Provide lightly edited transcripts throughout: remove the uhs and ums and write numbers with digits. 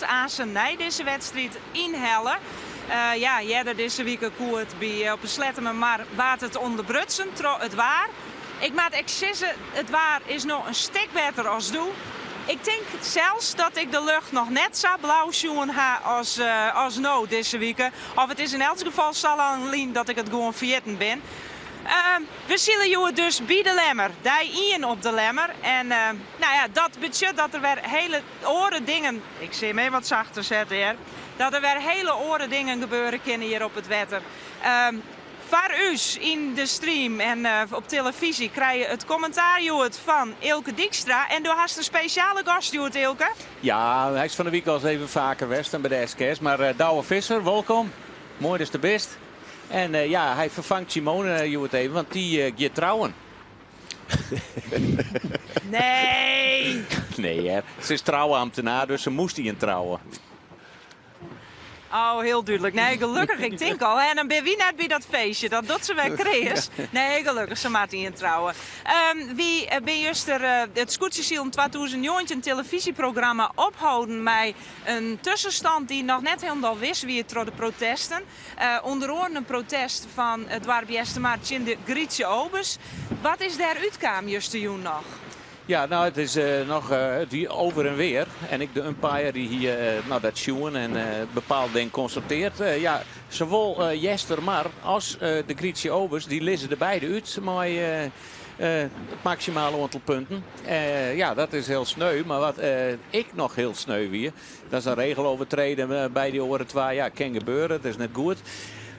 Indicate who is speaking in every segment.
Speaker 1: wurdt aansen nei dizze wedstriid ynhelle. Ja, earder dizze wike koe it by op 'e Sleattemermar waard it ûnderbrutsen troch it waar. Ik moat ek sizze, it waar is no in stik better as doe. Ik tink sels dat ik de lucht noch net sa blau sjoen ha as, as no dizze wike. Of it is yn elts gefal sa lang lyn dat ik it gewoan ferjitten bin. We sile hjoed dus by De Lemmer, dei ien op De Lemmer. En nou ja, dat betsjut dat der wer hele oare dingen, ik sil him even wat sachter sette hear, dat der wer hele oare dingen gebeure kinne hjir op it wetter. Foar ús yn de stream en op telefyzje krije it kommentaar hjoed fan Eelke Dykstra. En do hast in spesjale gast hjoed, Eelke.
Speaker 2: Ja, hy is fan 'e wike al even faker west by de SKS. Mar Douwe Visser, wolkom. Moai datst der bist. En ja, hy ferfangt Simone hjoed even, want dy giet trouwen.
Speaker 1: Nee!
Speaker 2: Nee hear, se is trouamtenaar, dus se moast ien trouwe.
Speaker 1: Oh, hiel dúdlik. Nee, gelokkich, ik tink al. En dan binne wy net by dat feestje. Dat docht se wer kreas. Nee, gelokkich, se moat ien trouwe. Wy binne juster it Skûtsjesilen 2019 telefyzjeprogramma opholden mei in tuskenstand dy't noch net hielendal wis wie troch de protesten. Ûnder oaren in protest fan it doarp Eastermar tsjin de Grietje Obes. Wat is dêr útkaam justerjûn noch?
Speaker 2: Ja, no it is noch it wie over en weer. En ek de umpire dy hie no dat sjoen en bepaald ding konstateard. Ja, sawol Eastermar as de Grietje Obes dy lizze der beide út mei it maksimaal oantal punten. Ja, dat is hiel sneu. Mar wat ek noch hiel sneu wie, dat is in regel overtreden by dy oare twa. Ja, kin gebeure, dat is net goed.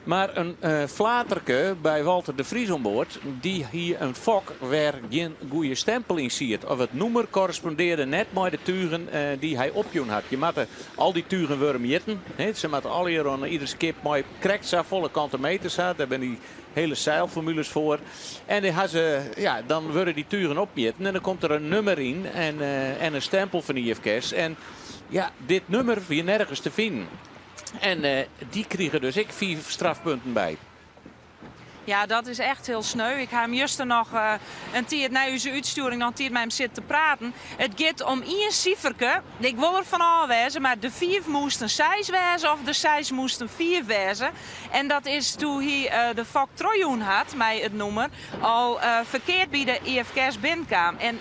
Speaker 2: Mar in flaterke by Walter de Vries oan board, dy hie in fok wêr gjin goede stempel yn siet. Of it nûmer korrespondearde net mei de tugen dy't hy opjûn hat. Je moatte al dy tugen wurde mjitten. Se moatte allegear oan ieder skip mei krekt safolle kante meters ha. Dêr binne dy hele seilformules foar. En dy ha se, ja, dan wurde dy tugen opmjitten en dan komt der in nûmer yn en in stempel fan IFKS. En ja, dit nûmer wie nergens te finen. En dy krige dus ek fiif strafpunten by.
Speaker 1: Ja, dat is echt hiel sneu. Ik ha him juster noch in tiid nei ús útstjoering noch in tiid mei him sitten te praten. It giet om ien siferke. Ik wol der fan ôf wêze, mar de fiif moast in seis wêze of de seis moast in fiif wêze. En dat is doe hy de fok trochjûn hat mei it nûmer al ferkeard by de IFKS binnenkaam. En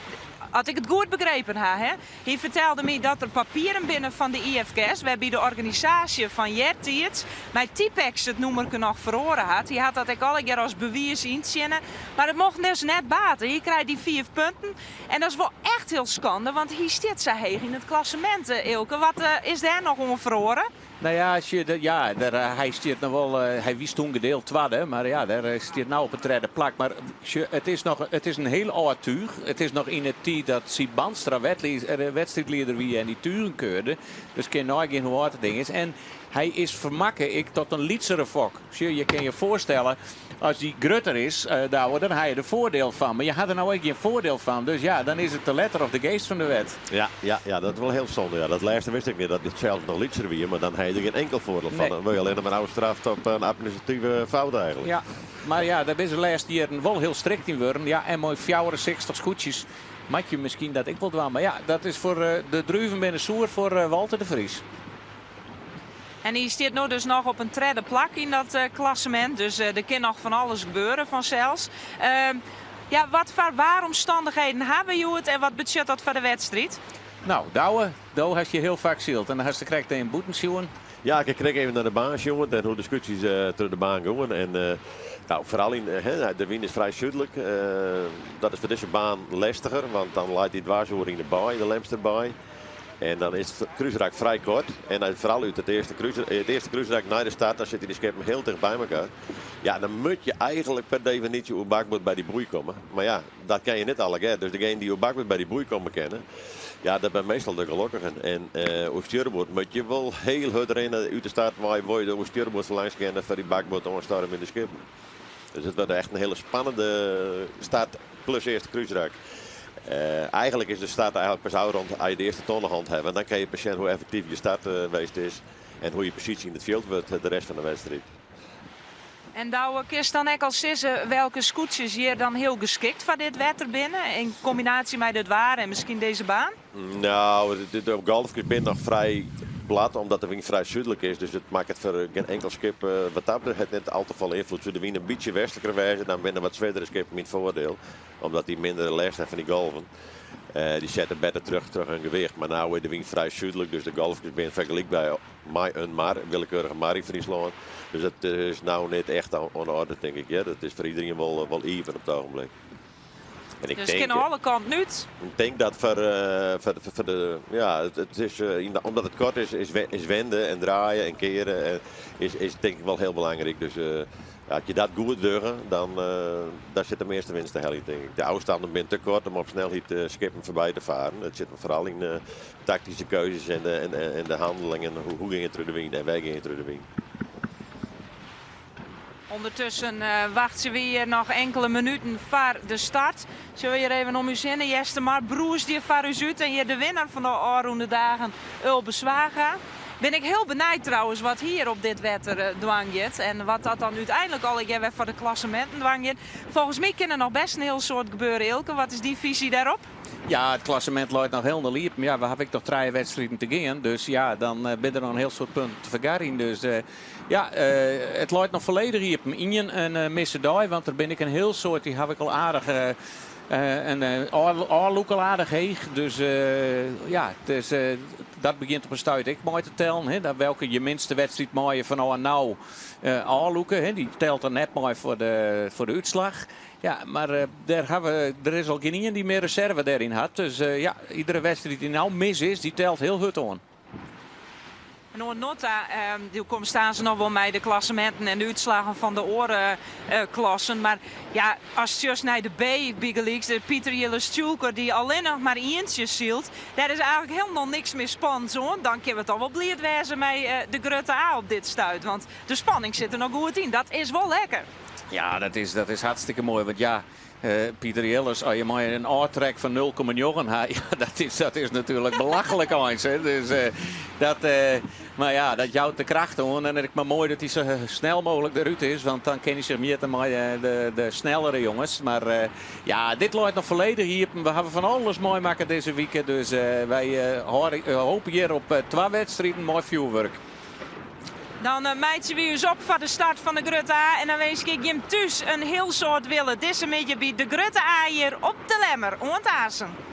Speaker 1: as ik it goed begrepen ha, hè, Hy fertelde my dat der papieren binne fan de IFKS wêrby de organisaasje fan eartiids mei Typex it nûmerke noch feroare hat. Hy hat dat ek allegear as bewiis yntsjinne, mar it mocht dus net bate. Hy krijt dy fiif punten en dat is wol echt hiel skande, want hy stiet sa heech yn it klassemint. Eelke, wat is dêr noch oan feroare?
Speaker 2: Nou ja, als je, ja daar, hy stiet noch wol, hy wie toen gedeeld twadde, mar ja, dêr stiet no op it tredde plak. Mar it is noch, it is in hiel âld túch. It is noch yn 'e tiid dat Syb Bandstra wedstriidlieder wie en dy tugen keurde. Dus kin neigean hoe âld it ding is. En hy is fermakke ek tot in lytsere fok. Sjoch, je kin je foarstelle, as dy grutter is, Douwe, dan ha je der foardiel fan. Mar je ha der no ek gjin foardiel fan. Dus ja, dan is it de letter of de geest fan de wet.
Speaker 3: Ja, ja, ja, dat is wol hiel sonde. Ja, dat lêste wist ik net, dat it sels noch lytser wie. Mar dan ha je der gjin inkel foardiel fan. Dan wurde je allinne mar ôfstraft op in administrative fout eigentlik.
Speaker 2: Ja, mar ja, dêr binne se de lêste jierren wol hiel strikt yn wurden. Ja, en mei 64 skûtsjes moat je miskien dat ek wol dwaan. Mar ja, dat is foar de druven binne soer foar Walter de Vries.
Speaker 1: En hy stiet no dus noch op in tredde plak yn dat klassemint. Dus der kin noch fan alles gebeure fansels. Ja, wat foar waaromstannichheden ha we hjoed en wat betsjut dat foar de wedstriid?
Speaker 2: No, Douwe, do hast hjir hiel faak syld en dan hast der krekt even bûten sjoen.
Speaker 3: Ja, ik ha krekt even nei de baan sjoen en hoe't de skûtsjes troch de baan gongen. En no, foaral yn, de wyn is frij súdlik. Dat is foar dizze baan lestiger, want dan leit dy dwers oer yn de baai, de Lemsterbaai. En dan is it krúsrak frij koart. En dan foaral út it earste krús, it earste krúsrak nei de start, dan sitte dy skippen hiel ticht by elkoar. Ja, dan moat je eigentlik per definysje oer bakboard by dy boei komme. Mar ja, dat kin je net allegear. Dus degene dy't oer bakboard by dy boei komme kinne, ja, dat binne meastal de gelokkigen. En oer stjurboard moat je wol hiel hurd rinne út de start wei, wol je der oer stjurboard langs kinne foar dy bakboard oanstormjende skippen. Dus it wurdt echt in hiele spannende start plus earste krúsrak. Eigentlik is de start eigentlik pas ôfrûn as je de earste tonne hân hawwe. Dan kinne je pas sjen hoe effektyf je start west is en hoe je posysje yn it fjild wurdt de rest fan de wedstriid.
Speaker 1: En Douwe, kinst dan ek al sizze welke skûtsjes hjir dan hiel geskikt foar dit wetter binne, yn kombinaasje mei dit waar en miskien dizze baan?
Speaker 3: Nou, de golfkes binne noch frij. plat, omdat de wyn frij súdlik is. Dus it makket foar gjin inkel skip wat dat betreft net al te folle ynfloed. Soe de wyn in bytsje westliker wêze, dan binne wat swierdere skippen yn it foardiel. Omdat dy minder lêst ha fan dy golven. Dy sette better troch troch hun gewicht. Mar no is de wyn frij súdlik, dus de golfkes binne fergelykber mei in mar, in willekeurige mar yn Fryslân. Dus dat is no net echt oan de oarder, tink ik. Ja, dat is foar iderien wol, wol even op it ogenblik. En ik
Speaker 1: Dus
Speaker 3: tink,
Speaker 1: kin alle kanten út.
Speaker 3: Ik tink dat foar, foar, foar de, ja, it, it is, omdat it koart is, is, is wende en draaien en kearen is, is tink ik wol hiel belangryk. Dus as je dat goed dogge, dan daar sit de measte winst te heljen, tink ik. De ôfstannen binne te koart om op snelheid skippen foarby te faren. It sit foaral yn de taktyske keuzes en de, en, en de hannelingen. Hoe, hoe gean je troch de wyn en wêr gean je troch de wyn?
Speaker 1: Undertusken wachtsje we hjir noch inkelde minuten foar de start. Sille we hjir even om ús hinne. Eastermar brûst hjir foar ús út en hjir de winner fan de ôfrûne dagen, Ulbe Zwaga. Bin ik hiel benijd trouwens wat hier op dit wetter dwaan giet en wat dat dan úteinlik allegear wer foar de klasseminten dwaan giet. Folgens my kin der noch best in hiel soad gebeure, Eelke. Wat is dyn fisy dêrop?
Speaker 2: Ja, it klassemint leit noch hielendal iepen. Ja, we hawwe ek noch trije wedstriden te gean. Dus ja, dan binne der noch in hiel soad punten te fergarjen. Dus ja, it leit noch folledich iepen. Ien in misse dei, want der binne ek in hiel soad, dy hawwe ek al aardich in ôflûk al aardich heech. Dus ja, it is, dat begjint op in stuit ek mei te tellen. Hè. Dat welke je minste wedstriid meie je fanôf no ôflûke. Hè. Dy telt dan net mei foar de útslach. Ja, mar dêr hawwe, der is al gjin ien dy't mear reserve dêryn hat. Dus ja, iedere wedstriid dy't no mis is, dy telt hiel hurd oan.
Speaker 1: En oant no ta, do komst aanst noch wol mei de klasseminten en de útslaggen fan de oare klassen. Mar ja, ast sjochst nei de B bygelyks, de Pieter Jilles Tjoelker dy't allinnich mar ientsje sylt, dêr is eigentlik hielendal niks mear spannends oan. Dan kinne we toch wol bliid wêze mei de grutte A op dit stuit, want de spanning sit der noch goed yn. Dat is wol lekker.
Speaker 2: Ja, dat is hartstikke moai. Want ja, Pieter Jilles, as je mei in ôftrek fan 0,9 ha, ja, dat is natuerlik belachlik eins. Hè. Dus, dat, mar ja, dat jout de kracht oan. En it is mar moai dat hy sa snel mooglik derút is, want dan kin hy sich mjitte mei de snellere jonges. Mar ja, dit leit noch folledich iepen. We hawwe fan alles meimakke dizze wike, dus wy hoopje hjir op twa wedstriden mei fjoerwurk.
Speaker 1: Dan meitsje wy ús op foar de start fan de Grutte A en dan winskje ik jim thús in hiel soad wille dizze middei by de Grutte A hjir op De Lemmer. Oant aansen.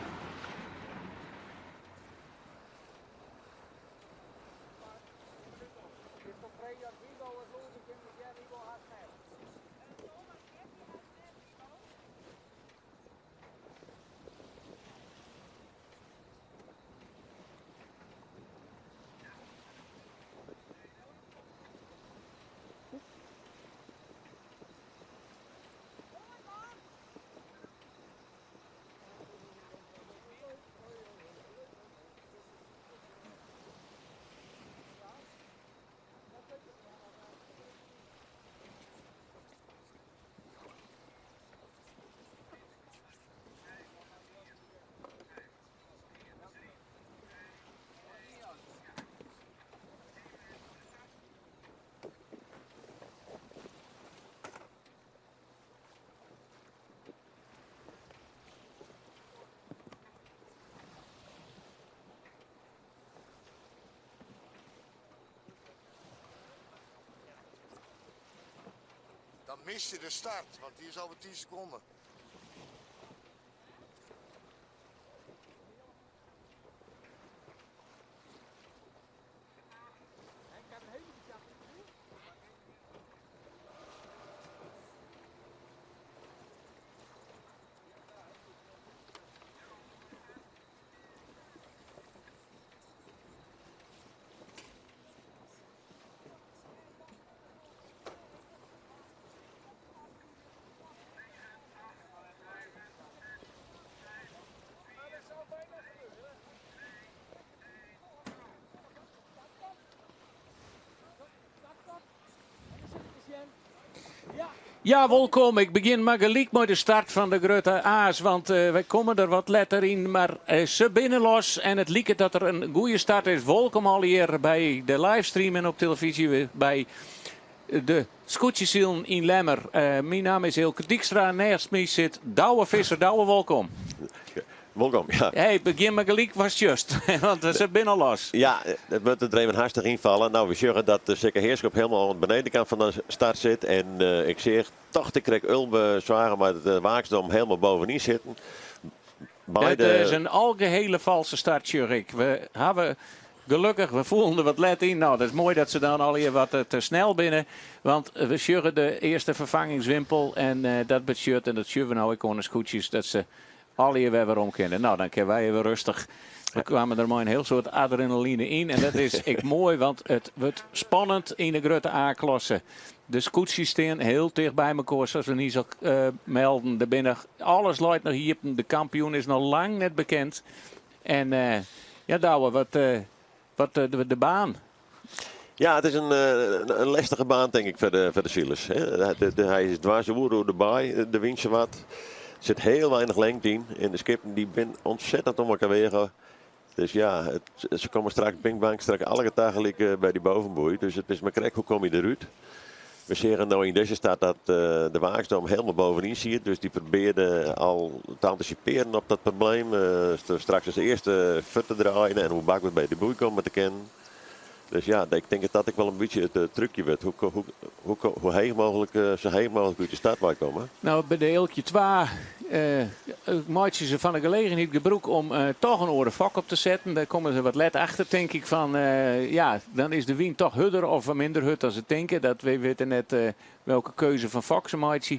Speaker 4: Dan mis je de start, want die is over 10 seconden.
Speaker 2: Ja, wolkom. Ik begjin mar gelyk mei de start fan de grutte A's, want wy komme der wat letter yn. Mar se binne los en it liket dat der in goede start is. Wolkom allegear by de livestream en op telefyzje by de Skûtsjesilen yn Lemmer. Myn namme is Eelke Dykstra. Neist my sit Douwe Visser. Douwe, wolkom.
Speaker 3: Wolkom, ja.
Speaker 2: Hey, begjin mar gelyk watst sjochst, want se binne al los.
Speaker 3: Ja, it wurdt der even hastich ynfalle. No, we sjogge dat de Sikke Heerschop helemaal oan de benedenkant fan de start sit. En ik seach tocht ik krekt Ulbe Zwaga mei de Waaksdom helemaal bovenyn sitten.
Speaker 2: It is in algehele false start, sjoch ik. We hawwe gelokkich, we foelen der wat let yn. No, dat is moai dat se dan allegear wat te snel binne. Want we sjogge de earste ferfangingswimpel en dat betsjut, en dat sjogge we no ek oan de skûtsjes, dat se allegear wer werom kinne. No, dan kinne wy even rêstich. We kwamen der mei in hiel soad adrenaline yn en dat is ek moai, want it wurdt spannend yn de grutte A-klasse. De skûtsjes stean hiel ticht by mekoar, sa't we niis al melden. Der binne, alles leit noch iepen. De kampioen is noch lang net bekend. En ja, Douwe, wat, wat de baan?
Speaker 3: Ja, it is in, in lestige baan, tink ik, foar de silers. Hy is dwers oer de baai, de wyn wat. Der sit hiel weinich lingte yn. En de skippen dy binne ontzettend om elkoar weage. Dus ja, se komme straks bing bang straks allegear tagelyk by dy bovenboei. Dus it is mar krekt hoe komme je derút. We seagen no yn dizze start dat de Waaksdom helemaal bovenyn siet. Dus dy probearde al te antisipearjen op dat probleem. Straks as earste fuort te draaien en oer bakboard by de boei komme te kinnen. Dus ja, ik tink dat dat ek wol in bytsje it trúkje wurdt. Hoe heech mooglik, sa heech mooglik út de start wei komme.
Speaker 2: No, by de Eelkje 2 meitsje se fan de gelegenheid gebrûk om toch in oare fok op te setten. Dêr komme se wat let achter, tink ik, fan ja, dan is de wyn toch hurder of minder hurd as se tinke. Dat wy witte net welke keuze fan fok se meitsje.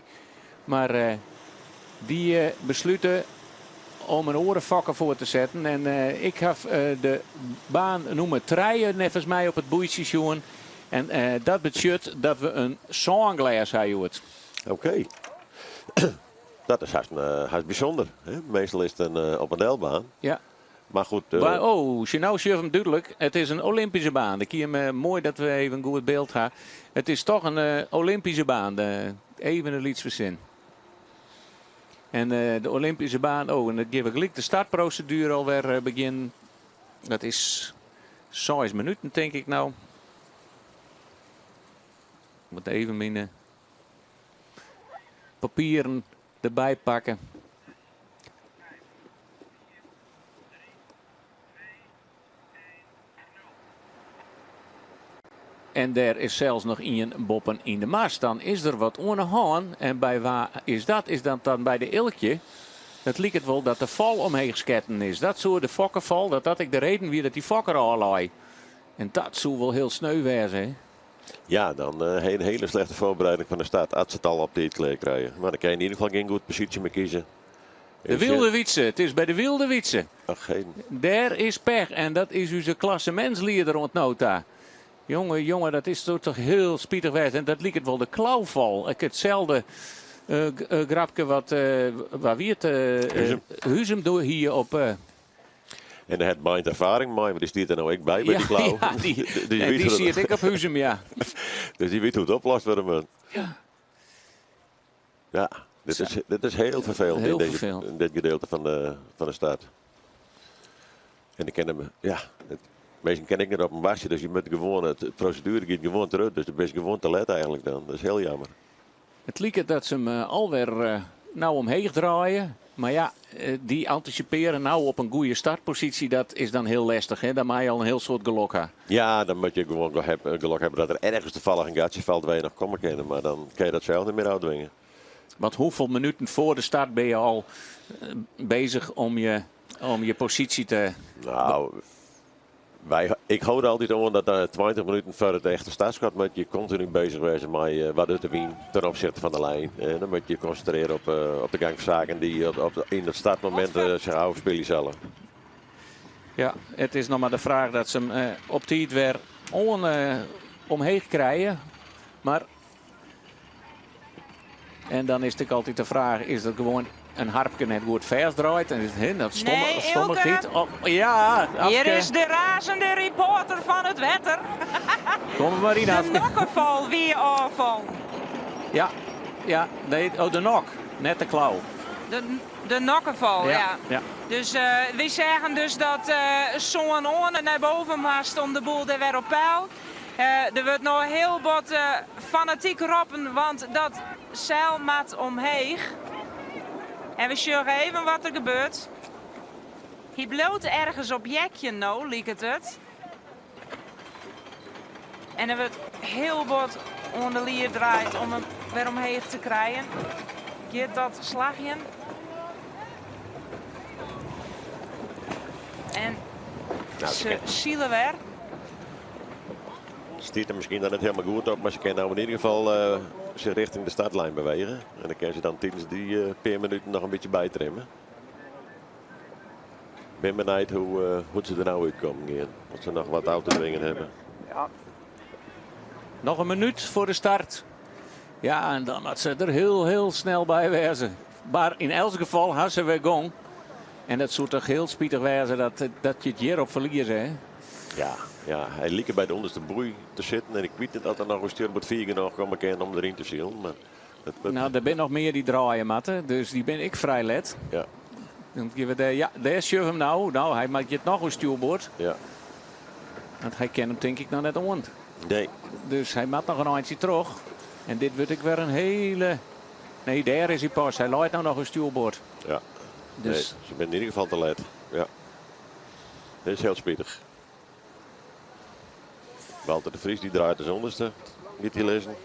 Speaker 2: Mar dy beslute om in oare fok foar te setten. En ik haw de baan nûmer trije neffens my op it boeitsje sjoen. En dat betsjut dat we in sânglês ha hjoed.
Speaker 3: Oké. Dat is hast bysûnder. Hè? Meastal is it in op en delbaan.
Speaker 2: Ja.
Speaker 3: Mar goed.
Speaker 2: Maar, oh, no sjoch him dúdlik. It is in Olympyske baan. Ik hie him moai dat we even goed byld ha. It is toch in Olympyske baan. Even in lyts fersin. En de Olympyske baan, oh, en dan geane we gelyk de startproseduere alwer begjinnen. Dat is 6 minuten, tink ik no. Ik moat even myn papieren derby pakke. En der is sels noch ien boppen yn de mast. Dan is der wat oan de hân. En by wa is dat? Is dat dan by de Eelkje? It liket wol dat de fal omheech sketten is. Dat soe de fokkefal, dat dat ek de reden wie dat dy fok derôf lei. En dat soe wol hiel sneu wêze, hè?
Speaker 3: Ja, dan in hiele slechte foarbereiding fan de start as se it al op tiid klear krije. Mar dan kin je yn ieder gefal gjin goed posysje mear kieze.
Speaker 2: De Wylde Wytse, it is by de Wylde Wytse.
Speaker 3: Ach, heden.
Speaker 2: Dêr is pech en dat is ús klassemintslieder oant no ta. Jonge, jonge, dat is toch hiel spitich west. En dat liket wol de klauwfal. Ek itselde grapke wat, wa wie it?
Speaker 3: Huzum.
Speaker 2: Huzum doe hie op.
Speaker 3: En dêr hat Meint erfaring mei, want dy stiet der no ek by, by dy klau.
Speaker 2: Ja, dy siet ek op Huzum, ja.
Speaker 3: Dus dy wit hoe't it oplost wurde moat.
Speaker 2: Ja.
Speaker 3: Ja, dit is hiel ferfelend
Speaker 2: Hiel
Speaker 3: yn deze,
Speaker 2: ferfelend.
Speaker 3: yn dit gedeelte fan de start. En ik ken him, ja, it, minsken kinne ek net op him wachtsje, dus je moatte gewoan, it proseduere giet gewoan terug, dus do bist gewoan te let eigentlik dan. Dat is hiel jammer.
Speaker 2: It liket dat se him alwer no omheech draaie. Mar ja, dy antisipearje no op in goede startposysje, dat is dan hiel lestich. Hè? Dan moatte je al in hiel soad gelok ha.
Speaker 3: Ja, dan moatte je gewoan gelok hawwe dat der ergens tafallich in gatsje falt wêr't je noch komme kinne. Mar dan kinne je dat sels net mear ôftwinge.
Speaker 2: Want hoefolle minuten foar de start binne je al bezich om je posysje te...
Speaker 3: Nou, ik hâld altyd oan dat 20 minuten foar it echte startskot moatte je kontinu bezich wêze mei wat docht de wyn ten opsichte fan de lijn. En dan moatte je konsintrearje op de gang fan saken dy't yn it startmomint sich ôfspylje sille.
Speaker 2: Ja, it is noch mar de fraach dat se him op tiid wer oan omheech krije. Mar en dan is it ek altyd de fraach, is dat gewoan in harpke net goed fêstdraaid? En is it, dat stomme,
Speaker 1: Nee,
Speaker 2: stommichheid.
Speaker 1: Eelke.
Speaker 2: Oh, ja,
Speaker 1: Hjir
Speaker 2: Afke.
Speaker 1: is de razende reporter fan it wetter.
Speaker 2: Kom mar yn,
Speaker 1: De
Speaker 2: Afke.
Speaker 1: nokkefal wie ôffallen.
Speaker 2: Ja, ja, nee, oh, de nok, net de klau.
Speaker 1: De nokkefal,
Speaker 2: Ja,
Speaker 1: ja.
Speaker 2: ja.
Speaker 1: Dus wy seagen dus dat Soan Oane nei boven moast om de boel der wer op peil. Der wurdt no hiel bot fanatyk roppen, want dat seil moat omheech. En we sjogge even wat der gebeurt. Hy bliuwt ergens op jekjen no, liket it. En der wurdt hiel bot oan de lier draaid om him wer omheech te krijen. Giet dat slagjen? En
Speaker 3: Nou,
Speaker 1: se sile wer.
Speaker 3: Stiet der miskien dan net hielendal goed op, mar se kinne no yn ieder gefal sich rjochting de startlijn bewege. En dan kinne se dan tidens dy pear minuten noch in bytsje bytrimme. Bin benijd hoe't se der no útkommen gean. Oft se noch wat ôf te dwingen hawwe.
Speaker 2: Noch in minút foar de start. Ja, en dan moat se der hiel, hiel snel by wêze. Mar yn elts gefal ha se wer gong. En dat soe toch hiel spitich wêze dat je it hjirop ferlieze, hè?
Speaker 3: Ja, ja, hy like by de ûnderste boei te sitten. En ik wit net oft er noch oer stjoerboard fier genôch komme kin om deryn te silen. Mar dat wurdt
Speaker 2: Nou, der binne noch mear dy't draaie moatte. Dus dy binne ek frij let. Dan gean we dêr, ja, dêr sjogge we him no. Nou, hy moat hjir noch oer stjoerboard. Want hy kin him tink ik noch net oan.
Speaker 3: Nee.
Speaker 2: Dus hy moat noch in eintsje troch. En dit wurdt ek wer in hiele... Nee, dêr is hy pas. Hy leit no noch oer stjoerboard. Dus
Speaker 3: Nee, se binne yn ieder gefal te let. Ja. Dit is hiel spitich. Walter de Vries dy draait as ûnderste. Giet hy lizzen.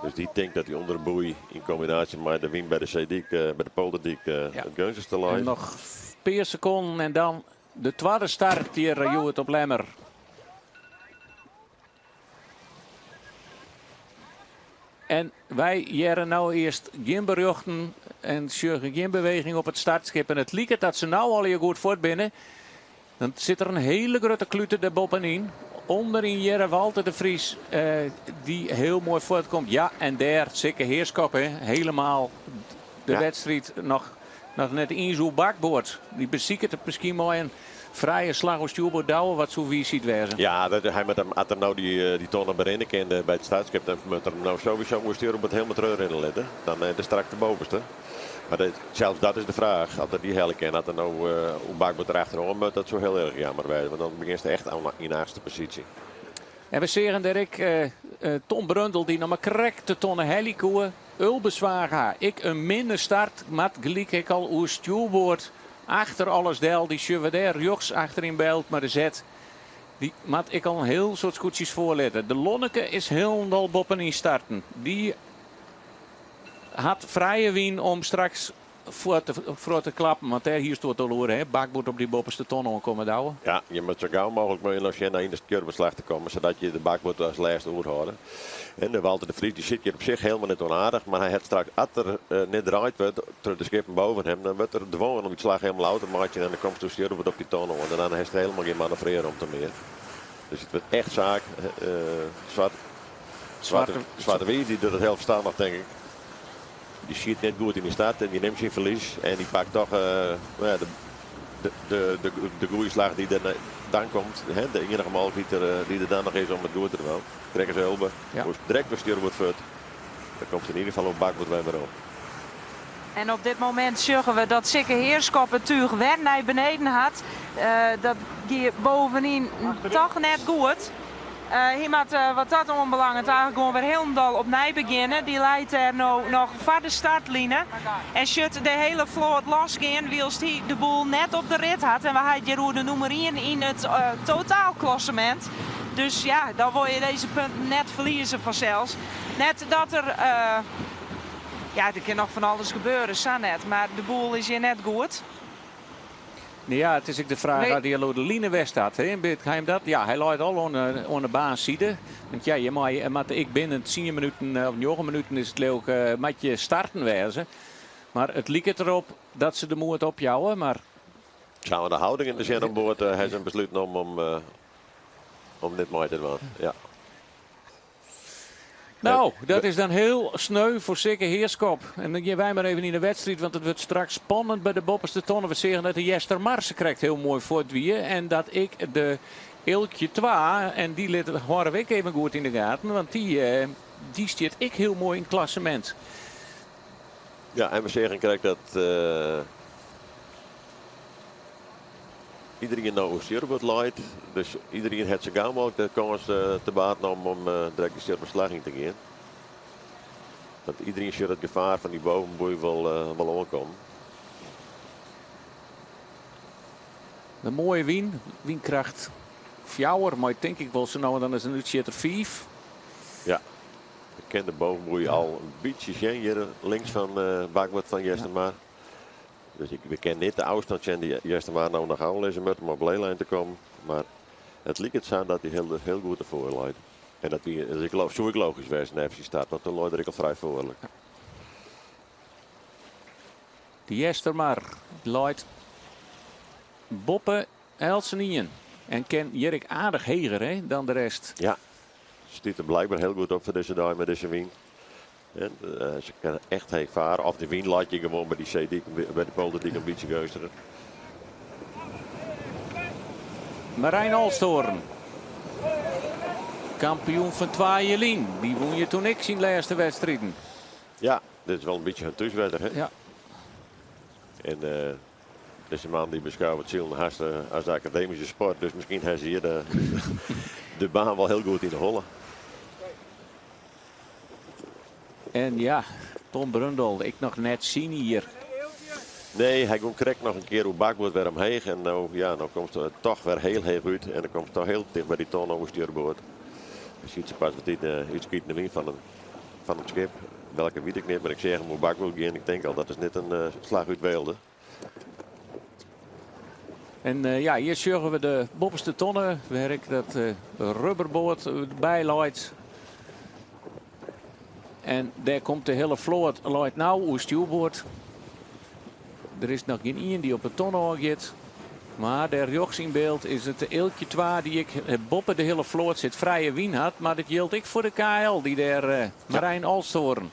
Speaker 3: Dus dy tinkt dat hy ûnder de boei yn kombinaasje mei de wyn by de seedyk, by de polderdyk, it geunstichste leit.
Speaker 2: En noch in pear sekonden en dan de twadde start hjir hjoed op Lemmer. En wy hearre no earst gjin berjochten en sjogge gjin beweging op it startskip. En it liket dat se no allegear goed fuort binne. Dan sit der in hiele grutte klute der boppenyn. Underyn hearre Walter de Vries, dy't hiel moai fuortkomt. Ja, en dêr Sikke Heerschop, hè, helemaal de wedstriid noch net iens oer bakboard. Dy besiket it miskien mei in frije slach oer stjoerboard douwe, wat soe wiisheid wêze.
Speaker 3: Ja, dat, hy moat him, as er no dy tonne berinne kin by it startskip, dan moat er him no sowieso oer stjoerboard helemaal terugrinne litte. Dan is er straks de bovenste. Mar sels dat is de fraach, as er dy helje kin, as er no oer bakboard derachteroan moat, dat soe hiel erch jammer wêze, want dan begjinst echt yn achtste posysje.
Speaker 2: En we seagen dêr ek Tom Brundel, dy't noch mar krekt de tonne helje koe. Ulbe Zwaga, ek in minne start, moat gelyk ek al oer stjoerboard achter alles del. Dy sjogge we dêr rjochts achter yn byld, mar de zet dy moat ek al in hiel soad skûtsjes foarlitte. De Lonneke is hielendal boppenyn starten. Dy hat frije wyn om straks fuort te klappen, want dêr hiest it al oer, hè? Bakboard op dy boppeste ton oankomme, Douwe.
Speaker 3: Ja, je moat sa gau mooglik mei noch sjen nei yn de stjoerbeslach te kommen, sadat je de bakboard as lêste oerhâlde. En de Walter de Vries dy sit hjir op sich helemaal net onaardich, mar hy hat straks, as er net draaid wurdt troch de skippen boven him, dan wurdt er dwongen om dy slach helemaal ôf te meitsjen en dan komst oer stjoerboard op dy ton oan en dan hast helemaal gjin manoeuvrearromte mear. Dus it wurdt echt saak, Swarte Wiis, dy docht it hiel ferstannich, tink ik. Dy siet net goed yn de start en dy nimt syn ferlies en dy pakt toch de goede slach dy't der dan komt. Hè, de iennige mooglikheid dy't der dan noch is om it goed te dwaan. Krekt as Ulbe. Direkt wer stjoerboard fuort. Dan komt se yn ieder gefal op bakboard wer werom.
Speaker 1: En op dit momint sjogge we dat Sikke Heerschop it túch wer nei beneden hat. Dat gie bovenyn toch net goed. Hy moat wat dat oanbelanget eigentlik gewoan wer hielendal opnij begjinne. Dy leit dêr no noch foar de startline en sjocht de hiele float losgean wylst hy de boel net op de rit hat. En we ha it hjir oer de nûmer ien yn it totaalklassemint. Dus ja, dan wol je dizze punten net ferlieze fansels. Net dat der, ja, der kin noch fan alles gebeure, sa net. Mar de boel is hjir net goed.
Speaker 2: Ja, it is ek de fraach oft hy al oer de line west hat. Hè? Hy him dat? Ja, hy leit al oan de baanside. Want ja, je mei, moat ek binnen 10 minuten of 9 minuten is it leau ik, moat je starten wêze. Mar it liket derop dat se de moed opjouwe, mar
Speaker 3: Sa de houding yn de sjen oan board, ha se beslút nommen om net mei te dwaan. Ja.
Speaker 2: Nou, dat is dan hiel sneu foar Sikke Heerschop. En dan gean wy mar even yn de wedstriid, want it wurdt straks spannend by de boppeste tonne. We seagen dat de Jester Marse krekt hiel moai fuort wie. En dat ek de Eelkje 2, en dy lit hâlde we ek even goed yn de gaten, want dy stiet ek hiel moai yn it klassemint.
Speaker 3: Ja, en we seagen krekt dat iderien no oer stjoerboard leit. Dus iderien hat sa gau mooglik de kâns te baat om direkt de stjoerbeslach yn te gean. Want iderien sjocht it gefaar fan dy bovenboei wol oankommen.
Speaker 2: De moaie wyn, wynkracht fjouwer, mar tink ik wol sa no en dan is in útsjitter fiif.
Speaker 3: Ja, ik kin de bovenboei al in bytsje sjen hjir links fan uh, bakboard fan Eastermar. Dus ik, we kinne net de ôfstân sjen dy't Eastermar no noch ôflizze moat om op leelijn te kommen. Mar it liket sa dat hy hiel, hiel goed derfoar leit. En dat wie, dus ik, soe ek logysk wêze nei syn start, want dan leit er ek al frij foarlik.
Speaker 2: De Eastermar leit boppe eltsenien. En kin hjir ek aardich heger, hè, dan de rest.
Speaker 3: Ja, stiet der blykber hiel goed op foar dizze dei mei dizze wyn. En, uh, se kinne echt heech farre. Of de wyn leit je gewoan by dy seedyk, by de polderdyk in bytsje geunstiger.
Speaker 2: Marijn Olsthoorn. Kampioen fan twa jier lyn. Dy wûn je toen ek syn lêste wedstriden.
Speaker 3: Ja, dit is wol in bytsje in thúswetter. Hè?
Speaker 2: Ja.
Speaker 3: En uh, dizze man dy beskôget silen hast uh, as de akademyske sport. Dus miskien hat se hjir de, de baan wol hiel goed yn de holle.
Speaker 2: En ja, Tom Brundel, ik noch net sjoen hjir.
Speaker 3: Nee, hy giet krekt noch in kear oer bakboard wer omheech. En no, ja, no komt er dochs wer hiel heech út. En dan komt er dochs hiel ticht by dy ton oer stjoerboard. Je siet se pas wat yn de útskitende wyn fan it skip. Welke wit ik net, mar ik seach him oer bakboard gean. Ik tink al, dat is net in uh, slach út Weelde.
Speaker 2: En uh, ja, hjir sjogge we de boppeste tonne, wêr ek dat uh, rubberboat by leit. En dêr komt de hiele float leit no oer stjoerboard. Der is noch gjin ien dy't op de ton giet. Mar dêr rjochts yn byld is it de Eelkje 2 dy't ek eh, boppe de hiele float sit, frije wyn hat. Mar dat jildt ek foar de KL dy't dêr uh, Marijn Olsthoorn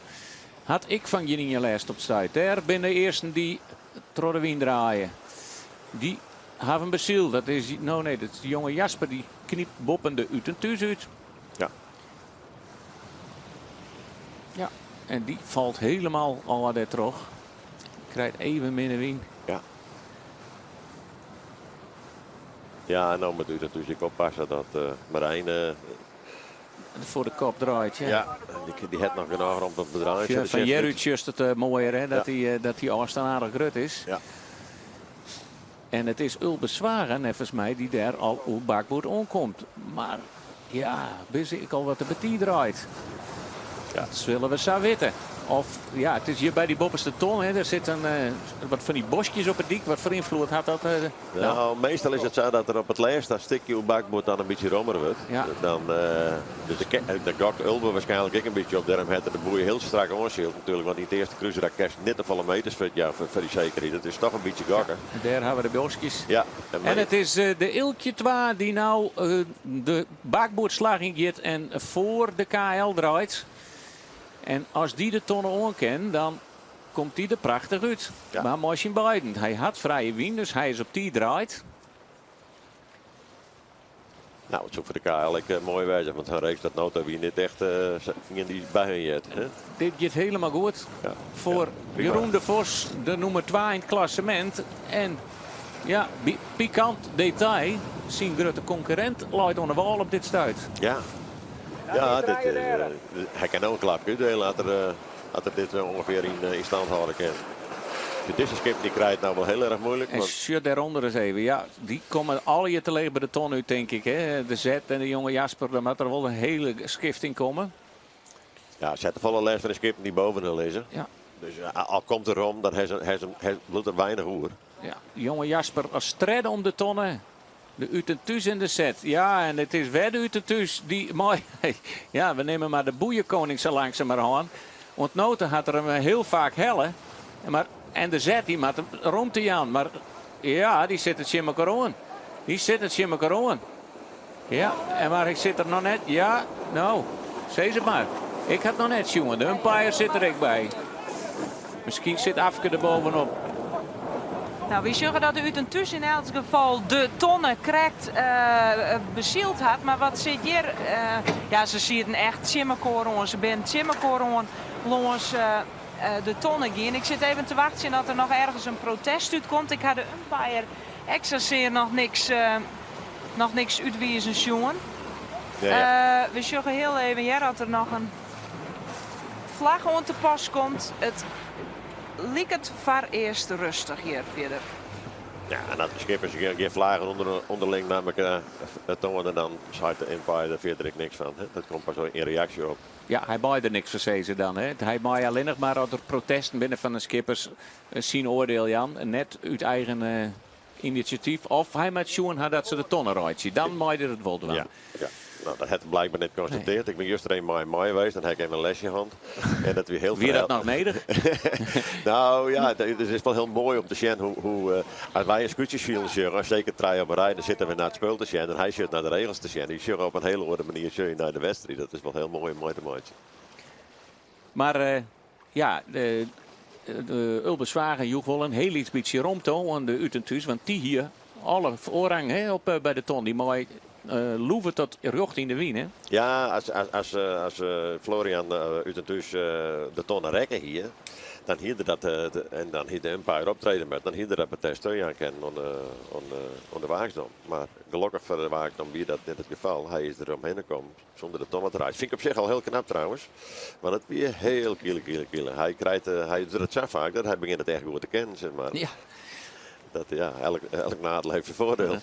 Speaker 2: hat ek fan gjin ien lêst op stuit. Dêr binne de earsten dy't troch de wyn draaie. Dy hawwe in besyl. Dat is, no nee, dat is de jonge Jasper dy knypt boppe de út en thús út.
Speaker 3: Ja.
Speaker 2: Ja, en dy falt hielendal al dêr troch. Krijt even minder wyn.
Speaker 3: Ja. Ja, en no moat út en thús ek oppasse dat uh, Marijn uh,
Speaker 2: foar de kop draait. Ja,
Speaker 3: ja dy hat noch genôch om te draaien.
Speaker 2: Ja, fan hjirút sjochst it uh, moaier, hè, dat, ja. dy, dat dy ôfstân aardich grut is.
Speaker 3: Ja.
Speaker 2: En it is Ulbe Zwagen, neffens my, dy't dêr al oer bakboard oankomt. Mar ja, wis ik al wat de betiid draait.
Speaker 3: Ja.
Speaker 2: Dat sille we sa witte. Of ja, it is hjir by dy boppeste ton. Hè, der sit in, uh, wat fan dy boskjes op 'e dyk. Wat foar ynfloed hat dat? Uh,
Speaker 3: nou, meastal is it sa dat der op it lêste stikje oer bakboard dan in bytsje rommer wurdt.
Speaker 2: Ja.
Speaker 3: Dan, uh, dus de, de gokt Ulbe wierskynlik ek in bytsje op. Dêrom hat er de boei hiel strak oansyld natuerlik. Want yn it earste krúsrak kinst net te folle meters foar, ja, foar dy sekerheid. It is dochs in bytsje gokken.
Speaker 2: Ja, dêr hawwe we de boskjes.
Speaker 3: Ja.
Speaker 2: En, en it is uh, de Eelkje 2 dy't no uh, de bakboardslach yn giet en foar de KL draait. En as dy de tonne oan kin, dan komt dy der prachtich út.
Speaker 3: Ja.
Speaker 2: Mar mei syn beiden. Hy hat frije wyn, dus hy is op tiid draaid.
Speaker 3: Nou, it soe foar de KL ek uh, moai wêze, want har reeks dat no wie net echt uh, ien dy't by hun heart. Hè?
Speaker 2: Dit giet hielendal goed
Speaker 3: Ja.
Speaker 2: foar
Speaker 3: Ja,
Speaker 2: Jeroen de Vos, de nûmer 2 yn it klassemint. En ja, pikant detail, syn grutte konkurrint leit oan de wâl op dit stuit.
Speaker 3: Ja. Ja, dit, uh, hy kin no in klapke útdiele as er, uh, as er dit ûngefear yn, yn stân hâlde kin. Dizze skip dy krijt it no wol hiel erch muoilik.
Speaker 2: En
Speaker 3: Want,
Speaker 2: sjoch dêrûnder ris even. Ja, dy komme allegear te leech by de ton út, tink ik. Hè. De Z en de jonge Jasper, dêr moat der wol in hiele skifting komme.
Speaker 3: ja, se ha folle lêst fan de skippen dy't boppe lizze.
Speaker 2: Ja.
Speaker 3: Dus uh, al komt er om, dan bliuwt der weinich oer.
Speaker 2: Ja, jonge Jasper as tredde om de tonne. De út en thús en de Z. Ja, en it is wer de út en thús dy't moai. Ja, we nimme mar de boeiekoning sa langsumerhân. Want no hat er him hiel faak helle. Mar, en de Z dy moat romte jaan. Mar ja, dy sitte tsjin elkoar oan. Dy sitte tsjin elkoar oan. Ja, en mar ik sit der noch net. Ja, no, sis it mar. Ik ha it noch net sjoen. De umpire sit der ek by. Miskien sit Afke der boppe-op.
Speaker 1: Nou, wy sjogge dat de út en thús yn elts gefal de tonne krekt uh, besyld hat. Mar wat sit hjir? Uh, ja, se sieten echt tsjin elkoar oan. Se binne tsjin elkoar oan lâns uh, de tonne gien. Ik sit even te wachtsjen dat der noch ergens in protest útkomt. Ik ha de umpire ek sasear noch niks útwizen sjoen.
Speaker 3: Ja, ja.
Speaker 1: We sjogge hiel even hjir dat der noch in flagge oan te pas komt. It liket foarearst rêstich hjir fierder.
Speaker 3: Ja, en as de skippers gjin flagen ûnderling nei elkoar toane, dan seit de umpire der fierder ek niks fan. Dat komt pas yn reaksje op.
Speaker 2: Ja, hy mei der niks fan sizze dan. Hè? Hy mei allinnich mar as der protesten binne fan de skippers syn oardiel jaan. Net út eigen inisjatyf. Of hy moat sjoen ha dat se de tonne reitsje. Dan mei er it wol dwaan.
Speaker 3: Ja, ja. No, dat hat er blykber net konstatearre. Ik bin juster even mei him mei west, dan ha ik even in lesje hân. En dat wie hiel
Speaker 2: Wie dat noch nedich?
Speaker 3: No ja, it is wol hiel moai om te sjen hoe as wy in skûtsjesilen sjogge, seker trije op in rij, dan sitte we nei it spul te sjen en hy sjocht nei de regels te sjen. Dy sjogge op in hiele oare manier sjogge nei de wedstriid. Dat is wol hiel moai om mei te meitsjen.
Speaker 2: Mar ja, de Ulbe Zwaga joech wol in hiel lyts bytsje romte oan de Ut en Thús, want dy hie alle foarrang, hè, op, by de ton. Dy mei loeve tot rjocht yn de wyn. Hè?
Speaker 3: Ja, as Florian Ut en Thús de tonne rekke hie, dan hie er dat, en dan hie de umpire optrede moatten, dan hie er dat protest jaan kinnen oan de Waaksdom. Mar gelokkich foar de Waaksdom wie dat net it gefal. Hy is der omhinne kommen sûnder de tonne te reitsjen. Fyn ik op sich al hiel knap trouwens, want it wie hiel kiele, kiele, kiele. Hy krijt, hy docht it sa faak dat hy begjint it echt goed te kennen, sis mar. Dat, ja, elk nadeel heeft zijn voordeel.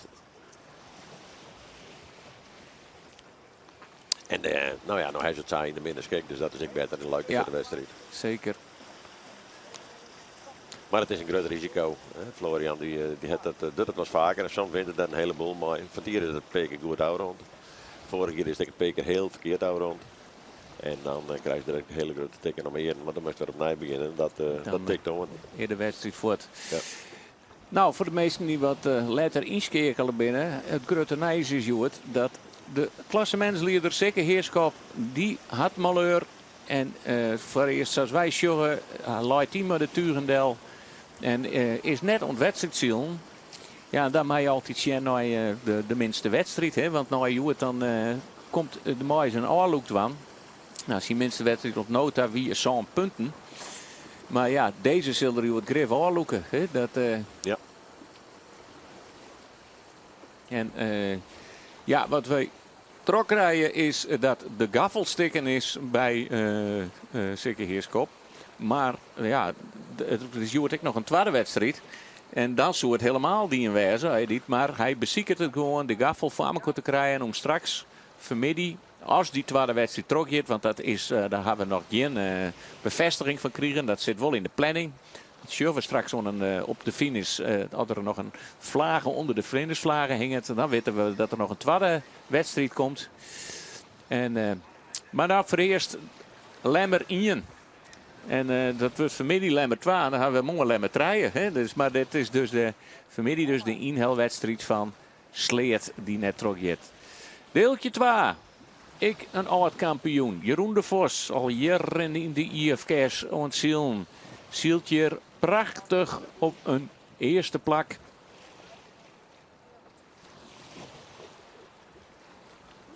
Speaker 3: En no ja, no ha se it sa yn de minne skik, dus dat is ek better en leuker foar de wedstriid.
Speaker 2: Seker.
Speaker 3: Mar it is in grut risiko. Hè. Florian dy hat dat, docht it wolris faker en soms wint er der in hiele boel mei. Fan it jier is it in pear kear goed ôfrûn. Foarich jier is it ek in pear kear hiel ferkeard ôfrûn. En dan krijst der ek hiele grutte tikken om earen, want dan moatst wer opnij begjinne. Dat
Speaker 2: Dan
Speaker 3: tikt oan.
Speaker 2: is de wedstriid fuort.
Speaker 3: Ja.
Speaker 2: No, foar de minsken dy't wat letter ynskeakele binne, it grutte nijs is hjoed dat de klassemintslieder Sikke Heerschop, dy hat maleur. En foarearst, sa't wy sjogge, leit dy mei de tugen del en is net oan it wedstriidsilen. Ja, dan moatte je altyd sjen nei de minste wedstriid, hè, want nei hjoed dan komt de mei in ôflûk dwaan. No, syn minste wedstriid oant no ta wie 7 punten. Mar ja, dizze sil der hjoed grif ôflûke. Hè? Dat, En ja, wat wy trochkrije is dat de gaffel stikken is by Sikke Heerschop. Mar ja, it is hjoed ek noch in twadde wedstriid. En dan soe it hielendal dien wêze, Edith. Mar hy besiket it gewoan de gaffel foar elkoar te krijen om straks fanmiddei, as dy twadde wedstriid trochgiet, want dat is, dêr hawwe we noch gjin befêstiging fan krigen, dat sit wol yn de planning. Dat sjogge we straks oan in, op de finish, as der noch in flage ûnder de finishflage hinget, dan witte we dat der noch in twadde wedstriid komt. En, mar dan foarearst Lemmer 1. En dat wurdt fanmiddei Lemmer 2 en dan hawwe we moarn Lemmer 3. Hè? Dus, mar dit is dus de, fanmiddei dus de ynhelwedstriid fan Sleat dy't net trochgiet. Dieltje 2. Ek in âld-kampioen, Jeroen de Vos, al jierren yn de IFKS oan it silen. Sylt hjir prachtich op in earste plak.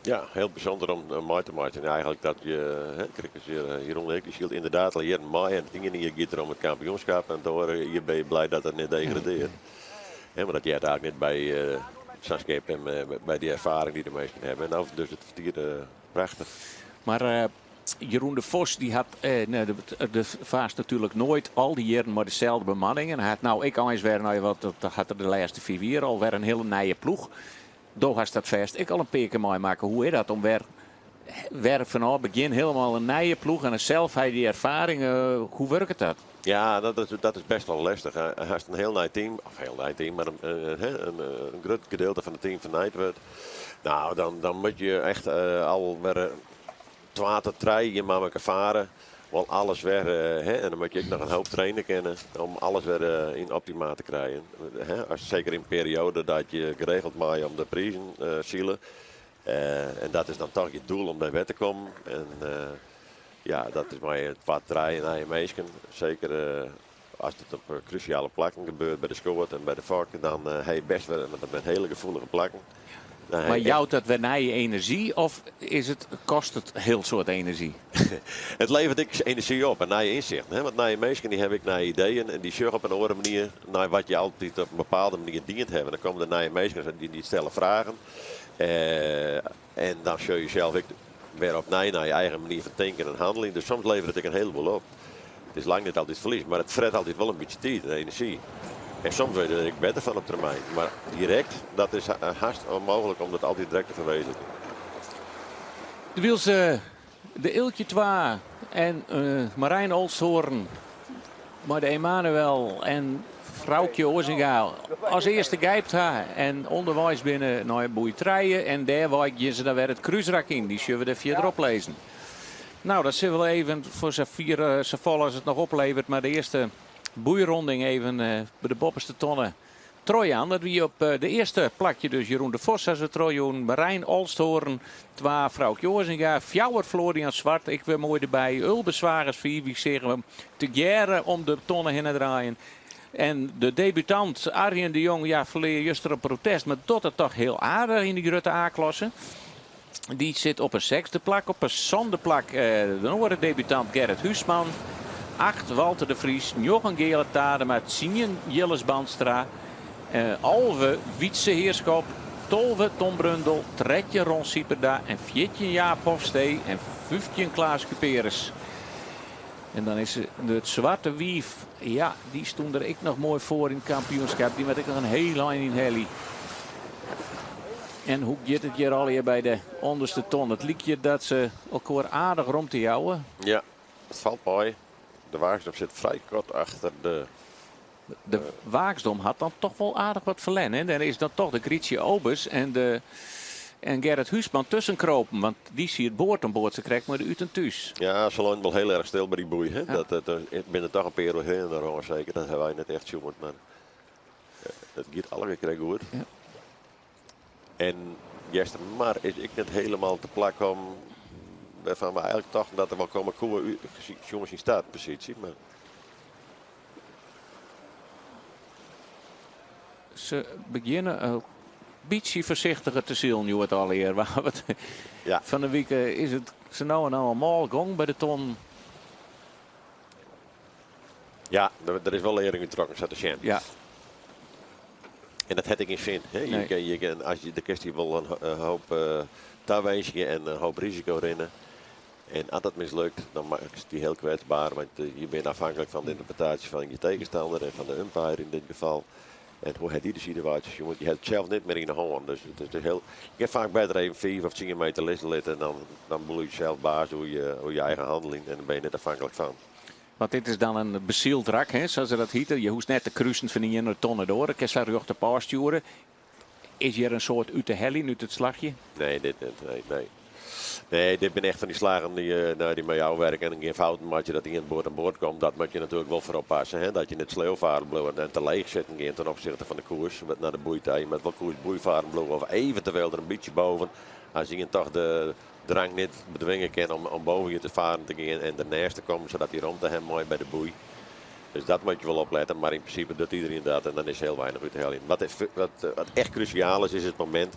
Speaker 3: Ja, hiel bysûnder om mei te meitsjen. Eigenlik dat je, hè, krekt as Jeroen ek, dy sylt ynderdaad al jierren mei. En it iene jier giet er om it kampioenskip en it oare jier binne je blij dat er net degradearret. Hè, mar dat heart eigenlik net by sa'n skip en by dy erfaring dy't de minsken hawwe. En no dus it fertierde prachtich.
Speaker 2: Mar Jeroen de Vos dy hat nee, de faast natuerlik noait al dy jierren mei deselde bemanning. En hy hat no ek eins wer, no, wat, dat hat er de lêste 5 jier al wer in hiele nije ploech. Do hast dat fêst ek al in pear kear meimakke. Hoe is dat om wer fanôf begjin hielendal in nije ploech en sels ha je dy erfaring. Hoe wurket dat?
Speaker 3: Ja, dat is best wol lestich. Hast in hiel nij team, of hiel nij team, mar in grut gedielte fan it team fernijd wurdt. No, dan moat je echt al wer 2 tot 3 jier mei elkoar fare. Wol alles wer, hè, en dan moat je ek noch in hoop traine kinne om alles wer yn optima te krijen. Hè, as, seker yn in perioade dat je geregeld mei om de prizen sile. En dat is dan toch je doel om dêr wer te kommen. En ja, dat is mei 2, 3 nije minsken. Seker as it op krúsjale plakken gebeurt, by de skoat en by de fok, dan ha je best wer, want dat binne hiele gefoelige plakken. Dan
Speaker 2: Mar jout dat wer nije enerzjy of is it, kostet it hiel soad enerzjy?
Speaker 3: It leveret ek enerzjy op en nije ynsichten. Hè? Want nije minsken dy hawwe ek nije ideeën en dy sjogge op in oare manier nei wat je altyd op in bepaalde manier dien hawwe. Dan komme der nije minsken en dy stelle fragen. En dan sjogge je sels ek wer opnij nei je eigen manier fan tinken en hanneljen. Dus soms leveret it ek in heleboel op. It is lang net altyd ferlies, mar it fret altyd wol in bytsje tiid en enerzjy. En soms wurdt der ek better fan op termyn. Mar direkt, dat is hast ûnmooglik om dat altyd direkt te ferwezenlikjen.
Speaker 2: De wylst de Eelkje 2 en Marijn Olsthoorn mei de Emanuel en Froukje Oazinga as earste gypt ha en ûnderweis binne nei boei trije en dêrwei gean se dan wer it krúsrak yn. Dy sjogge we der fierderop lizzen. Nou, dat sille we even foar safier safolle as it noch opleveret, mar de earste boeironding even by de boppeste tonne trochjaan. Dat wie op de earste plakje dus Jeroen de Vos as we trochjûn. Marijn Olsthoorn, twa Froukje Oazinga, fjouwer Florian Zwart, ek wer moai derby. Ulbe Zwagers, fiif, wy seagen him tegearre om de tonne hinne draaien. En de debutant Arjen de Jong, ja, ferlear juster op protest, mar docht it toch hiel aardich yn de grutte A-klasse. Dy sit op in sechsde plak. Op in sânde plak de oare debutant Gerrit Huisman. Acht Walter de Vries, njoggen Geale Tadema, tsien Jilles Bandstra, 11 Wietse Heerschop, 12 Tom Brundel, 13 Ron Sieperda en 14 Jaap Hofstee en 15 Klaas Cuperus. En dan is it Swarte Wief, ja, dy stond der ek noch moai foar yn it kampioenskip. Dy moat ek noch in hiel ein ynhelje. En hoe giet it hjir allegear by de ûnderste ton? It liket dat se elkoar aardich romte jouwe.
Speaker 3: Ja, it falt mei. De Waaksdom sit frij koart achter de.
Speaker 2: De Waaksdom hat dan toch wol aardich wat ferlern. Hè? Dêr is dan toch de Grietje Obers en, de, en Gerrit Huisman tusken kropen. Want dy siet board oan board, se krekt mei de út en thús.
Speaker 3: Ja, se leinen wol hiel erch stil by dy boei. Hè? Ja. Dat binne toch in pear oerhinne seker. Dat hawwe wy net echt sjoen. Mar dat giet allegear krekt goed. Ja. En Mar is ek net hielendal te plak om wêrfan't we eigentlik tochten dat er wol komme koe sjoen syn startposysje. Mar
Speaker 2: Se begjinne in bytsje foarsichtiger te silen hjoed allegear.
Speaker 3: Ja.
Speaker 2: Fan 'e wike is it se no en dan al mâl gong by de tonnen.
Speaker 3: Ja, der is wol learing úttrokken sa te sjen.
Speaker 2: Ja.
Speaker 3: En dat hat ek gjin sin. Hè?
Speaker 2: Nee.
Speaker 3: Je kin, as je, dan kinst dy wol in hoop tawinskje en in hoop risiko rinne. En as dat mislukt, dan makkest dy hiel kwetsber, want je binne afhanklik fan de ynterpretaasje fan je tegenstander en fan de umpire yn dit gefal. En hoe hat dy de situaasje sjoen? Want je ha it sels net mear yn de hân. Dus it is hiel, je kinne faak better even 5 of 10 meter lizze litte en dan bliuw je sels baas oer je eigen hanneling en dan binne je net afhanklik fan.
Speaker 2: Want dit is dan in besyld rak, hè, sa't se dat hjitte. Je hoechst net te krusen fan de iene tonne de oare. Kinst sa rjocht op ôfstjoere. Is hjir in soad út te heljen út it slachje?
Speaker 3: Nee, dit net. Nee, nee. Nee, dit binne echt fan dy slaggen dy't, nou, dy mei jou werke en gjin fouten meitsje dat ien board oan board komt. Dat moat je natuerlik wol foarop passe. Hè? Dat je net sleau faren bliuwe en te leech sitten gean ten opzichte fan de koers. Wat nei de boei ta. Je moat wol koers boei faren bliuwe of eventueel der in bytsje boven. As ien toch de drang net bedwinge kin om boven je te faren te gean en derneist te kommen, sadat dy romte him mei by de boei. Dus dat moat je wol oplette, mar yn prinsipe docht iderien dat en dan is hiel weinich út te heljen. Wat echt krusiaal is, is it momint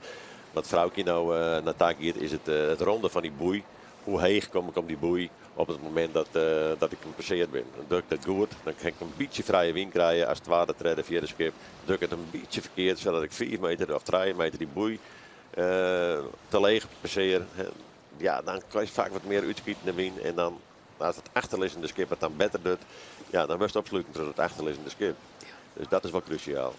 Speaker 3: dat Froukje no nei ta giet, is it ronde fan dy boei. Hoe heech kom ik om dy boei op it momint dat ik passeard bin? Doch ik dat goed, dan kin ik in bytsje frije wyn krije as twadde, tredde, fjirde skip. Doch ik it in bytsje ferkeard, sadat ik 5 meter of 3 meter dy boei te leech passear, ja, dan krijst faak wat mear útskietende wyn en dan as it achterlizzende skip it dan better docht, ja, dan wurdst opsluten troch it achterlizzende skip. Dus dat is wol krusiaal.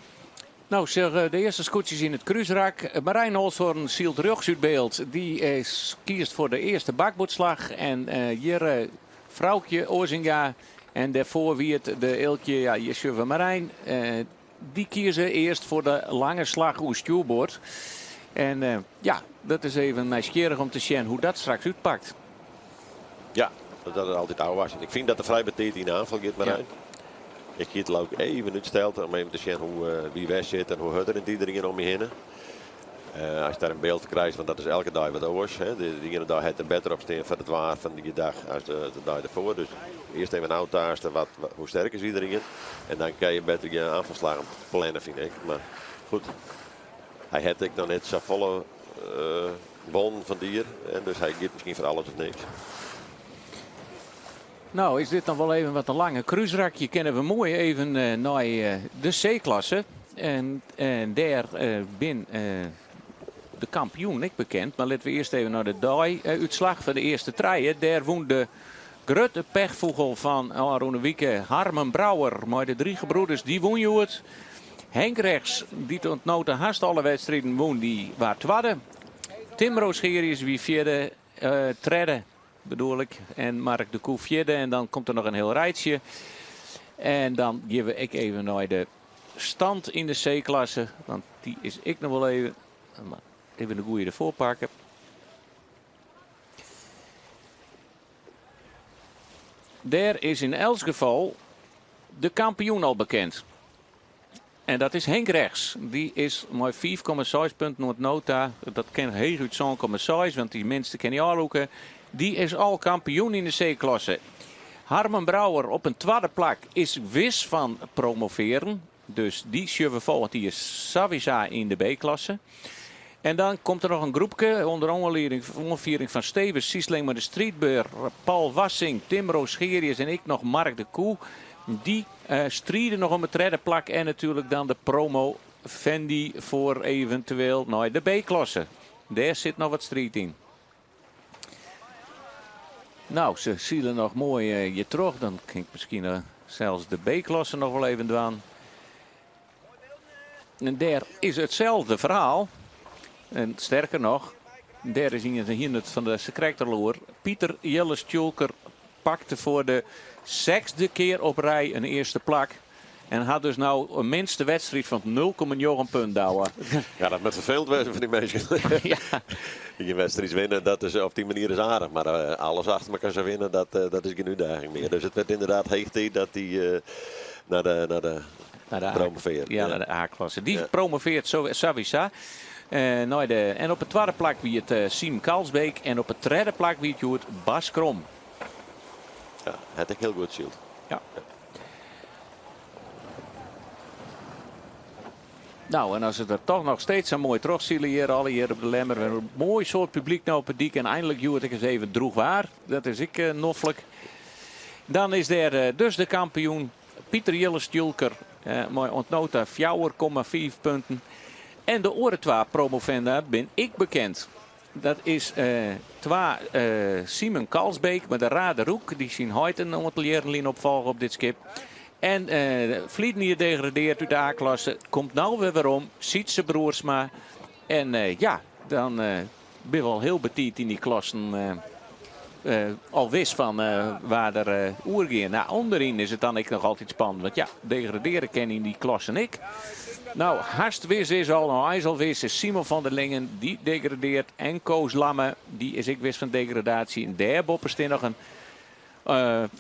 Speaker 2: Nou, zeg, de earste skûtsjes yn it krúsrak. Marijn Olsthoorn sylt rjochts út byld. Dy kiest foar de earste bakboardslach. En hjir Froukje Oazinga. En dêrfoar wie it de Eelkje, ja, hjir sjogge we Marijn. Dy kieze earst foar de lange slach oer stjoerboard. En ja, dat is even nijsgjirrich om te sjen hoe't dat straks útpakt.
Speaker 3: Ja, dat is altyd ôfwachtsjen. Ik fyn dat er frij betiid yn de oanfal giet, Marijn. Ik hie it leau ik even útsteld om even te sjen hoe wie wêr sit en hoe hurd der rint iderien om my hinne. As je dêr in byld krijst, want dat is elke dei wat oars. Hè. De iene dei hat er better op stean foar it waar fan dy dag as de dei derfoar. Dus earst even ôftaaste hoe sterk is iderien. En dan kin je better je oanfalsslaggen planne, fyn ik. Mar goed, hy hat ek noch net safolle wûn fan dier. Dus hy giet miskien foar alles of niks.
Speaker 2: Nou, is dit noch wol even wat in lange krúsrakje. Kinne we moai even nei de C-klasse. En dêr bin de kampioen ek bekend. Mar litte we earst even nei de dei-útslach foar de earste trije. Dêr wûn de grutte pechfûgel fan ôfrûne wike, Harmen Brouwer, mei de drie gebroeders. Dy wûn hjoed. Henk Rechts, dy't oant no ta hast alle wedstriden wûn, dy waard twadde. Tim Roosgerius wie fjirde, tredde bedoel ik. En Mark de Koe fjirde. En dan komt der noch in hiel rijtsje. En dan gean we ek even nei de stand yn de C-klasse. Want dy is ek noch wol even, even de goede derfoar pakke. Dêr is yn elts gefal de kampioen al bekend. En dat is Henk Rechts. Dy is mei 5,6 punten oant no ta. Dat kin heechút 7,6, want dy minste kin hy ôflûke. Dy is al kampioen yn de C-klasse. Harmen Brouwer op in twadde plak is wis fan promovearen. Dus dy sjogge we folgjend jier sawiesa yn de B-klasse. En dan komt der noch in groepke ûnder oanlieding, oanfiering fan Steven Siesling mei de striidber Paul Wassing, Tim Roosgerius en ek noch Mark de Koe. Dy stride noch om it tredde plak en natuerlik dan de promovendi foar eventueel nei de B-klasse. Dêr sit noch wat striid yn. Nou, se sile noch moai hjir troch. Dan kin ik miskien sels de B-klasse noch wol even dwaan. En dêr is itselde ferhaal. En sterker noch, dêr is ien hiene it fan de sakrekt al oer. Pieter Jilles Tjulker pakte foar de sechsde kear op rij in earste plak. En hat dus no in minste wedstriid fan 0,9 punt, Douwe.
Speaker 3: Ja, dat moat ferfelend wêze foar dy minsken.
Speaker 2: Ja.
Speaker 3: Ien wedstriid winne, dat is op dy manier is aardich. Mar alles achter mekoar sa winne, dat is gjin útdaging mear. Dus it wurdt ynderdaad heech tiid dat dy nei de, nei de
Speaker 2: Nei de A,
Speaker 3: promovearret.
Speaker 2: ja, nei de A-klasse. Dy promovearret sawiesa. Nei de, en op it twadde plak wie it Siem Kalsbeek en op it tredde plak wie it hjoed Bas Krom.
Speaker 3: Ja, hat ek hiel goed syld.
Speaker 2: Ja. Nou, en as it der toch noch steeds sa moai trochsile hjir, allegear op de Lemmer. In moai soad publyk no op 'e dyk en einlik hjoed ek ris even droech waar. Dat is ek noflik. Dan is dêr dus de kampioen Pieter Jilles Tjulker mei oant no ta 4,5 punten. En de oare twa promovenda bin ek bekend. Dat is twa Simon Kalsbeek mei de Rade Roek, dy't syn heit in oantal jierren lyn opfolge op dit skip. En ferleden jier degradeard út de A-klasse, komt no wer werom, Sytse Broersma. En ja, dan binne we al hiel betiid yn dy klassen al wis fan wa der oergean. Nou, ûnderyn is it dan ek noch altyd spannend, want ja, degradeare kin yn dy klassen ek. Nou, hast wis is al, no eins al wis is Simon van der Lingen, dy degradeart. En Koos Lamme, dy is ek wis fan degradaasje. En dêrboppe stean noch in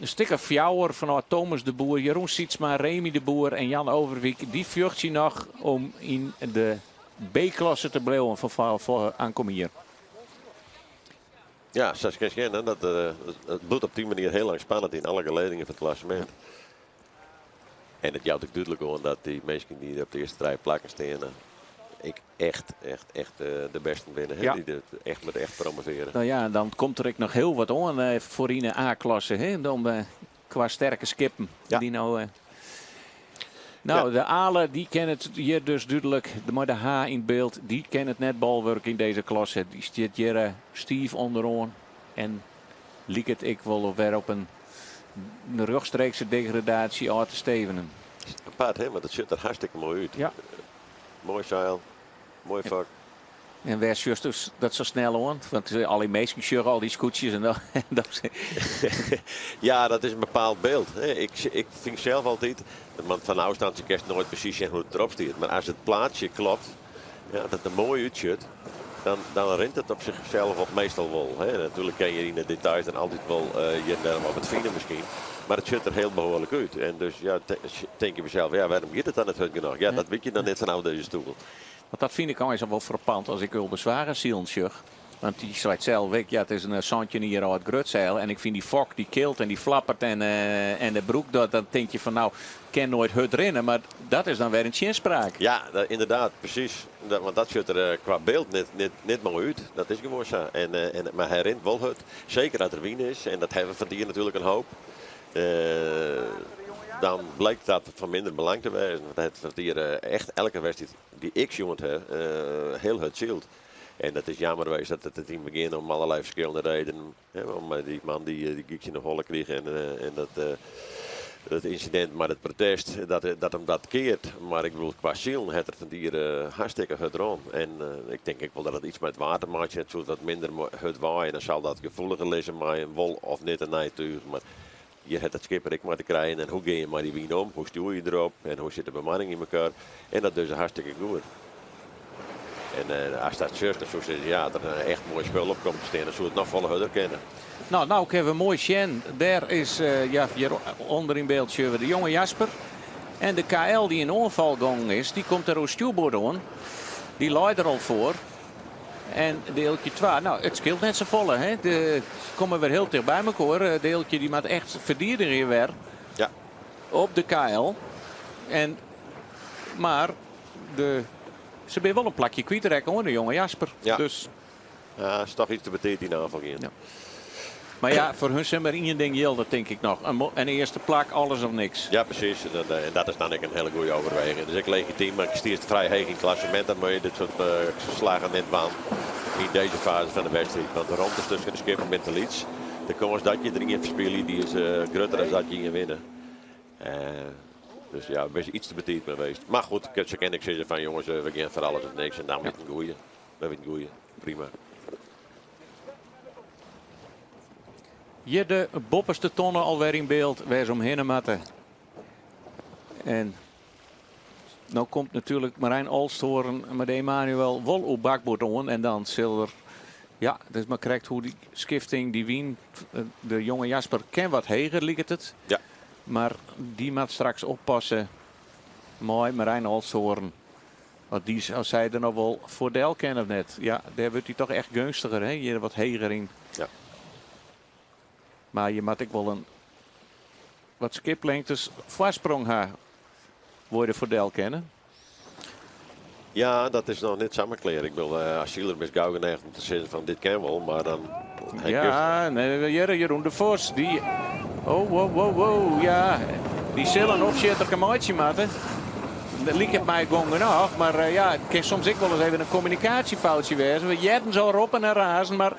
Speaker 2: stik of fjouwer fanôf Thomas de Boer, Jeroen Sietsma, Remy de Boer en Jan Overwijk. Dy fjochtsje noch om yn de B-klasse te bliuwen foar ankom jier.
Speaker 3: Ja, sa kinst sjen, hè, dat it bliuwt op dy manier hiel lang spannend yn alle geledingen fan it klassemint. En it jout ek dúdlik oan dat dy minsken dy't op de earste trije plakken steane, ek echt, echt, echt de bêsten binne. Hè?
Speaker 2: Ja.
Speaker 3: Dy't it echt met echt promovearje.
Speaker 2: Nou ja, dan komt der ek noch hiel wat oan foar yn de A-klasse. Hè? Dan kwa sterke skippen.
Speaker 3: Ja.
Speaker 2: Dy no, nou,
Speaker 3: Ja.
Speaker 2: de Ale, dy ken it hjir dus dúdlik. Mei de H yn byld, dy ken it net bolwurk yn dizze klasse. Dy stiet hjir stiif ûnderoan. En liket ek wol wer op in rjochtstreekse degradaasje ôf te stevenen.
Speaker 3: Apart, hè? Want it sjocht der hartstikke moai út.
Speaker 2: Ja.
Speaker 3: Moai seil, moai fok.
Speaker 2: En wêr sjochst dus dat sa snel oan? Want al dy minsken sjogge al dy skûtsjes en dan, dan
Speaker 3: Ja, dat is in bepaald byld. Hè. Ik fyn sels altyd, want fan ôfstân kinst noait presys sjen hoe't it derop stiet. Mar as it plaatsje kloppet, ja, dat it der moai útsjocht, dan rint it op sichsels op meastal wol. Hè. Natuerlik kin je yn de details dan altyd wol hjir en dêr wat fine miskien. Mar it sjocht der hiel behoarlik út. En dus ja, tink je mysels, ja, wêrom giet it dan net hurd genôch? Ja, dat wit je dan net fanôf dizze stoel.
Speaker 2: Want dat fyn ik eins al wol frappant as ik Ulbe Zwaga silen sjoch. Want dy seit sels ek, ja, it is in 17 jier âld grutseil. En ik fyn dy fok, dy kilt en dy flappert en de broek, dan tink je fan nou, kin noait hurd rinne. Mar dat is dan wer in tsjinspraak.
Speaker 3: Ja, ynderdaad, presys. Want dat sjocht der kwa byld net moai út. Dat is gewoan sa. Mar hy rint wol hurd. Seker as der wyn is. En dat hawwe we fan 't jier natuerlik in hoop. Dan blykt dat fan minder belang te wêzen. Want hy hat fan 't jier echt elke wedstriid dy't ik sjoen ha, hiel hurd syld. En dat is jammer west dat it yn it begjin om allerlei ferskillende redenen, hè, om dy man dy gyk yn de holle krige en dat Dat ynsidint mei dat protest, dat him dat keart. Mar ik bedoel, kwa silen hat er fan it jier hartstikke hurd rûn. En ik tink ek wol dat it iets mei it waar te meitsjen hat. Soe it wat minder hurd waaie, dan sil dat gefoeliger lizze mei in wol of net in nij túch. Mar hjir hat it skipper ek mei te krijen. En hoe gean je mei dy wyn om? Hoe stjoer je derop? En hoe sit de bemanning yn mekoar? En dat dogge se hartstikke goed. En ast dat sjochst, dan soest sizze, ja, as der in echt moai spul op komt te stean, dan soe it noch folle hurder kinne.
Speaker 2: No, no kinne we moai sjen. Dêr is, ja, hjir ûnder yn byld sjogge we de jonge Jasper. En de KL dy't yn oanfal gongen is, dy komt der oer stjoerboard oan. Dy leit der al foar. En de Eelkje 2, no, it skeelt net safolle. Hè? De komme wer hiel ticht by mekoar. De Eelkje dy moat echt ferdigenje wer op de KL. En, mar de, se binne wol in plakje kwytrekke oan de jonge Jasper. Dus
Speaker 3: Ja, is toch iets te betiid yn de aanval gien.
Speaker 2: Ja. Mar ja, foar hun sil mar ien ding jilde, tink ik noch. In earste plak, alles of niks.
Speaker 3: Ja, presys. En dat is dan ek in hiele goede overweging. Dus ek legitym, mar stiest frij heech yn it klassemint, dan moatte je dit soart slaggen net dwaan yn dizze faze fan de wedstriid. Want de romtes tusken de skippen binne te lyts. De kâns dat je der ien ferspylje, dy is grutter as dat je ien winne. Dus ja, bist iets te betiid mei west. Mar goed, se kinne ek sizze fan jonges, we gean foar alles of niks en dan wit in goeie. Dat wit in goeie. Prima.
Speaker 2: Hjir de boppeste tonne alwer yn byld wêr se omhinne moatte. En no komt natuerlik Marijn Olsthoorn mei de Emanuel wol oer bakboard oan. En dan sil er, ja, it is mar krekt hoe dy skifting, dy wyn, de jonge Jasper kin wat heger liket it. Mar dy moat straks oppasse mei Marijn Olsthoorn. As dy, as sy der noch wol foar del kin of net. Ja, dêr wurdt hy toch echt geunstiger, hè? Hjir wat heger yn. Mar je moat ek wol in wat skiplengtes foarsprong ha. Wol je der foar del kinne.
Speaker 3: Ja, dat is noch net samar klear. Ik bedoel, as siler bist gau geneigd om te sizzen fan dit kin wol, mar dan
Speaker 2: Ja, nee, hjir, Jeroen de Vos, dy, oh, wow, wow, wow, ja, dy sil in opsjitterke meitsje moatte. Dat liket my gong genôch, mar ja, it kin soms ek wolris even in kommunikaasjefoutsje wêze. We hearden se al roppen en razen, mar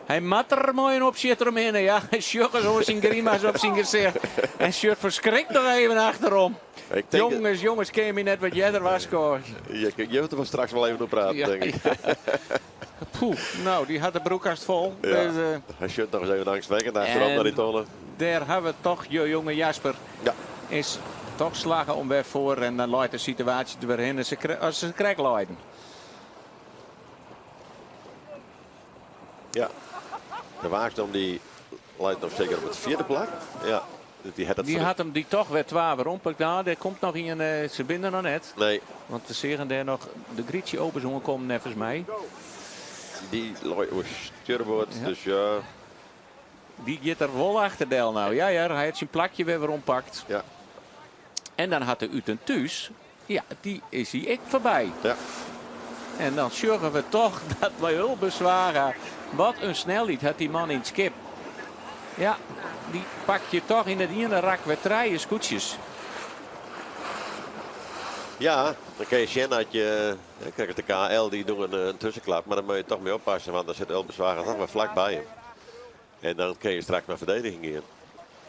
Speaker 2: hy moat der mei in opsjitter omhinne. Ja, sjoch ris oan syn grimas op syn gesicht en sjocht ferskrikt noch even achterom.
Speaker 3: Ik tink
Speaker 2: Jonges, jonges, kinne je my net wat earder warskôgje?
Speaker 3: Je, je hoecht der straks wol even oer praten, tink ik.
Speaker 2: Poeh, no, dy hat de broek hast fol.
Speaker 3: Ja,
Speaker 2: Dus,
Speaker 3: hy sjocht noch ris even eangstwekkend achterom nei dy tonne.
Speaker 2: Dêr ha we toch jo jonge Jasper. Is toch slagge om wer foar en dan leit de situaasje der wer hinne. Se as se krekt leiden.
Speaker 3: Ja, de Waaksdam dy leit noch seker op it fjirde plak. Ja, dy hat dat
Speaker 2: Dy hat him dy toch wer twa werompakt. Nou, dêr komt noch ien, se binne der noch net.
Speaker 3: Nee.
Speaker 2: Want we seagen dêr noch de Grytsje Obers oankommen neffens my.
Speaker 3: Dy lei oer stjurboard, dus ja.
Speaker 2: Dy giet der wol achter del no. Ja, ja, hy hat syn plakje wer werompakt. En dan hat de Ut en Thús, ja, dy is hy ek foarby. En dan sjogge we toch dat by Ulbe Zwaga, wat in snelheid hat dy man yn it skip. Ja, dy pakt je toch yn it iene rak wer trije skûtsjes.
Speaker 3: Ja, dan kin je sjen dat je, hè, krekt de KL dy docht in tuskenklap, mar dan moatte je toch mei oppasse, want dan sit Ulbe Zwaga toch wer flak by him. En dan kin je straks nei ferdediging gean,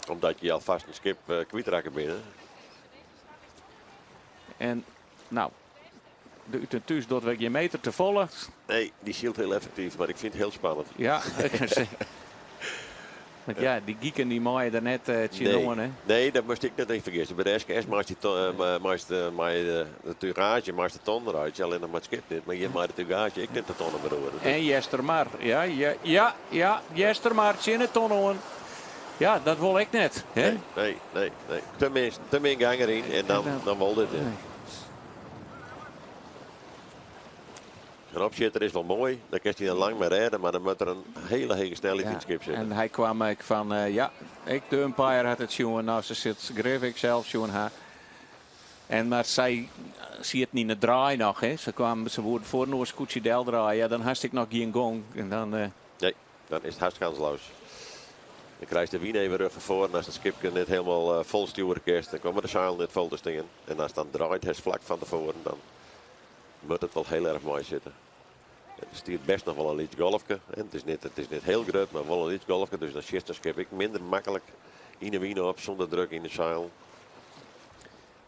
Speaker 3: omdat je alfêst in skip kwytrakke binne.
Speaker 2: En no, de Ut en Thús docht wer gjin meter te folle.
Speaker 3: Nee, dy sylt hiel effektyf, mar ik fyn it hiel spannend.
Speaker 2: Ja, ik kan sizze. Want ja, dy giken dy meie der net tsjinoan, hè?
Speaker 3: Nee, dat moast ik net yn fergisse. By de SKS meist dy meist, mei de tugaazje meist de ton derút, allinnich mei it skip net. Mar hjir mei de tugaazje ek net de tonne beroere. Dus.
Speaker 2: En Eastermar, ja, ja, ja, ja, Eastermar tsjin de ton oan. Ja, dat wol ek net, hè?
Speaker 3: Nee, nee, nee, nee. Te min, te min gang deryn en dan,
Speaker 2: En dan
Speaker 3: dan wol dit net.
Speaker 2: Nee.
Speaker 3: In opsjitter is wol moai, dan kinst dy dan lang mei rêde, mar dan moat der in hiele hege snelheid yn it skip sitte.
Speaker 2: En hy kwam ek fan, ja, ek de umpire hat it sjoen, no, se sit grif ek sels sjoen ha. En, mar sy sieten yn de draai noch, hè. Se kwamen, se woenen foar in oar skûtsje deldraaie, ja, dan hast ik noch gjin gong. En dan,
Speaker 3: Nee, dan is it hast kansloos. Dan krijst de wyn even rug fan foaren, as it skipke net hielendal fol stjoere kinst, dan komme de seilen net fol te stean. En as it dan draait, hast flak fan tefoaren, dan moat it wol hiel erch meisitte. Der stiet best noch wol in lyts golfke. It is net, it is net hiel grut, mar wol in lyts golfke. Dus dan sjitst in skip ek minder maklik. Yn de wyn op, sûnder druk yn de seil.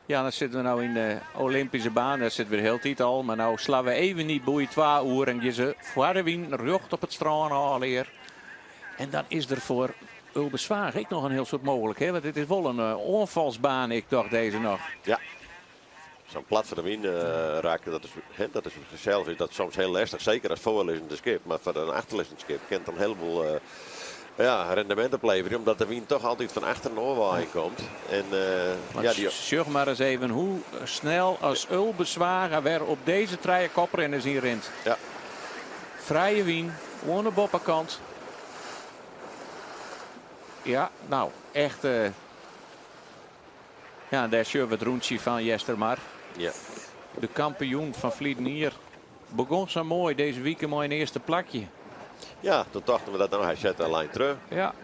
Speaker 2: Ja, dan sitte we no yn de Olympische baan. Dêr sitte we de hiele tiid al. Mar no slaan we even dy boei 2 oer en gean se foar de wyn rjocht op it strân ôf. En dan is der foar Ulbe Zwaag ek noch in hiel soad mooglik. Hè? Want it is wol in oanfalsbaan, ik tocht dizze noch.
Speaker 3: Ja. Sa'n plat foar de wyn rakke, dat is, hè, dat is sels is dat soms hiel lestich. Seker as foarlizzende skip. Mar foar in achterlizzend skip kin it in heleboel ja, rendemint opleverje. Omdat de wyn toch altyd fan achteren oanwaaien komt. En,
Speaker 2: Maar
Speaker 3: ja, dy
Speaker 2: sjoch mar ris even hoe snel as Ulbe Zwaga wer op dizze trije koprinners ynrint. Frije wyn, oan de boppekant. Ja, no, echt. Ja, dêr sjogge we it rûntsje fan Eastermar. De kampioen fan ferline jier begûn sa moai dizze wike mei in earste plakje.
Speaker 3: Ja, doe tochten we dat no, hy set de lijn terug.
Speaker 2: Ja.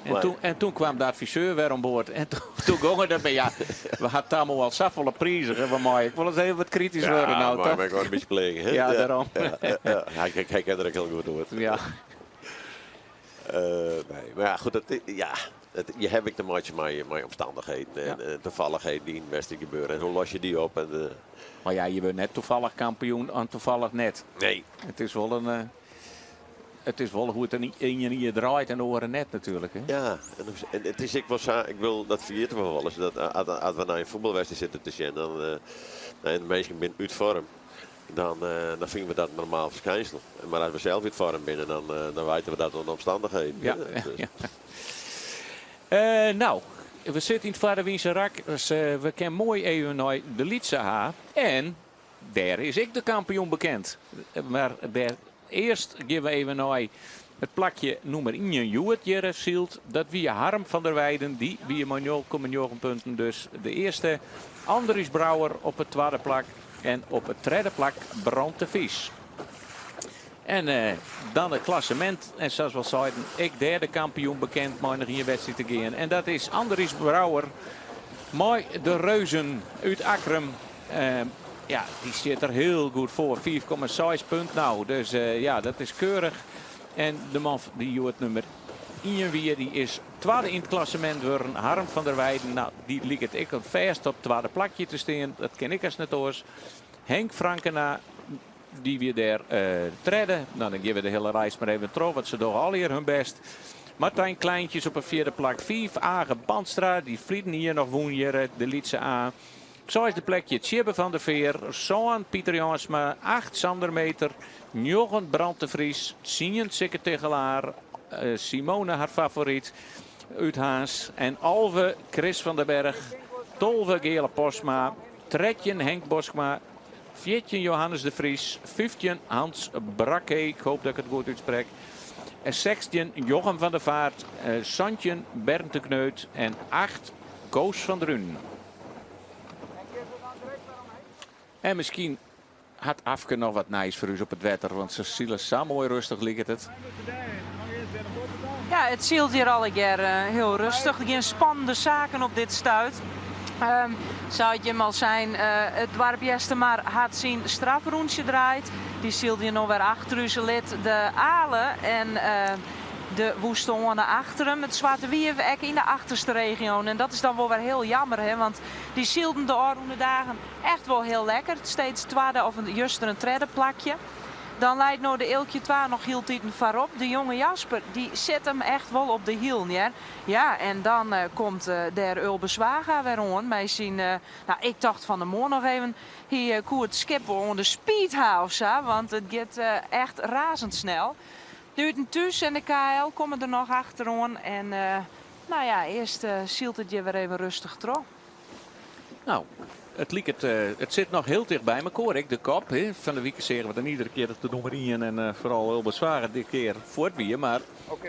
Speaker 2: En
Speaker 3: Maar
Speaker 2: toen kwam de adviseur wer oan board. En toen gong it derby. Ja, we ha Tammo al safolle prizen. We meie ek wolris even wat kritysk
Speaker 3: Ja,
Speaker 2: wurde no,
Speaker 3: maar
Speaker 2: toch?
Speaker 3: ik ben gewoon in bytsje plegen, hè?
Speaker 2: Ja,
Speaker 3: Ja.
Speaker 2: dêrom.
Speaker 3: Ja. Hy kin der ek hiel goed oer. Nee, mar ja, goed, dat, ja, dat, je ha ek te meitsjen mei omstannichheden en tafallichheden dy't yn de wedstriid gebeure. En hoe los je dy op? En
Speaker 2: Mar ja, je wurde net tafallich kampioen en tafallich net.
Speaker 3: Nee.
Speaker 2: It is wol in, it is wol hoe't it yn ien jier draait en de oare net natuerlik. Hè?
Speaker 3: Ja, en it is ek wol sa, ik wil, dat ferjitte we wolris, dat as we nei in fuotbalwedstriid sitte te sjen, dan en de minsken binne út foarm, dan fine we dat in normaal ferskynsel. Mar as we sels út foarm binne, dan wite we dat oan de omstannichheden. Dus.
Speaker 2: No, we sitte yn it foarewynse rak, dus we kinne moai even nei de Lytse A. En dêr is ek de kampioen bekend. Mar dêr earst gean we even nei it plakje nûmer ien hjoed hjir syld. Dat wie Harm van der Weijden. Dy wie mei 0,9 punten dus de earste. Andries Brouwer op it twadde plak. En op it tredde plak Brand de Vries. En dan it klassemint. En sa as we seiden, ek dêr de kampioen bekend mei noch ien wedstriid te gean. En dat is Andries Brouwer mei de Reuzen út Akkrum. Ja, dy stiet der hiel goed foar. 5,6 punt no. Dus ja, dat is keurich. En de man dy't hjoed nûmer 1 wie, dy is twadde yn it klassemint wurden. Harm van der Weijden, no, dy liket ek al fêst op it twadde plakje te stean. Dat kin ek hast net oars. Henk Frankena, dy wie dêr tredde. No, dan gean we de hiele reis mar even troch, want se dogge allegear hun bêst. Martijn Kleintjes op in fjirde plak. 5, Age Bandstra, dy't ferline jier noch wûn hjir, de Lytse A. Seisde plakje Tjibbe van der Veer, 7 Pieter Jansma, 8 Sander Meter, 9 Brand de Vries, 10 Sikke Tegelaar, Simone har favoryt út Harns en 11 Chris van der Berg, 12 Geale Postma, 13 Henk Boskma, 14 Johannes de Vries, 15 Hans Brakke, ik hoop dat ik it goed útsprek, en 16 Jochem van der Vaart, 17 Bernd de Kneut en 8 Koos van Drunen. En miskien hat Afke noch wat nijs foar ús op it wetter, want se sile sa moai rêstich liket it.
Speaker 1: Ja, it sylt hjir allegear hiel rêstich. Gjin spannende saken op dit stuit. Sa as jim al seinen, it doarp Eastermar hat syn strafrûntsje draaid. Dy sylt hjir no wer achter ús lit de Ale en de Woestoane achter him. It Swarte Wief ek yn de achterste regio. En dat is dan wol wer hiel jammer, hè, want dy sylden de ôfrûne dagen echt wol hiel lekker. Steeds twadde of juster in tredde plakje. Dan leit no de Eelkje 2 noch hieltiten foarop. De jonge Jasper dy sit him echt wol op de hielen, hear. Ja, en dan komt dêr Ulbe Zwaga wer oan mei syn, no, ik tocht fan 'e moarn noch even, hy koe it skip wol oan de speed ha of sa, want it giet echt razendsnel. De Uten Thús en de KL komme der noch achteroan en no ja, earst sylt it hjir wer even rêstich troch.
Speaker 2: No, it liket, it sit noch hiel ticht by mekoar. Ek de kop, hè. Fan de wike seagen we dan iedere kear dat de nûmer 1 en foaral Ulbe Zwaga dit kear fuort wie. Mar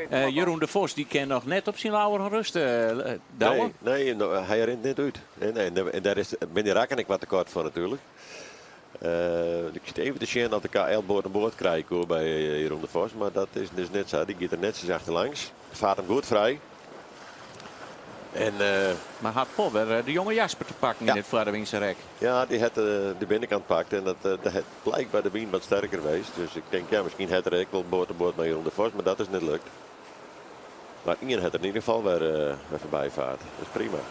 Speaker 2: Jeroen de Vos dy kin noch net op syn lauweren rêste, Douwe.
Speaker 3: Nee, nee, hy rint net út. Nee, nee, en dêr is, binne dy rakken ek wat te koart foar natuerlik. Ik sit even te sjen oft de KL board oan board krije koe by Jeroen de Vos, mar dat is dus net sa. Dy giet der netsjes achterlangs. Faart him goed frij. En
Speaker 2: Mar hat wol wer de jonge Jasper te pakken yn it foarewynse rek.
Speaker 3: Ja, dy hat de binnenkant pakt en dat hat blykber de wyn wat sterker west. Dus ik tink, ja, miskien hat er ek wol board oan board mei Jeroen de Vos, mar dat is net lukt. Mar ien hat er yn ieder gefal wer, wer foarby faard. Dat is prima.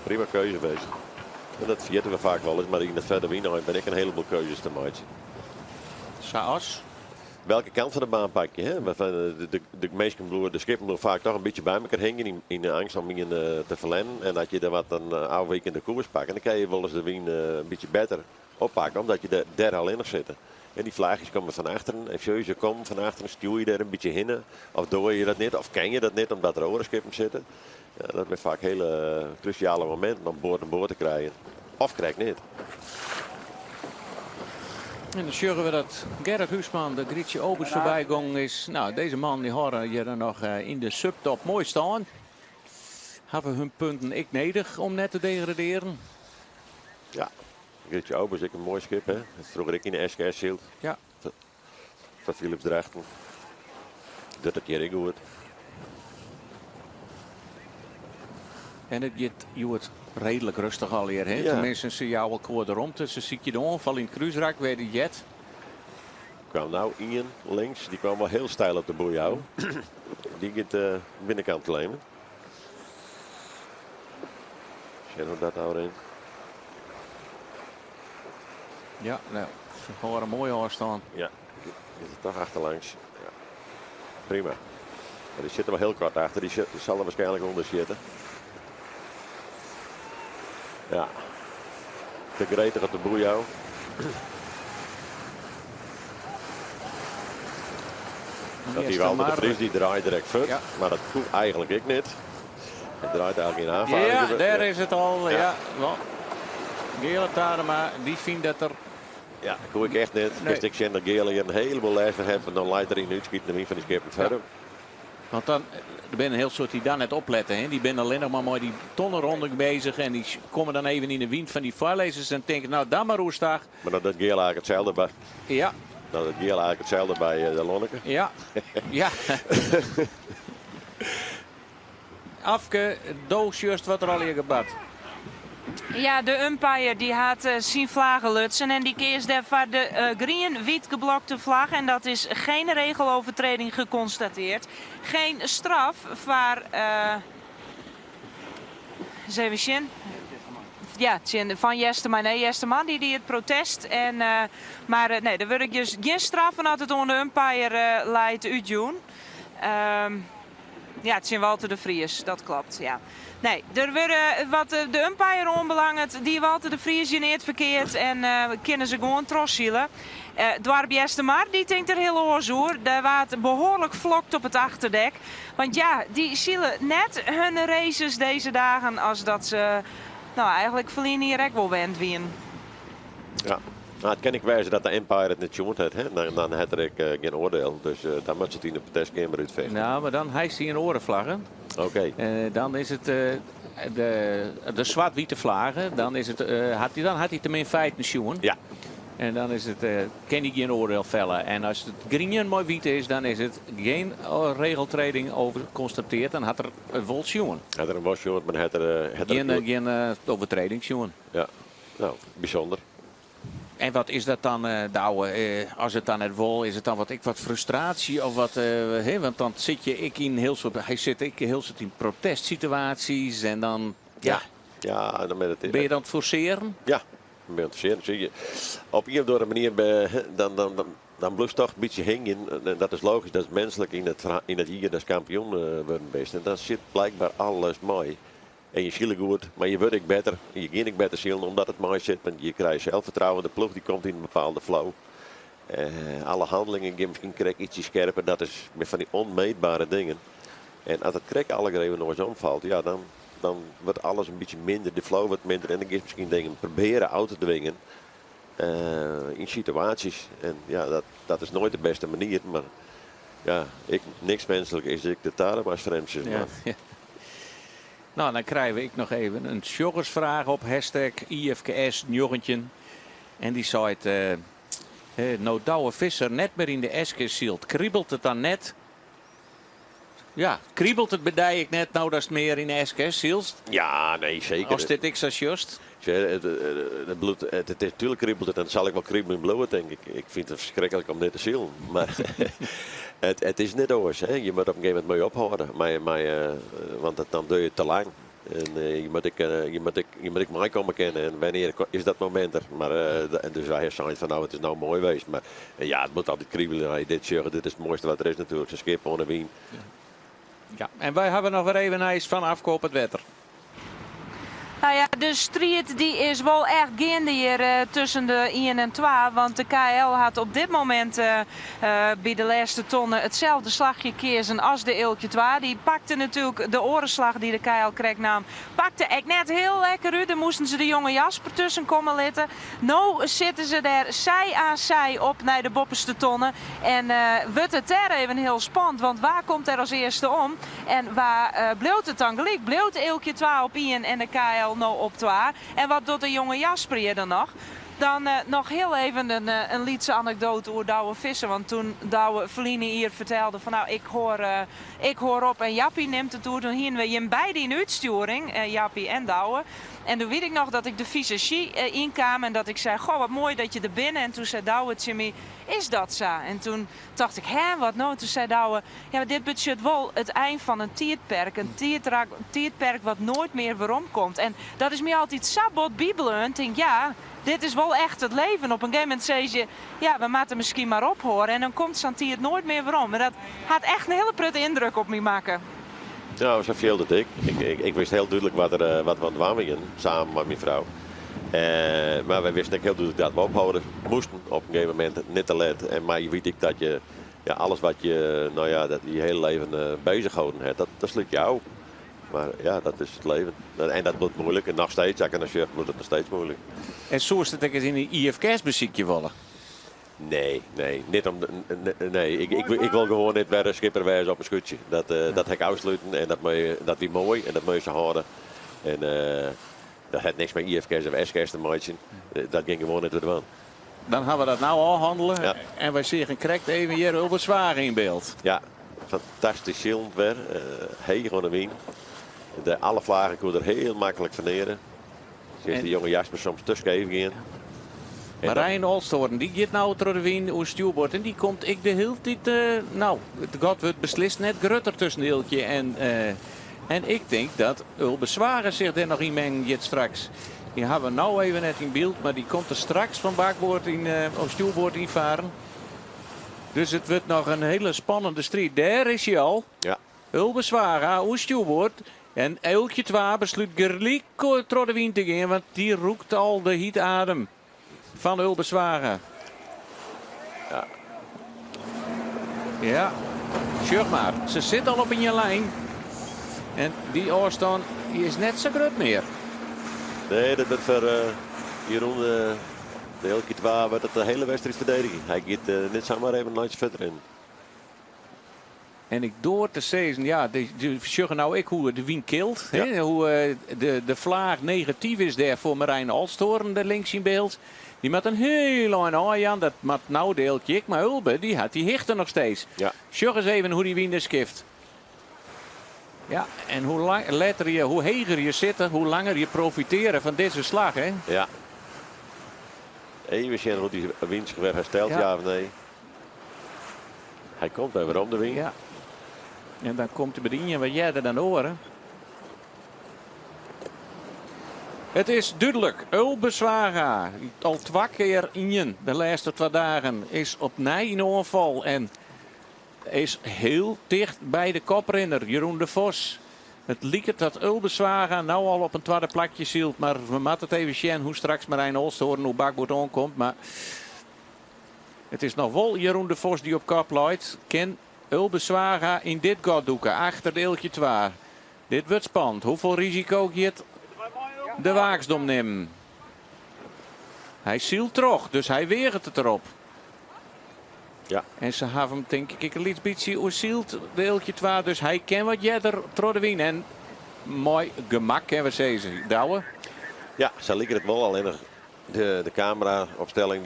Speaker 3: Prima keuze west. En dat ferjitte we faak wolris, mar yn it ferder wynein binne ek in heleboel keuzes te meitsjen.
Speaker 2: Sa as?
Speaker 3: Welke kant fan de baan pak je? Hè? De, de, de minsken bliuwe, de skippen bliuwe faak toch in bytsje by mekoar hingjen yn, yn de eangst om ien te ferlern. En as je der wat in ôfwikende koers pakke, dan kinne je wolris de wyn in bytsje better oppakke, omdat je der, dêr allinnich sitte. En dy flachjes komme fan achteren en sjogge se kommen fan achteren, stjoer je dêr in bytsje hinne. Of doar je dat net, of kin je dat net, omdat der oare skippen sitte. Ja, dat binne faak hiele krúsjale mominten om board oan board te krijen. Of krekt net.
Speaker 2: En dan sjogge we dat Gerrit Huisman de Grietje Obers foarby gongen is. Nou, dizze man dy hâlde hjir noch yn de subtop moai stean. Hawwe hun punten ek nedich om net te degradearjen.
Speaker 3: Ja, Grietje Obers is ek in moai skip, hè? Dat froeger ek yn de SKS syld.
Speaker 2: Ja.
Speaker 3: Foar Philips Drachten. Docht it hjir ek goed.
Speaker 2: En it giet hjoed reedlik rêstich allegear. Hè?
Speaker 3: Ja.
Speaker 2: Teminsten, se jouwe elkoar de romte. Se sykje de oanfal yn it krúsrak wêr't dy heart.
Speaker 3: Kwam no ien links, dy kwam wol hiel steil op de boei ôf. Dy giet de binnenkant claimen. Sjen hoe't dat no rint.
Speaker 2: Ja, nou, se hâlde in moaie ôfstân.
Speaker 3: Ja, giet er toch achterlangs. Ja. Prima. Maar dy sit der wol hiel koart achter. Dy, sit, dy sil der wierskynlik ûnder sitte. Ja. Te gretich op de boei ôf. Dat dy Walter de Vries dy draait direkt fuort.
Speaker 2: Ja.
Speaker 3: Mar dat koe eigentlik ek net. Hy draait eigentlik yn oanfarring.
Speaker 2: Ja, dêr is it al.
Speaker 3: Ja.
Speaker 2: Ja. Wel, Geale Tadema, dy fynt dat er...
Speaker 3: Ja, dat koe ek echt net.
Speaker 2: Nee.
Speaker 3: Kinst ek sjen dat Geale hjir in heleboel lêst fan hat. Want dan leit er yn útskieten de wyn fan dy skippen
Speaker 2: Ja.
Speaker 3: fierder.
Speaker 2: Want dan, der binne in hiel soad dy't dan net oplette. Hè. Dy binne allinnich mar mei dy tonneronde beuzich. En dy komme dan even yn de wyn fan dy foarlizzers en tinke, nou, dan mar oerstach.
Speaker 3: Mar dat docht Geale eigentlik itselde by.
Speaker 2: Ja.
Speaker 3: Dat docht Geale eigentlik itselde by de Lonneke.
Speaker 2: Ja. Ja. Afke, do sjochst wat der allegear bart.
Speaker 1: Ja, de umpire dy hat syn flagge lutsen en dy keas dêrfoar de grien-wyt geblokte flagge. En dat is geen regelovertreding geconstateerd. Geen straf foar. Ris even sjen. Ja, tsjin fan Eastermar. Nee, Eastermar dy die it protest. En, mar nee, der wurdt dus gjin straf as it oan de umpire leit útjûn. Ja, tsjin Walter de Vries, dat kloppet. Ja. Nee, der wurde wat de umpire oanbelanget, die Walter de Vries hjir neat ferkeard en kinne se gewoan trochsile. Doarp Eastermar, dy tinkt der hiel oars oer. Dêr waard behoarlik flokt op it achterdek. Want ja, dy sile net hun races dizze dagen as dat se nou, eigentlik ferline jier ek wol wend wienen.
Speaker 3: Ja. Nou, it kin ek wêze dat de umpire it net sjoen hat. Hè? Dan, dan hat er ek gjin oardiel. Dus dan moat se it yn de protestkeamer útfechtsje.
Speaker 2: Nou, mar dan hijst hy in oare flagge.
Speaker 3: Oké.
Speaker 2: Dan is it de swart-wite flagge. Dan, is it, dan hat hy te min feiten sjoen.
Speaker 3: Ja.
Speaker 2: En dan is it, kin hy gjin oardiel felle. En as it grien mei wyt is, dan is it gjin regeltreding over konstatearre. Dan hat er it wol sjoen.
Speaker 3: Hat er him wol sjoen, mar hat er
Speaker 2: Gjin,
Speaker 3: it goed.
Speaker 2: gjin oertrêding sjoen.
Speaker 3: Ja, nou, bysûnder.
Speaker 2: En wat is dat dan, Douwe? As it dan net wol, is it dan wat, ek wat frustraasje of wat? Hè? Want dan sit je ek yn hiel soad, hy sit ek hiel soad yn protestsituaasjes en dan, ja.
Speaker 3: Ja, dan ben it,
Speaker 2: Binne je dan it forsearjen?
Speaker 3: Ja, dan bin je it forsearjen. Zie je. Op ien of oare manier dan, dan, dan, dan bliuwst dochs in bytsje hingjen. En dat is logysk, dat is minsklik yn it jier datst kampioen wurden bist. En dan sit blykber alles mei. En je sile goed, mar je wurde ek better. Je geane ek better silen omdat it mei sit. Want je krije selsfertrouwen, de ploech dy komt yn in bepaalde flow. Alle hannelingen geane miskien krekt ytsje skerper. Dat is mear fan dy ûnmeetbere dingen. En as it krekt allegear even oars omfalt, ja, dan, dan wurdt alles in bytsje minder. De flow wurdt minder en dan giest miskien dingen probearje ôf te dwingen yn situaasjes. En ja, dat is noait de bêste manier. Mar ja, ik, niks minsklik is ek de Tadema's frjemd, sis mar.
Speaker 2: Ja. Nou, dan krije we ek noch even in sjoggersfraach op hashtag IFKS 19. En dy seit, no Douwe Visser net mear yn de SKS sylt, kribelet it dan net? Ja, kriebelt it by dy ek net no datst mear yn SKS sylst?
Speaker 3: Ja, nee, seker.
Speaker 2: Ast dit ek sa sjochst?
Speaker 3: It, it, bliuwt, it, it, tuurlijk kriebelt it en it sil ek wol kriebeljen bliuwe, tink ik. Ik fyn it ferskriklik om dit te silen. Mar it is net oars. Hè. Je moatte op in gegeven momint mei ophâlde. Want dan doch je it te lang. En je moatte ek, je moatte ek, je moatte ek meikomme kinne. En wannear is dat momint der? Mar, dus wy hawwe sein fan no, it is no moai west. Mar ja, it moat altyd kriebelje as je dit sjogge. Dit is it moaiste wat der is natuerlik. Sa'n skip oan de wyn.
Speaker 2: Ja, en wy hawwe noch wer even nijs fan Afke op it wetter.
Speaker 1: Nou ja, de striid dy is wol echt geande hjir eh, tusken de 1 en 2. Want de KL hat op dit momint eh, eh, by de lêste tonne itselde slachje keazen as de Eelkje 2. Dy pakte natuerlik de oare slach dy't de KL krekt naam, pakte ek net hiel lekker út. Dêr moasten se de jonge Jasper tusken komme litte. No sitte se dêr sy aan sy op nei de boppeste tonne. En wurdt it dêr even hiel spannend, want wa komt der as earste om? En wa bliuwt it dan gelyk? Bliuwt Eelkje 2 op 1 en de KL no op 2? En wat docht de jonge Jasper hjir dan noch? Dan noch hiel even in lytse anekdoate oer Douwe Visser. Want toen Douwe ferline jier fertelde fan nou ik hoor, ik hoor op en Jappie nimt it oer. Toen hiene we jim beide yn de útstjoering, Jappie en Douwe. En doe wit ik noch dat ik de fisazjy ynkaam en dat ik sei, goh wat moai dat je der binne. En toen sei Douwe tsjin my, is dat sa? En toen tocht ik, hè, wat no? En toen sei Douwe, ja, mar dit betsjut wol it ein fan in tiidperk. In tiidperk wat noait mear weromkomt. En dat is my altyd sa bot bybleaun. Tink, ja, dit is wol echt it leven. Op in gegeven momint sizze je, ja, we moatte miskien mar ophâlde. En dan komt sa'n tiid noait mear werom. En dat hat echt in hiele protte yndruk op my makke.
Speaker 3: Ja, sa fielde it ek. Ik wist hiel dúdlik wat, der, wat we oan it dwaan wienen, samen mei myn frou. Mar wy wisten ek hiel dúdlik dat we ophâlde moasten op in gegeven momint, net te let. En, mar je witte ek dat je ja, alles wat je, nou ja, dat je hele leven bezighouden hebt, dat slút je ôf. Mar ja, dat is it leven. En dat bliuwt muoilik. En noch steeds, as ik der nei sjoch, bliuwt it noch steeds muoilik.
Speaker 2: En soest it ek ris yn de IFKS besykje wolle?
Speaker 3: Nee, nee, net om, nee. Ik wol gewoan net wer in skipper wêze op in skûtsje. Dat, dat ha ik ôfsluten en dat, dat wie moai en dat moat je sa hâlde. En dat hat niks mei IFKS of SKS te meitsjen. Dat gean ik gewoan net wer dwaan.
Speaker 2: Dan hawwe we dat no ôfhannele. Ja. En wy seagen krekt even hjir Ulbe Zwaga yn byld.
Speaker 3: Ja, fantastysk silend wer. Heech oan de wyn. Alle flagen koe er hiel maklik ferneare. Sjochst de jonge Jasper soms te skeef gean.
Speaker 2: Marijn Olsthoorn, dy giet no troch de wyn oer stjoerboard. En dy komt ek de hiele tiid... No, it gat wurdt beslist net grutter tusken Eelkje en... En ik tink dat Ulbe Zwaga sich dêr noch yn mengen giet straks. Dy hawwe we no even net yn byld, mar dy komt der straks fan bakboard yn, of stjoerboard ynfaren. Dus it wurdt noch in hiele spannende striid. Dêr is hy al.
Speaker 3: Ja.
Speaker 2: Ulbe Zwaga oer stjoerboard. En Eelkje 2 beslút gelyk troch de wyn te gean, want dy rûkt al de hite adem fan Ulbe Zwaga.
Speaker 3: Ja.
Speaker 2: Ja, sjoch mar, se sit al op ien lijn. En dy ôfstân is net sa grut mear.
Speaker 3: Nee, dat wurdt foar Jeroen de Eelkje 2 wurdt it de hiele wedstriid ferdedigje. Hy giet net samar even in eintsje fierder yn.
Speaker 2: En ik doar te sizzen, ja, de sjogge no ek hoe de wyn kilt.
Speaker 3: Ja.
Speaker 2: Hè, hoe de flaach negatyf is dêr foar Marijn Olsthoorn, dêr links yn byld. Dy moat in hiel ein ôfjaan. Dat moat no de Eelkje ek, mar Ulbe, dy hat dy hichte noch steeds.
Speaker 3: Ja.
Speaker 2: Sjoch ris even hoe dy wyn der skift. Ja, en hoe lang, letter je, hoe heger je sitte, hoe langer je profitearje fan dizze slach, hè?
Speaker 3: Ja. Even sjen hoe't dy wyn sich wer herstelt,
Speaker 2: Ja.
Speaker 3: ja of nee. Hy komt wer werom, de wyn.
Speaker 2: Ja. En dan komt de bediening wat earder dan de oare. It is dúdlik, Ulbe Zwaga, al twa kear ien de lêste twa dagen, is opnij yn oanfal en is hiel ticht by de koprinner Jeroen de Vos. It liket dat Ulbe Zwaga no al op in twadde plakje sylt, mar we moatte it even sjen hoe straks Marijn Olsthoorn oer bakboard oankomt. Mar it is noch wol Jeroen de Vos dy't op kop leit. Kin Ulbe Zwaga yn dit gat dûke, achter de Eelkje 2. Dit wurdt spannend. Hoefolle risiko giet de Waaksdom nimmen? Hy sylt troch, dus hy weaget it derop.
Speaker 3: Ja.
Speaker 2: En se hawwe him tink ik ek in lyts bytsje oersyld, de Eelkje 2. Dus hy kin wat earder troch de wyn. En mei gemak kinne we sizze. Douwe?
Speaker 3: Ja, sa liket it wol. Allinnich de kamera-opstelling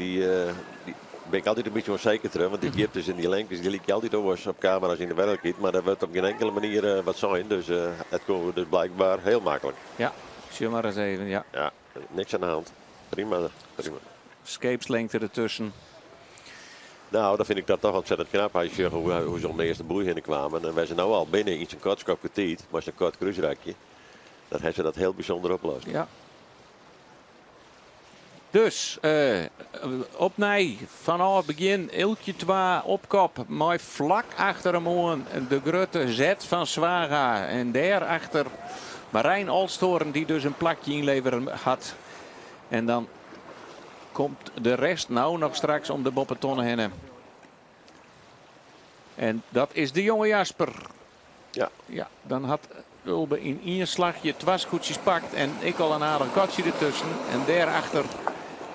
Speaker 3: bin ik altyd in bytsje ûnseker troch, want dy djiptes en dy lengtes dy lykje altyd oars op kamera as yn de werklikheid. Mar der wurdt op gjin inkele manier wat sein, dus it koe dus blykber hiel maklik.
Speaker 2: Ja, sjoch mar ris even, ja.
Speaker 3: Ja, niks oan de hand. Prima, prima.
Speaker 2: Skeepslengte dertusken.
Speaker 3: Nou, dan fyn ik dat toch ontzettend knap. As je sjogge hoe se om de earste boei hinne kwamen en wêr se no al binne yn sa'n koart skoftke tiid, mei sa'n koart krúsrakje, dan ha se dat hiel bysûnder oplost.
Speaker 2: Ja. Dus opnij fanôf begjin Eelkje 2 op kop mei flak achter him oan de grutte Z fan Zwaga. En dêrachter Marijn Olsthoorn dy't dus in plakje ynlevere hat. En dan komt de rest nou noch straks om de boppetonne hinne. En dat is de jonge Jasper.
Speaker 3: Ja.
Speaker 2: Ja, dan hat Ulbe yn ien slachje twa skûtsjes pakt en ek al in aardich gatsje dertusken. En dêrachter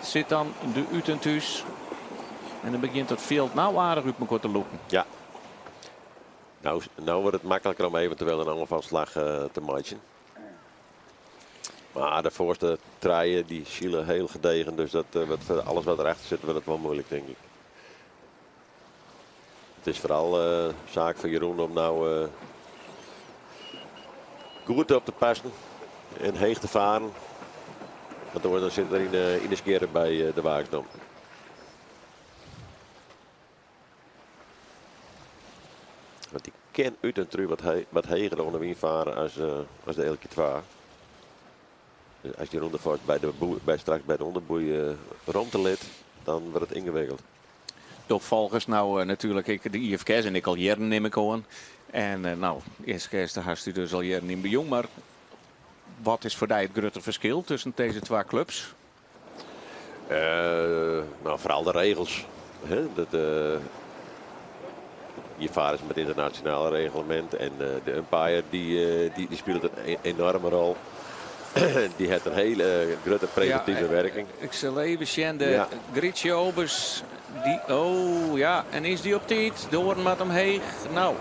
Speaker 2: sit dan de Ut en Thús. En dan begjint dat fjild nou aardich út mekoar te lûken.
Speaker 3: Ja. Nou, nou wurdt it makliker om eventueel in oanfalsslach te meitsjen. Mar de foarste trije dy sile hiel gedegen, dus dat wurdt foar alles wat derachter sit, wurdt it wol muoilik, tink ik. It is foaral saak foar Jeroen om no goed op te passen en heech te faren. Want oars dan sit er yn de skjirre by de Waaksdom. Want dy kin út en troch wat heger oan de wyn fare as de Eelkje 2. Dus as Jeroen de Vos by straks by de ûnderboei romte lit, dan wurdt it yngewikkeld.
Speaker 2: Do folgest no natuerlik ek de IFKS en ek al jierren nim ik oan. En no, IFKS dêr hast dy dus al jierren yn bejûn. Mar wat is foar dy it grutte ferskil tusken dizze twa klups?
Speaker 3: No, foaral de regels. Hè? Dat, je fare met ynternasjonaal reglemint en de umpire dy spilet in enoarme rol. Dy hat in hiele grutte previntive werking.
Speaker 2: Ik sil even sjen, de ja. Grietje Obers, dy, oh ja, en is dy op tiid? De oaren moat omheech. Nou,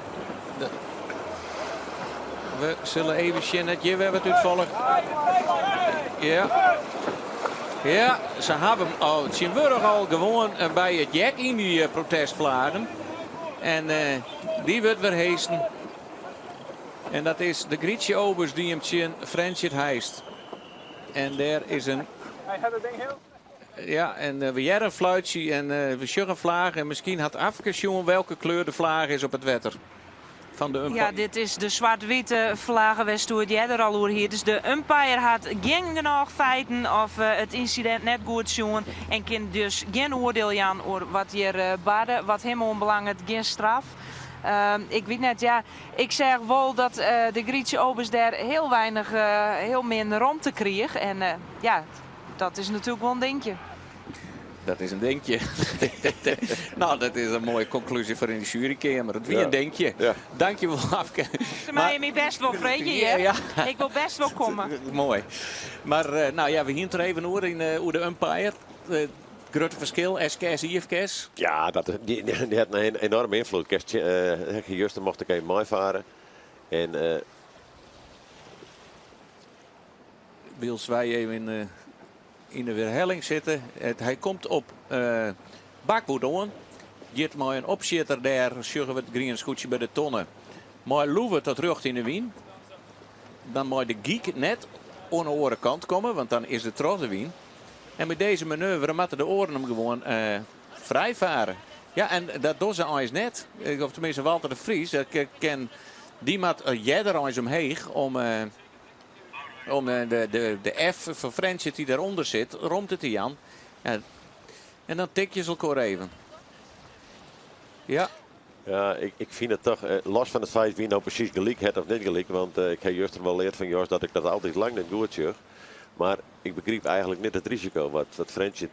Speaker 2: de, we sille even sjen dat hjir wer wat útfolget. Ja. Ja, se hawwe him al tsjintwurdich al gewoan by it jek yn dy protestflagen. En dy wurdt wer heesten. En dat is de Grietje Obers dy't him tsjin Frjentsjer heist. En dêr is in. Ja, en we hearre in fluitsje en we sjogge in flaach. En miskien hat Afke sjoen welke kleur de flaach is op it wetter. Fan de umpire.
Speaker 1: Ja, dit is de swart-wite flagge wêr'tsto it earder al oer hie. Dus de umpire hat gjin genôch feiten of it ynsidint net goed sjoen en kin dus gjin oardiel jaan oer wat hjir barde. Wat him oanbelanget gjin straf. Ik wit net, ja, ik seach wol dat de Grietje Obers dêr hiel weinich, hiel min romte kriich. En ja, dat is natuerlik wol in dinkje.
Speaker 2: Dat is in dinkje. Nou, dat is in moaie konklúzje foar yn de sjuerykeamer. It wie in dinkje.
Speaker 3: Ja.
Speaker 2: Dankjewol, Afke.
Speaker 1: Se meie my bêst wol freegje hjir.
Speaker 2: Ja.
Speaker 1: Ik wol bêst wol komme.
Speaker 2: Moai. Mar nou ja, we hiene it der even oer yn oer de umpire. It grutte ferskil, SKS, IFKS.
Speaker 3: Ja, dat, dy, dy hat in enorme ynfloed. Kinst, juster mocht ik even meifaren. En
Speaker 2: Wylst wy even yn de werhelling sitte. Hy komt op bakboard oan. Giet mei in opsjitter dêr, sjogge we it griene skûtsje by de tonne. Mei loeve tot rjocht yn de wyn. Dan mei de gyk net oan de oare kant komme, want dan is er troch de wyn. En mei dizze manoeuvre moatte de oaren him gewoan frijfare. Ja, en dat dogge se eins net. Of teminsten Walter de Vries, dat ken, dy moat earder eins omheech om Om de F fan Frjentsjer dy't dêrûnder sit, romte te jaan. En dan tikje se elkoar even. Ja.
Speaker 3: Ja, ik fyn it toch, los fan it feit wie no presys gelyk hat of net gelyk, want ik ha juster wol leard fan Jos dat ik dat altyd lang net goed sjoch. Mar ik begryp eigentlik net it risiko wat Frjentsjer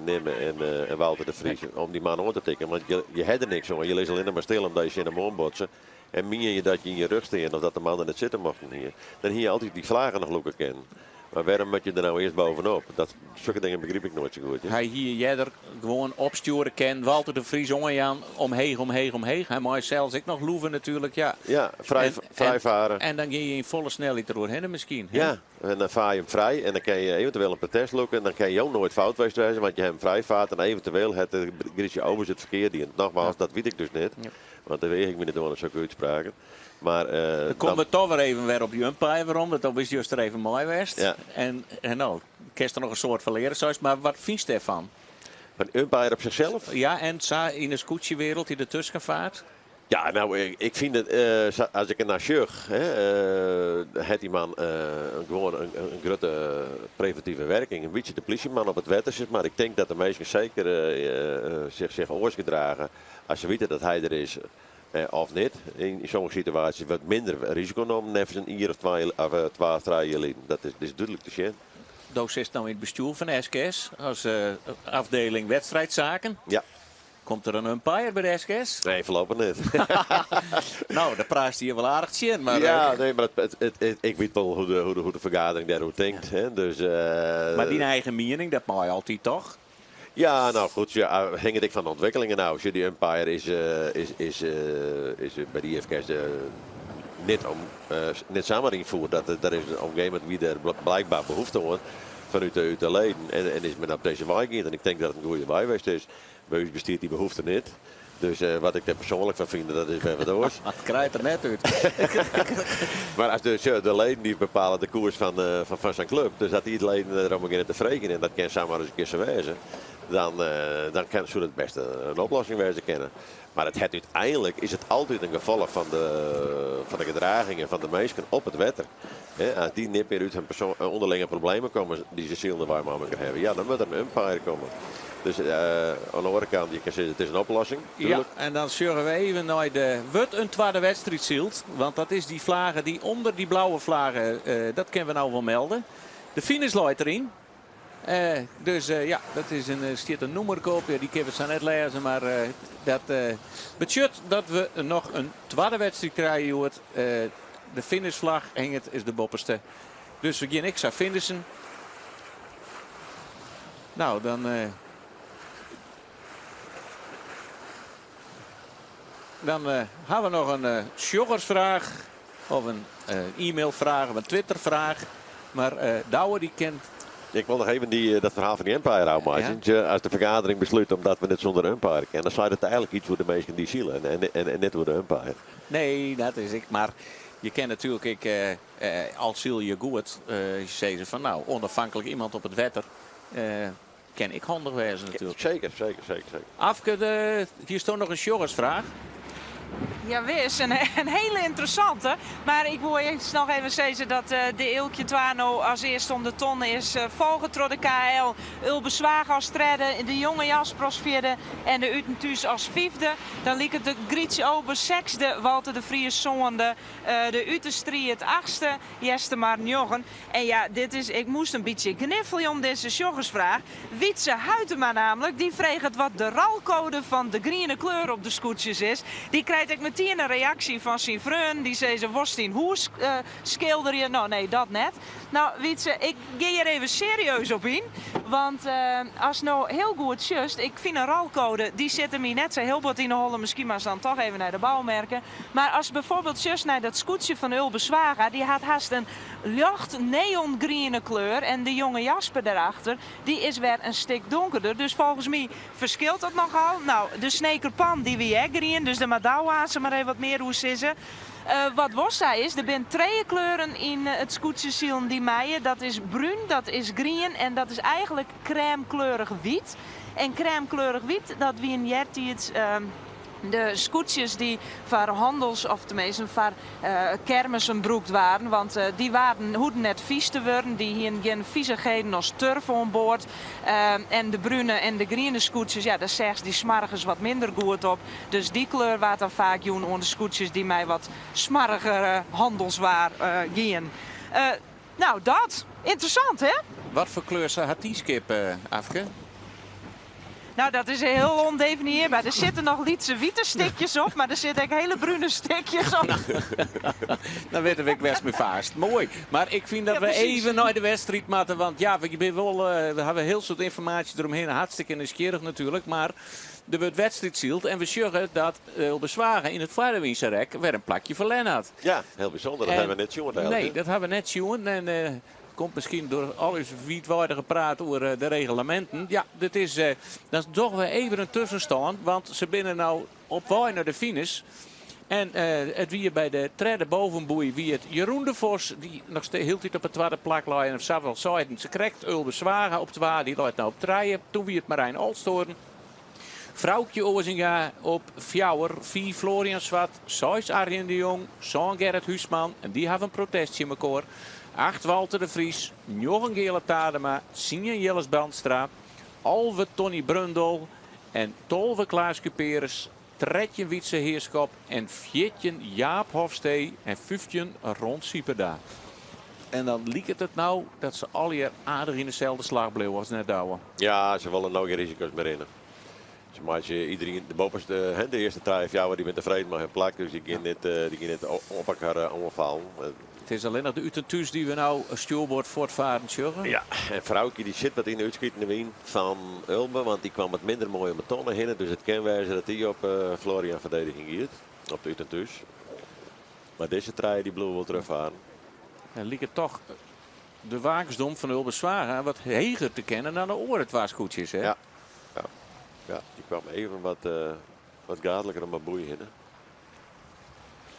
Speaker 3: nimme en Walter de Vries om dy man oan te tikken. Want je ha der niks oan, je lizze allinnich mar stil omdat je tsjin him oanbotse. En mien je dat je yn je rug stean of dat de man der net sitte mochten hie, dan hie je altyd dy flagen noch lûke kinnen. Maar wêrom moat je der nou earst bovenop? Dat, sokke dingen begryp ik noait sa goed.
Speaker 2: Hy hie earder gewoan opstjoere kinnen. Walter de Vries oanjaan omheech, omheech, omheech. Hy mei sels ek noch loeve natuerlik. Ja,
Speaker 3: ja frij, frij faren.
Speaker 2: En dan gean je yn folle snelheid deroerhinne miskien.
Speaker 3: Ja, en dan faar je him frij en dan kin je eventueel in protest lûke. En dan kin jo noait fout west wêze, want je hawwe him frij faard en eventueel hat de Grytsje Obers it ferkeard dien. Nogmaals, dat wit ik dus net, want dêr weach ik my net oan sokke útspraken. Maar,
Speaker 2: Dan komme we toch wer even wer op dy umpire werom, want dan bist just der even mei west.
Speaker 3: Ja.
Speaker 2: En no, kinst der noch in soad fan leare, seist, mar wat fynst dêrfan?
Speaker 3: Fan umpire op sichsels?
Speaker 2: Ja, en sa yn de skûtsjewereld, yn de tuskenfaart?
Speaker 3: Ja, nou, ik fyn it, as ik der nei sjoch, hat dy man gewoan in grutte previntive werking. In bytsje de plysjeman op it wetter, sis mar. Ik tink dat de minsken seker sich oars gedrage as se witte dat hy der is of net. Yn sommige situaasjes wurdt minder risiko nommen neffens in jier of twa of trije jier lyn. Dat is dúdlik te sjen.
Speaker 2: Do sitst no yn it bestjoer fan SKS as afdeling wedstrijdzaken.
Speaker 3: Ja.
Speaker 2: Komt der in umpire by de SKS?
Speaker 3: Nee, foarlopich net.
Speaker 2: No, dêr praatst hjir wol aardich tsjin. Mar,
Speaker 3: ja, nee, mar ik wit wol hoe't de fergadering dêroer tinkt. Hè, dus,
Speaker 2: mar dyn eigen miening, dat mei altyd toch?
Speaker 3: Ja, nou goed, ja, hinget ek fan de ûntwikkelingen ôf. Sjoch, dy umpire is by de IFKS net, om, net samar ynfierd. Dat is, op in gegeven momint wie der blykber behoefte oan fanút de, út de leden. En is men op dizze wei gien. En ik tink dat it in goede wei west is. By ús bestiet dy behoefte net. Dus wat ik dêr persoanlik fan fyn, dat is wer wat oars.
Speaker 2: Dat krijt er net út.
Speaker 3: Mar as de, sjoch, de leden dy bepale de koers fan sa'n klup. Dus as dy leden derom begjinne te freegjen, en dat kin samar ris in kear sa wêze, dan soe dat bêst in oplossing wêze kinne. Mar it hat úteinlik is it altyd in gefolch fan de gedragingen fan de minsken op it wetter. As dy net mear út hun ûnderlinge problemen komme dy't se silendewei mei elkoar hawwe, ja, dan moat der in umpire komme. Dus oan de oare kant, je kinne sizze it is in oplossing.
Speaker 2: Ja, en dan sjogge we even nei de wurdt in twadde wedstriid syld. Want dat is dy flage dy ûnder dy blauwe flage, dat kinne we no wol melde. De finish leit deryn. Dus ja, dat is in, stiet in nûmerke op. Ja, dy kinne we sa net lêze, mar dat betsjut dat we noch in twadde wedstriid krije hjoed. De finishflach hinget is de boppeste. Dus we gean ek sa finishen. Nou, dan dan ha we noch in sjoggersfraach of in e-mailfraach of in Twitterfraach. Mar Douwe dy kin.
Speaker 3: Ik wol noch even dy, dat ferhaal fan dy umpire ôfmeitsjen. Ja. As de fergadering beslút omdat we net sûnder umpire kinne, dan seit it eigenlik iets oer de minsken dy't sile en net oer de umpire.
Speaker 2: Nee, dat is ek. Mar je kinne natuerlik ek, al syl je goed, sizze fan nou, onafhankelijk iemand op it wetter kin ek handich wêze natuerlik.
Speaker 3: Seker, seker, seker, seker.
Speaker 2: Afke, hiesto noch in sjoggersfraach?
Speaker 1: Jawis, in hiele ynteressante. Mar ik wol earst noch even sizze dat de Eelkje 2 no as earste om de tonne is, folge troch de KL. Ulbe Zwaag as tredde, de Jonge Jasper as fjirde en de Uten Thús as fyfde. Dan liket de Grytsje Ober sechsde, Walter de Vries sânde, de Ute Striid achtste, Eastermar njoggen. En ja, dit is, ik moast in bytsje gniffelje om dizze sjoggersfraach. Wietse Huytema namelijk, dy freget wat de ralkode fan de griene kleur op de skûtsjes is. Dy krijt ek metien in reaksje fan syn freonen. Dy sizze, wolst dyn hûs skilderje? No, nee, dat net. No, Wietse, ik gean hjir even serieus op yn. Want ast no hiel goed sjochst, ik fyn in ralkode, dy sit my net sa hiel bot yn 'e holle. Miskien moatst dan toch even nei de boumerken. Mar ast byfoarbyld sjochst nei dat skûtsje fan Ulbe Zwaga, dy hat hast in ljocht neongriene kleur en de Jonge Jasper dêrachter, dy is wer in stik donkerder. Dus folgens my ferskilt dat nochal. No, de Sneker Pan dy wie ek grien, dus dêr moat Douwe aanst mar even wat mear oer sizze. Wat wol sa is, der binne trije kleuren yn it skûtsjesilen dy meie. Dat is brún, dat is grien en dat is eigenlik krêmkleurich wyt. En krêmkleurich wyt, dat wienen eartiids de skûtsjes dy't foar hannels of teminsten foar kermissen brûkt waarden, want dy waarden hoeden net fys te wurden, dy hienen gjin fizichheden as turf oan board. En de brune en de griene skûtsjes, ja, dêr seachst dy smoargens wat minder goed op. Dus dy kleur waard dan faak jûn oan de skûtsjes dy't mei wat smoargere hannelswaar gienen. No, dat. Ynteressant, hè?
Speaker 2: Wat foar kleur hat dyn skip, Afke?
Speaker 1: Nou, dat is heel ondefinieerbaar. Der sitte noch lytse wite stikjes op, mar der sitte ek hiele brune stikjes op.
Speaker 2: Dan witte we ek wêr'tst mei faarst. Moai. Mar ik fyn dat we even nei de wedstriid moatte, want ja, we binne wol, we hawwe hiel soad ynformaasje deromhinne. Hartstikke nijsgjirrich natuerlik, mar der wurdt wedstriid syld en we sjogge dat Ulbe Zwaga yn it foarewynse rek wer in plakje ferlern hat.
Speaker 3: Ja, hiel bysûnder. Dat hawwe we net sjoen
Speaker 2: eigentlik. Nee, dat hawwe we net sjoen. En komt miskien troch al ús wiidweidige praat oer de regleminten. Ja, dit is, dan dogge we even in tuskenstân, want se binne no op wei nei de finish. En it wie by de tredde bovenboei wie it Jeroen de Vos dy't noch hieltyd op it twadde plak lei. En sa't we al seiden, sakrekt Ulbe Zwaga op twa, dy leit no op trije. Toen wie it Marijn Olsthoorn. Froukje Oazinga op fjouwer, fiif Florian Zwart, seis Arjen de Jong, sân Gerrit Huisman en dy hawwe in protest tsjin mekoar. Acht Walter de Vries, njoggen Geale Tadema, tsien Jilles Bandstra, 11 Tony Brundel en 12 Klaas Kuperus, 13 Wietse Heerschop en 14 Jaap Hofstee en 15 Ron Sieperda. En dan liket it no dat se allegear aardich yn deselde slach bliuwe as net, Douwe.
Speaker 3: Ja, se wolle no gjin risiko's mear rinne. Se meitsje iderien, de boppenste, hè, de earste trije, fjouwer, dy binne tefreden mei har plak, dus dy gean net, dy gean net op elkoar oanfallen.
Speaker 2: It is allinnich de út en thús dy't we no stjoerboard fuortfaren sjogge.
Speaker 3: Ja, en Froukje dy sit wat yn de útskitende wyn fan Ulbe, want dy kwam wat minder moai om 'e tonne hinne. Dus it kin wêze dat dy op Florian ferdediging giet, op de út en thús. Mar dizze trije dy bliuwe wol trochfaren.
Speaker 2: En liket toch de waaksdom fan Ulbe Zwaga wat heger te kennen dan de oare twa skûtsjes, hè?
Speaker 3: Ja, ja. Ja, dy kwam even wat, wat gaadliker om 'e boei hinne.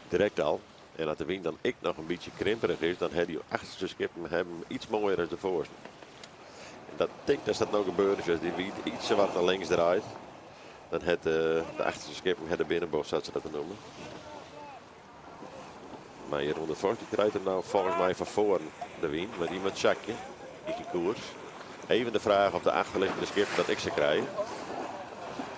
Speaker 3: Direkt al. En as de wyn dan ek noch in bytsje krimperich is, dan ha dy achterste skippen him iets moaier as de foarste. En dat tink dat dat no gebeurd is, as dy wyn iets wat nei links draait, dan hat de achterste skippen het de binnenbocht, sa't se dat neame. Mar Jeroen de Vos dy krijt him no folgens my fan foaren de wyn, want dy moat sakje yn syn koers. Even de fraach oft de achterlizzende skippen dat ek sa krije.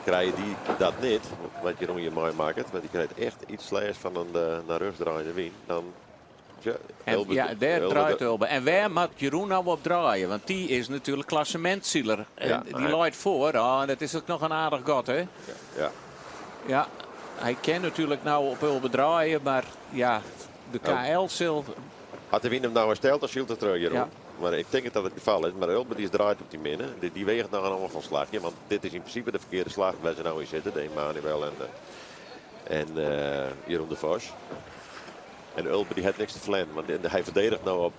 Speaker 3: Krije dy dat net, wat Jeroen hjir meimakket, want dy krijt echt iets lêst fan in nei rjochts draaiende wyn, dan ja,
Speaker 2: En, ja, dêr draait Ulbe. En wêr moat Jeroen no op draaie? Want dy is natuerlik klassemintsiler. En
Speaker 3: Ja,
Speaker 2: dy leit foar. Oh, dat is ek noch in aardich gat, hè?
Speaker 3: Ja.
Speaker 2: Ja, hy kin natuerlik no op Ulbe draaie, mar ja, de KL sil.
Speaker 3: As de wyn him no herstelt, dan sylt er troch, Jeroen.
Speaker 2: Ja.
Speaker 3: Mar ik tink dat it gefal is. Mar Ulbe dy is draaid op dy minne. Dy weget noch in oanfalslachje, want dit is yn prinsipe de ferkearde slach wêr't se no yn sitte, de Emanuel en Jeroen de Vos. En Ulbe dy hat niks te ferlern, want hy ferdediget no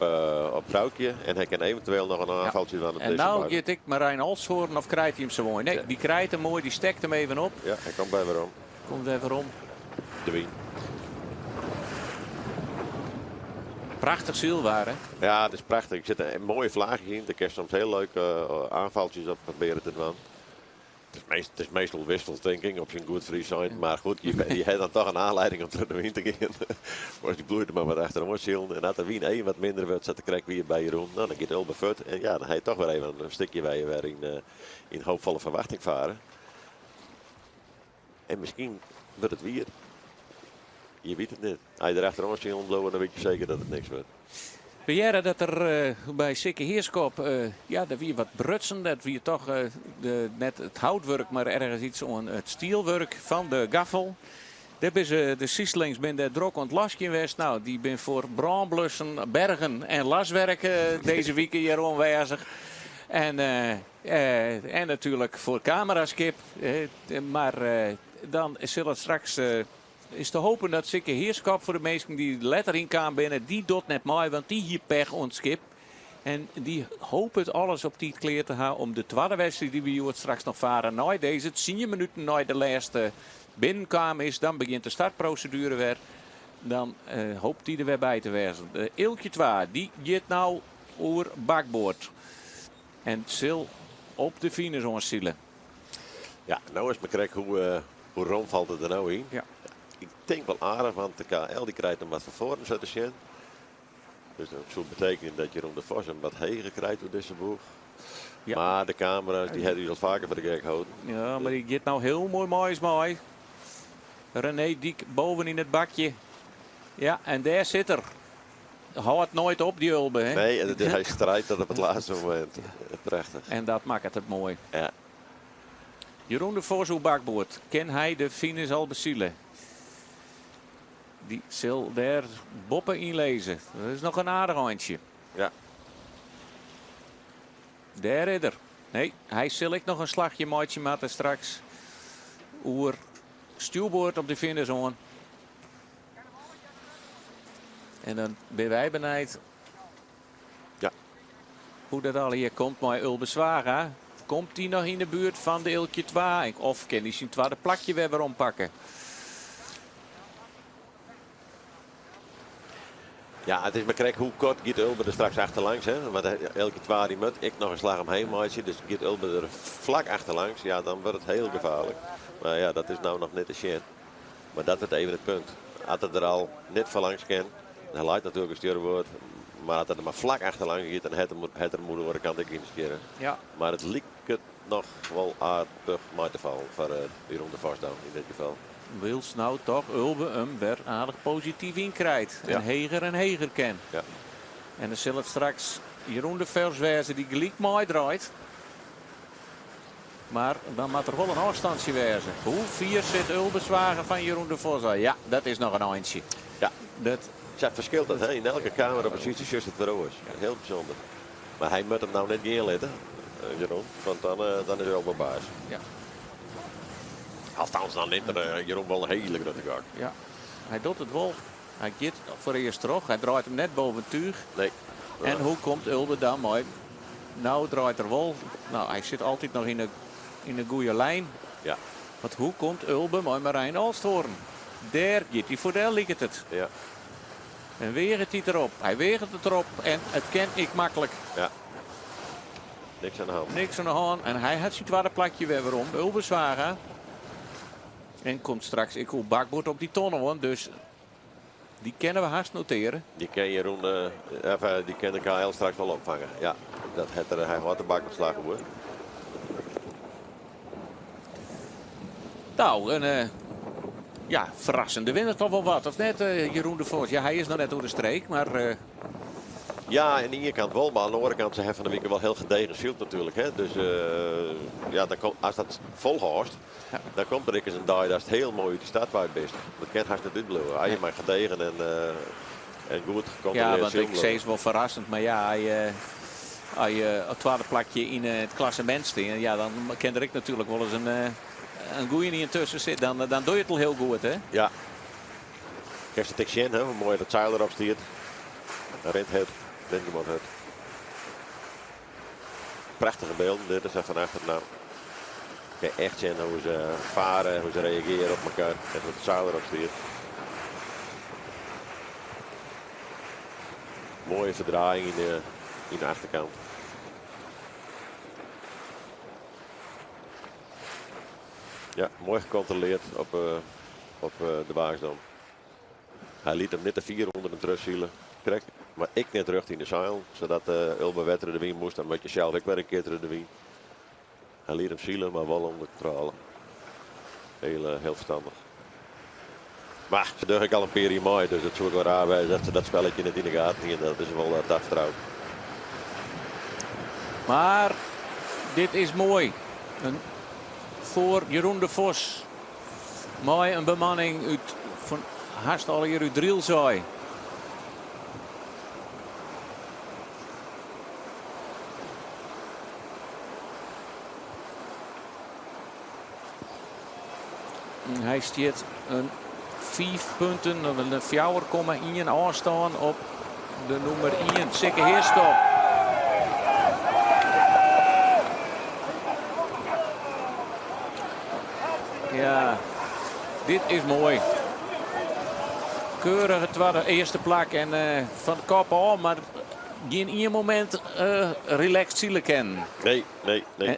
Speaker 3: op Froukje en hy kin eventueel noch in oanfaltsje dwaan op
Speaker 2: En
Speaker 3: dizze
Speaker 2: no
Speaker 3: bak.
Speaker 2: giet ek Marijn Olsthoorn, of krijt hy him sa moai? Nee, dy krijt him moai, dy stekt him even op.
Speaker 3: Ja, hy komt wer werom.
Speaker 2: Komt wer werom.
Speaker 3: De wyn.
Speaker 2: Prachtich sylwaar, hè?
Speaker 3: Ja, it is prachtich. Der sitte moaie flaachjes yn. Dêr kinst soms hiel leuke oanfaltsjes op probearje te dwaan. It is meastal wishful thinking, op syn goed Frysk sein. Mar goed, je ha dan toch in oanlieding om troch de wyn te gean. As dy bloeit der mar wat achteroan silen. En as de wyn even wat minder wurdt, sa't it krekt wie by Jeroen, no, dan giet Ulbe fuort. En ja, dan ha je toch wer even in stikje wêr't je wer yn hoopfolle ferwachting fare. En miskien wurdt it wier. Je witte it net. As je der achteroan silen bliuwe, dan wit je seker dat it niks wurdt.
Speaker 2: We hearre dat der by Sikke Heerschop, ja, der wie wat brutsen. Dat wie toch de, net it houtwurk, mar ergens iets oan it stielwurk fan de gaffel. Dêr binne se, de syslings binne dêr drok oan it laskjen west. No, dy binne foar brânblussen, bergen en laswerk dizze wike hjir oanwêzich. En natuerlik foar kameraskip. Mar dan sil it straks is te hopen dat Sikke Heerschop foar de minsken dy't letter ynkaam binne, dy docht net mei, want dy hie pech oan it skip. En dy hopet alles op tiid klear te ha om de twadde wedstriid dy't we hjoed straks noch fare nei dizze 10 minuten nei de lêste binnenkaam is, dan begjint de startproseduere wer. Dan hopet dy der wer by te wêzen. De Eelkje 2, dy giet no oer bakboard en sil op de finish oansile.
Speaker 3: Ja, no is mar krekt hoe rom falt it der no yn.
Speaker 2: Ja.
Speaker 3: Ik tink wol aardich, want de KL dy krijt him wat fan foaren sa te sjen. Dus dat soe betekenje dat Jeroen de Vos him wat heger krijt oer dizze boech.
Speaker 2: Ja.
Speaker 3: Mar de kamera's dy ha ús al faker foar de gek holden.
Speaker 2: Ja, mar dy giet no hiel moai mei ús mei. René Dyk boven yn it bakje. Ja, en dêr sit er. Hâldt noait op, dy Ulbe, hè?
Speaker 3: Nee, en hy strijdt dat op it lêste momint. Prachtich.
Speaker 2: En dat makket it moai.
Speaker 3: Ja.
Speaker 2: Jeroen de Vos oer bakboard. Kin hy de finish al besile? Dy sil dêr boppe yn lizze. Dat is noch in aardich eintsje.
Speaker 3: Ja.
Speaker 2: Dêr is er. Nee, hy sil ek noch in slachje meitsje moatte straks oer stjoerboard op de finish oan. En dan binne wy benijd
Speaker 3: Ja.
Speaker 2: hoe dat allegear komt mei Ulbe Zwaga. Komt dy noch yn de buert fan de Eelkje 2? Of kin hy syn twadde plakje wer werompakke?
Speaker 3: Ja, it is mar krekt hoe koart giet Ulbe der straks achterlangs. Hè? Want Eelkje 2 dy moat ek noch in slach omheech meitsje. Dus giet Ulbe der flak achterlangs, ja, dan wurdt it hiel gefaarlik. Mar ja, dat is no noch net te sjen. Mar dat wurdt even it punt. As er der al net foarlangs kin, hy leit natuerlik oan stjoerboard, mar as er der mar flak achterlangs giet, dan hat er him oer de oare kant ek yn de skjirre.
Speaker 2: Ja.
Speaker 3: Mar it liket noch wol aardich mei te fallen foar Jeroen de Vos dan yn dit gefal.
Speaker 2: Wylst no toch Ulbe him wer aardich posityf ynkrijt en
Speaker 3: Ja.
Speaker 2: heger en heger kin.
Speaker 3: Ja.
Speaker 2: En dan sil it straks Jeroen de Vos wêze dy't gelyk meidraait. Mar dan moat der wol in ôfstantsje wêze. Hoe fier sit Ulbe Zwaga fan Jeroen de Vos ôf? Ja, dat is noch in eintsje.
Speaker 3: Ja.
Speaker 2: Dat
Speaker 3: Sa ferskilt dat, hè? Yn elke kameraposysje sjochst it wer oars. Hiel bysûnder. Mar hy moat him no net gean litte, Jeroen, want dan, dan is Ulbe baas.
Speaker 2: Ja.
Speaker 3: Althans, dan nimt er Jeroen wol in hiele grutte gok.
Speaker 2: Ja, hy docht it wol. Hy giet foarearst troch. Hy draait him net boppe it túch.
Speaker 3: Nee.
Speaker 2: En hoe komt Ulbe dan mei? No draait er wol. No, hy sit altyd noch yn de goede lijn.
Speaker 3: Ja.
Speaker 2: Want hoe komt Ulbe mei Marijn Olsthoorn? Dêr giet hy foar del, liket it.
Speaker 3: Ja.
Speaker 2: En weaget hy derop. Hy weaget it derop en it kin ek maklik.
Speaker 3: Ja. Niks oan de hân.
Speaker 2: Niks oan de hân. En hy hat syn twadde plakje wer werom. Ulbe Zwaga. En komt straks ek oer bakboard op dy tonne oan. Dus dy kinne we hast notearje.
Speaker 3: Dy kin Jeroen, of, dy kin de KL straks wol opfange. Ja, dat hat er, hy hâldt de bakboardslach oer.
Speaker 2: Nou, in ja, ferrassende winner toch wol wat, of net, Jeroen de Vos? Ja, hy is noch net oer de streek, mar...
Speaker 3: Ja, oan de iene kant wol, mar oan de oare kant, se hawwe fan 'e wike wol hiel gedegen syld natuerlik. Hè? Dus ja, dan kom, ast dat folhâldst,
Speaker 2: Ja.
Speaker 3: dan komt der ek ris in dei datst hiel moai út de start wei bist. Dat kin hast net útbliuwe. As je mar gedegen en goed gecontroleerd
Speaker 2: Ja, want
Speaker 3: syld
Speaker 2: ik
Speaker 3: bliuwe.
Speaker 2: sis wol ferrassend, mar ja, as je op it twadde plakje yn it klassemint stean, ja, dan kin der ek natuerlik wol ris in goeie yn tusken sitte. Dan doch je it al hiel goed, hè?
Speaker 3: Ja. Kinst it ek sjen, hè, hoe moai dat seil derop stiet. Rint hurd, rint gewoan hurd. Prachtige bylden, dit is fan achter no. Kinst echt sjen hoe se farre, hoe se reagearje op elkoar en hoe it seil derop stiet. Moaie ferdraaiïng yn de achterkant. Ja, moai gecontroleerd op de Waaksdam. Hy liet him net te fier ûnder de truss sile. Krekt, mar ek net rjocht yn de seil, sadat Ulbe wer troch de wyn moast. Dan moat je sels ek wer in kear troch de wyn. Hy liet him sile, mar wol ûnder kontrôle. Hiel ferstannich. Mar se dogge ek al in pear jier mei, dus it soe ek wol raar wêze dat se dat spelletje net yn de gaten hiene. Dat is wol tafertroud.
Speaker 2: Mar dit is moai. Foar Jeroen de Vos. Mei in bemanning út fan hast allegear út Drylts wei. Hy stiet in 5 punten, of in 4,1 ôfstân op de nûmer 1, Sikke Heerschop. Ja, dit is moai. Keurige twadde, earste plak en fan de kop ôf, mar gjin ien momint relaxed sile kinnen.
Speaker 3: Nee, nee, nee.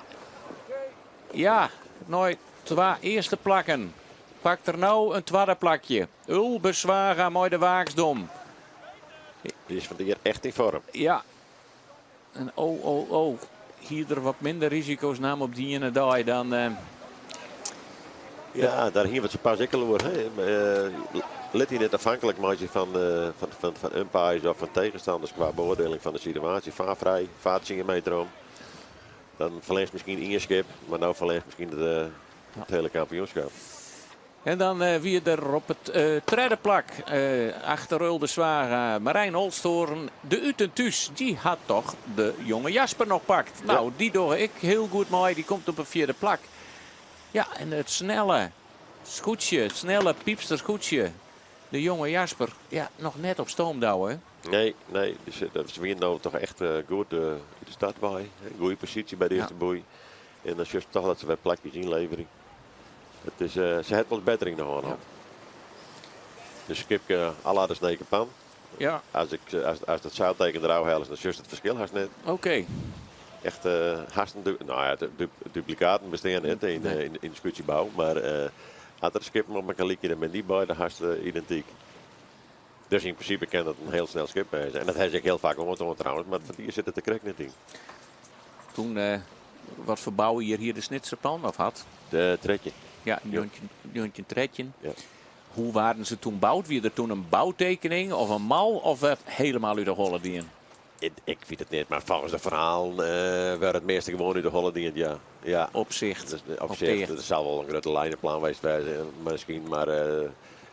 Speaker 2: Ja, nei twa earste plakken. Pakt er no in twadde plakje. Ulbe Zwaga mei de Waaksdom.
Speaker 3: Die is fan dit jier echt yn foarm.
Speaker 2: Ja. En oh, oh, oh. Hie er wat minder risiko's naam op dy iene dei dan...
Speaker 3: Ja, dêr hiene we it pas ek al oer. Hè. Lit hy net afhankelijk meitsje fan umpires of fan tegenstanders kwa beoardieling fan de situaasje. Faar frij, faar 10 meter om. Dan ferlearst miskien ien skip, mar no ferlearst miskien it, it hiele kampioenskip.
Speaker 2: En dan wie der op it tredde plak achter Ulbe Zwaga Marijn Olsthoorn. De út en thús, dy hat toch de jonge Jasper noch pakt. Nou, dy dogge ek hiel goed mei. Dy komt op in fjirde plak. Ja, en it snelle skûtsje, it snelle Pypster skûtsje. De jonge Jasper, ja, noch net op stoom douwe.
Speaker 3: Nee, nee. Dus, dat wie no toch echt goed út de start wei. Goede posysje by de earste boei. En dan sjochst toch dat se wer plakjes ynleverje. It is, se hat wol better yn de hân. De skipke à la de Sneker Pan. As, ik, as, as dat seilteken derôf helle, dan sjochst it ferskil hast net. Echt hast in, nou ja, de duplikaten bestean net yn, nee. yn, yn de skûtsjebou, mar as der skippen op elkoar lykje, dan binne dy beide hast identyk. Dus yn prinsipe kin dat in hiel snel skip wêze. En dat ha se ek hiel faak oantoand trouwens, mar fan dy sit it der krekt net yn.
Speaker 2: Toen, wat foar boujier hie de Snitser Pan of hat?
Speaker 3: De 13.
Speaker 2: Ja, 1913. Ja. Hoe waarden se toen boud? Wie der toen in boutekening of in mal of werd helemaal út de holle dien?
Speaker 3: Ik wit it net, mar folgens de ferhalen wurdt it measte gewoan út de holle dien, ja. Ja.
Speaker 2: Op sicht.
Speaker 3: Dus, op sicht. Der sil wol in grutte lineplan west wêze, miskien, mar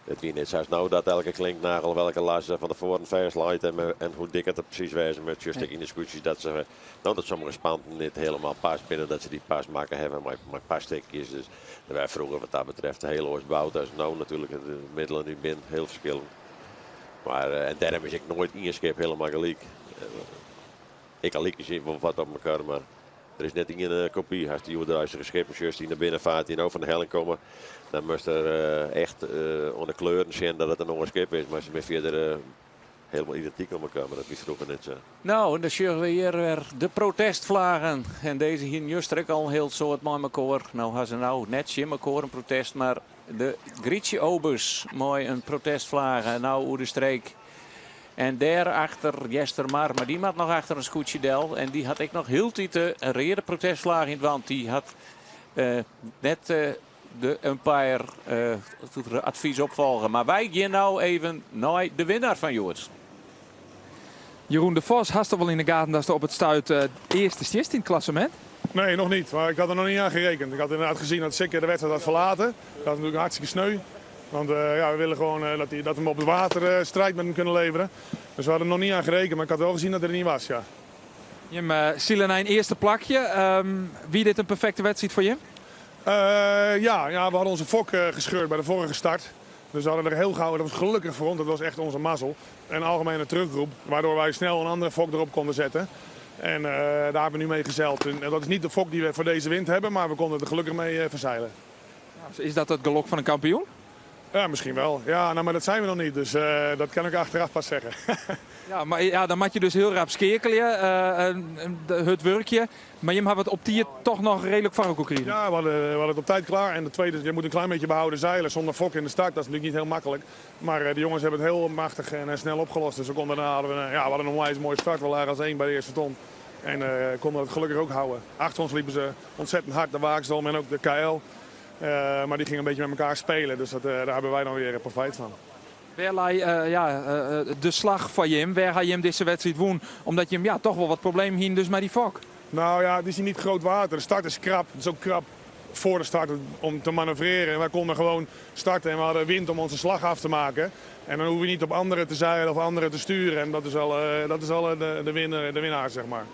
Speaker 3: it wie net sa as no dat elke klinknagel of elke las fan tefoaren fêstleit en hoe dik it der presys wêze moat. Just ek yn de skûtsjes dat se, no, dat sommige spanten net helemaal pas binne, dat se dy pas makke hawwe mei passtikjes. Dus der waard froeger wat dat betreft hiel oars boud as no natuerlik. De middelen nu binne hiel ferskillend. Mar en dêrom is ek noait ien skip helemaal gelyk. Ek al lykje se wol wat op elkoar, mar der is net ien kopy. Hast dy hjoeddeistige skippen sjochst yn de binnenfeart dy't no fan de helling komme, dan moatst der echt oan de kleuren sjen dat it in oar skip is. Mar se binne fierder helemaal identyk oan elkoar, mar dat wie froeger net sa.
Speaker 2: Nou, en dan sjogge we hjir wer de protestflaggen. En dizze hienen juster ek al in hiel soad mei mekoar. No ha se no net tsjin mekoar in protest, mar de Grietje Obus mei in protestflage no oer de streek. En dêrachter Eastermar, mar dy moat noch achter in skûtsje del. En dy hat ek noch hieltyd de reade protestflage yn it want. Dy hat net de umpire advys opfolge. Mar wy gean no even nei de winner fan hjoed.
Speaker 5: Jeroen de Vos, hast al wol yn de gaten datst op it stuit earste stiest yn it klassemint?
Speaker 6: Nee, nog niet. Maar ik had er nog niet aan gerekend. Ik had inderdaad gezien dat Sikke de wedstrijd had verlaten. Dat is natuurlijk hartstikke sneu. Want ja, we willen gewoon dat we hem op het water strijd met hem kunnen leveren. Dus we hadden er nog niet aan gerekend, maar ik had wel gezien dat hij er niet was, ja.
Speaker 5: Jim, sile nei in earste plakje. Wie dit in perfekte wedstriid foar jim?
Speaker 6: Ja, ja, we hadden onze fok gescheurd bij de vorige start. Dus we hadden er heel gauw, dat was gelukkig voor ons, dat was echt onze mazzel. Een algemene terugroep, waardoor wij snel een andere fok erop konden zetten. En daar hebben we nu mee gezeild. En dat is niet de fok die we voor deze wind hebben, maar we konden er gelukkig mee verzeilen.
Speaker 5: Ja, is dat het gelok van een kampioen?
Speaker 6: Ja, misschien wel. Ja, nou, maar dat zijn we nog niet, dus dat kan ik achteraf pas zeggen.
Speaker 5: Ja, maar ja, dan moet je dus heel rap skekelje, het werkje. Maar je hebt het op die toch nog redelijk voor elkaar gekregen.
Speaker 6: Ja, we hadden het op tijd klaar. En de tweede, je moet een klein beetje behouden zeilen zonder fok in de start. Dat is natuurlijk niet heel makkelijk. Maar de jongens hebben het heel machtig en snel opgelost. Dus we konden daarna hadden we, ja, we hadden een onwijs mooie start. We lagen als één bij de eerste ton. En konden het gelukkig ook houden. Achter ons liepen ze ontzettend hard, de Waaksdom en ook de KL. Maar die gingen een beetje met elkaar spelen, dus daar hebben wij dan weer profijt van.
Speaker 5: Wêr lei ja, de slach foar jim? Wêr ha jim dizze wedstriid wûn? Omdat jim ja, toch wol wat problemen hienen dus mei dy fok.
Speaker 6: Nou ja, het is hier niet groot water. De start is krap. Het is ook krap voor de start om te manoeuvreren. En wij konden gewoon starten en we hadden wind om onze slag af te maken. En dan hoeven we niet op anderen te zeilen of anderen te sturen. En dat is al, dat is al de winnaar, zeg maar.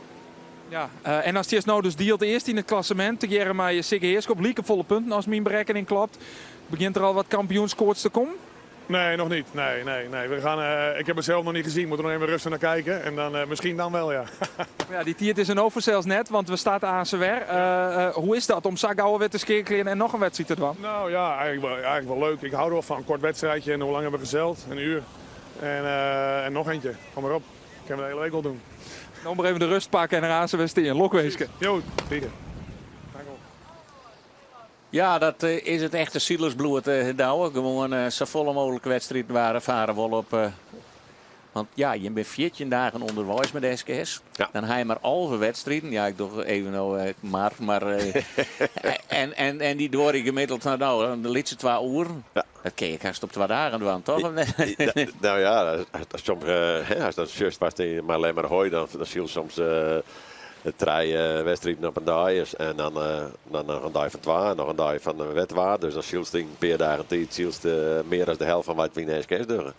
Speaker 5: Ja, en as it no dus dielt earst yn it klassemint, tegearre mei Sikke Heerschop, likefolle punten as myn berekkening klopt. Begjint der al wat kampioenskoarts te kommen?
Speaker 6: Nee, nog niet. Nee, nee, nee. We gaan, ik heb het zelf nog niet gezien. We moeten nog even rustig naar kijken. En dan misschien dan wel, ja.
Speaker 5: Ja, dy tiid is der no fansels net, want we starte aanst wer. Hoe is dat om sa gau wer te skeakeljen en noch in wedstriid te dwaan?
Speaker 6: Nou ja, eigenlijk wel leuk. Ik hou er wel van. Een kort wedstrijdje. En hoe lang hebben we gezeild? Een uur. En nog eentje. Kom maar op. Ik kan we de hele week al doen.
Speaker 5: Dan maar even de rust pakken en eraan ze weer staan. Lokwinske.
Speaker 6: Jo, zeker.
Speaker 2: Ja, dat is it echte silersbloed, Douwe. Gewoan safolle mooglik wedstriden waren faren wol op. Want ja, je bent 14 dagen ûnderweis mei de SKS. Dan ha je mar 11 wedstriden. Ja, ik doch even no, mar en dy duorje gemiddeld nou, de lytse 2 oeren. Dat kin je hast op 2 dagen dwaan, toch?
Speaker 3: Ja, nou ja, as soms, hè, as dat just was mei Lemmer Hoi, dan sil soms. Trije wedstriden op in dei is en dan dan noch in dei fan twa en noch in dei fan wetwaar. Dus dan sylst yn in pear dagen tiid sylst mear as de helte fan wat we yn de SKS dogge.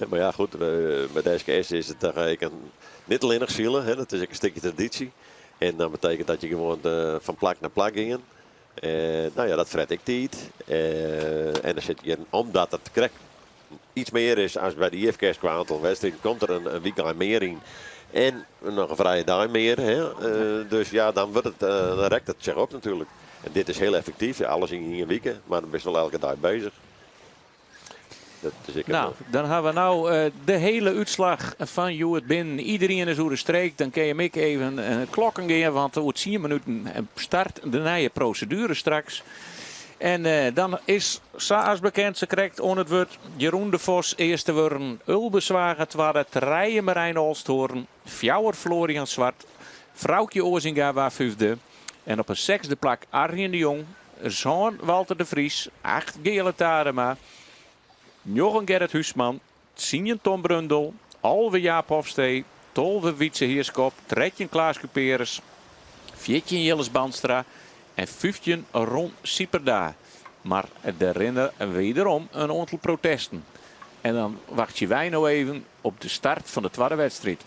Speaker 3: Mar ja, goed, by de SKS is it toch ek in, net allinnich silen, hè, dat is ek in stikje traditie. En dan betekent dat je gewoan fan plak nei plak gean. Nou ja, dat fret ek tiid. En dan sit je, omdat it krekt iets mear is as by de IFKS kwa oantal wedstriden, komt der in wykein mear yn. En noch in frije dei mear. Hè. Dus ja, dan, wurdt it, dan rekt it sich op natuerlik. En dit is hiel effektyf, alles yn ien wike, mar dan bist wol elke dei beuzich. Dat is ek
Speaker 2: Nou, dan ha we no de hiele útslach fan hjoed binnen. Iderien is oer de streek. Dan kin je ek even klokken gean, want oer 10 minuten start de nije proseduere straks. En dan is, sa as bekend, sa krekt oan it wurd Jeroen de Vos earste wurden, Ulbe Zwaga twadde, trije Marijn Olsthoorn, fjouwer Florian Zwart, Froukje Ozinga waard fyfde en op in sechsde plak Arjen de Jong, sân Walter de Vries, acht Geale Tarema, njoggen Gerrit Huisman, tsien Tom Brundel, 11 Jaap Hofstee, 12 Wietse Heerskop, 13 Klaas Cuperus, 14 Jilles Bandstra en 15 Ron Sieperda. Mar der rinne wederom in oantal protesten. En dan wachtsje wy no even op de start fan de twadde wedstriid.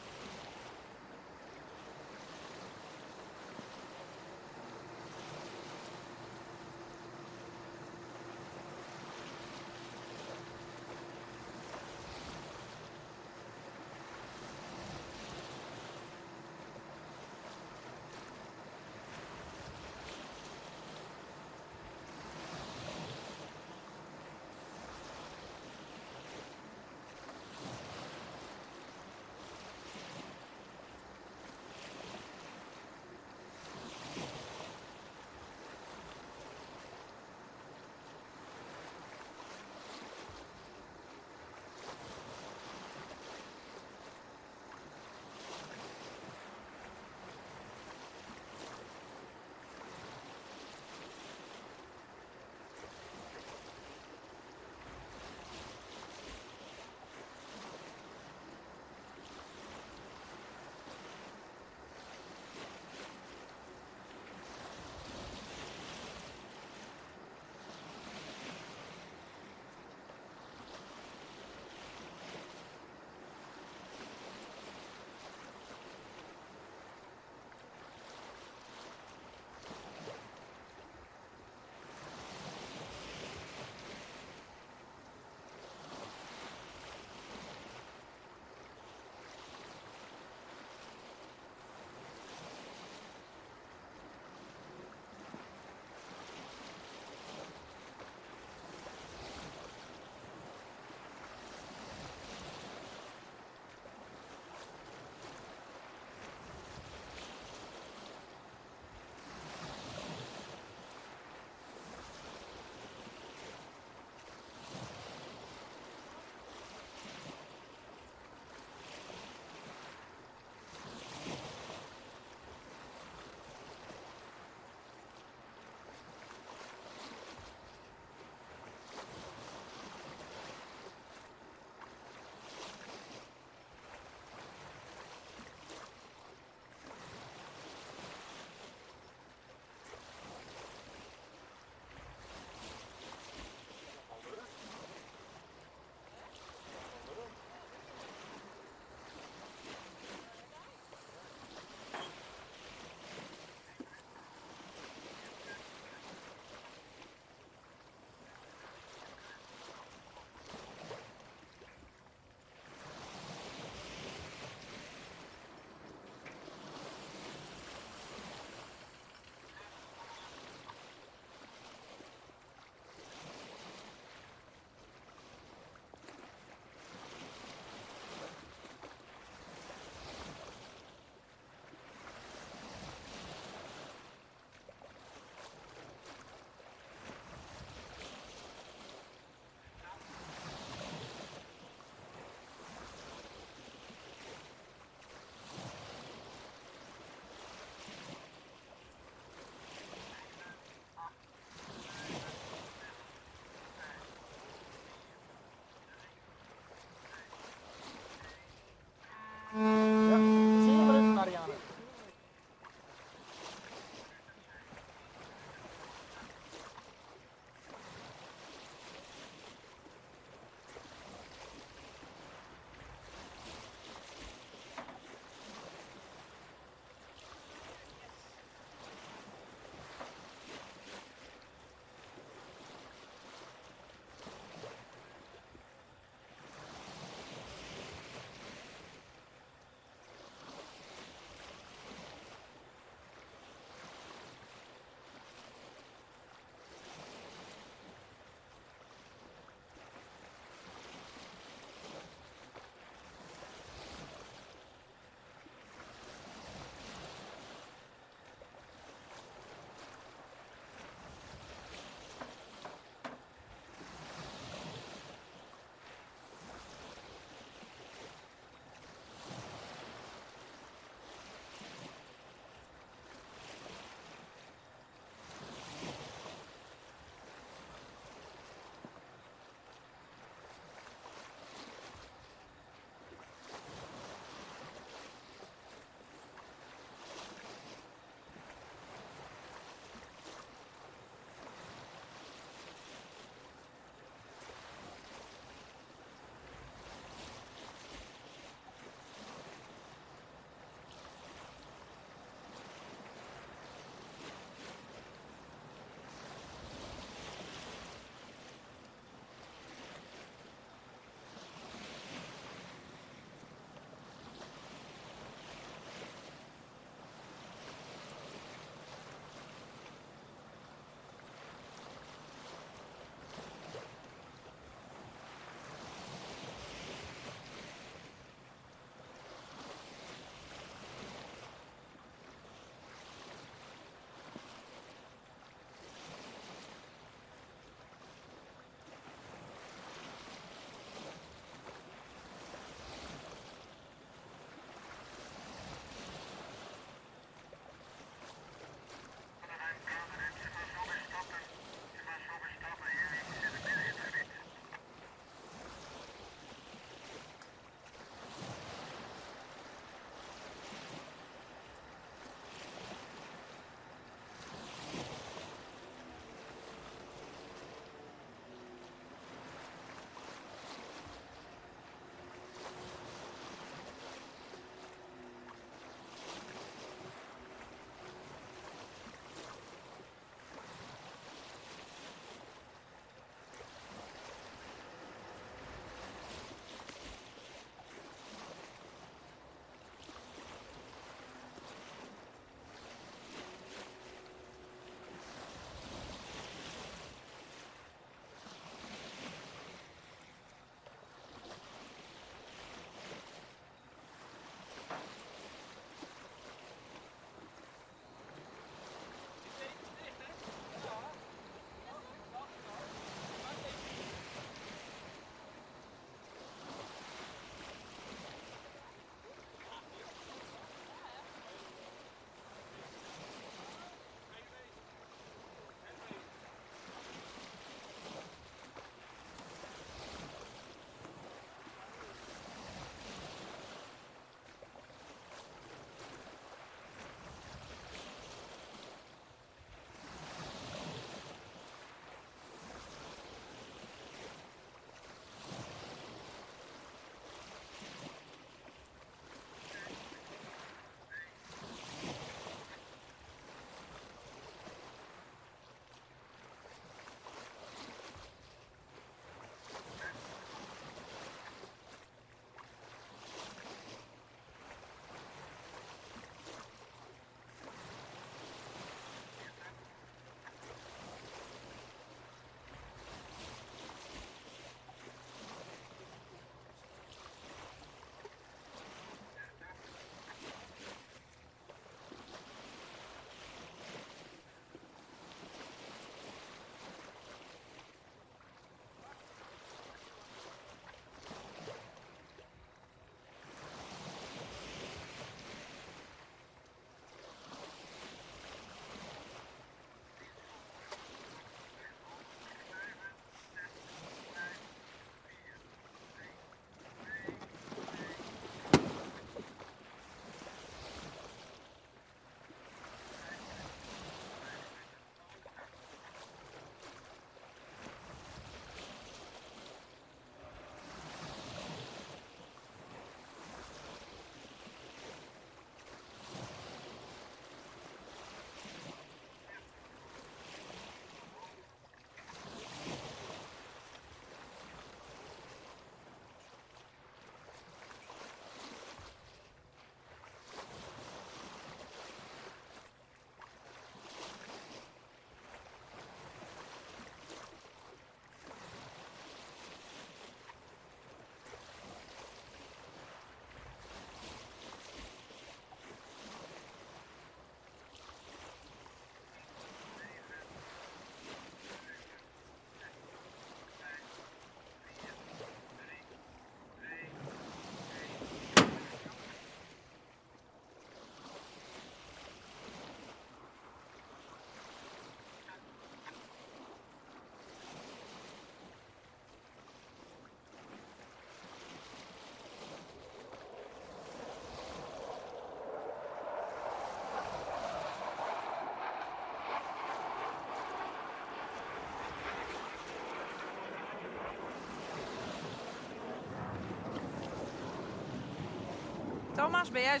Speaker 1: Thomas, ben jij...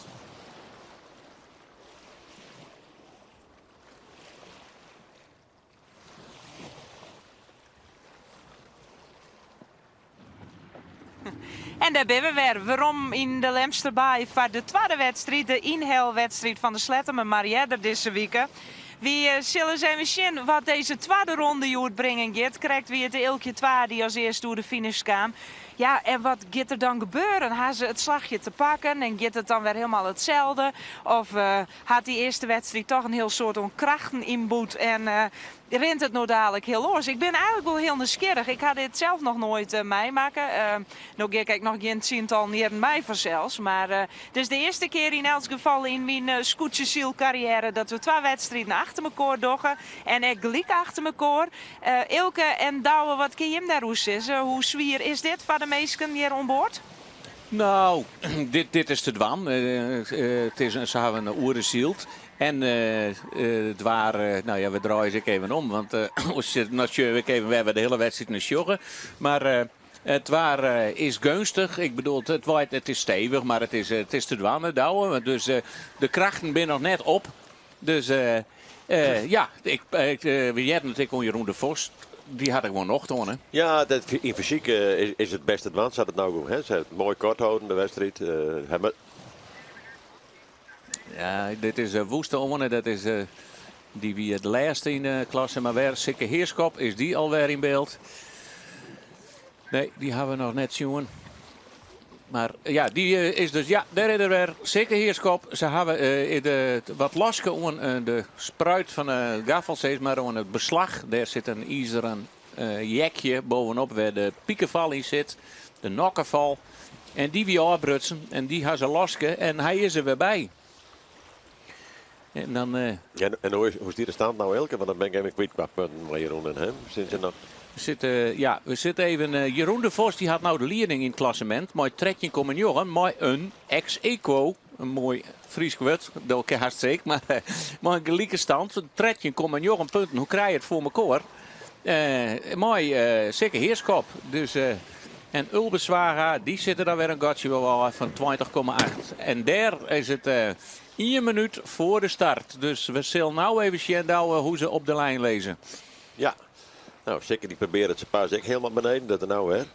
Speaker 1: En dêr binne we wer, werom yn de Lemsterbaai foar de twadde wedstriid, de ynhelwedstriid fan de Sleattemermar earder dizze wike. Wy eh, sille ris even sjen wat dizze twadde ronde hjoed bringen giet. Krekt wie it de Eelkje 2 dy't as earste oer de finish kaam. Ja, en wat giet der dan gebeuren? Ha se it slachje te pakken en giet it dan wer hielendal itselde? Of uh, hat dy earste wedstriid toch in hiel soad oan krachten ynboet en uh, rint it no dalik hiel oars? Ik bin eigenlik wol hiel nijsgjirrich. Ik ha dit sels noch noait uh, meimakke. Uh, no gean ik noch gjin tsientallen jierren mei fansels. Mar uh, it is de earste kear yn elts gefal yn myn uh, skûtsjesylkarriêre dat we twa wedstriden achter mekoar dogge. En ek gelyk achter mekoar. Uh, Eelke en Douwe, wat kinne jim dêroer sizze? Hoe swier is dit foar de minsken hjir oan board?
Speaker 2: Nou, dit is te dwaan. Se hawwe in oere syld. En it waar, nou ja, we draaie se ek even om, want dan sjogge we even wêr't we de hiele wedstriid nei sjogge. Mar it waar is geunstich. Ik bedoel, it waait, it is stevich, mar it is te dwaan, Douwe. Dus de krachten binne noch net op. Dus ja, we hearden it ek oan Jeroen de Vos. Dy hat der gewoan nocht oan, hè?
Speaker 3: Ja, dat, yn fysyk is it bêst te dwaan, sa't it no giet. Hè. Se hat it moai koart holden, de wedstriid.
Speaker 2: Ja, dit is Woeste Oane, dat is, dy wie it lêste yn de klasse. Mar wer Sikke Heerschop, is dy alwer yn byld? Nee, dy hawwe we noch net sjoen. Mar ja, dy is dus, ja, dêr is er wer. Sikke Heerschop. Se hawwe de, wat laske oan de spruit fan de gaffel, sis mar, oan it beslach. Dêr sit in izeren jekje bovenop wêr't de pikefal yn sit, de nokkefal. En dy wie ôfbrutsen en dy ha se laske en hy is der wer by. En dan,
Speaker 3: Ja, en hoe stiet de stand no, Eelke? Want dan bin ik even kwyt kwa punten mei Jeroen en him. Sinds je noch...
Speaker 2: We sitte, ja, we sitte even. Jeroen de Vos dy hat no de lieding yn it klassemint mei 13,9 mei in ex aequo. In moai Frysk wurd, dat kin hast seker, mar mei in gelike stand, 13,9 punten. Hoe krije je it foar mekoar? Mei Sikke Heerschop. Dus, en Ulbe Zwaga, dy sit der dan wer in gatsje wol ôf fan 20,8. En dêr is it ien minút foar de start. Dus we sille no even sjen, Douwe, hoe se op de lijn lizze.
Speaker 3: Ja, nou, Sikke dy probearret se pas ek hielendal beneden, dat er no wer.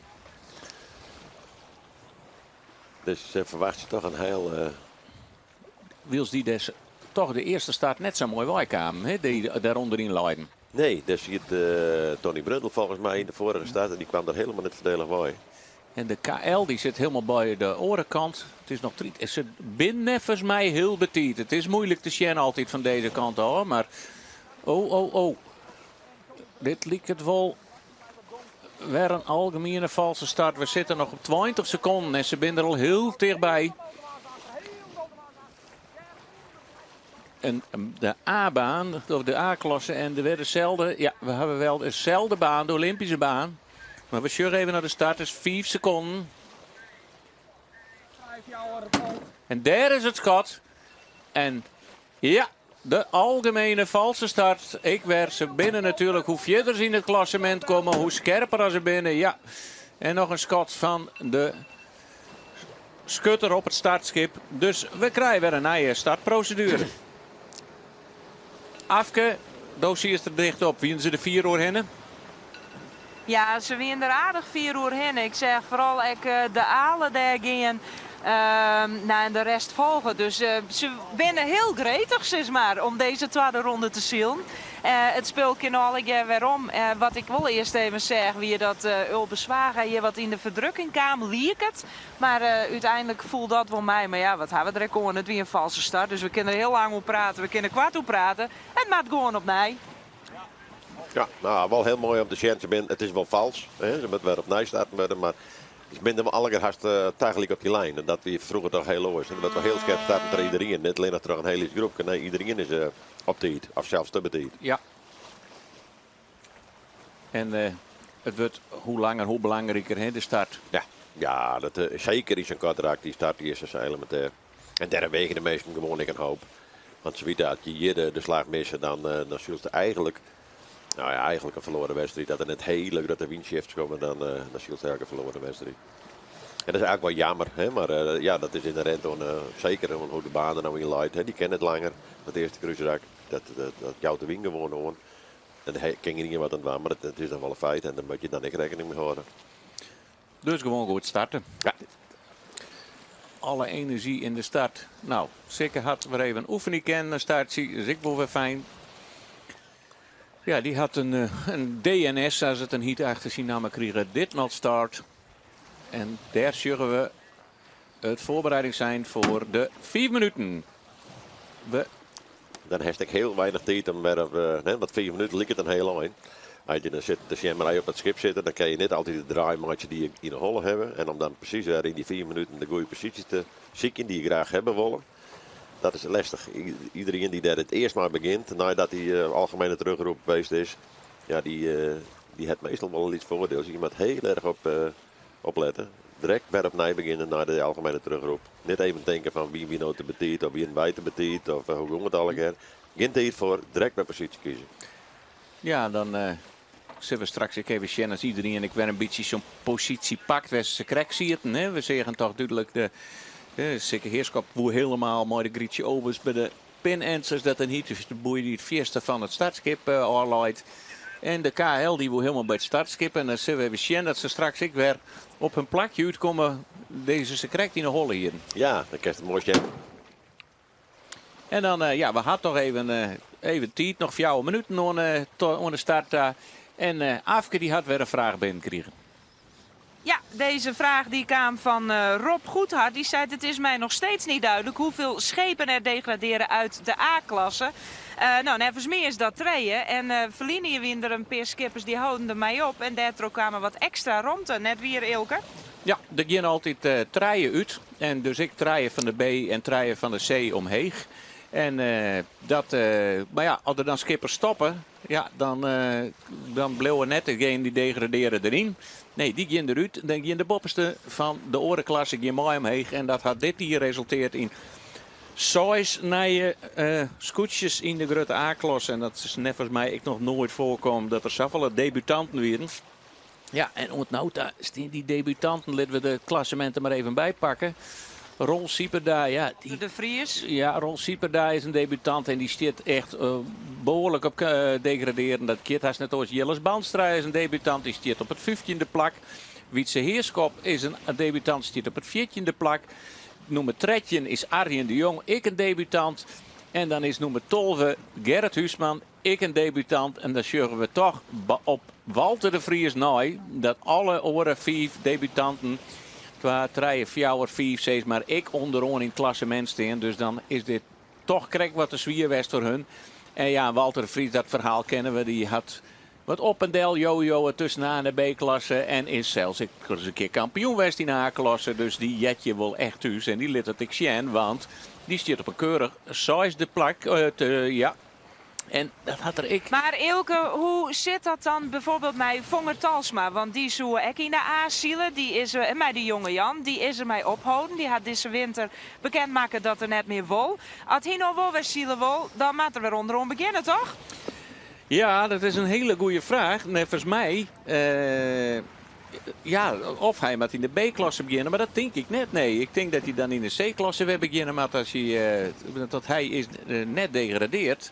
Speaker 3: Dus se ferwachtsje toch in hiel...
Speaker 2: Wylst dy des toch de earste start net sa moai weikamen, hè, dy dêr ûnderyn leiden.
Speaker 3: Nee, dêr siet Tony Brundel folgens my yn de foarige start en dy kaam der hielendal net foardielich wei.
Speaker 2: En de KL dy sit hielendal by de oare kant. It is noch se binne neffens my hiel betiid. It is muoilik te sjen altyd fan dizze kant ôf, mar oh, oh, oh. Dit liket wol wer in algemiene falske start. We sitte noch op 20 sekonden en se binne der al hiel tichtby. En de A-baan, of de A-klasse en de wer deselde. Ja, we hawwe wel deselde baan, de Olympyske baan. Mar we sjogge even nei de start, is 5 sekonden. En dêr is it skot. En ja, de algemiene falske start. Ek wer, se binne natuerlik, hoe fierder se yn it klassemint komme, hoe skerper as se binne. Ja. En noch in skot fan de skutter op it startskip. Dus we krije wer in nije startproseduere. Afke, do siest der dicht op. Wiene se der fier oerhinne?
Speaker 1: Ja, se wiene der aardich fier oerhinne. Ik seach foaral ek de Ale dêr gean. Nou, en de rest folge. Dus se binne hiel gretich, sis mar, om dizze twadde ronde te silen. It spul kin allegear werom. Wat ik wol earst even seach wie dat Ulbe Zwaga hjir wat yn de ferdrukking kaam, liek it. Mar úteinlik foel dat wol mei. Mar ja, wat hawwe we der ek oan? It wie in falske start, dus we kinne der hiel lang oer prate. We kinne koart oer prate. It moat gewoan opnij.
Speaker 3: Ja, nou, wol hiel moai om te sjen. It is wol falsk. Hè? Se moatte wer opnij starten wurde, mar se binne wol allegear hast tagelyk op dy lijn. En dat wie froeger toch hiel oars. En dat wurdt wol hiel skerp starten troch iderien. Net allinnich troch in hiel lyts groepke. Nee, iderien is op tiid. Of sels te betiid.
Speaker 2: Ja. En it wurdt hoe langer hoe belangriker, hè, de start.
Speaker 3: Ja, ja dat, seker yn sa'n koart rak, dy start dy is sa elemintêr. En dêr wege de minsken gewoan ek in hoop. Want se witte, as je hjir de slach misse, dan sylst eigenlik, nou ja, eigenlik in ferloaren wedstriid. As der net hiele grutte wynshifts komme, dan sylst eigenlik in ferloaren wedstriid. En dat is eigenlijk wel jammer, hè? Maar ja, dat is inherent oan, seker oan hoe't de baan der no yn leit. Hè? Dy kin net langer, dat earste krúsrak. Dat jout de wyn gewoan oan. En dêr kin gjin ien wat oan dwaan, mar dat is dan wol in feit en dêr moat je dan ek rekkening mei hâlde.
Speaker 2: Dus gewoan goed starte.
Speaker 3: Ja.
Speaker 2: Alle enerzjy yn de start. Nou, Sikke hat wer even oefenje kinnen, in startsje, is ek wol wer fijn. Ja, dy hat in DNS, sa as it dan hyt, achter syn namme krige. Did not start. En dêr sjogge we it foarbereidingsein foar de 5 minuten. We
Speaker 3: Dan hast ek hiel weinich tiid om wer op, hè, want 5 minuten liket in hiel ein. As je dan sit te sjen, mar as je op it skip sitte, dan kinne je net altyd de draai meitsje dy't je yn 'e holle hawwe. En om dan presys wer yn dy 5 minuten de goede posysje te sykjen dy't je graach hawwe wolle, dat is lestich. Iderien dy't dêr it earst mei begjint, neidat dy algemene terugroep west is, ja, dy hat meastal wol in lyts foardiel. Dus je moat hiel erch op oplette. Direkt wer opnij begjinne nei de algemene terugroep. Net even tinke fan wie wy no te betiid of wienen wy te betiid of hoe gong it allegear. Gjin tiid foar, direkt wer posysje kieze.
Speaker 2: Ja, dan sille we straks ek even sjen as iderien ek wer in bytsje sa'n posysje pakt wêr't se krekt sieten. Hè. We seagen toch dúdlik de Sikke Heerschop woe hielendal mei de Grietje Obers by de pin-ends, as dat dan hyt, dus de boei dy't it fierste fan it startskip ôfleit. En de KL dy woe hielendal by it startskip. En dan sille we even sjen dat se straks ek wer op hun plakje útkomme dizze se krekt yn 'e holle hienen.
Speaker 3: Ja, dan kinst it moai sjen.
Speaker 2: En dan, ja, we ha toch even tiid, noch 4 minuten oan de start ta. En Afke dy hat wer in fraach binnenkrigen.
Speaker 1: Ja, deze vraag die kwam van Rob Goedhart. Die zei, het is mij nog steeds niet duidelijk hoeveel schepen er degraderen uit de A-klasse. Nou, neffens my is dat trije. En ferline jier wienen der in pear skippers dy holden der mei op. En dêrtroch kaam der wat ekstra romte. Net wier, Eelke?
Speaker 2: Ja, der gean altyd trije út. En dus ek trije fan de B en trije fan de C omheech. En dat, mar ja, as der dan skippers stoppe, ja, dan bliuwe net degenen dy't degradearje deryn. Nee, dy gean derút. Dan gean de boppeste fan de oare klasse gean mei omheech. En dat hat dit jier resulteard yn 6 nije skûtsjes yn de grutte A-klasse. En dat is neffens my ek noch noait foarkommen dat der safolle debutanten wienen. Ja, en oant no ta stean dy debutanten, litte we de klasseminten mar even bypakke. Rol Sieperda, ja, die,
Speaker 1: De Vries.
Speaker 2: Ja, Rol Sieperda is in debutant en dy stiet echt behoarlik op degradearjen. Dat giet hast net oars. Jilles Bandstra is in debutant, dy stiet op it 15e plak. Wietse Heerschop is in debutant, stiet op it 14e plak. Nûmer 13 is Arjen de Jong, ek in debutant. En dan is nûmer 12 Gerrit Huisman, ek in debutant. En dan sjogge we toch op Walter de Vries nei dat alle oare 5 debutanten, 2, 3, 4, 5, 6, mar ek ûnderoan yn it klassemint stean. Dus dan is dit toch krekt wat te swier west foar hun. En ja, Walter de Vries, dat ferhaal kenne we, dy hat wat op en del jojoe tusken A en de B-klasse en is sels ek ris in kear kampioen west yn de A-klasse. Dus dy heart hjir wol echt thús en dy lit it ek sjen, want dy stiet op in keurich seisde plak. Te, ja. En dat hat er ek.
Speaker 1: Mar Eelke, hoe sit dat dan byfoarbyld mei Fonger Talsma? Want dy soe ek yn de A sile. Dy is mei de jonge Jan, dy is der mei opholden. Dy hat dizze winter bekend makke dat er net mear wol. As hy no wol wer sile wol, dan moat er wer ûnderoan begjinne, toch?
Speaker 2: Ja, dat is in hiele goede fraach. Neffens my, ja, of hy moat yn de B-klasse begjinne, mar dat tink ik net. Nee, ik tink dat hy dan yn de C-klasse wer begjinne moat as hy, dat hy is net degradeard.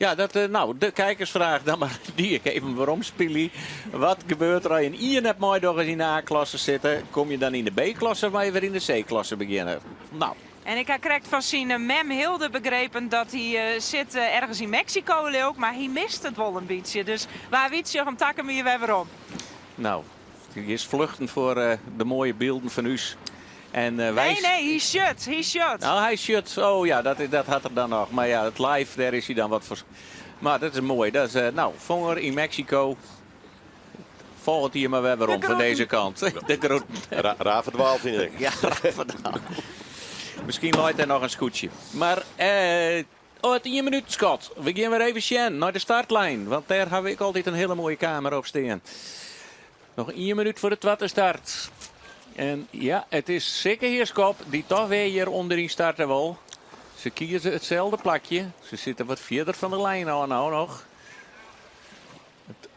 Speaker 2: Ja, dat, nou, de kijkersvraag dan mar dy ik even weromspylje. Wat gebeurt der as je in jier net meidoggers yn de A-klasse sitte? Kom je dan yn de B-klasse of moat je wer yn de C-klasse begjinne? Nou.
Speaker 1: En ik ha krekt fan syn mem Hilde begrepen dat hy sit ergens yn Meksiko, leau ik, mar hy mist it wol in bytsje. Dus wa wit sjoch him takom jier wer werom.
Speaker 2: Nou, hy is fluchten foar de moaie bylden fan ús. En wy
Speaker 1: Nee, nee, hy sjocht, hy sjocht.
Speaker 2: Oh, hy sjocht. Oh ja, dat hat er dan noch. Mar ja, it live, dêr is hy dan wat foar. Mar dat is moai. Dat is, nou, Fonger yn Meksiko. Folget jier mar wer werom
Speaker 1: De
Speaker 2: fan
Speaker 1: groeten.
Speaker 2: dizze kant. De groeten.
Speaker 3: Raar verdwaald, fyn ik.
Speaker 2: Ja, raar verdwaald. Miskien leit der noch in skûtsje. Mar oh, it ien minút skot. We gean wer even sjen nei de startlijn. Want dêr ha we ek altyd in hiele moaie kamera op stean. Noch ien minút foar de twadde start. En ja, it is Sikke Heerschop dy't toch wer hjir ûnderyn starte wol. Se kieze itselde plakje. Se sitte wat fierder fan de lijn ôf no noch.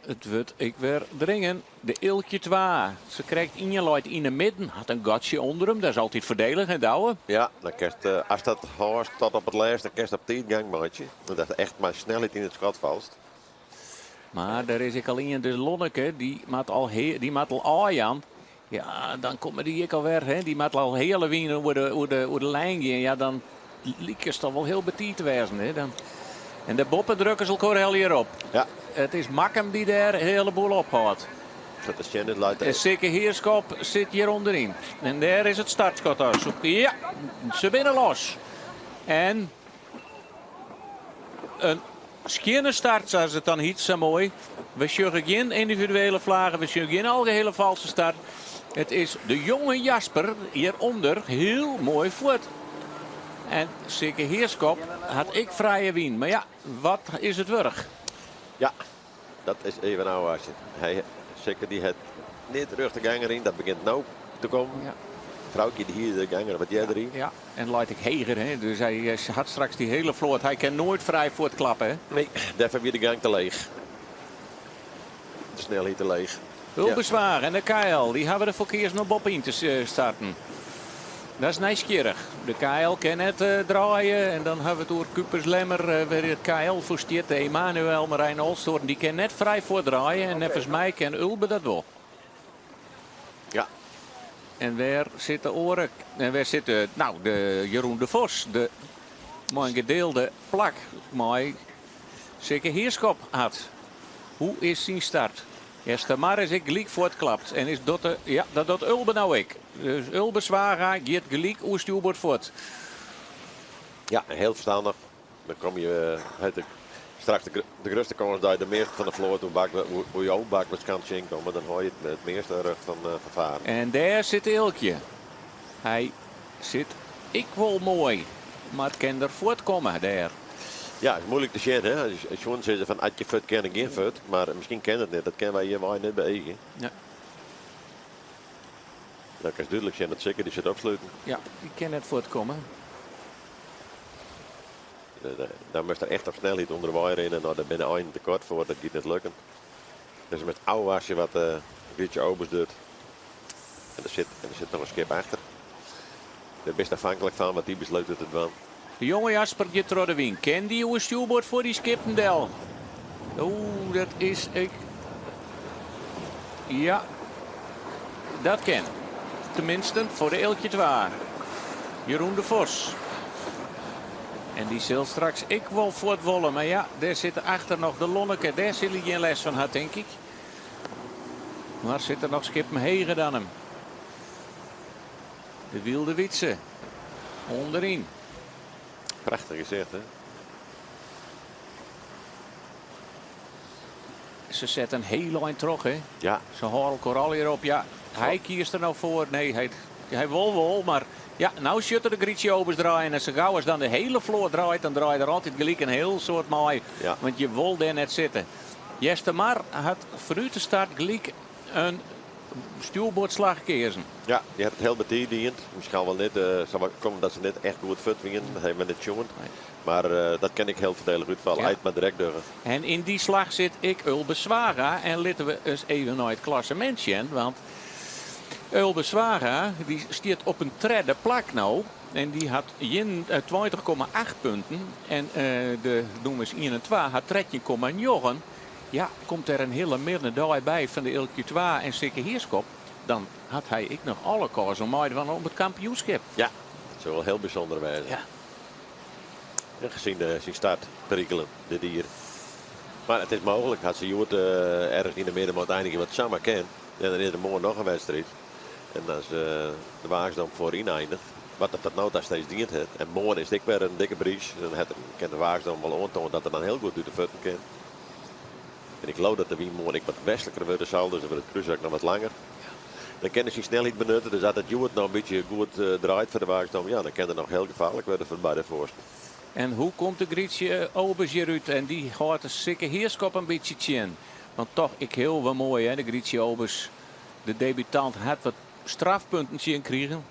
Speaker 2: It wurdt ek wer dringen. De Eelkje 2. Se krekt ien leit yn 'e midden. Hat in gatsje ûnder him. Dat is altyd foardielich, hè Douwe?
Speaker 3: Ja, dan kinst, eh, as dat hâldst tot op it lêst, dan kinst op tiid gang meitsje. Want dat echt mei snelheid yn it skot falst.
Speaker 2: Mar der is ek al ien, dus Lonneke, dy moat al, dy moat al ôfjaan. Ja, dan komme dy ek alwer. Hè. Dy moat al hiele wyn oer de lijn gean. Ja, dan liket it toch wol hiel betiid te wêzen. Hè. Dan, en de boppe drukke se elkoar heel hier op. It is Makkum dy't dêr de hiele boel ophâldt.
Speaker 3: Dat is sjen, it leit
Speaker 2: En Sikke Heerskop sit hjir ûnderyn. En dêr is it startskot as. Ja, se binne los. En in skjinne start, sa't it dan hjit, sa moai. We sjogge gjin yndividuele flaggen, we sjogge gjin algehele falske start. It is de jonge Jasper hjirûnder hiel moai fuort. En Sikke Heerskop hat ek frije wyn. Mar ja, wat is it wurdich?
Speaker 3: Ja, dat is even ôfwachtsjen. Hy, Sikke dy hat net rjochte gang deryn, dat begjint no te kommen. Froukje dy hie de gang der wat earder yn.
Speaker 2: Ja, en leit ek heger, hè? Dus hy hat straks dy hiele float. Hy kin noait frij fuortklappe. Hè?
Speaker 3: Nee, dêrfoar wie de gang te leech. De snelheid te leech.
Speaker 2: Ulbe Zwaag en de KL, dy hawwe derfoar keazen om boppe-yn te starten. Dat is nijsgjirrich. De KL kin net draaie en dan hawwe we it oer Kupers Lemmer, wêr it KL foar stiet. De Emanuel Marijn Olsthoorn, dy kin net frij fuortdraaie en neffens my kin Ulbe dat wol. En wêr sit de oare? En wêr sit de, nou, de Jeroen de Vos, de mei in gedeelde plak mei Sikke Heerskop hat. Hoe is syn start? Eastermar is ek gelyk fuortklapt en is dat de, ja, dat docht Ulbe no ek. Dus Ulbe Zwaga giet gelyk oer stjoerboard fuort.
Speaker 3: Ja, hiel ferstannich. Dan komme je eh, het straks de grutste kâns dat je de measte fan de float oer jo bakboardskant tsjinkomme. Dan hâld je it measte rjocht fan faren.
Speaker 2: En dêr sit Eelkje. Hy sit ek wol moai, mar kin der fuortkomme dêr.
Speaker 3: Ja, it is muoilik te sjen. Hè? As sjoen sizze fan as je fuort kinne, gjin fuort. Mar miskien kin it net. Dat kinne wy hjir wei net beëagje. Dan kinst dúdlik sjen dat Sikke dy sit opsluten.
Speaker 2: Ja, dy kin net fuortkomme.
Speaker 3: Dan moatst der echt op snelheid ûnderwei rinne. No, dêr binne einen te koart foar. Dat giet net lukken. Dus met ôfwachtsje wat de Grietje Obers docht. En der sit noch in skip achter. Dêr bist afhanklik fan wat dy beslute te dwaan.
Speaker 2: De jonge Jasper giet troch de wyn. Kin dy oer stjoerboard foar dy skippen del? Oeh, dat is ek. Ja, dat kin. Teminsten foar de Eelkje 2. Jeroen de Vos. En dy sil straks ek wol fuort wolle. Mar ja, dêr sit achter noch de Lonneke. Dêr sil hy gjin lêst fan ha, tink ik. Mar sit der noch skippen heger dan him? De Wylde Wytse. Ûnderyn.
Speaker 3: Prachtich gesicht, hè?
Speaker 2: Se set in hiel ein troch, hè?
Speaker 3: Ja.
Speaker 2: Se hâlde elkoar allegear op. Ja, hy kiest der no foar. Nee, hy wol wol, mar ja, no sjocht er de Grietje Obers draaien. En sa gau as dan de hiele float draait, dan draait der altyd gelyk in hiel soad mei. Want je wol dêr net sitte. Eastermar hat fanút de start gelyk in stjoerboardslach keazen.
Speaker 3: Ja, dy hat it hiel betiid dien. Miskien wol net, sa komme dat se net echt goed fuort wienen. Dat hawwe we net sjoen. Mar dat kin ek hiel foardielich útfalle. It mar direkt dogge.
Speaker 2: En yn dy slach sit ek Ulbe Zwaga. En litte we ris even nei it klassemint sjen. Want Ulbe Zwaga dy stiet op in tredde plak no. En dy hat 20,8 punten. En de nûmers 1 en 2 hat 13,9. Ja, komt der in hiele minne dei by fan de Eelkje 2 en Sikke Heerskop. Dan hat hy ek noch alle kâns om mei te dwaan om it kampioenskip.
Speaker 3: Ja, dat soe wol hiel bysûnder wêze. Ja, gezien syn startperikelen dit jier. Mar it is mooglik. Hat se hjoed ergens yn de midden einigje wat samar kin. En dan is der moarn noch in wedstriid. En as de Waaksdam foaryn einiget, wat dat dat no ta steeds dien hat. En moarn is it ek wer in dikke priis. Dan kin de Waaksdam wol oantoane dat er dan hiel goed út de fuotten kin. En ik leau dat de wyn moarn ek wat westliker wurde sil, dus dan wurdt it krúswurk noch wat langer. Dan kinne se snelheid benutte, dus as it hjoed noch in bytsje goed draait foar de Waaksdam, ja, dan kin it noch hiel gefaarlik wurde foar beide foarsten.
Speaker 2: En hoe komt de Grietje Obers hjirút? En dy hâldt de Sikke Heerskop in bytsje tsjin. Want toch, ek hiel wat moai, hè, de Grietje Obers. De debutant hat wat strafpunten tsjin krigen.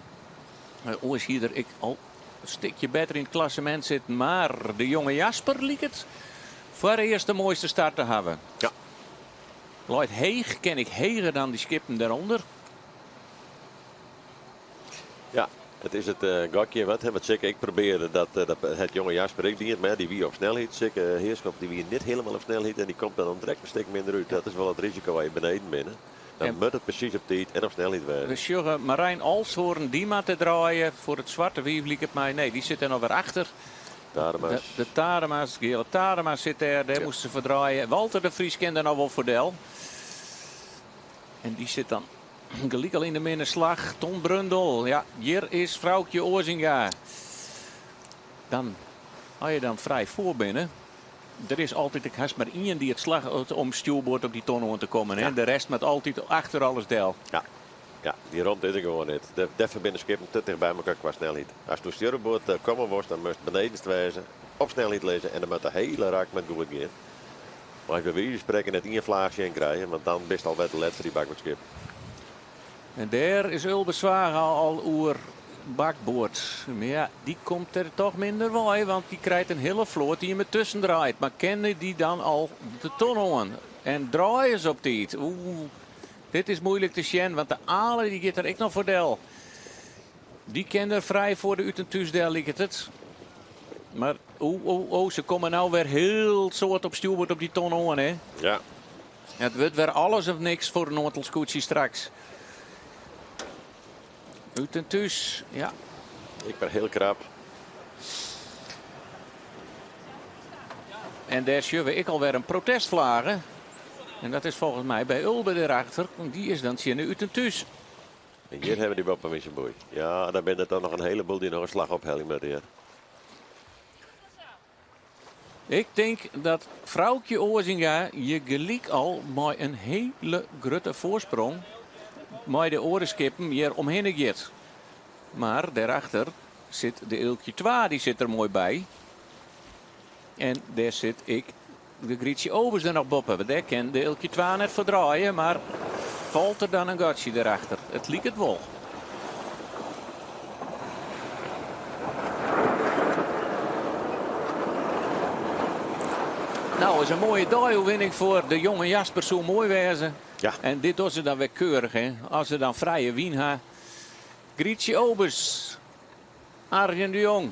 Speaker 2: Oars hie er ek al in stikje better yn it klassemint sitten. Mar de jonge Jasper liket foarearst de moaiste start te hawwen. Leit heech, ken ik heger dan dy skippen dêrûnder.
Speaker 3: Ja, it is it gokje wat, wat Sikke ek probearde, dat, dat hat jonge Jasper ek dien, mar die wie op snelheid. Sikke Heerschop die wie net hielendal op snelheid en die komt dan direkt in stik minder út. Dat is wol it risiko as je beneden binne. Dan
Speaker 2: En
Speaker 3: moat it presys op tiid en op snelheid wêze.
Speaker 2: We sjogge Marijn Olsthoorn, dy moat der draaie foar it swarte wiif liket my. Nee, dy sit der noch wer achter.
Speaker 3: Tadema's.
Speaker 2: De Tadema's, Geale Tadema sit dêr, dêr
Speaker 3: Ja.
Speaker 2: moast se foar draaie. Walter de Vries kin der noch wol foar del. En dy sit dan gelyk al yn de minne slach. Ton Brundel, ja, hjir is Froukje Oazinga. Dan, as je dan frij foar binne, der is altyd ek hast mar ien dy't it slagget om stjoerboard op dy ton oan te kommen. Hè?
Speaker 3: Ja.
Speaker 2: De rest moat altyd achter alles del.
Speaker 3: Ja. Ja, dy romte is der gewoan net. Dêrfoar binne de skippen te ticht by elkoar kwa snelheid. As do stjoerboard komme wolst, dan moatst benedenst wêze, op snelheid lizze en dan moat de hiele rak moat goed gean. Mar by wize fan sprekken net ien flaach sjen krije, want dan bist al wer te let foar dy bakboardskippen.
Speaker 2: En dêr is Ulbe Zwaga al oer bakboard. Mar ja, dy komt der toch minder wei, want dy krijt in hiele float dy't him tusken draait. Mar kinne dy dan al de ton oan? En draaie se op tiid? Oeh, dit is moeilik te sjen, want de Ale dy giet der ek noch foar del. Dy kin der frij foar de út en thús del, liket it. Mar oeh, oeh, oeh, se komme no wer hiel soad op stjoerboard op dy ton oan, hè?
Speaker 3: Ja.
Speaker 2: It wurdt wer alles of niks foar in oantal skûtsjes straks. Ut en thús, ja.
Speaker 3: Ik ben hiel krap.
Speaker 2: En dêr sjogge we ek alwer in protestflage. En dat is folgens my by Ulbe dêrachter. Dy is dan tsjin de út en thús.
Speaker 3: En hjir hawwe dy boppe myn boei. Ja, dan binne der toch noch in heleboel dy't noch in slach ophelje moatte hjir.
Speaker 2: Ik tink dat Froukje Oazinga hjir gelyk al mei in hiele grutte foarsprong mei de oare skippen hjir omhinne giet. Mar dêrachter sit de Eelkje 2, dy sit der moai by. En dêr sit ek de Grietje Obers der noch boppe. Want dêr kin de Eelkje 2 net foar draaie, mar falt der dan in gatsje dêrachter? It liket wol. No, is in moaie deioerwinning foar de jonge Jasper, soe moai wêze.
Speaker 3: Ja.
Speaker 2: En dit dogge se dan wer keurich, hè? As se dan frije wyn ha. Grietje Obers, Arjen de Jong.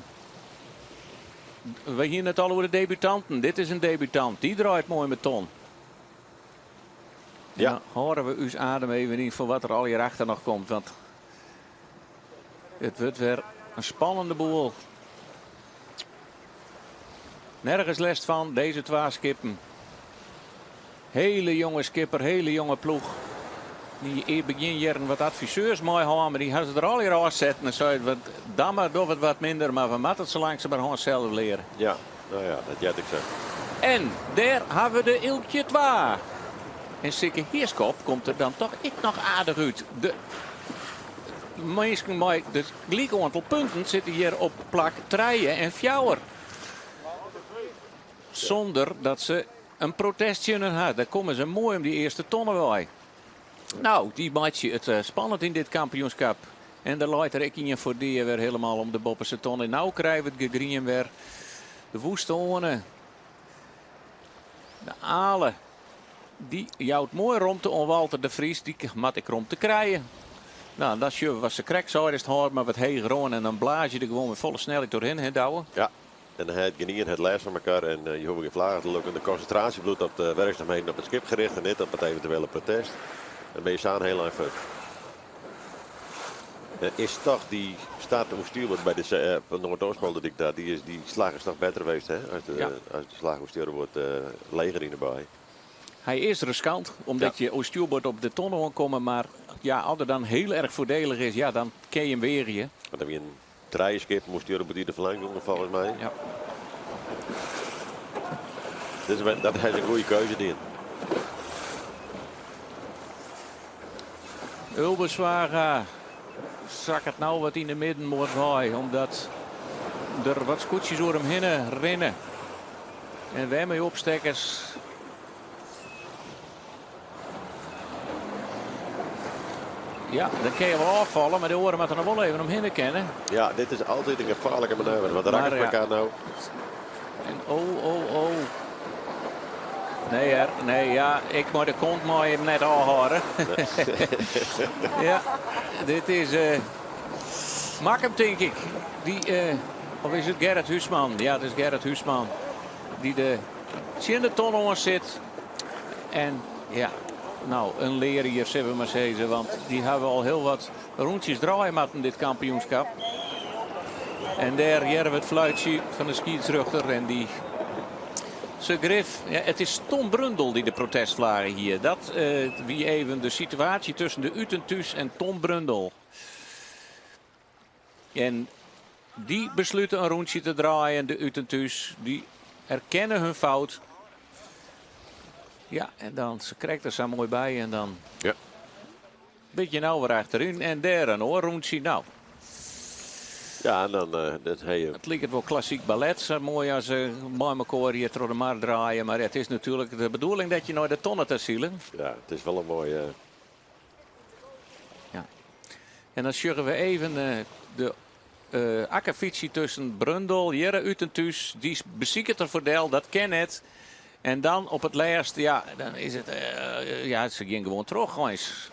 Speaker 2: We hiene it al oer de debutanten. Dit is in debutant. Dy draait moai met ton.
Speaker 3: Ja.
Speaker 2: Dan hâlde we ús adem even yn foar wat der al hjirachter noch komt. Want it wurdt wer in spannende boel. Nergens lêst fan, dizze twa skippen. Hiele jonge skipper, hiele jonge ploech. Dy begjin jierren wat adviseurs mei hân, mar dy ha se der allegear ôfsetten en sei wat dan mar doch it wat minder, mar we moatte it sa langsumerhân sels leare.
Speaker 3: Ja, no ja, dat heart ek sa.
Speaker 2: En dêr hawwe we de Eelkje 2. En Sikke Heerschop komt der dan toch ek noch aardich út. De minsken mei it gelyk oantal punten sitte hjir op plak trije en fjouwer. Sûnder dat se in protest tsjin har ha. Dêr komme se moai om dy earste tonne wei. No, dy meitsje it spannend yn dit kampioenskip. En der leit der ek ien foar dea wer hielendal om de boppeste tonne. No krije we it gegrien wer. De Woeste Oane. De Ale. Dy jout moai romte oan Walter de Vries. Dy moat ek romte krije. No, dan sjogge we wat se krekt sei. Is it hâld mar wat heger oan en dan blaas je der gewoan mei folle snelheid trochhinne, hè Douwe?
Speaker 3: Ja, en dan hat gjinien it lêst fan elkoar en je hoege gjin flaggen te lûken. De konsintraasje bliuwt op de wurksumheden op it skip gericht en net op it eventuele protest. Dan binne je sa in hiel ein fuort. Is toch dy start oer stjoerboard by de Noardoostpolderdyk daar, dy is, dy slach is toch better west, hè? As de,
Speaker 2: Ja.
Speaker 3: as de slach oer stjoerboard leger yn de baai.
Speaker 2: Hy is riskant, omdat
Speaker 3: Ja.
Speaker 2: je oer stjoerboard op de ton oankomme, mar ja, as er dan hiel erch foardielich is, ja, dan kin je him weagje.
Speaker 3: Want dan wie in trije skip moast stjoerboard de flank doen, folgens my.
Speaker 2: Ja.
Speaker 3: Dus dat is in goede keuze dien.
Speaker 2: Ulbe Zwaga sakket no wat yn de middenmoat wei, omdat der wat skûtsjes oer him hinne rinne. En wêrmei opstekkers. Ja, dan kin je wol ôffalle, mar de oaren moatte der noch wol even omhinne kinne.
Speaker 3: Ja, dit is altyd in gefaarlike manoeuvre, want dan
Speaker 2: Mar
Speaker 3: rakke se
Speaker 2: ja.
Speaker 3: elkoar no.
Speaker 2: En oh, oh, oh. Nee hear, nee, ja, ik mei de kont mei him net ôfhâlde. ja, dit is uh, Makkum, tink ik. Dy, uh, of is it Gerrit Huisman? Ja, it is Gerrit Huisman. Dy't de tsjin de ton oan sit. En ja, no, in learjier, sille we mar sizze. Want dy hawwe al hiel wat rûntsjes draaie moatten, dit kampioenskip. En dêr hearre we it fluitsje fan de skiedsrjochter. En dy se grif. Ja, it is Tom Brundel dy't de protestflagge hie. Dat uh, wie even de situaasje tusken de Ut en Thús en Tom Brundel. En dy beslute in rûntsje te draaien, de Ut en Thús. Dy erkenne hun fout. Ja, en dan se krekt der sa moai by en dan
Speaker 3: ja.
Speaker 2: Bytsje no wer achteryn en dêr in oar rûntsje. No.
Speaker 3: Ja, en dan uh, dat hey,
Speaker 2: It liket wol klassyk ballet, sa moai as se mei mekoar hjir troch de mar draaie. Mar it is natuerlik de bedoeling dat je nei de tonne ta sile.
Speaker 3: Ja, it is wol in moaie.
Speaker 2: Ja. En dan sjogge we even de uh, akkefietsje tusken Brundel, hjir Ut en Thús. Dy besiket der foar del, dat kin net. En dan op it lêst, ja, dan is it, uh, ja, se gean gewoan troch eins.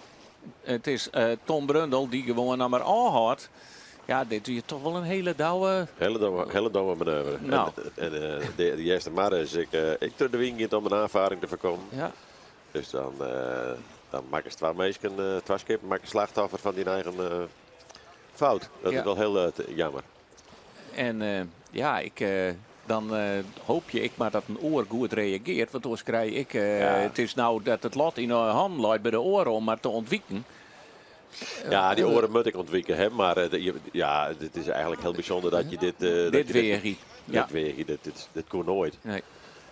Speaker 2: It is uh, Tom Brundel dy't gewoan noch mar ôfhâldt. Ja, dit wie toch wol in hiele douwe...
Speaker 3: Hiele domme manoeuvre.
Speaker 2: No.
Speaker 3: En de Eastermar is ek troch de wyn giet om in aanvaring te foarkommen.
Speaker 2: Ja.
Speaker 3: Dus dan makkest twa minsken, twa skippen makke slachtoffer fan dyn eigen fout. Dat
Speaker 2: Ja.
Speaker 3: is wol hiel jammer.
Speaker 2: En ja, ik, dan hoopje ik mar dat in oar goed reagearret, want oars krij ik. It is no dat it lot yn de hannen leit by de oare om mar te ûntwiken.
Speaker 3: Ja, dy oare moat ek ûntwike, hè? Mar ja, it is eigentlik hiel bysûnder dat je dit... dat
Speaker 2: Dit
Speaker 3: je
Speaker 2: weagje. Ja.
Speaker 3: Dit weagje, dit koe noait.
Speaker 2: Nee.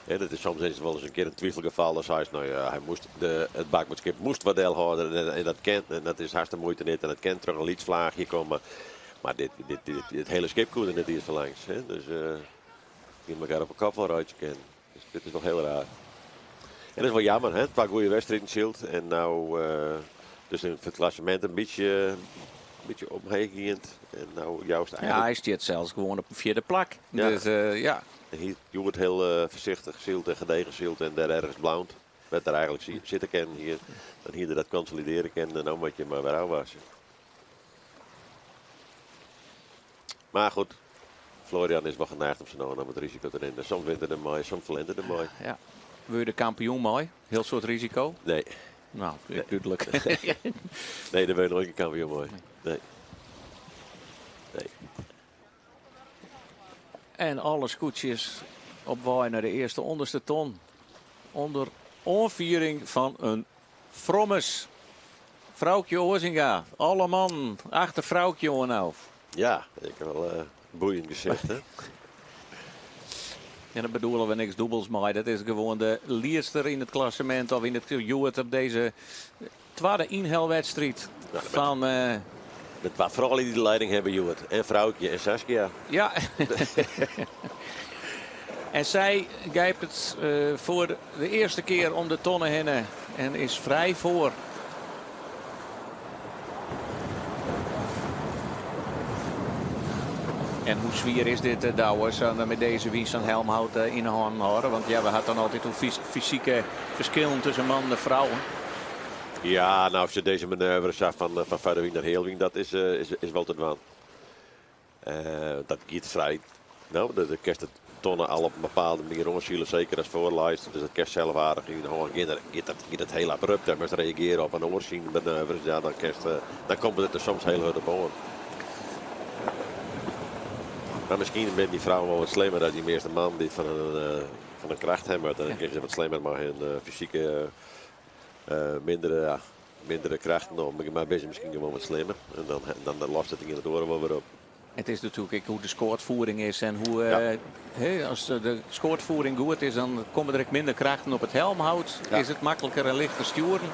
Speaker 3: Hè, dat is, soms is it wolris in kear in twivelgefal. Dan seist, no ja, hy moast it bakboardskip moast wat delhâlde en dat kin. En dat is hast de muoite net en dat kin troch in lyts flaachje komme. Mar dit hiele skip koe der net iens foar langs. Hè? Dus dy mekoar op 'e kop wol reitsje kin. Dus dit is wol hiel raar. En dat is wol jammer, hè? Twa goede wedstriden syld. En no dus yn it klassemint in bytsje omheech geand. En no joust
Speaker 2: Ja,
Speaker 3: eigentlik
Speaker 2: hy stiet sels gewoan op in fjirde plak.
Speaker 3: Ja.
Speaker 2: Dus ja.
Speaker 3: En hy hjoed hiel foarsichtich syld en gedegen syld en dêr ergens bliuwt. Wêr't er eigentlik sitte kin hier, dan hie er dat konsolidearje kinnen en no moat je mar wer ôfwasse. Mar goed, Florian is wol geneigd om sa no en dan wat risiko te nimmen. Soms wint er der mei, soms ferliest er der mei.
Speaker 2: Ja. Wurde je de kampioen mei? Hiel soad risiko?
Speaker 3: Nee.
Speaker 2: No, dúdlik.
Speaker 3: Nee, dêr wurde je noait gjin kampioen mei. Nee. Nee.
Speaker 2: En alle skûtsjes op wei nei de earste ûnderste ton. Under oanfiering fan in frommes. Froukje Oazinga. Alle mannen achter Froukje oan no.
Speaker 3: Ja, ik ha wol in boeiend gesicht, hè?
Speaker 2: En dan bedoele we niks dûbels mei. Dat is gewoan de liedster yn it klassemint of yn it hjoed op dizze twadde ynhelwedstriid
Speaker 3: Ja, dat
Speaker 2: fan,
Speaker 3: Met twa froulju dy't de lieding hawwe hjoed. En Froukje en Saskia.
Speaker 2: Ja. En sy grijpt it foar de earste kear om de tonne hinne en is frij foar. En hoe swier is dit, Douwe, sa mei dizze wyn sa'n helmhout yn de hân hâlde? Want ja, we ha dan altyd oer fysike ferskillen tusken mannen en frouwen.
Speaker 3: Ja, no, as je dizze manoeuvre sa fan foar de wyn nei healwyn, dat is wol te dwaan. Dat giet frij. No, de kinst de tonne al op in bepaalde manier oansile, seker ast foarleist. Dus dat kinst sels aardich yn de hân gean. Dan giet dat hiel abrupt. En moatst reagearje op in oar syn manoeuvres. Ja, dan komt it der soms hiel hurd op oan. Mar miskien binne dy frouwen wol wat slimmer dan dy measte mannen dy't fan in kracht hawwe moatte. Dan kinne se wat slimmer mei hun fysike mindere krachten om. Mar binne se miskien gewoan wat slimmer. En dan lost it ien it oare wol wer op.
Speaker 2: It is natuerlik ek hoe't de skoatfiering is en hoe, hè, as de skoatfiering goed is, dan komme der ek minder krachten op it helmhout. Is it makliker en lichter stjoeren.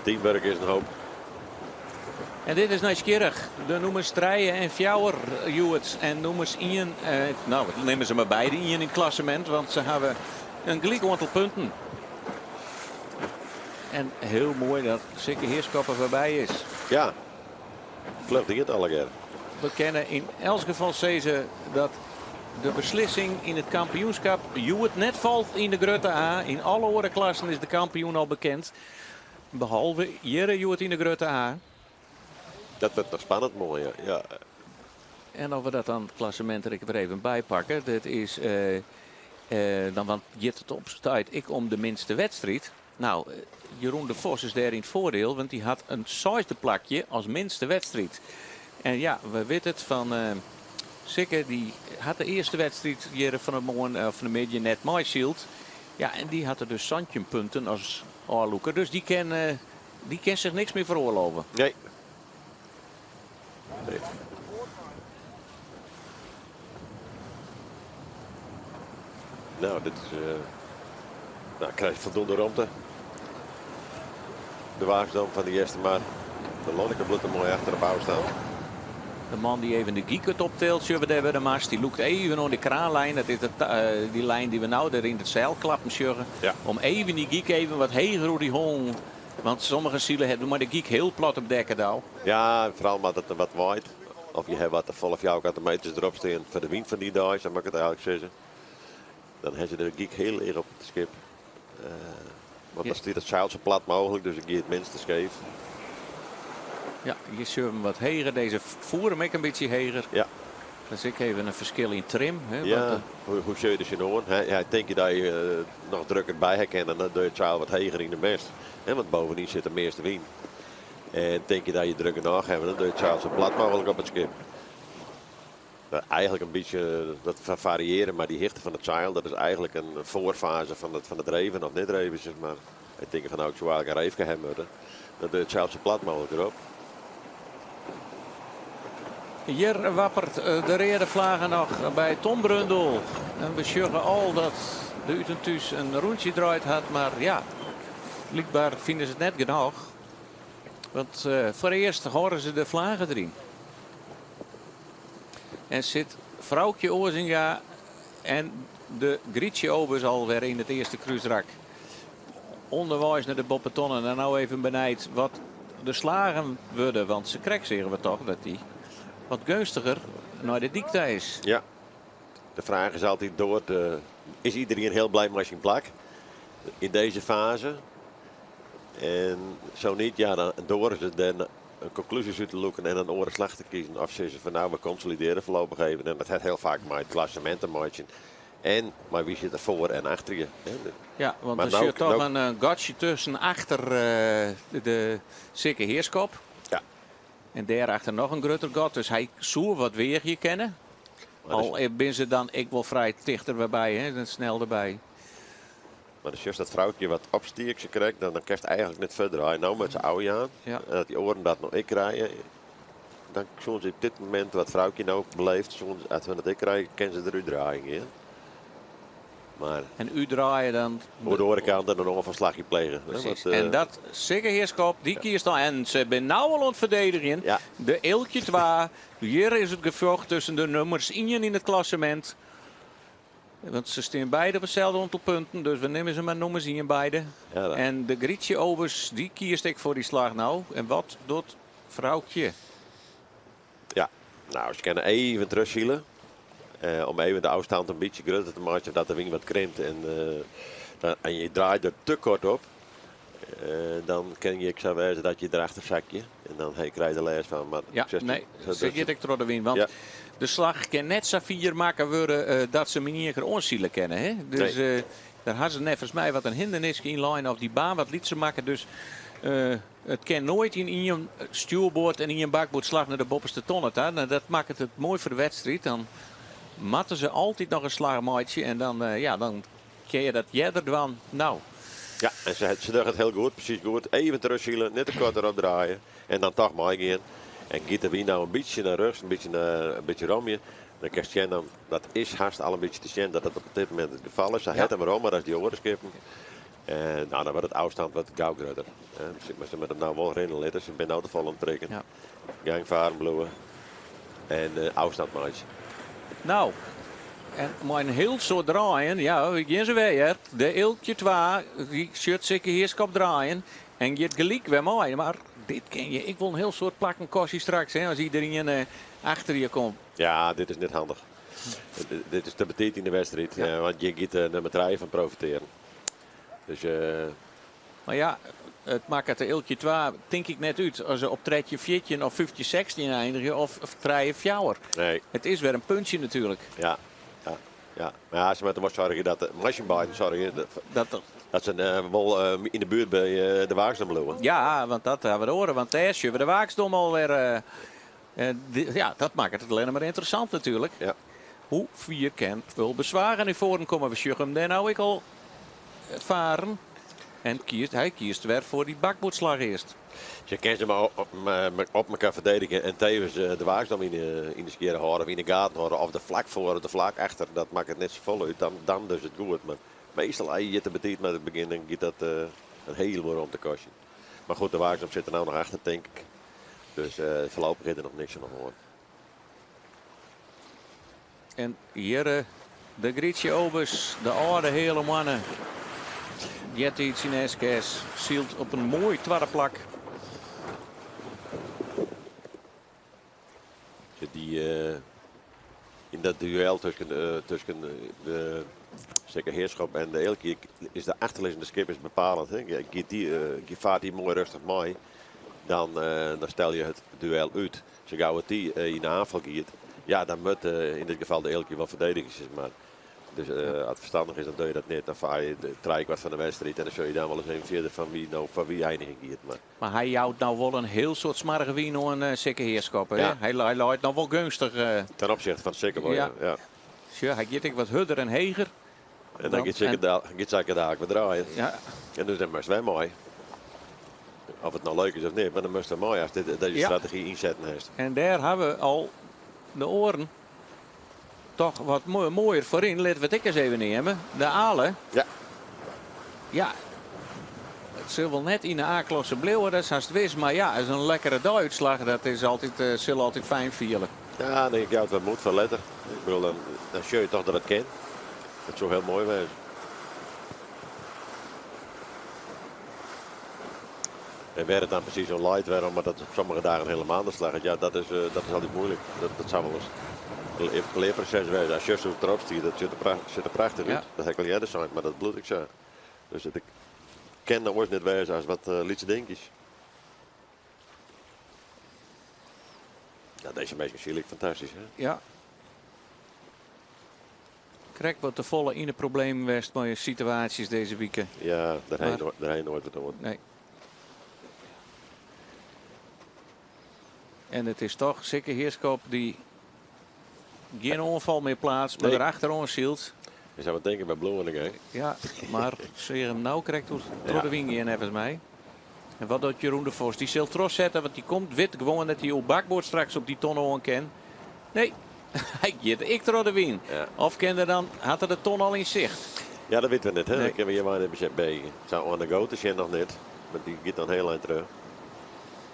Speaker 3: Teamwork is in hoop.
Speaker 2: En dit is nijsgjirrich. De nûmers trije en fjouwer hjoed. En nûmers ien, no, nimme se mar beide ien yn it klassemint, want se hawwe in gelyk oantal punten. En hiel moai dat Sikke Heerschop der foarby is.
Speaker 3: Ja, fluch die it allegear.
Speaker 2: We kinne yn elts gefal sizze dat de beslissing yn it kampioenskip hjoed net falt yn de grutte A. Yn alle oare klassen is de kampioen al bekend. Behalve hjir hjoed yn de grutte A.
Speaker 3: Dat wurdt noch spannend moai, ja.
Speaker 2: En of we dat dan it klassemint der ek wer even by pakke. Dat is dan, want giet it op stuit ek om de minste wedstriid. Nou, Jeroen de Vos is dêr yn it foardiel, want dy hat in seisde plakje as minste wedstriid. En ja, we witte it fan Sikke, dy hat de earste wedstriid hjir fan 'e moarn of fan 'e middei net meisyld. Ja, en dy hat der dus 17 punten as ôflûker, dus dy kin, dy kin sich niks mear feroarlove.
Speaker 3: Nee. Nee. Nou, dit is. Nou, krijgt voldoende ruimte. De Waagsdam fan de Eastermar. De Lonneke bliuwt er moai achter op ôfstân.
Speaker 2: De man dy't even de gyk optilt, sjogge we dêr by de mast. Dy lûkt even oan de kraanlijn. Dat is dy lijn dy't we no dêr yn it seil klappen sjogge. Om even dy gyk even wat heger oer dy hollen. Want sommige silen hawwe mei de gyk hiel plat op dekke dal.
Speaker 3: Ja, foaral omdat it wat waait. Of je hawwe wat te folle fjouwerkante meters derop stean foar de wyn fan dy dei, sa moat ik it eigenlik sizze. Dan hawwe se de gyk hiel leech op it skip. Want dan stiet it seil sa plat mooglik, dus it giet it minste skeef.
Speaker 2: Ja, hjir sjogge we him wat heger. Dizze foer him ek in bytsje heger. Dat is ek even in ferskil yn trim. Hè,
Speaker 3: Ja,
Speaker 2: want,
Speaker 3: hoe sjogge je der tsjinoan? Hè, ja, tink je dat je noch drukker by ha kinne, dan doe je it seil wat heger yn de mast. Hè, want bovenyn sit de measte wyn. En tink je dat je druk genôch hawwe, dan doe je it seil sa plat mooglik op it skip. Dat eigenlik in bytsje dat fariearjen mei dy hichte fan it seil, dat is eigenlik in foarfaze fan it reven of net reven, sis mar. Ik tink fan no, ik soe eigenlik in reefke hawwe moatte. Dan doe je it seil sa plat mooglik derop.
Speaker 2: Hjir wappert de reade flagge noch by Tom Brundel. En we sjogge al dat de Ut en Thús in rûntsje draaid hat, mar ja, blykber fine se it net genôch. Want foarearst hâlde se de flagge deryn. En sit Froukje Oazinga en de Grietje Obers alwer yn it earste krúsrak. Underweis nei de boppetonnen en no even benijd wat de slagen wurde. Want sakrekt seagen we toch dat dy wat geunstiger nei de dyk ta is.
Speaker 3: Ja, de fraach is altyd door, is iedereen hiel blij mei syn plak yn dizze faze? En sa net, ja, dan doare se der konklúzjes út te lûken en in oare slach te kiezen. Of sizze fan no, we konsolidearje foarlopich even. En dat hat hiel faak mei it klassemint te meitsjen. En mei wie sit der foar en achter je.
Speaker 2: Ja, want der sit toch in gatsje tusken achter de Sikke Heerskop. En dêrachter noch in grutter gat, dus hy soe wat weagje kinne. Al binne se dan ek wol frij tichter wer by, hè, dan snel derby.
Speaker 3: Mar dan sjochst dat froukje wat opstiek sakrekt, dan kinst eigenlik net fuort draaie. No moat se ôfjaan. En as dy oaren dat no ek krije, dan soene se op dit momint, wat froukje no beleeft, soene se, as se dat ek krije, kinne se derút draaien gean. Maar
Speaker 2: En útdraaie dan
Speaker 3: Oer de oare kant en in oanfalslachje plege, hè,
Speaker 2: Precies.
Speaker 3: want,
Speaker 2: En dat Sikke Heerschop, dy kiest dan. En se binne no al oan it ferdedigjen. De Eeltje 2. Hjir is it gefjocht tusken de nûmers ien yn it klassemint. Want se stean beide op itselde oantal punten, dus we nimme se mar nûmers ien beide.
Speaker 3: Ja, dat.
Speaker 2: En de Grietje Obers, dy kiest ek foar dy slach no. En wat docht Froukje?
Speaker 3: Ja, nou, se kinne even terugsile. Om even de ôfstân in bytsje grutter te meitsjen, dat de wyn wat krimpt en je draait der te koart op. Dan kin je ek sa wêze dat je derachter sakje. En dan hey, krije je der lêst fan. Mar
Speaker 2: Ja, nee, se giet ek troch de wyn. Want de slach kin net sa fier makke wurde dat se him yn ien kear oansile kinne. Hè? Dus dêr ha se neffens my wat in hinderniske yn lein of dy baan wat lytser makke. Dus it kin noait yn ien stjoerboard en ien bakboardslach nei de boppeste tonne ta. Nou, dat makket it moai foar de wedstriid. Dan moatte se altyd noch in slach meitsje en dan, ja, dan kinne je dat earder dwaan. Nou.
Speaker 3: Ja, en se dogge it hiel goed, presys goed. Even terugsile, net te koart erop draaie en dan toch meigean. En giet de wyn nou in bytsje nei rjochts, in bytsje romje, dan kinst sjen, dan, dat is hast al in bytsje te sjen dat dat op dit momint it gefal is. Se hat him rommer as dy oare skippen. En nou, dan wurdt it ôfstân wat gau grutter. Mar se moatte him nou wol rinne litte, se binne nou te folle oan it prikken. Gang faren bliuwe en ôfstân meitsje.
Speaker 2: Nou, en mei in hiel soad draaien, ja, we gean se wer hear. De Eeltje 2, dy sjocht Sikke Heerschop draaien en giet gelyk wer mei. Mar dit kin je ek wol in hiel soad plakken kostje straks, hè, as iderien achter je komt.
Speaker 3: Ja, dit is net handich. Dit is te betiid yn de wedstriid, want hjir giet de nûmer trije fan profitearen. Dus,
Speaker 2: Mar ja, it makket de Eelkje 2 tink ik net út as se op 13, 14 of 15, 16 einigje of 3, 4.
Speaker 3: Nee.
Speaker 2: It is wer in puntsje natuerlik.
Speaker 3: Ja, ja, ja. Mar ja, se moatte wol soargje dat de Marsenbeiden soargje
Speaker 2: dat,
Speaker 3: dat se eh, wol eh, yn de buert by eh, de Waaksdom bliuwe.
Speaker 2: Ja, want dat hawwe we de oare, want dêr sjogge we de Waaksdom alwer. Ja, dat makket it allinne mar ynteressant natuerlik.
Speaker 3: Ja.
Speaker 2: Hoe fier kin Ulbe Zwaga nei foaren komme? We sjogge him dêr no ek al faren. En kiest, hy kiest wer foar dy bakboardslach earst.
Speaker 3: Se kin se mar op elkoar ferdedigje en tevens de Waaksdom yn de skjirre hâlde of yn de gaten hâlde of der flak foar of der flak achter. Dat makket net safolle út. Dan, dan dus it goed. Mar meastal as je te betiid mei it begjin, dan giet dat in hiele romte kostjen. Mar goed, de Waaksdom sit der no noch achter, tink ik. Dus foarlopich is der noch niks oan de hân.
Speaker 2: En hjir de Grytsje Obes, de âlde heale moanne. Eartiids yn SKS, sylt op in moai twadde plak.
Speaker 3: Dy, yn dat duel tusken, tusken de Sikke Heerschop en de Eelkje is de achterlizzende skip is bepalend. Hè? Giet dy, faart dy moai rêstich mei, dan, dan stel je it duel út. Sa gau it dy yn de oanfal giet, ja, dan moat yn dit gefal de Eelkje wol ferdedigje, sis mar. Dus as it ferstannich is, dan doch je dat net. Dan faar je trijekwart fan de wedstriid en dan sjogge je dan wol ris even fierder fan wie no foar wie einigje giet. Mar,
Speaker 2: Mar hy jout no wol in hiel soad smoarge wyn oan Sikke Heerschop. Hè?
Speaker 3: Ja.
Speaker 2: Hy, hy leit no wol geunstich.
Speaker 3: Ten opzichte fan Sikke wol, ja.
Speaker 2: Ja.
Speaker 3: Ja.
Speaker 2: Sjoch, hy giet ek wat hurder en heger.
Speaker 3: En dan giet Sikke da, giet Sikke daar wer draaien.
Speaker 2: Ja.
Speaker 3: En dus dan moatst wer mei. Of it no leuk is of net, mar dan moatst der mei ast dit, dizze strategy ynsetten hast.
Speaker 2: En dêr hawwe we al de oaren toch wat moaier foaryn. Litte we it ek ris even neame. De Ale.
Speaker 3: Ja.
Speaker 2: Ja. It sil wol net yn de A-klasse bliuwe, dat is hast wis. Mar ja, is in lekkere deiútslach. Dat is altyd, sil altyd fijn fiele.
Speaker 3: Ja, dan jout wat moed foar letter. Ik bedoel, dan, dan sjoch je toch dat it kin. Dat soe hiel moai wêze. En wêr it dan presys oan leit, wêrom dat op sommige dagen hielendal net slagget, ja, dat is, dat is altyd muoilik. Dat, dat soe wol ris in learproses wêze. As sjochst hoe't it derop stiet, dat sjocht der, sjocht der prachtich
Speaker 2: Ja.
Speaker 3: út. Dat ha ik al earder sein, mar dat bliuwt ek sa. Dus it kin oars net wêze as wat lytse dinkjes. Ja, dizze minsken sile ek fantastysk, hè?
Speaker 2: Ja. Krekt wat te folle yn de problemen west mei situaasjes dizze wike.
Speaker 3: Ja, dêr ha je
Speaker 2: Mar
Speaker 3: noait, dêr ha je noait wat oan.
Speaker 2: Nee. En it is toch Sikke Heerschop dy't gjin oanfal mear pleatst, mar
Speaker 3: Nee.
Speaker 2: der achteroan sylt.
Speaker 3: Je soe wat tinke by Bloemen, hè?
Speaker 2: Ja, mar seach him no krekt troch de wyn gean, neffens my. En wat docht Jeroen de Vos? Dy sil trochsette, want dy komt, wit gewoan dat hy oer bakboard straks op dy tonne oan kin. Nee, hy giet ek troch de wyn.
Speaker 3: Ja.
Speaker 2: Of kin er dan, hat er de ton al yn sicht?
Speaker 3: Ja, dat witte we net. Hè?
Speaker 2: Nee.
Speaker 3: Dat kinne we hjir mar net by. Sa oan de go te sjen noch net. Mar dy giet dan hiel ein terug.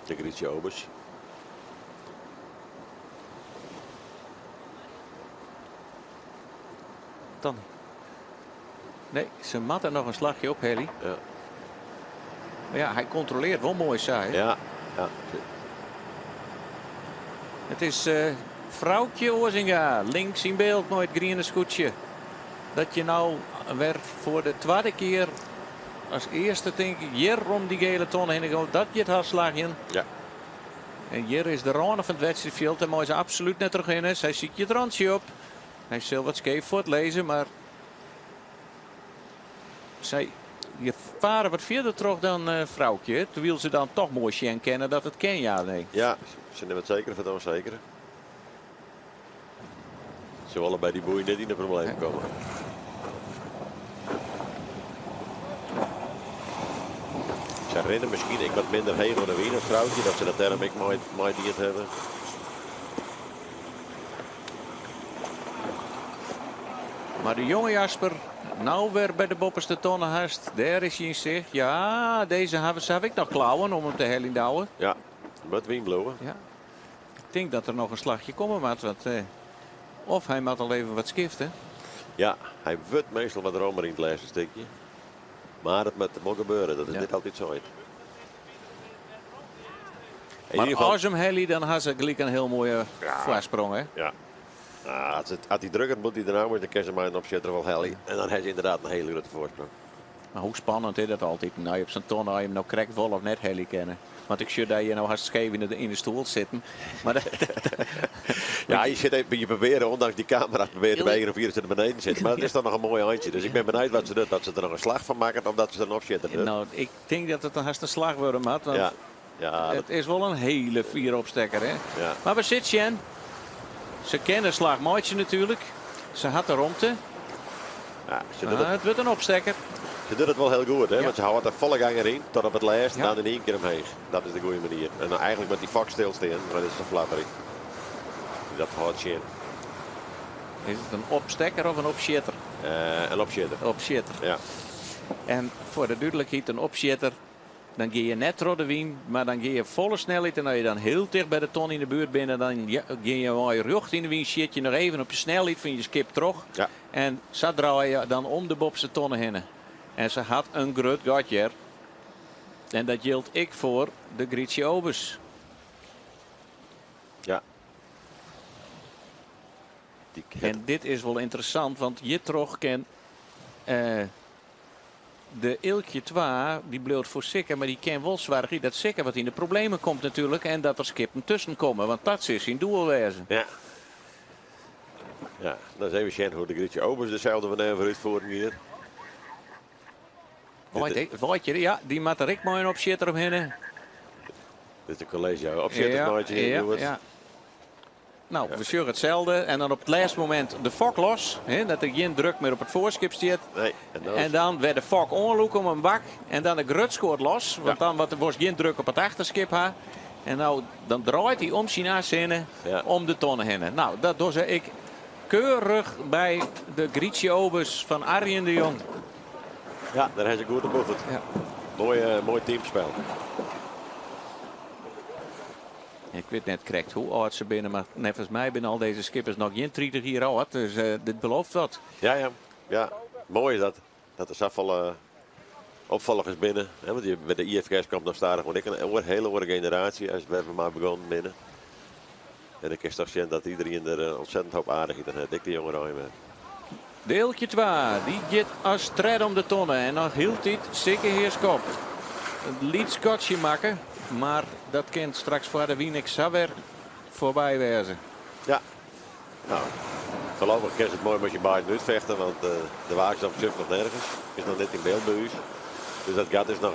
Speaker 3: De Grietje Obers.
Speaker 2: Dan. Nee, se moatte noch in slachje ophelje.
Speaker 3: Ja.
Speaker 2: Mar ja, hy kontrolearret wol moai sa. Hè?
Speaker 3: Ja, ja.
Speaker 2: It is Froukje Oazinga, links yn byld mei it griene skûtsje. Dat je no wer foar de twadde kear as earste tink ik hjir om dy gele ton hinne gean. Dat giet har slagjen.
Speaker 3: Ja.
Speaker 2: En hjir is de râne fan it wedstriidfjild. Dêr mei se absolút net trochhinne. Sy sykje it rantsje op. Hy sil wat skeef fuortlizze, mar sy je fare wat fierder troch dan Froukje. Terwyl se dan toch moai sjen kinne dat it kin, ja, nee.
Speaker 3: Ja, se nimme it sekere foar it ûnsekere. Se wolle by dy boei net yn de problemen komme. Se rinne miskien ek wat minder heech oer de wyn as Froukje, dat se dat dêrom ek mei dien hawwe.
Speaker 2: Mar de jonge Jasper, no wer by de boppeste tonne hast. Dêr is hy yn sicht. Ja, dizze hawwe se ek noch klauwen om him te heljen douwe.
Speaker 3: Ja, moat wyn bliuwe.
Speaker 2: Ja. Ik tink dat der noch in slachje komme moat. Want, of hy moat al even wat skifte.
Speaker 3: Ja, hy wurdt meastal wat rommer yn it lêste stikje. Mar dat moat wol gebeure, dat is
Speaker 2: Ja.
Speaker 3: net altyd sa. In
Speaker 2: Mar
Speaker 3: ieder geval
Speaker 2: as him helje, dan ha se gelyk in hiel moaie
Speaker 3: Ja.
Speaker 2: foarsprong, hè?
Speaker 3: Ja. Ah, as, it, as die drukker moet die er nou is, dan kan ze maar een opzitter wel helpen. En dan heeft ze inderdaad een hele grote voorsprong.
Speaker 2: Maar hoe spannend is dat altijd? Nou, je op zo'n ton, nou, je hem nou krekt wel of net heli kennen. Want ik zie dat je nou hartstikke scheef in de stoel zitten. Maar dat,
Speaker 3: Ja, je zit even, je probeert, ondanks die camera, probeert de bij of hier naar beneden zitten. Maar het is dan nog een mooi eindje. Dus ik ben benieuwd wat ze doen. Dat ze er nog een slag van maken of dat ze er een opzitter doen.
Speaker 2: nou, ik denk dat het een hartstikke slag wordt, Matt. Want
Speaker 3: Ja, ja, dat,
Speaker 2: het is wel een hele vier opstekker, hè?
Speaker 3: ja.
Speaker 2: Maar we zitten, Sjen. Ze kennen slagmaatje natuurlijk. Ze had de romte.
Speaker 3: ja ze, doet
Speaker 2: Maar
Speaker 3: het,
Speaker 2: het wordt een opstekker.
Speaker 3: ze doet het wel heel goed, hè?
Speaker 2: Ja.
Speaker 3: Want ze houdt er volle gang erin, tot op het laatst en
Speaker 2: Ja.
Speaker 3: dan in één keer omheen. Dat is de goede manier. En dan eigenlijk met die vak stilstaan, maar dat is een flappering. Dat houdt je in.
Speaker 2: Is het een opstekker of een opschitter?
Speaker 3: Een opzitter.
Speaker 2: Opschitter.
Speaker 3: Ja.
Speaker 2: En voor de duidelijkheid, een opschitter, dan ga je net door de wien, maar dan ga je volle snelheid. En als je dan heel dicht bij de ton in de buurt bent, dan ga je wel je rug in de wien, shit je nog even op je snelheid van je skip terug.
Speaker 3: Ja.
Speaker 2: En zo draai je dan om de bobse tonnen heen. En ze had een groot gatje. En dat geldt ik voor de Grietje Obers.
Speaker 3: Ja. Die
Speaker 2: En dit is wel interessant, want je trog ken de Ilkje 2, die bleef voor Sikker, maar die ken wel zwaar dat Sikker wat in de problemen komt natuurlijk en dat er skippen tussen komen, want dat is in doelwezen.
Speaker 3: Ja. Ja, dan is even zien hoe de Grietje Obers dezelfde manoeuvre uitvoeren hier.
Speaker 2: Weet je, ja, die maakt er ik mooi op zit eromheen.
Speaker 3: Dit is een college opzittersmaatje hier,
Speaker 2: ja,
Speaker 3: jongens.
Speaker 2: ja. Nou, we zien hetzelfde. En dan op het laatste moment de fok los. Hè, dat er geen druk meer op het voorschip zit.
Speaker 3: Nee, en dan,
Speaker 2: En dan werd de fok onloek om een bak. En dan de grutschoort los. Want
Speaker 3: Ja.
Speaker 2: dan wat, was geen druk op het achterschip. Ha. En nou, dan draait hij om zijn zinnen
Speaker 3: Ja.
Speaker 2: om de tonnen heen. Nou, dat doe ik keurig bij de Grietje Obers van Arjen de Jong.
Speaker 3: ja, daar heeft ze goed op oefend.
Speaker 2: Ja.
Speaker 3: Mooi, mooi teamspel.
Speaker 2: Ik weet net correct hoe oud ze binnen, maar volgens mij binnen al deze skippers nog geen 30 jaar oud. Dus dit belooft wat.
Speaker 3: Ja, ja. Ja, mooi is dat. Dat er zoveel opvolgers binnen. Hè, want bij de IFKS komt nog stadig gewoon ik een hele andere generatie als we hebben maar begonnen binnen. En ik is toch zien dat iedereen er ontzettend hoop aardigheid aan heeft. Ik de jonge ruimte.
Speaker 2: Deeltje 2, die gaat als tred om de tonnen. En nog hield dit Sikke Heerskop. Het liet Scotje maken, maar dat kent straks voor de Wienek Sawer voorbij wezen.
Speaker 3: Ja. Nou, voorlopig is het mooi met je beiden uitvechten, want de wagen is op zich nog nergens. Is nog net in beeld bij u. Dus dat gat is nog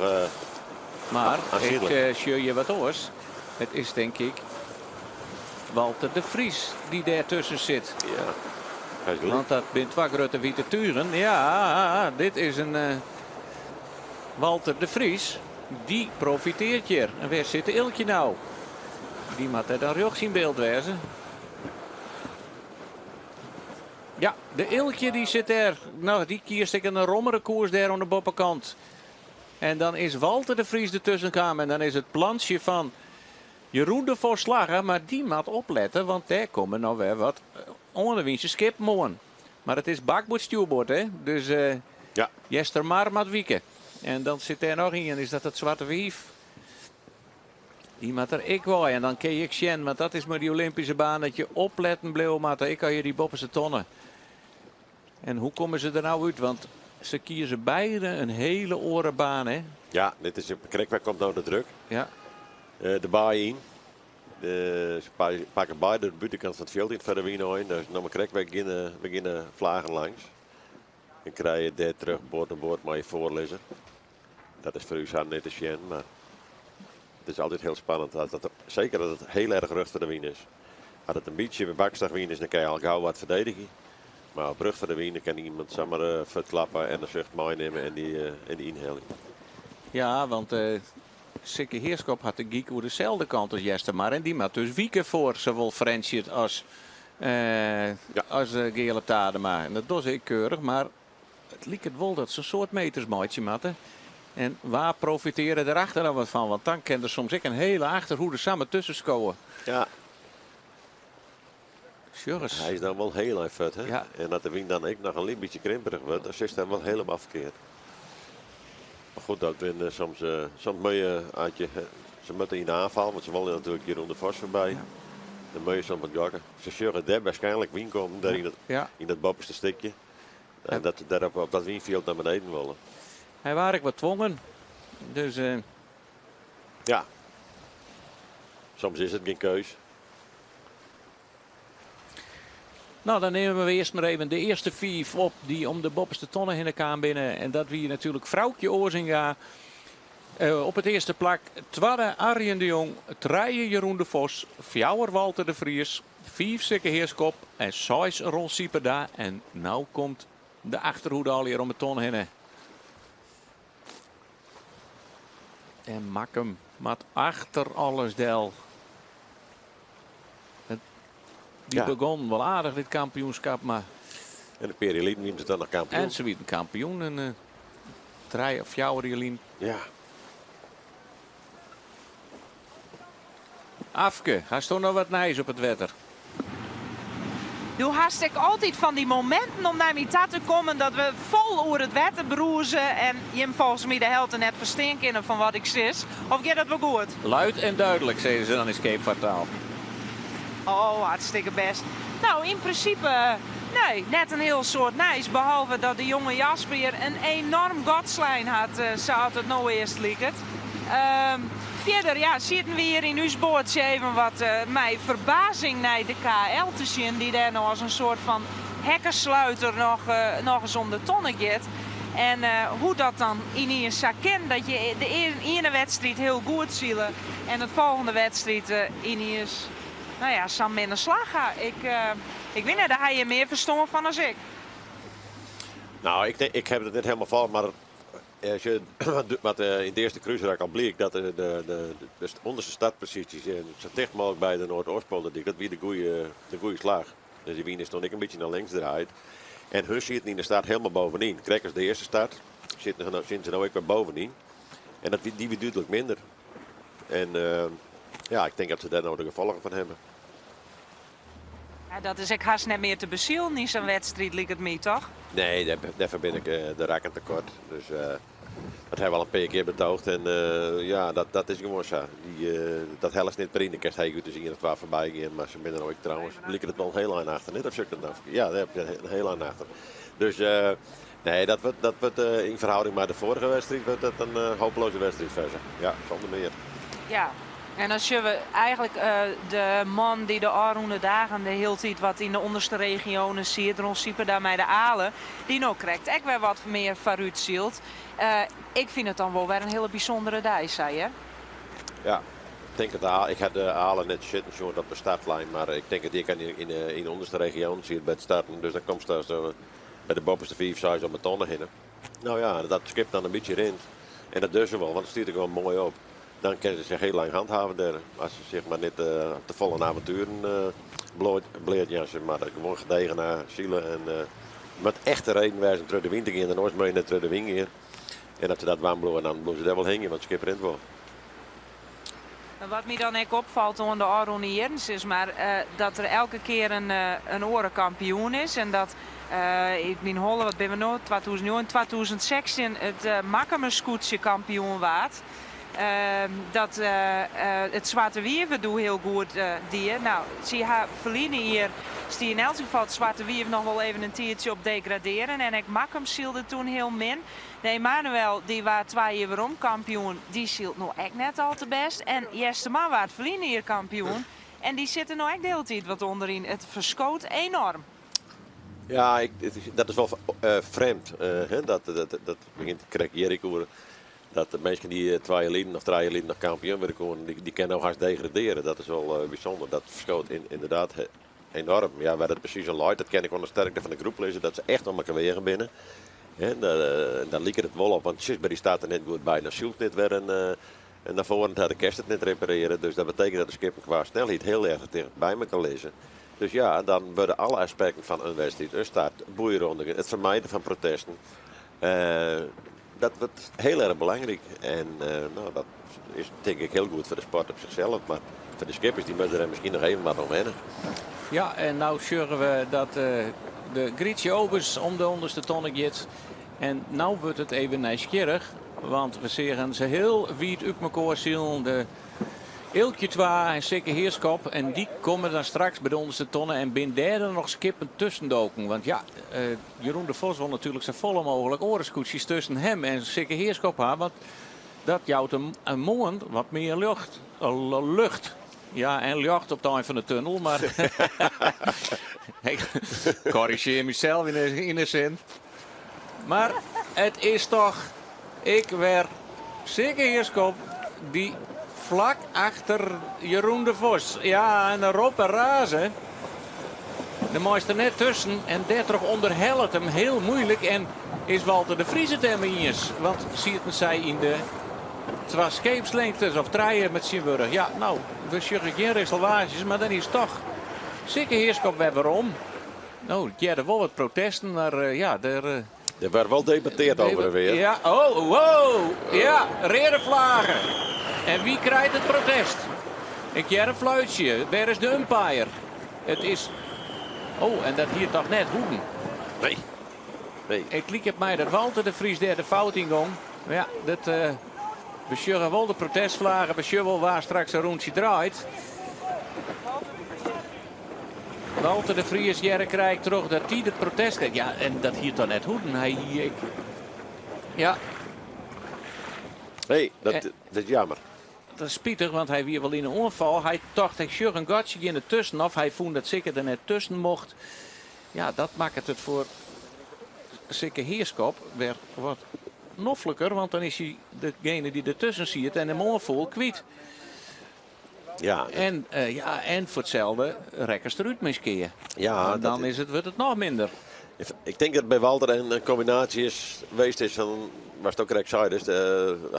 Speaker 2: Maar
Speaker 3: aanzienlijk.
Speaker 2: ik zie je wat oors. Het is denk ik Walter de Vries die daartussen zit.
Speaker 3: Ja. Hij is goed.
Speaker 2: Want dat bent twee grote witte turen. Ja, dit is een Walter de Vries. Die profiteert hier. En waar zit de Ilkje nou? Die moet er dan rechts in beeld wezen. Ja, de Ilkje die zit er. Nou, die kiest ik een rommere koers daar aan de boppenkant. En dan is Walter de Vries ertussen gekomen. En dan is het plantje van Jeroen de Vos slagen. Maar die moet opletten, want daar komen nou weer wat onderwinse skip morgen. Maar het is bakboord stuurboord, hè? Dus
Speaker 3: Ja.
Speaker 2: Jester maar moet wieken. En dan zit er nog in, is dat het zwarte wief? Die moet er ik wel. En dan kun je ik zien, want dat is maar die Olympische baan, dat je opletten bleef, maar ik kan je die boppense tonnen. En hoe komen ze er nou uit? Want ze kiezen beide een hele orenbaan, hè?
Speaker 3: Ja, dit is een krek, waar komt nou de druk?
Speaker 2: Ja.
Speaker 3: De baai in. Ze pakken beide de buitenkant van het veld in het verder wien in. Dus nou maar krek, wij beginnen vlagen langs. En krijg je daar terug boord aan boord maar je voorlezen. Dat is voor u zo net te zien, maar het is altijd heel spannend. Zeker dat het heel erg rug voor de wien is. Als het een beetje bij bakstag wien is, dan kan je al gauw wat verdedigen. Maar op rug voor de wien, dan kan iemand zomaar verklappen en een zucht meenemen en die inhaling.
Speaker 2: Ja, want Sikke Heerschop had de geek over dezelfde kant als Jester maar. En die had dus wieken voor zowel Frensje als Gele Tadema. En dat was ik keurig, maar het liep het wel dat ze een soort metersmaatje matten. En waar profiteren erachter dan wat van? Want dan kan er soms ook een hele achterhoede samen tussen scoren.
Speaker 3: Ja.
Speaker 2: Sjurres.
Speaker 3: Hij is dan wel heel erg vet, hè?
Speaker 2: Ja.
Speaker 3: En dat de wing dan ook nog een little beetje krimperig wordt, dan is dat wel helemaal verkeerd. Maar goed, dat winnen soms mooie uit je, ze moeten in de aanval, want ze willen natuurlijk hier onder de Vos voorbij.
Speaker 2: Ja.
Speaker 3: Dan moat je soms wat gokken. Se sjogge dêr waarskynlik wyn kommen, dêr yn dat,
Speaker 2: Ja.
Speaker 3: yn dat boppenste stikje. En dat se dêr op, op dat wynfjild nei beneden wolle.
Speaker 2: Hy waard ek wat twongen. Dus
Speaker 3: Ja. Soms is it gjin keus.
Speaker 2: Nou, dan nimme we earst mar even de earste fiif op dy't om de boppenste tonne hinne kaam binne. En dat wie natuerlik Froukje Oazinga. Op it earste plak twadde Arjen de Jong, trije Jeroen de Vos, fjouwer Walter de Vries, fiif Sikke Heerschop en seis Ron Sieperda. En no komt de achterhoede allegear om de ton hinne. En Makkum moat achter alles del. Dy
Speaker 3: Ja.
Speaker 2: begûn wol aardich dit kampioenskip, mar
Speaker 3: En in pear jier lyn wiene se dan noch kampioen.
Speaker 2: En se wiene kampioen in 3 of 4 jier lyn.
Speaker 3: Ja.
Speaker 2: Afke, hasto noch wat nijs op it wetter?
Speaker 1: Do hast ek altyd fan dy mominten om nei my ta te kommen dat we fol oer it wetter brûze en jim folgens my de helte net ferstean kinne fan wat ik sis. Of giet dat wol goed?
Speaker 2: Luid en duidelijk, sizze se dan yn skeepfarttaal.
Speaker 1: Oh, hartstikke bêst. Nou, yn prinsipe, nee, net in hiel soad nijs, behalve dat de jonge Jasper hjir in enorm gat slein hat, sa as it no earst liket. Fierder, ja, sieten we hjir yn ús boatsje even wat mei ferbazing nei de KL te sjen, dy't dêr no as in soart fan hekkensluiter noch ris om de tonne giet. En hoe't dat dan yniens sa kin, dat je de iene wedstriid hiel goed sile en de folgjende wedstriid yniens, nou ja, sa'n minne slach ha. Ik wit net, dêr ha je mear ferstân fan as ik.
Speaker 3: Nou, ik, ik ha it net hielendal foar, mar as je, wat yn it earste krúsrak al bliek, dat de ûnderste startposysjes sa ticht mooglik by de Noardeastpolderdyk, dat wie de goede slach. Dus dy wyn is dan ek in bytsje nei links draaid. En hun sieten yn de start hielendal bovenyn. Krekt as de earste start, sitte se no ek wer bovenyn. En dat, dy wie dúdlik minder. En ja, ik tink dat se dêr no de gefolgen fan hawwe.
Speaker 1: Ja, dat is ek hast net mear te besilen yn sa'n wedstriid, liket my, toch?
Speaker 3: Nee, dêrfoar bin ik de rakken te koart. Dus dat hawwe we al in pear kear betoogd. En ja, dat is gewoan sa. Dat hellest net mear yn. Dan kinst heechút dus ien of twa foarby gean. Mar se binne der ek trouwens, liket it wol in hiel ein achter. Net of ik dat nou Ja, dêr ha je in hiel ein achter. Dus nee, dat wurdt yn ferhâlding mei de foarige wedstriid wurdt dat in hopeloaze wedstriid foar se. Ja, sûnder mear.
Speaker 1: Ja, en dan sjogge we eigentlik de man dy't de ôfrûne dagen de hiele tiid wat yn de ûnderste regionen siet, Ron Sieperda mei de Ale, dy't no krekt ek wer wat mear foarút sylt. Ik fyn it dan wol wer in hiele bysûndere dei, sei je.
Speaker 3: Ja, ik tink dat ik ha de Ale net sitten sjoen op de startlijn, mar ik tink dat dy ek yn de ûnderste regionen siet by it starten. Dus dan komst by de boppenste 5, 6 om de tonne hinne. Nou ja, dat skip dan in bytsje rint. En dat dogge se wol, want it stiet der gewoan moai op. Dan kinne se sich hiel lang hanthavenje dêr. As se sich mar net te folle oan avontueren bleatjaan, mar gewoan gedegen nei sile. En moat echte reden wêze om troch de wyn te gean, dan oars moatte je net troch de wyn gean. En as se dat dwaan bliuwe, dan bliuwe se dêr wol hingjen, want it skip rint wol.
Speaker 1: En wat my dan ek opfalt oan de ôfrûne jierren, sis mar, dat der elke kear in oare kampioen is. En dat yn myn holle, wat binne we no, 2009, 2016 it Makkumer skûtsje kampioen waard. Dat it Swarte Wief it doe hiel goed die. Nou, sy ha ferline jier stie yn elts gefal it Swarte Wief noch wol even in tiidsje op degradearjen. En ek Makkum sylde toen hiel min. De Emanuel, dy waard 2 jier werom kampioen, dy sylt no ek net al te bêst. En Eastermar waard ferline jier kampioen en dy sit der no ek de hiele tiid wat ûnderyn. It ferskoot enorm.
Speaker 3: Ja, dat is wol frjemd. Hè, dat begjint krekt hjir ek oer. Dat de minsken dy't 2 jier lyn of 3 jier lyn noch kampioen wurde koene, dy kinne no hast degradearje. Dat is wol bysûnder. Dat ferskoot ynderdaad enorm. Ja, wêr't it presys oan leit, dat kin ik oan de sterkte fan de groep lizze, dat se echt om elkoar weage binne. Hè, dêr liket it wol op, want sis by dy start der net goed by, dan sylt net wer en nei foaren ta, dan kinst it net reparearje. Dus dat betekent dat de skippen kwa snelheid hiel erch ticht by elkoar lizze. Dus ja, dan wurde alle aspekten fan in wedstriid, in start, boeironde, it fermijden fan protesten, dat wurdt hiel erch belangryk. En nou, dat is tink ik hiel goed foar de sport op sichsels, mar foar de skippers dy moatte der miskien noch even wat oan wenne.
Speaker 2: Ja, en no sjogge we dat de Grietje Obers om de ûnderste tonne giet. En no wurdt it even nijsgjirrich, want we seagen se hiel wiid út elkoar silen. De Eelkje 2 en Sikke Heerschop. En dy komme dan straks by de ûnderste tonne en bin dêr dan noch skippen tuskendoken. Want ja, Jeroen de Vos wol natuerlik sa folle mooglik oare skûtsjes tusken him en Sikke Heerschop ha. Want dat jout him in moarn wat mear ljocht, lucht. Ja, en ljocht op it ein fan de tunnel, mar ik korrigear mysels yn de sin. Mar it is toch ek wer Sikke Heerschop dy't flak achter Jeroen de Vos. Ja, en de rop en raze. De meist der net tusken en dêrtroch ûnderhellet him hiel muoilik en is Walter de Vries it dermei iens. Want sieten sy yn de twa skeepslingtes of trije met tsjintwurdich. Ja, no, we sjogge gjin risselwaasjes, mar dan is toch Sikke Heerschop wer werom. No, ik hearde wol wat protesten, mar ja, der...
Speaker 3: Der werd wel debatteerd over en weer.
Speaker 2: Ja, oh, wow, ja, reade flagge. En wie krijt it protest? Ik hear in fluitsje. Wêr is de umpire? It is. Oh, en dat hie toch net hoegen.
Speaker 3: Nee. Nee.
Speaker 2: It liket my dat Walter de Vries dêr de fout yn gong. Mar ja, dat, we sjogge wol de protestflaggen, we sjogge wol wa straks in rûntsje draait. Walter de Vries hearre krij ik troch dat dy it protest krijt. Ja, en dat hie toch net hoeden. Hy hie ek. Ja.
Speaker 3: Nee, dat is jammer.
Speaker 2: Dat is spitich, want hy wie wol yn de oanfal. Hy tocht, ik sjoch in gatsje gean dertusken. Of hy fûn dat Sikke der net tusken mocht. Ja, dat makket it foar Sikke Heerschop wer wat nofliker. Want dan is hy degene dy't dertusken siet en him oanfoel kwyt.
Speaker 3: Ja.
Speaker 2: En, ja, en foar itselde rekkest derút mei skea.
Speaker 3: Ja,
Speaker 2: Want dan is it, wurdt it noch minder.
Speaker 3: Ik tink dat by Walter in kombinaasje is west is fan watst ek krekt seidest.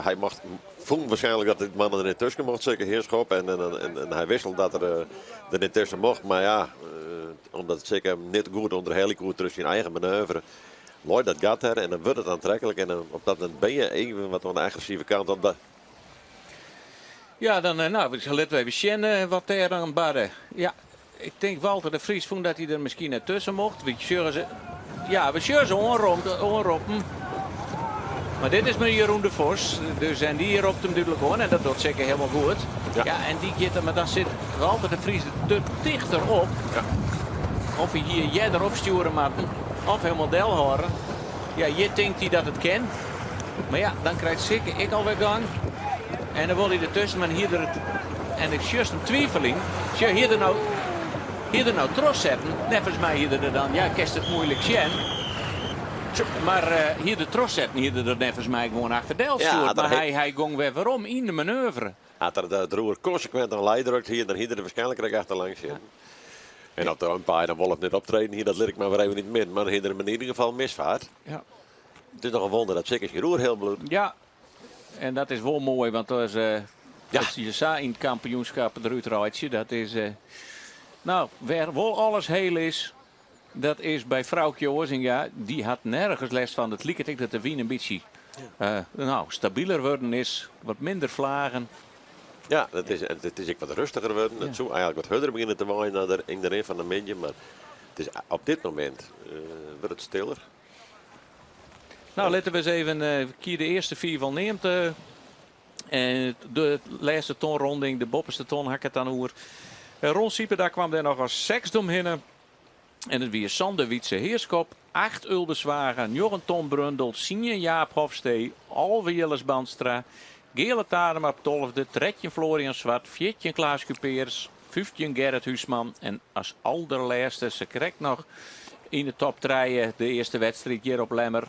Speaker 3: Hy mocht, fûn waarskynlik dat de man der net tusken mocht, Sikke Heerschop. En, en, en, hy wist dat er der net tusken mocht. Mar ja, omdat Sikke him net goed ûnderhelje koe troch syn eigen manoeuvre, lei dat gat der en dan wurdt it oantreklik. En dan, op dat momint bin je even wat oan de agressive kant. Omdat
Speaker 2: Ja, dan nou, litte we even sjen wat dêr dan barde. Ja, ik tink Walter de Vries fûn dat hy der miskien net tusken mocht. We sjogge se, ja, we sjogge se oanroppen. Mar dit is mei Jeroen de Vos. Dus, en dy ropt him dúdlik oan en dat docht seker hielendal goed.
Speaker 3: Ja.
Speaker 2: Ja, en dy giet er, mar dan sit Walter de Vries der te tichter op.
Speaker 3: Ja.
Speaker 2: Of hy hie earder opstjoere moatten, of hielendal delhâlde. Ja, hjir tinkt hy dat it kin. Mar ja, dan krijt Sikke ek alwer gang. En dan wol hy dertusken, mar hie er it. En ik sjochst him twiveljen. Sjoch, hie er no, hie er no trochsetten? Neffens my hie er der dan, ja, kinst it muoilik sjen. Mar hie er trochsetten, hie er der neffens my gewoan achterdel
Speaker 3: Ja,
Speaker 2: stjoerd.
Speaker 3: dat
Speaker 2: Mar hy gong wer werom yn de manoeuvre.
Speaker 3: As er it roer konsekwint oan lei drukt hie, dan hie er der waarskynlik krekt achterlangs sitten. En oft de umpire dan wol of net optreden hie, dat lit ik mar wer even yn it midden. Mar dan hie er him yn ieder gefal misfaard.
Speaker 2: Ja.
Speaker 3: It is noch in wonder dat Sikke syn roer hiel bliuwt.
Speaker 2: Ja, en dat is wol moai, want as
Speaker 3: Ja.
Speaker 2: as je sa yn it kampioenskip derút reitsje, dat is. No, wêr wol alles hiel is, dat is by Froukje Oazinga. Dy hat nergens lêst fan. It liket ek dat de wyn in bytsje no, stabiler wurden is, wat minder flagen.
Speaker 3: Ja, it is ek wat rêstiger wurden. It soe eigentlik wat hurder begjinne te waaien nei de, yn de rin fan de middei, mar it is op dit momint wurdt it stiller.
Speaker 2: No, litte we ris even kier de earste fiif al neamd. En de lêste tonronding, de boppeste ton, ha ik it dan oer. Ron Sieperda kaam dêr noch as sechsde omhinne. En it wie Sander Wietse Heerschop, 8 Ulbe Zwaga, 9 Tom Brundel, 10 Jaap Hofstee, 11 Jilles Bandstra, Geale Tarema op 12e, 13 Florian Zwart, 14 Klaas Kuperus, 15 Gerrit Huisman en as alderlêste, se krekt noch yn de top 3 de earste wedstriid hjir op Lemmer,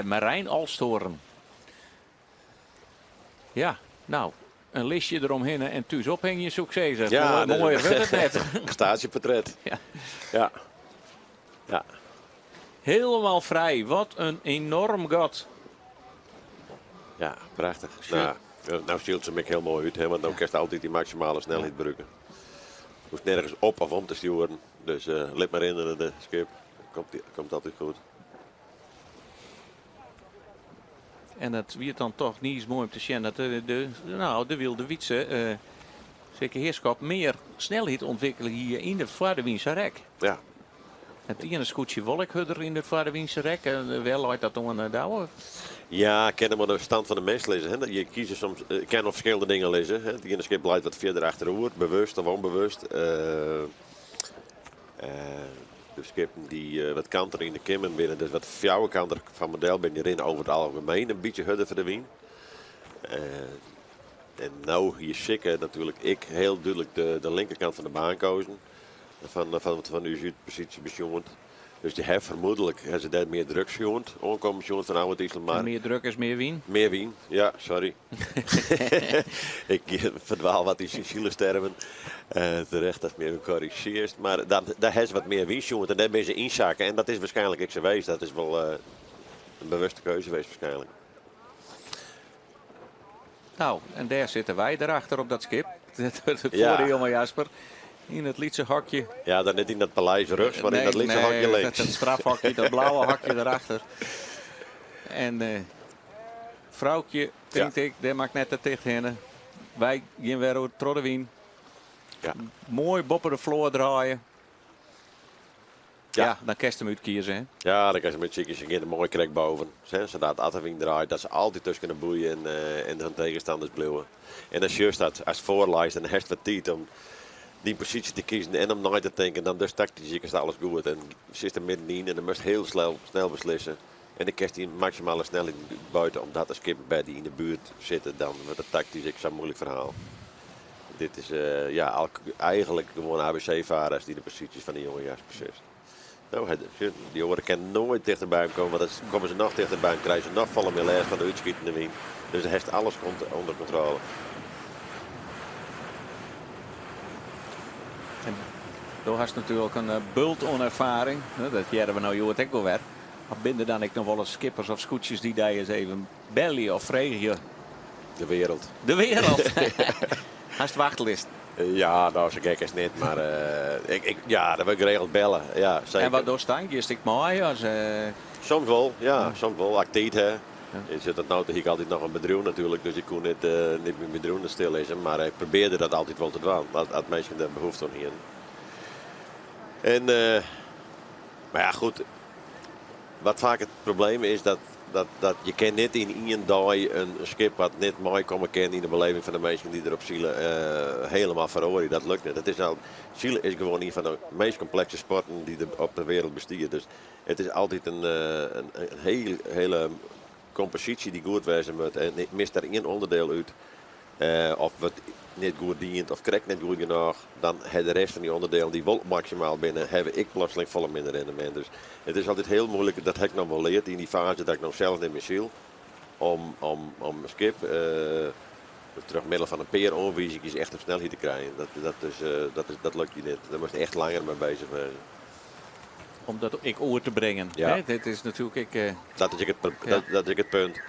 Speaker 2: Marijn Alstoren. Ja, no, in listje deromhinne en thús ophingje, soe ik sizze.
Speaker 3: Ja, dat
Speaker 2: Moaier wurdt it net.
Speaker 3: Prestatieportret.
Speaker 2: Ja.
Speaker 3: Ja. Ja.
Speaker 2: Hielendal frij. Wat in enoarm gat.
Speaker 3: Ja, prachtich.
Speaker 2: Sjoch.
Speaker 3: No, no sylt se him ek hiel moai út, hè, want dan kinst altyd dy maksimale snelheid brûke. Hoechst nergens op of om te stjoeren. Dus lit mar rinne de skip. Komt altyd goed.
Speaker 2: En dat wie dan toch niet moai om te sjen dat de, no, de Wylde Wytse, Sikke Heerschop, mear snelheid ûntwikkele hjir yn de foar de wyn sa rek.
Speaker 3: Ja.
Speaker 2: It iene skûtsje wol ek hurder yn it foarwynse rek. Wêr leit dat oan, Douwe?
Speaker 3: Ja, kin him oan de stand fan de mêst lizze. Hè. Je kieze soms, kin oan ferskillende dingen lizze. Hè. It iene skip leit wat fierder achteroer, bewust of ûnbewust. De skippen dy't wat kanter yn de kimmen binne, dus wat fjouwerkanter fan model binne, dy rinne over it algemeen in bytsje hurder foar de wyn. En no hie Sikke natuerlik ek hiel dúdlik de linkerkant fan de baan kozen. Fan ús út posysje besjoen. Dus dy ha fermoedlik ha se dêr mear druk sjoen, oankommen sjoen fanôf it Iselmar.
Speaker 2: Mear druk is mear wyn?
Speaker 3: Mear wyn, ja, sorry. Ik ferdwaal wat yn silerstermen. Terecht datst my even korrizjearst. Mar dan, dêr ha se wat mear wyn sjoen en dêr binne se ynsakke. En dat is waarskynlik ek sa west. Dat is wol in bewuste keuze west waarskynlik.
Speaker 2: Nou, en dêr sitte wy derachter op dat skip. It foar de jonge Jasper. Yn it lytse hokje.
Speaker 3: Ja, dan net yn dat paleis rjochts, mar yn dat lytse hokje links.
Speaker 2: Dat strafhokje, dat blauwe hokje derachter. En Froukje, tinkt ik, dêr moat ik net te ticht hinne. Wy gean wer oer troch de wyn. Moai boppe de float draaie. Ja, dan kinst him útkieze, hè?
Speaker 3: Ja, dan kinst him útkieze. Se gean der moai krekt boven. Sadat as de wyn draait, dat se altyd tusken de boei en hun tegenstanders bliuwe. En dan sjochst dat ast foarleist en dan hast wat tiid om dyn posysje te kiezen en om nei te tinken. Dan dus taktysk is alles goed. En sitst der middenyn en dan moatst hiel snel, snel beslisse. En dan kinst dyn maksimale snelheid buiten, omdat de skippen by dy yn de buert sitte, dan wurdt it taktysk ek sa'n muoilik ferhaal. Dit is ja, eigenlik gewoan ABC-farers dy't de posysjes fan de jonge Jasper sjochst. No, dy oare kin noait tichterby him komme, want dan komme se noch tichterby him, krije se noch folle mear lêst fan de útskitende wyn. Dus dan hast alles ûnder kontrôle.
Speaker 2: En do hast natuerlik in bult oan erfaring, dat hearre we no hjoed ek wol wer. Mar binne der dan ek noch wolris skippers of skûtsjes dy't dy ris even belje of freegje?
Speaker 3: De wereld.
Speaker 2: De wereld. Hast wachtlist?
Speaker 3: Ja, no, sa gek is it net, mar ik, ik, ja, der wurdt geregeld belle. Ja, seker.
Speaker 2: En wat dochst dan? Giest ek mei? As,
Speaker 3: Soms wol, ja, soms wol. As ik tiid ha. Ik sit oant no ta hie ik altyd noch in bedriuw natuerlik, dus ik koe net, net myn bedriuw net stillizze, mar ik probearde dat altyd wol te dwaan, as minsken der behoefte oan hienen. En, mar ja, goed, Wat faak it probleem is, dat, dat, dat je kin net yn ien dei in skip wat net meikomme kin yn de beleving fan de minsken dy't derop sile helemaal feroarje. Dat lukt net. It is al, sile is gewoan ien fan de meast komplekse sporten dy't der op de wereld bestiet. Dus it is altyd in, in, in hiel, hiele komposysje dy't goed wêze moat. En mist der ien ûnderdeel út, of wurdt net goed dien of krekt net goed genôch, dan ha de rest fan dy ûnderdelen dy't wol maksimaal binne, hawwe ek plotseling folle minder rendemint. Dus it is altyd hiel muoilik, dat ha ik noch wol leard yn dy faze dat ik no sels net mear syl, om, om, om in skip troch middel fan in pear oanwizingjes echt op snelheid te krijen. Dat, dat, is, dat, is, dat lukt je net. Dêr moatst echt langer mei beuzich wêze.
Speaker 2: Om dat ek oer te bringen.
Speaker 3: Ja.
Speaker 2: Dit is natuerlik ek.
Speaker 3: Dat is ek it, dat, dat is ek it punt.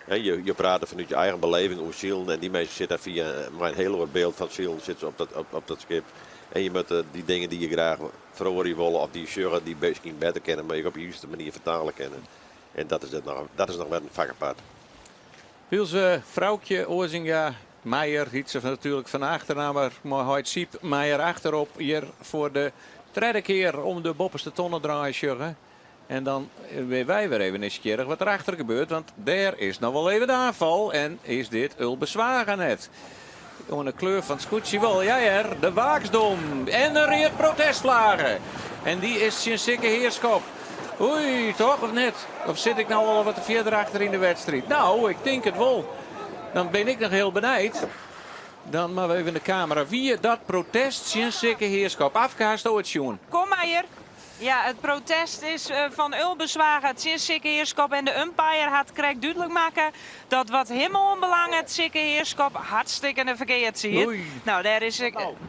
Speaker 3: Je, je prate fanút je eigen beleving oer silen en dy minsken sitte dêr fia mei in hiel oar byld fan silen sitte se op dat, op, op dat skip. En je moatte dy dingen dy't je graach feroarje wolle of dy't je sjogge dy't miskien better kinne, mar ek op de juste manier fertale kinne. En dat is, noch, dat is noch wer in fak apart.
Speaker 2: Wylst Froukje Oazinga Meijer, hyt se natuerlik fan achternamme, mei heit Siep Meijer achterop hjir foar de tredde kear om de boppeste tonne draaien sjogge. En dan binne wy wer even nijsgjirrich wat der achter gebeurt, want dêr is noch wol even de aanfal en is dit Ulbe Zwaga net. Oan de kleur fan it skûtsje wol, ja hear, de Waaksdom en de read protestflage. En dy is tsjin Sikke Heerschop. Oei, toch of net? Of sit ik no al wat fierder achter yn de wedstriid? Nou, ik tink it wol. Dan bin ik noch hiel benijd. Dan moatte we even de kamera. Wie dat protest tsjin Sikke Heerschop? Afke, hasto it sjoen?
Speaker 1: Kom Meijer. Ja, it protest is fan Ulbe Zwaga tsjin Sikke Heerschop en de umpire hat krekt dúdlik makke dat wat him oanbelanget Sikke Heerschop hartstikkene ferkeard siet. Nou, dêr is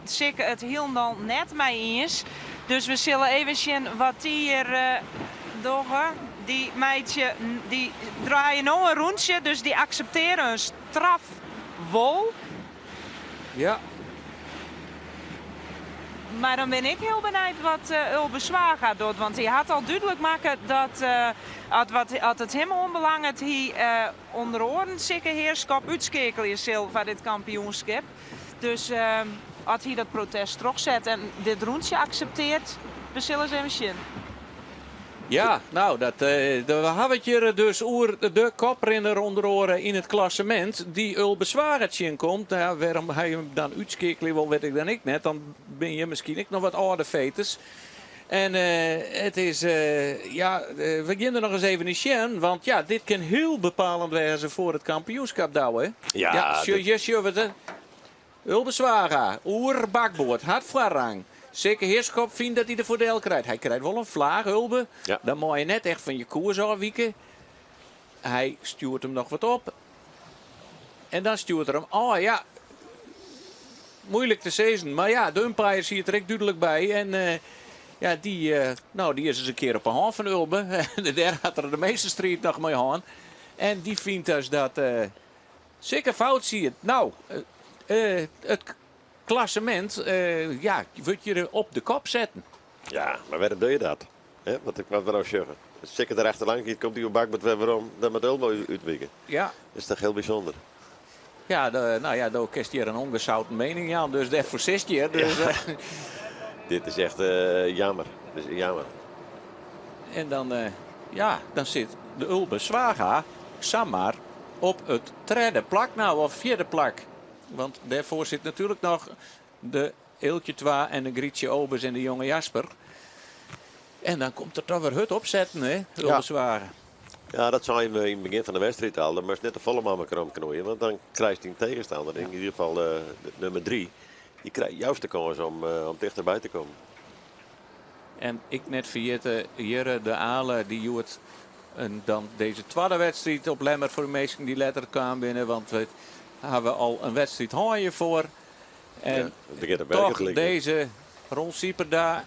Speaker 1: Sikke it hielendal net mei iens. Dus we sille even sjen wat dy hjir dogge. Dy meitsje, dy draaie no in rûntsje, dus dy akseptearje in straf wol.
Speaker 5: Ja.
Speaker 1: Mar dan bin ik hiel benijd wat Ulbe Zwaga docht. Want hy hat al dúdlik makke dat at, wat, at it him oanbelanget, hy ûnder oaren Sikke Heerschop útskeakelje sil foar dit kampioenskip. Dus at hy dat protest trochset en dit rûntsje akseptearret, we sille ris even sjen.
Speaker 2: Ja, nou, dat, eh, we hawwe it hjir dus oer de koprinner ûnder oare yn it klassemint dy't Ulbe Zwaga tsjinkomt. Nou ja, wêrom hy him dan útskeakelje wol, wit ik dan ek net. Dan binne hjir miskien ek noch wat âlde feters. En eh, it is, eh, ja, we gean der noch ris even yn sjen, want ja, dit kin hiel bepalend wêze foar it kampioenskip, Douwe.
Speaker 3: Ja,
Speaker 2: ja
Speaker 3: dit-
Speaker 2: hjir sjogge we it. Ulbe Zwaga oer bakboard hat foarrang. Sikke Heerschop fynt dat hy der foardiel krijt. Hy krijt wol in flaach, Ulbe.
Speaker 3: Ja.
Speaker 2: Dan mei je net echt fan je koers ôfwike. Hy stjoert him noch wat op. En dan stjoert er him ôf. Ja, moeilik te sizzen. Mar ja, de umpire siet der ek dúdlik by. En eh, ja, dy, eh, nou, dy is ris in kear op 'e hân fan Ulbe. Dêr hat er de measte striid noch mei hân. En dy fynt dus dat eh, Sikke fout siet. Nou, it klassemint ja, wurdt hjir op de kop setten.
Speaker 3: Ja, mar wêrom doch je dat? Hè, wat ik wat we no sjogge. As Sikke der achterlang giet, komt hy oer bakboard wer werom. Dan moat Ulbe útwike.
Speaker 2: Ja.
Speaker 3: Dat is toch hiel bysûnder.
Speaker 2: Ja, de, nou ja, do kinst hjir in ongezouten mening jaan, dus dêrfoar sitst hjir. Dus,
Speaker 3: Ja. Dit is echt jammer. Dit is jammer.
Speaker 2: En dan, ja, dan sit de Ulbe Zwaga samar op it tredde plak nou, of fjirde plak. Want dêrfoar sit natuerlik noch de Eeltje Twa en de Grietje Obers en de jonge Jasper. En dan komt er toch wer hurd opsetten, hè, Ulbe
Speaker 3: Ja.
Speaker 2: Zwaga.
Speaker 3: Ja, dat sei we yn it begjin fan de wedstriid al. Dan moatst net te folle mei elkoar omknoeien, want dan krijst dyn tegenstander, yn ieder gefal de nûmer 3, dy krijt juist de kâns om tichterby te kommen.
Speaker 2: En ek net ferjitte, hjir de Ale dy't hjoed en dan dizze twadde wedstriid op Lemmer foar de minsken dy't letter kaam binne, want we hawwe al in wedstriid hân hjirfoar. En
Speaker 3: Ja, it begjint op werken
Speaker 2: toch
Speaker 3: te lykjen.
Speaker 2: dizze Ron Sieperda,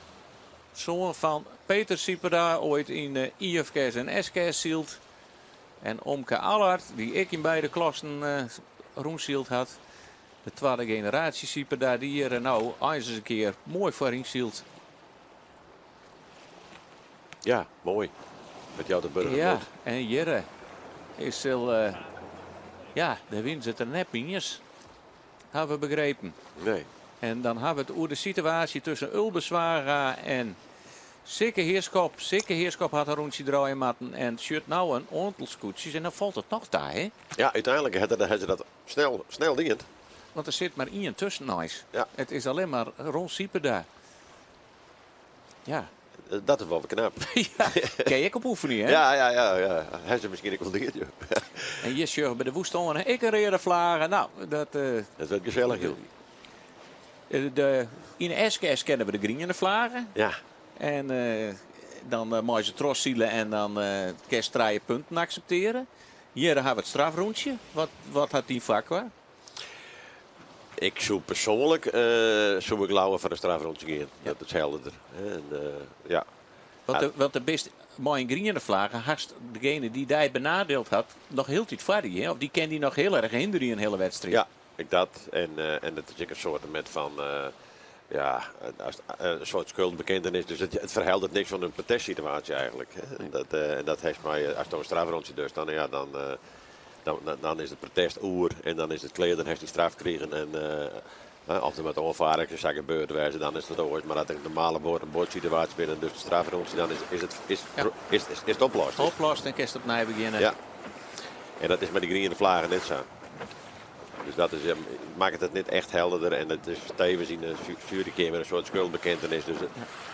Speaker 2: soan fan Peter Sieperda, oait yn de IFKS en SKS syld. En omke Allard, dy't ek yn beide klassen rûnsyld hat. De twadde generaasje Sieperda, dy't hjir no eins ris in kear moai foaryn sylt.
Speaker 3: Ja, moai. Met jou de burger.
Speaker 2: Ja, en hjir is sil, ja, de wyn sit der net iens, hawwe we begrepen.
Speaker 3: Nee.
Speaker 2: En dan hawwe we it oer de situaasje tusken Ulbe Zwaga en Sikke Heerschop. Sikke Heerschop hat in rûntsje draaie moatten en sjocht no in oantal skûtsjes en dan falt it noch ta, hè?
Speaker 3: Ja, úteinlik hat se dat snel dien.
Speaker 2: Want der sit mar ien tusken eins.
Speaker 3: Ja.
Speaker 2: It is allinne mar Ron Sieperda. Ja.
Speaker 3: Dat is wol wer knap.
Speaker 2: Ja, kin je ek op oefenje, hè?
Speaker 3: Ja, ja, ja, ja. Hy is miskien ek wol dien, joh.
Speaker 2: En hjir sjogge we by de Woestoane ek in reade flage. Nou, dat,
Speaker 3: Dat wurdt gesellich, joh.
Speaker 2: Yn de SKS kenne we de griene flage.
Speaker 3: Ja.
Speaker 2: En dan meie se trochsile en dan kinst 3 punten akseptearje. Hjir hawwe we it strafrûntsje. Wat hat dyn foarkar?
Speaker 3: Ik soe persoanlik soe ik leaver foar in strafrûntsje gean.
Speaker 2: Ja.
Speaker 3: Dat is helderder. En, ja.
Speaker 2: Want de bist mei in griene flage hast degene dy't dy benadield hat noch hieltyd foar dy, hè? Of dy kin dy noch hiel erch hinderje in hiele wedstriid.
Speaker 3: Ja, ek dat. En dat is ek in soarte met fan, ja, as, in soart skuldbekentenis. Dus it ferheldert niks fan in protestsituaasje eigentlik, hè. En dat hast mei, as do in strafrûntsje dochst, dan, ja, dan, dan, dan, dan is it protest oer en dan is it klear, dan hast dy straf krigen. En of der moat oanfaring sa gebeurd wêze, dan is dat oars. Mar as der in normale board, in boardsituaasje binne, dus de strafrûntsje, dan
Speaker 2: Ja.
Speaker 3: is it oplost.
Speaker 2: Oplost en kinst opnij begjinne.
Speaker 3: Ja. En dat is mei dy griene flaggen net sa. Dus dat is, makket it net echt helderder en it is tevens yn de jurykeamer in soart skuldbekentenis. Dus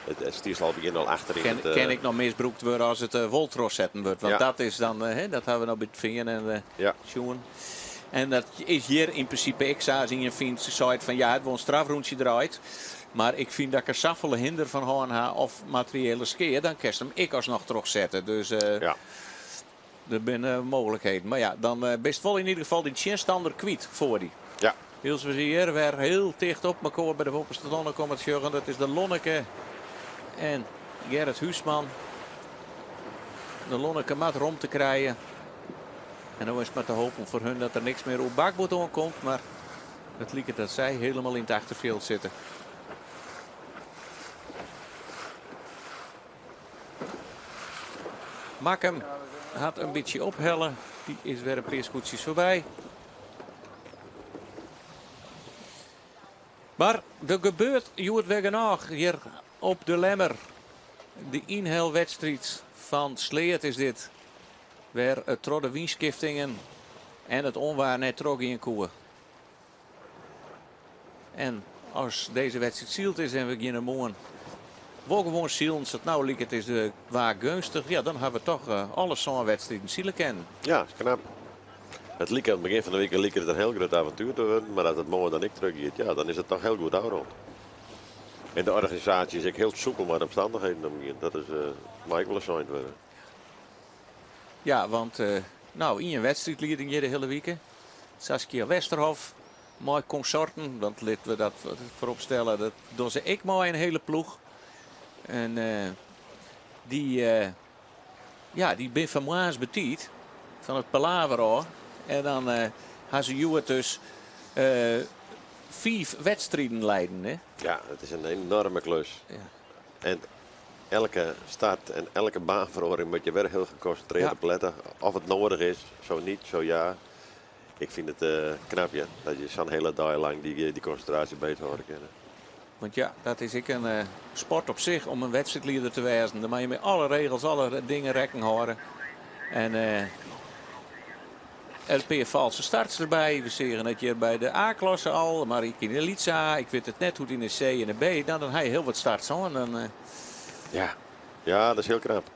Speaker 3: it stiet al begjin al achter yn
Speaker 2: Kin
Speaker 3: it,
Speaker 2: ik noch misbrûkt wurde as it wol trochsetten wurdt? Want
Speaker 3: Ja.
Speaker 2: dat is dan, hè, dat hawwe we no by it Fean en
Speaker 3: Ja.
Speaker 2: sjoen. En dat is hjir yn prinsipe ek sa as ien fynt, se seit fan ja, it wol in strafrûntsje draait. Mar ik fyn dat ik der safolle hinder fan hân ha of materiële skea, dan kinst him ek asnoch trochsette. Dus,
Speaker 3: Ja.
Speaker 2: der binne mooglikheden. Mar ja, dan bist wol yn ieder gefal dy tsjinstander kwyt foar dy.
Speaker 3: Ja.
Speaker 2: Wylst we hjir wer hiel ticht op elkoar by de boppeste tonne komme te sjoggen. Dat is de Lonneke en Gerrit Huisman. De Lonneke moat romte krije. En dan is it mar te hoopjen foar hun dat der niks mear oer bakboard oankomt. Mar it liket dat sy hielendal yn it achterfjild sitte. Makkum hat in bytsje ophelle. Dy is wer in pear skûtsjes foarby. Mar der gebeurt hjoed wer genôch hjir op de Lemmer. De ynhelwedstriid Fan Sleat is dit. Wêr it troch de wynskiftingen en it ûnwaar net trochgean koe. En as dizze wedstriid syld is en we geane moarn wol gewoan silen, sa't no liket is de waar geunstich, ja, dan ha we toch alle sân wedstriden sile kinnen.
Speaker 3: Ja, is knap. It like oan it begjin fan de wike like it in hiel grut aventuer te wurden, mar as it moarn dan ek trochgiet, ja, dan is it toch hiel goed ôfrûn. En de organisaasje is ek hiel soepel mei de omstannichheden omgien. Dat is, mei ek wol ris sein wurde.
Speaker 2: Ja, want no, ien wedstriidlieding hjir de hiele wike. Saskia Westerhof mei konsorten, want litte we dat foarop stelle, dat dogge se ek mei in hiele ploech. En dy, ja, dy binne fan moarns betiid fan it palaver ôf. En dan ha se hjoed dus fiif wedstriden leiden. Hè?
Speaker 3: Ja, dat is in enoarme klus.
Speaker 2: Ja.
Speaker 3: En elke start en elke baanferoaring moat je wer hiel gekonsintrearre op lette. Of it noadich is, zo niet, zo ja. Ik fyn it knap ja, dat je sa'n hiele dei lang dy konsintraasje beethâlde kinne.
Speaker 2: Want ja, dat is ek in sport op sich om in wedstriidlieder te wêzen. Dan moatte je mei alle regels, alle dingen rekken hâlde. En in pear falske starts derby. We seagen it hjir by de A-klasse al, mar ek yn de lytse A. Ik wit it net hoe't yn de C en de B. Nou, dan ha je hiel wat starts hân. Dan,
Speaker 3: Ja. Ja, dat is hiel knap.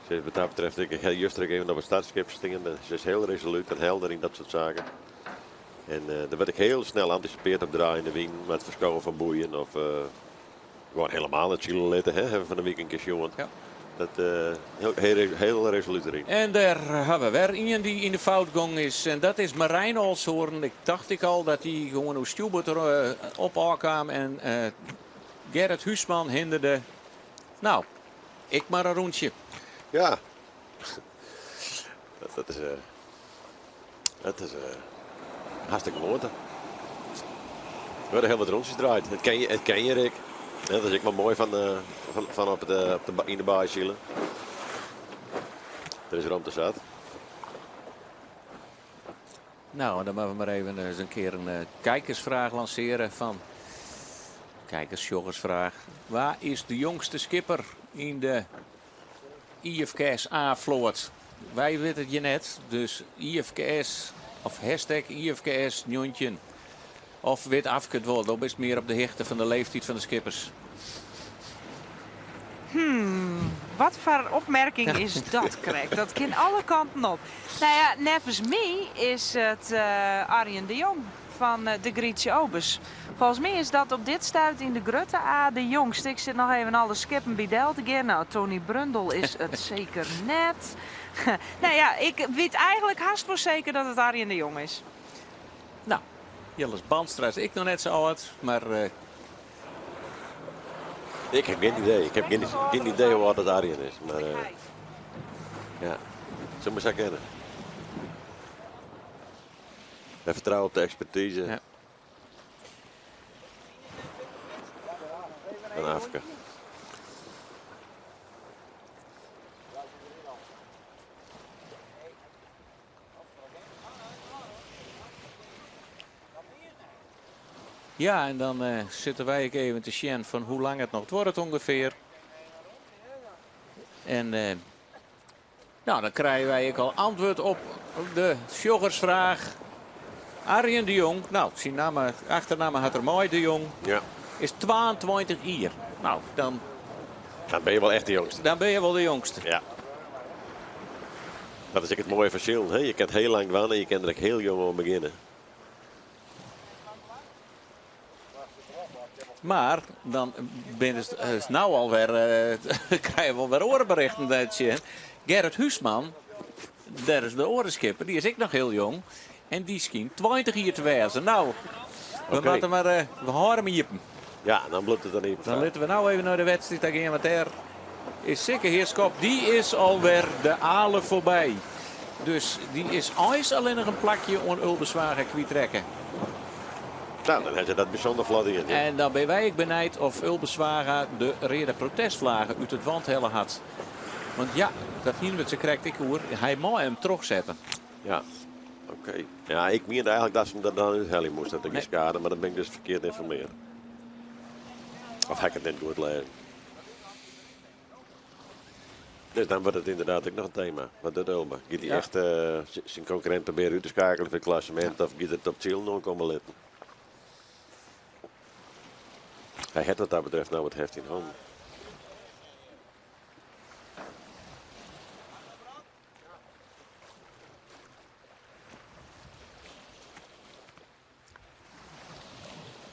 Speaker 3: Se is wat dat betreft, ik ha juster ek even op it startskip stean. Se is hiel resolút en helder yn dat soart saken. En der wurdt ek hiel snel antisipeard op draaiende wyn, mei it ferskowen fan boeien of gewoan helemaal net sile litte, hè, hawwe we fan de wike in kear sjoen.
Speaker 2: Ja.
Speaker 3: Dat hiel, hiel, hiel resolút deryn.
Speaker 2: En dêr ha we wer ien dy't yn de fout gong is. En dat is Marijn Olshoorn. Ik tocht ik al dat hy gewoan oer stjoerboard der op ôfkaam. En Gerrit Huisman hinderde. Nou, ik mar in rûntsje.
Speaker 3: Ja. Dat is, dat is hartstikke gewoante. Der wurde hiel wat rûntsjes draaid. It ken je, it ken je, Rick. Dat is ek wol moai fan op de, op de, yn de baai sile. Der is romte sat.
Speaker 2: Nou, en dan moatte we mar even ris in kear in kijkersfraach lansearje fan kijkers-sjoggersfraach. Wa is de jongste skipper yn de IFKS A-float? Wy witte it hjir net, dus IFKS of hashtag IFKS 19. Of wit Afke it wol, do bist mear op de hichte fan de leeftiid fan de skippers.
Speaker 1: Wat foar opmerking is dat krekt? Dat kin alle kanten op. Nou ja, neffens my is it Arjen de Jong fan de Grietje Obes. Folgens my is dat op dit stuit yn de grutte A de jongste. Ik sit noch even alle skippen by del te gean. Nou, Tony Brundel is it seker net. Nou ja, ik wit eigentlik hast wol seker dat it Arjen de Jong is.
Speaker 2: Nou, Jilles Bandstra is ek noch net sa âld, mar
Speaker 3: Ik ha gjin idee. Ik ha gjin idee hoe âld dat Arjen is. Mar ja, soe mar sa kinne. Wy fertrouwe op de ekspertize.
Speaker 2: Ja.
Speaker 3: Fan Afke.
Speaker 2: Ja, en dan sitte wy ek even te sjen fan hoe lang it noch duorret ûngefear. En nou, dan krije wy ek al antwurd op de sjoggersfraach. Arjen de Jong, nou, syn namme, achternamme hat er mei, de Jong,
Speaker 3: Ja.
Speaker 2: is 22 jier. Nou, dan
Speaker 3: Dan binne je wol echt de jongste.
Speaker 2: Dan binne je wol de jongste.
Speaker 3: Ja. Dat is ek it moaie fan silen, hè? Je kin it hiel lang dwaan en je kin der ek hiel jong oan begjinne.
Speaker 2: Mar dan binne se no alwer, krije we alwer oare berichten tsjin. Gerrit Huisman, dêr is de oare skipper, dy is ek noch hiel jong. En dy skynt 20 jier te wêzen. Nou, we moatte mar, we hâlde him iepen.
Speaker 3: Ja, dan bliuwt it dan iepen.
Speaker 2: Dan litte we no even nei de wedstriid ta gean, want dêr is Sikke Heerschop. Dy is alwer de Ale foarby. Dus dy is eins allinnich in plakje oan Ulbe Zwaga kwytrekke.
Speaker 3: Nou, dan hat se dat bysûnder flot dien. Ja.
Speaker 2: En dan binne wy ek benijd oft Ulbe Zwaga de reade protestflagge út it want helle hat. Want ja, dat hiene we it sakrekt ek oer. Hy mei him trochsette.
Speaker 3: Ja, oké. Ja, ik miende eigentlik dat se him der dan úthelje moast, dat ik
Speaker 2: Nee.
Speaker 3: skade, mar dan bin ik dus ferkeard ynformearre. Of ha ik it net goed lêzen? Dus dan wordt het inderdaad ook nog een thema. Wat doet Ulbe? Gaat hij echt zijn concurrent proberen uit te schakelen voor het klassement? Of gaat het op het ziel nog komen litten? Hij heeft wat dat betreft nou het heft in handen.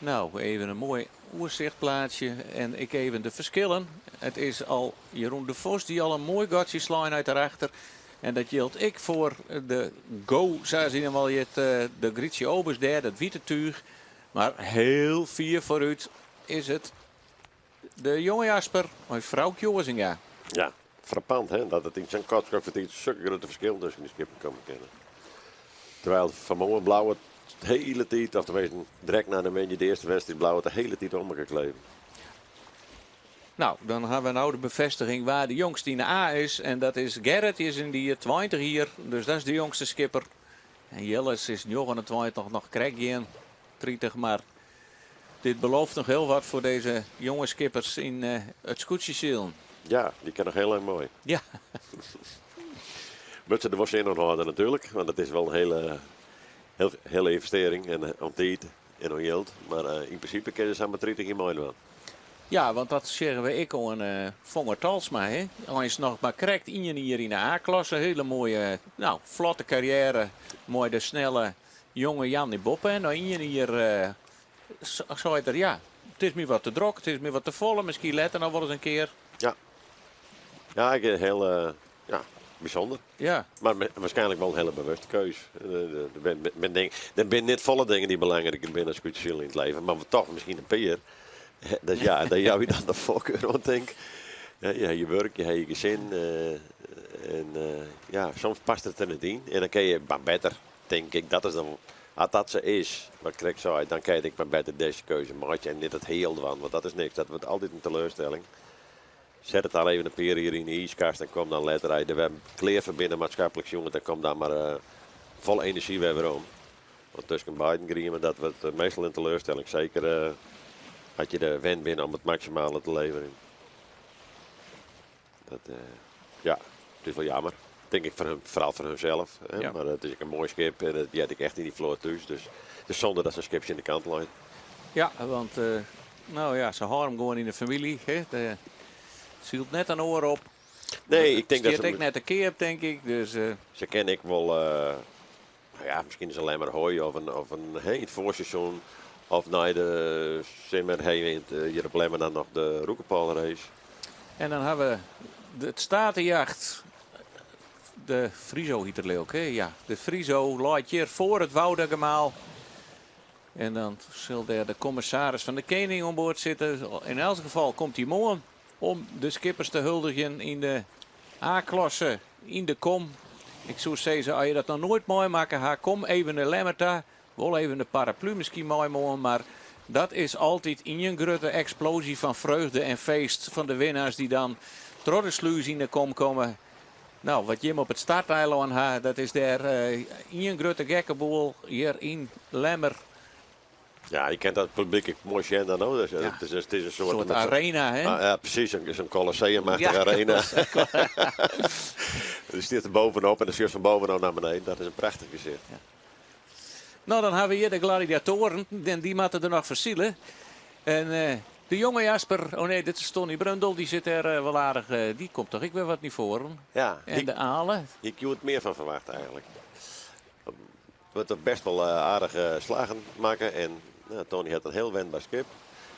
Speaker 2: Nou, even een mooi oerzichtplaatje en ik even de verschillen. Het is al Jeroen de Vos die al een mooi gatje slaan uit daarachter. En dat geldt ik voor de Go, zoals in wel het, de Grietje Obers daar, dat witte tuig. Maar heel vier vooruit is het de jonge Jasper, mijn vrouw Jozinga.
Speaker 3: Ja, frappant hè, dat het in zo'n kort tijd zulke grote verschil tussen die skippen komen kennen. Terwijl Van Moen Blauw het de hele tijd, of tenminste direct na de de eerste wedstrijd Blauw het de hele tijd om elkaar kleven.
Speaker 2: Nou, dan hebben we nou de bevestiging waar de jongste in de A is. En dat is Gerrit, die is in die 20 hier. Dus dat is de jongste skipper. En Jilles is 29, nog krijg 30, maar dit belooft nog heel wat voor deze jonge skippers in het scootjesielen.
Speaker 3: Ja, die kan nog heel erg mooi.
Speaker 2: Ja.
Speaker 3: Moet ze er wel zin in houden natuurlijk, want het is wel een hele, heel, hele investering en om tijd en om geld. Maar in principe kunnen ze maar 30 in mooi doen.
Speaker 2: Ja, want dat zeggen we ik al een Vonger Talsma. Hè? Hij is nog maar correct in hier in de A-klasse. Hele mooie, nou, vlotte carrière. Mooi de snelle jonge Jan die Boppen. En nou in hier zou het er, ja, het is meer wat te druk, het is meer wat te volle. Misschien letter nog wel eens een keer.
Speaker 3: Ja, ja, ik, heel ja, bijzonder.
Speaker 2: Ja.
Speaker 3: Maar waarschijnlijk wel een hele bewuste keus. Er zijn niet volle dingen die belangrijk zijn als in het leven, maar toch misschien een peer. Dus ja, daar jou je dan de voorkeur aan denk. Ja, je hebt je werk, je hebt je gezin. En ja, soms past het er niet in. En dan kun je maar beter, denk ik, dat is dan, als dat ze is, wat ik zei, dan kan ik maar beter deze keuze maken en niet het heel van, want dat is niks. Dat wordt altijd een teleurstelling. Zet het al even een peer hier in de ijskast en kom dan later uit. We hebben kleer verbinden maatschappelijk jongen, dan kom dan maar vol energie weer weer om. Want tussen beiden griemen, dat wordt meestal een teleurstelling. Zeker had je de wens binnen om het maximale te leveren. Dat, ja, het is wel jammer. Denk ik voor hem, vooral voor hunzelf. Hè?
Speaker 2: Ja.
Speaker 3: Maar het is ook een mooi schip en dat had ik echt in die vloot thuis. Dus het is zonde dat zo'n schipje in de kant ligt.
Speaker 2: Ja, want nou ja, ze houden hem gewoon in de familie. Hè? De, ze hield net een oor op.
Speaker 3: Nee, ik denk dat
Speaker 2: Stiert
Speaker 3: ze
Speaker 2: ik net een keer op, denk ik. Dus,
Speaker 3: Ze ken ik wel, nou ja, misschien is alleen maar hooi of een, of een, hè, in het voorseizoen. Of naar de Simmer heen in het hier op Lemmer dan nog de Roekenpalrace.
Speaker 2: En dan hebben we het Statenjacht. De Friso heet het ook, hè? Ja, de Friso looit hier voor het Woudagemaal. En dan zal daar de commissaris van de Koning aan boord zitten. In elk geval komt hij morgen om de skippers te huldigen in de A-klasse, in de kom. Ik zou zeggen, als je dat nog nooit mooi maakt, ha, kom even de Lemmerta. Wel even de paraplu misschien mooi morgen, maar dat is altijd in een grote explosie van vreugde en feest van de winnaars die dan trots de sluis in de kom komen. Nou, wat Jim op het starteiland had, dat is daar in een grote gekkeboel hier in Lemmer.
Speaker 3: Ja, je kent dat publiek ik mooi zien dan ook. Dus,
Speaker 2: Ja.
Speaker 3: het is een soort,
Speaker 2: Een soort
Speaker 3: met zo'n
Speaker 2: arena, hè?
Speaker 3: Ah, ja, precies, zo'n colosseumachtige
Speaker 2: Ja,
Speaker 3: arena. Die zit er bovenop en dan zit van bovenop naar beneden. Dat is een prachtig gezicht.
Speaker 2: Ja. Nou, dan hebben we hier de gladiatoren. En die moeten er nog versielen. En de jonge Jasper, oh nee, dit is Tony Brundel, die zit er wel aardig. Die komt toch ik weer wat niet voor.
Speaker 3: Ja,
Speaker 2: En de Alen.
Speaker 3: Ik had het meer van verwacht eigenlijk. Wordt er best wel aardige slagen maken. En nou, Tony had een heel wendbaar schip.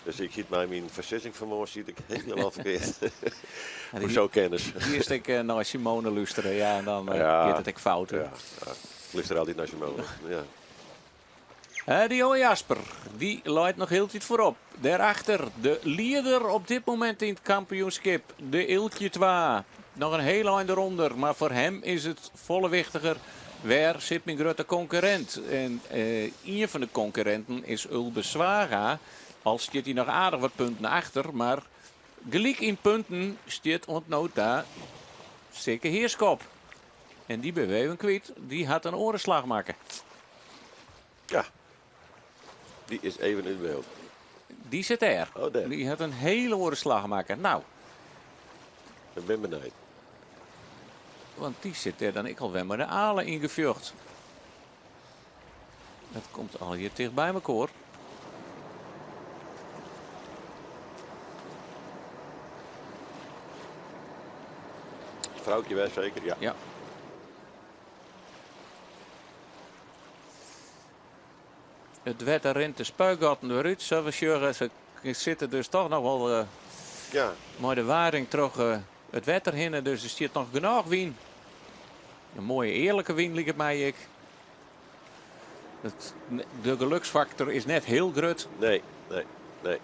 Speaker 3: Dus ik zie mij mijn versissingsvermogen zie ik helemaal verkeerd.
Speaker 2: Ja,
Speaker 3: Voor zo kennis.
Speaker 2: Hier is ik naar Simone luisteren, ja, en dan
Speaker 3: Ja.
Speaker 2: gaat het ik fout. hè.
Speaker 3: Ja, ja. Ik luister altijd naar Simone. Ja.
Speaker 2: De jonge Jasper, die leidt nog heel tijd voorop. Daarachter de leider op dit moment in het kampioenschap, de Eeltje Twa. Nog een heel eind eronder, maar voor hem is het volle wichtiger. Waar zit mijn grote concurrent? En een van de concurrenten is Ulbe Zwaga. Al zit hij nog aardig wat punten achter, maar gelijk in punten zit ontnota Sikke Heerschop. En die beweven kwijt, die had een orenslag maken.
Speaker 3: Ja, die is even in beeld.
Speaker 2: Die zit er.
Speaker 3: Oh, daar.
Speaker 2: Die had een hele orenslag maken. Nou.
Speaker 3: Ik ben benieuwd.
Speaker 2: Want dy sit dêr dan ek alwer mei de Ale yn gefjocht. Dat komt allegear ticht by mekoar.
Speaker 3: Froukje wer seker, ja.
Speaker 2: Ja. It wetter rint de spuigatten wer út, sa we sjogge. Se sitte dus toch noch wol eh,
Speaker 3: Ja.
Speaker 2: mei de waring troch eh, it wetter hinne. Dus der stiet noch genôch wyn. In moaie earlike wyn liket my ek. Het, de geluksfaktor is net hiel grut.
Speaker 3: Nee, nee, nee.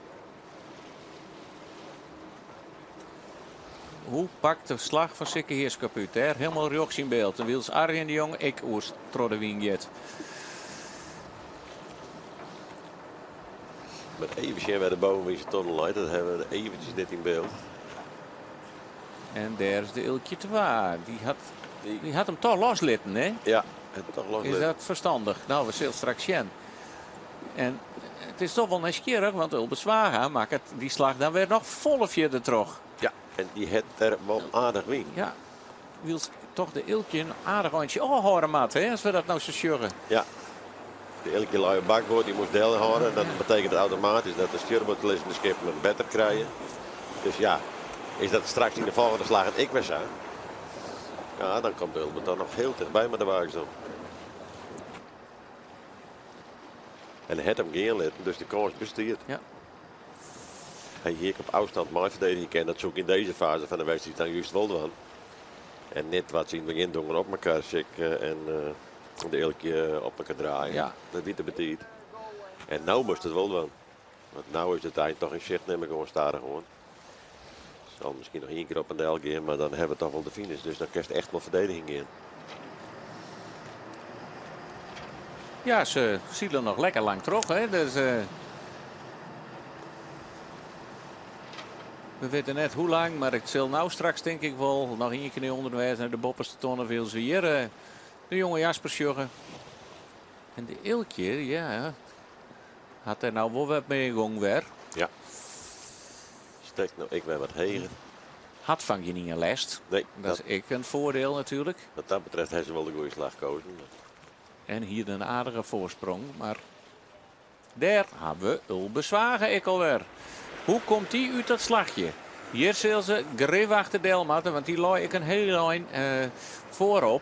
Speaker 2: Hoe pakt de slach fan Sikke Heerschop út? Dêr hielendal rjochts yn byld. En wylst Arjen de Jong ek oer troch de wyn giet.
Speaker 3: Mar even sjen wêr't de bovenwynse tunnel leit. Dat hawwe we eventsjes net yn byld.
Speaker 2: En dêr is de Eelkje 2. Dy hat him toch loslitten, hè?
Speaker 3: Ja, het toch
Speaker 2: Is
Speaker 3: loslitten.
Speaker 2: dat ferstannich? No, we sille straks sjen. En it is toch wol nijsgjirrich, want Ulbe Zwaga makket dy slach dan wer noch folle fierder troch.
Speaker 3: Ja, en dy hat der wol aardich wyn.
Speaker 2: Ja, wylst toch de Eelkje in aardich eintsje ôfhâlde moat, hè, as we dat no sa sjogge.
Speaker 3: Ja, de Eelkje lei op bakboard, dy moast delhâlde. Dat betekent automatysk dat de stjoerboardlizzende skippen it better krije. Dus ja, is dat straks yn de folgjende slaggen ek wer sa? Ja, dan komt Ulbe dan noch hiel tichtby mei de Waaksdom. En hat him gean litten, dus de kâns bestiet.
Speaker 2: Ja.
Speaker 3: Hy hie ek op ôfstân meiferdedigje kinnen. Dat soe ik yn dizze faze fan de wedstriid dan just wol dwaan. En net wat se yn it begjin dongen op mekoar sikke en eh, de Eelkje op mekoar draaie.
Speaker 2: Ja.
Speaker 3: Dat wie te betiid. En no moast it wol dwaan. Want no is it ein toch yn sicht, nim ik oan, stadichoan. Sil miskien noch ien kear op en del gean, mar dan hawwe we toch wol de finish. Dus dan kinst echt wol ferdediging gean.
Speaker 2: Ja, se sile noch lekker lang troch, hè. Dus, eh, we witte net hoe lang, mar it sil no straks tink ik wol noch ien kear ûnder wêze nei de boppeste tonne wylst we hjir eh, de jonge Jasper sjogge. En de Eelkje, ja, hat der no wol wat mear gong wer.
Speaker 3: Ja. Stekt no ek wer wat heger.
Speaker 2: Hat fan gjin lêst.
Speaker 3: Nee,
Speaker 2: Dat is ek in foardiel natuerlik.
Speaker 3: wat dat betreft hawwe se wol de goede slach keazen.
Speaker 2: En hjir in aardige foarsprong, mar dêr hawwe we Ulbe Zwaga ek alwer. Hoe komt dy út dat slachje? Hjir sil se grif achter del moatte, want dy lei ek in hiel ein eh, foarop.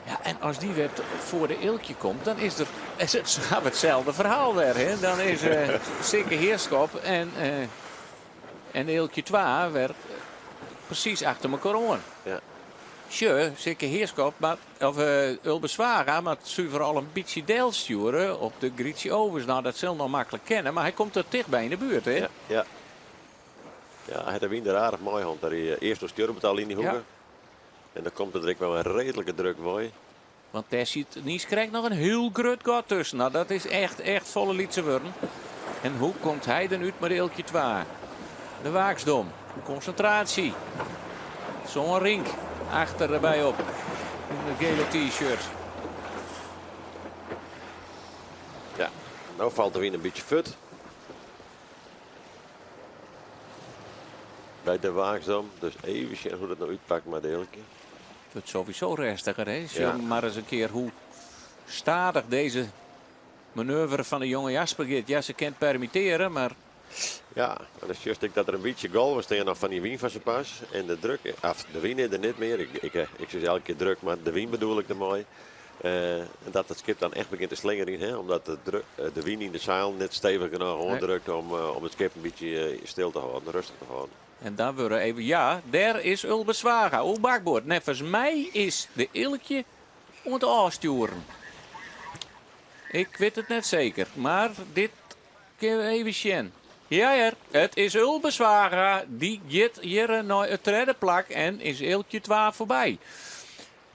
Speaker 2: Ja, en as dy wer foar de Eelkje komt, dan is, der, is it itselde ferhaal wer. Hè? Dan is eh Sikke Heerschop en, eh, en Eelkje 2 wer presys achter mekoar oan.
Speaker 3: Ja.
Speaker 2: Sjoch, Sikke Heerschop, mar, of uh, Ulbe Zwaga, moat suver al in bytsje delstjoere op de Grietje Overs. No, dat sil noch maklik kinne, mar hy komt der tichtby yn de buert, hè?
Speaker 3: Ja, ja. Ja, hy hat de wyn der aardich mei hân. Dêr hy earst oer stjoerboard al yn dy hoeke.
Speaker 2: Ja.
Speaker 3: En dan komt der ek wol in reedlike druk wei.
Speaker 2: Want dêr sit niiskrekt noch in hiel grut gat tusken. No, dat is echt, echt folle lytser wurden. En hoe komt hy dan út mei de Eelkje 2? De Waaksdom. Konsintraasje. Soan Rink achter derby op. In de gele t-shirt.
Speaker 3: Ja, no falt de wyn in bytsje fuort. By de Waaksdom. Dus even sjen hoe't dat no útpakt mei de Eelkje.
Speaker 2: It wurdt sowieso rêstiger, hè? Sjoch
Speaker 3: Ja.
Speaker 2: mar ris in kear hoe stadich dizze manoeuvre fan de jonge Jasper giet. Ja, se kin it permittearje, mar
Speaker 3: Ja, en dan sjochst ek dat der in bytsje golven stean noch fan dy wyn fan sapas. En de druk, of, de wyn is der net mear. Ik sis elke kear druk, mar de wyn bedoel ik dermei. En dat it skip dan echt begjint te slingerjen, hè, omdat de, druk, de wyn yn de seil net stevich genôch oandrukt om it skip in bytsje stil te hâlden, rêstich te hâlden.
Speaker 2: En dan wurde even, ja, dêr is Ulbe Zwaga, oer bakboard. Neffens my is de Eelkje oan it ôfstjoeren. Ik wit it net seker, mar dit kinne we even sjen. Ja, ja, it is Ulbe Zwaga. Dy giet hjir nei it tredde plak en is Eelkje 2 foarby.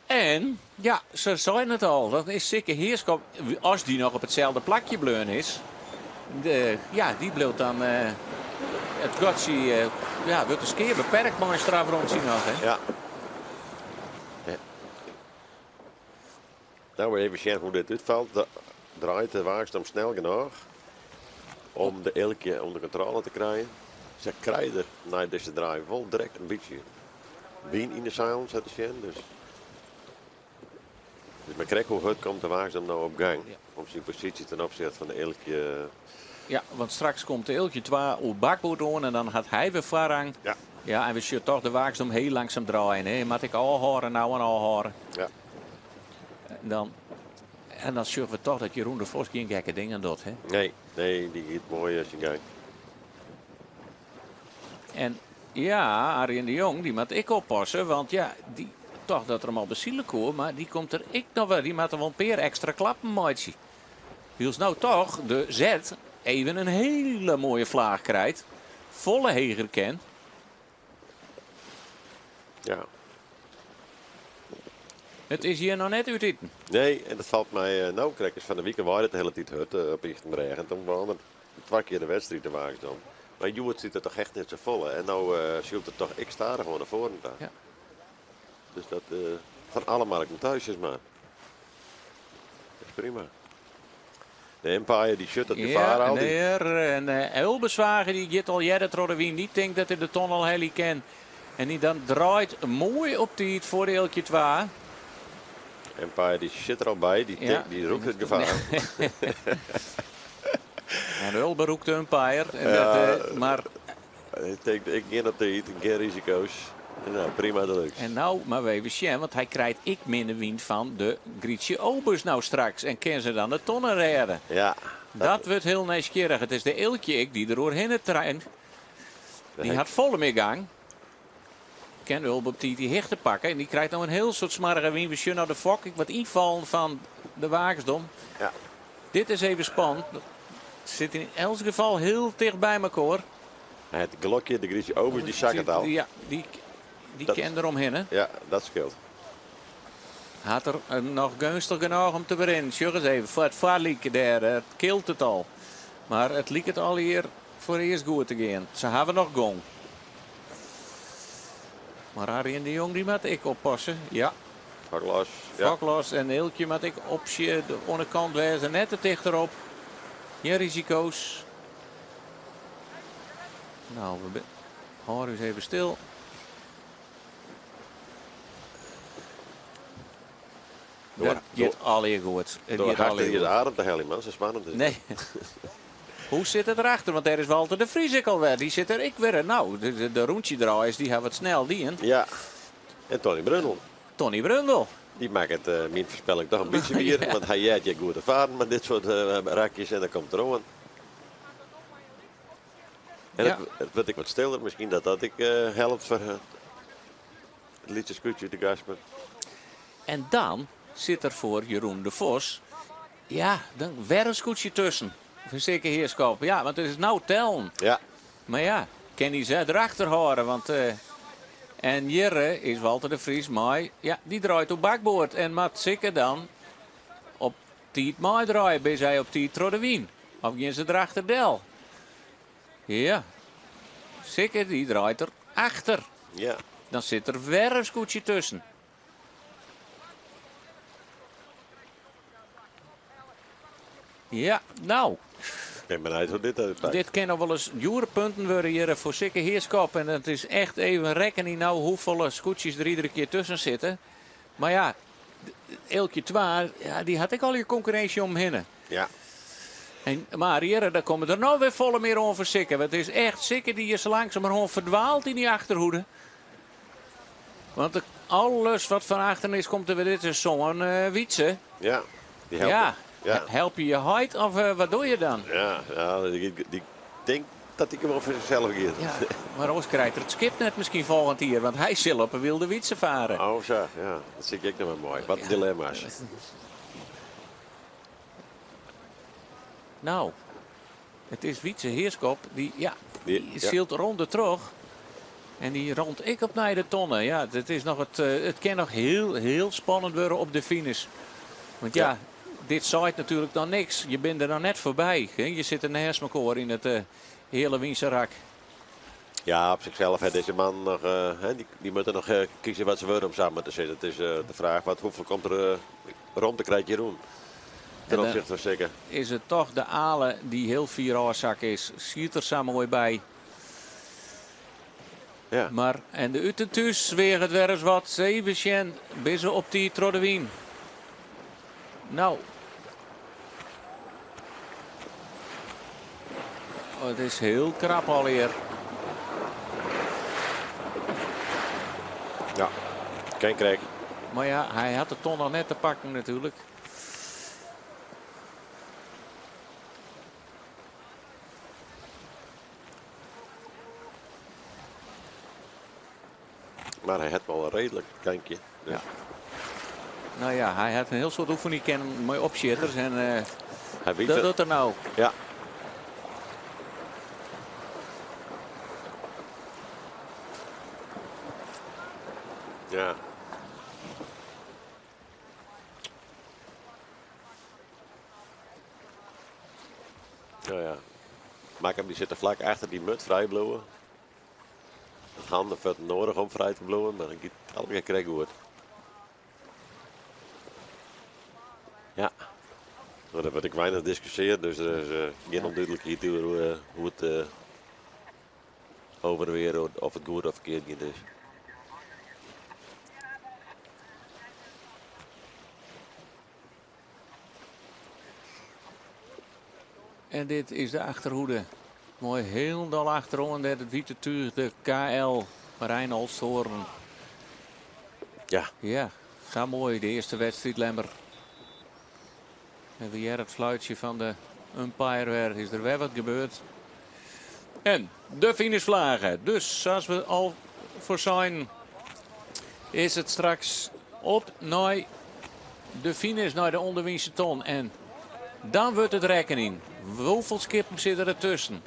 Speaker 2: En ja, se seinen it al, dat is Sikke Heerschop, as dy noch op itselde plakje bleaun is, de, ja, dy bliuwt dan eh, it gatsje, eh, ja, wurdt de skea beperkt mei in strafrûntsje noch. Hè?
Speaker 3: Ja. Ja. No, even sjen hoe't dit útfalt. Draait de Waaksdom snel genôch om de Eelkje ûnder kontrôle te krijen. Se krije der nei dizze draai wol direkt in bytsje. Wyn yn de seilen, sa te sjen. Dus, dus mar krekt hoe hurd komt de Waaksdam no op gang om syn posysje ten opsichte fan de Eelkje.
Speaker 2: Ja, want straks komt de Eelkje 2 oer bakboard oan en dan hat hy wer foarrang.
Speaker 3: Ja.
Speaker 2: Ja, en we sjogge toch de Waaksdam heel langzaam draaien. Hè. Moat ik ôfhâlde, nou en ôfhâlde.
Speaker 3: Ja.
Speaker 2: En dan sjogge we toch dat Jeroen de Vos gjin gekke dingen docht. Hè?
Speaker 3: Nee, nee, dy giet moai syn gang.
Speaker 2: En ja, Arjen de Jong, dy moat ek oppasse, want ja, dy, toch dat er him al besile koe, mar dy komt der ek noch wer. Dy moat der wol in pear ekstra klappen meitsje. Wylst no toch de Z even in hiele moaie flaach krijt. Folle heger kin.
Speaker 3: Ja.
Speaker 2: It is hjir noch net útiten.
Speaker 3: Nee, en dat falt my no krekt fan de wike wei dat de hiele tiid hurd op Ychtenbrêge. En toen wûn er twa kear de wedstriid de Waaksdam. Mar hjoed sit er toch echt net sa folle. En no sylt er toch ek stadich oan nei foaren ta.
Speaker 2: Ja.
Speaker 3: Dus dat fan alle markten thuis, sis mar. Dat is prima. De Empire die shut dat gevaar
Speaker 2: Ja,
Speaker 3: al. Die...
Speaker 2: nee, en Ulbeswagen die giet al earder troch de wyn. Die tinkt dat hy de ton al helje kin. En die dan draait moai op tiid foar de Eelkje 2.
Speaker 3: Empire die zit er al by, die,
Speaker 2: Ja.
Speaker 3: die roekt het gevaar.
Speaker 2: En Ulbe roekt de Empire. En
Speaker 3: Ja.
Speaker 2: dat maar
Speaker 3: Ik denk, ik ga op de geen risico's. Nou, prima de luxe.
Speaker 2: En nou, maar even zien, want hij krijgt ik minder wind van de Grietje Obers nou straks. En kan ze dan de tonnen redden.
Speaker 3: Ja.
Speaker 2: Dat wordt heel nieuwsgierig. Het is de Eelkje ik die er doorheen het trein. Die had volle meer gang. Ken Ulbe op die hechten pakken. En die krijgt nou een heel soort smarige wind. We zien nou de fok. Ik wat invallen van de Waaksdom.
Speaker 3: Ja.
Speaker 2: Dit is even spannend. Het zit in elk geval heel dicht bij elkaar.
Speaker 3: Het glokje, de Grietje Obers, die zak het al.
Speaker 2: Ja, die ken eromheen, hè?
Speaker 3: Ja, dat scheelt.
Speaker 2: Had er nog gunstig genoeg om te beginnen. Sjug eens even, voor het vaarlieke daar, het kilt het al. Maar het liep het al hier voor eerst goed te gaan. Ze hebben nog gong. Maar Arjen de Jong, die moet ik oppassen. Ja.
Speaker 3: Vaklos. Ja.
Speaker 2: Vaklos en Eelkje moet ik op de onderkant wijzen. Net te dicht erop. Geen risico's. Nou, we houden eens even stil. Dat gaat al goed. Het
Speaker 3: Door
Speaker 2: gaat
Speaker 3: hard
Speaker 2: alweer
Speaker 3: hier de
Speaker 2: goed.
Speaker 3: adem te hellen, man. Zo spannend is het.
Speaker 2: Nee. Hoe zit het erachter? Want daar is Walter de Vries ook alweer. Die zit er ik weer. Nou, de rondje draaiers, die hebben het snel die in.
Speaker 3: Ja. En Tony Brundel.
Speaker 2: Tony Brundel.
Speaker 3: Die maakt het mijn voorspelling toch een beetje weer.
Speaker 2: Ja.
Speaker 3: Want hij jij je goed ervaren met dit soort rakjes en dan komt er aan. En
Speaker 2: Ja.
Speaker 3: het wordt ik wat stiller. Misschien dat dat ik helpt voor het liedje scootje de Gasper.
Speaker 2: En dan zit er voor Jeroen de Vos, ja, dan weer een scootje tussen. Voor zeker heerschap. Ja, want het is nou tellen.
Speaker 3: Ja.
Speaker 2: Maar ja, kan hij ze erachter houden. Want en Jirre is Walter de Vries, maar ja, die draait op bakboord. En Matt Sikke dan op tijd maai draaien. Ben zij op tijd door de wien. Of gaan ze erachter del? Ja. Sikke die draait er achter.
Speaker 3: Ja.
Speaker 2: Dan zit er weer een scootje tussen. Ja, nou.
Speaker 3: Ik ben benieuwd hoe dit uitpakt.
Speaker 2: Dit kan nog wel eens jurepunten worden hier voor Sikke Heerschop. En het is echt even rekken die nou hoeveel scootjes er iedere keer tussen zitten. Maar ja, Eelkje 2, ja, die had ik al je concurrentie omheen.
Speaker 3: Ja.
Speaker 2: En, maar hier, daar komen er nou weer volle meer om voor Sikke. Want het is echt Sikke die is langzamerhand verdwaald in die achterhoede. Want alles wat van achteren is, komt er weer. Dit is zo'n Wietse.
Speaker 3: Ja, die helpt.
Speaker 2: Ja.
Speaker 3: Ja.
Speaker 2: Help je je huid of wat doe je dan?
Speaker 3: Ja, ja, die denk dat ik hem wel voor zichzelf geeft.
Speaker 2: Ja, maar Roos krijgt er het schip net misschien volgend hier, want hij zal op een wilde Wietse varen.
Speaker 3: Oh zo, ja. Dat zie ik ook nog maar mooi. Wat dilemma's.
Speaker 2: Nou, het is Wietse Heerschop die, ja,
Speaker 3: Die,
Speaker 2: die
Speaker 3: ja.
Speaker 2: zielt ronde terug. En die rond ik op naar de tonnen. Ja, het is nog het, het kan nog heel, heel spannend worden op de finish. Want ja, dit zaait natuurlijk dan niks. Je bent er dan net voorbij. Hè? Je zit er naast elkaar in het hele Winserak.
Speaker 3: Ja, op zichzelf hè, deze man nog, hè, die moeten nog kiezen wat ze willen om samen te zitten. Het is de vraag, hoeveel komt er rond te krijgen Jeroen? Ten
Speaker 2: En dan
Speaker 3: opzichte van Sikke.
Speaker 2: Is het toch de Ale die heel vier oorzak is. Schiet er samen mooi bij.
Speaker 3: Ja.
Speaker 2: Mar en de út en thús weaget wer ris wat. Even sjen, binne se op tiid troch de wyn? Nou. Oh, it is hiel krap allegear.
Speaker 3: Ja, kin krekt.
Speaker 2: Mar ja, hy hat de ton noch net te pakken natuerlik.
Speaker 3: Mar hy hat wol in reedlik kankje. Dus.
Speaker 2: Ja. Nou ja, hy hat in hiel soad oefenje kinnen mei opsjitters en
Speaker 3: Hy wit
Speaker 2: dat
Speaker 3: it.
Speaker 2: docht er no.
Speaker 3: Ja. Ja. Nou ja. Makkum die sit der flak achter dy moat frij bliuwe. It hande fuort noadich om frij te bliuwen, mar dan giet it allegear krekt goed. Ja. No, der wurdt ek weinich diskussearre, dus der is gjin ûndúdlikheid oer hoe't it over en weer oft it goed of ferkeard gien is.
Speaker 2: En dit is de achterhoede. Moai hielendal achteroan dêr it wite túch, de KL Marijn Olsthoorn.
Speaker 3: Ja.
Speaker 2: Ja, sa moai de earste wedstriid Lemmer. En we hearre it fluitsje fan de umpire wer. Is der wer wat gebeurd? En de finishflage. Dus sa't we al foarseinen, is it straks op nei de finish, nei de ûnderwynse ton. En dan wurdt it rekkening. Hoefolle skippen sitte der tusken?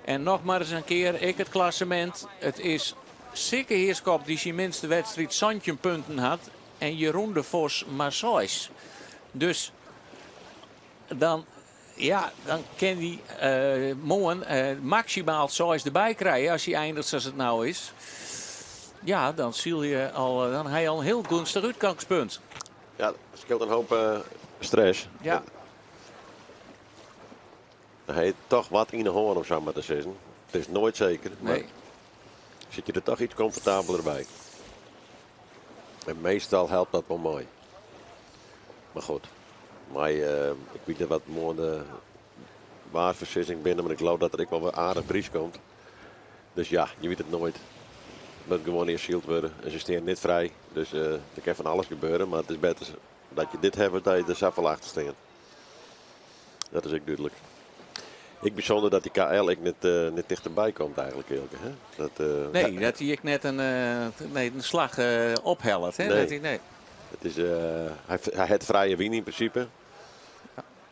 Speaker 2: En noch mar ris in kear, ek it klassemint. It is Sikke Heerschop dy't syn minste wedstriid 17 punten hat en Jeroen de Vos mar 6. Dus dan, ja, dan kin hy moarn maksimaal 6 derby krije as hy einiget sa't it no is. Ja, dan sil je al, dan ha je al in hiel geunstich útgongspunt.
Speaker 3: Ja, dat skeelt in hoop stress.
Speaker 2: Ja.
Speaker 3: Dan ha je toch wat yn 'e hân om sa mar te sizzen. It is noait seker, mar
Speaker 2: Nee.
Speaker 3: sit je der toch iets komfortabeler by. En meastal helpt dat wol mei. Mar goed, mei, ik wit net wat moarn de waarfoarsizzing binne, mar ik leau dat der ek wol wer aardich brys komt. Dus ja, je wit it noait. It moat gewoan earst syld wurde en se stean net frij. Dus der kin fan alles gebeure, mar it is better dat je dit hawwe dat je der safolle achter stean. Dat is ek dúdlik. Ek bysûnder dat dy KL ek net tichterby komt eigentlik, Eelke, hè? Dat
Speaker 2: Nee, dat hy ek net nee, in slach ophellet, hè?
Speaker 3: Nee.
Speaker 2: Dat hy, nee.
Speaker 3: It is, hy hat frije wyn yn prinsipe.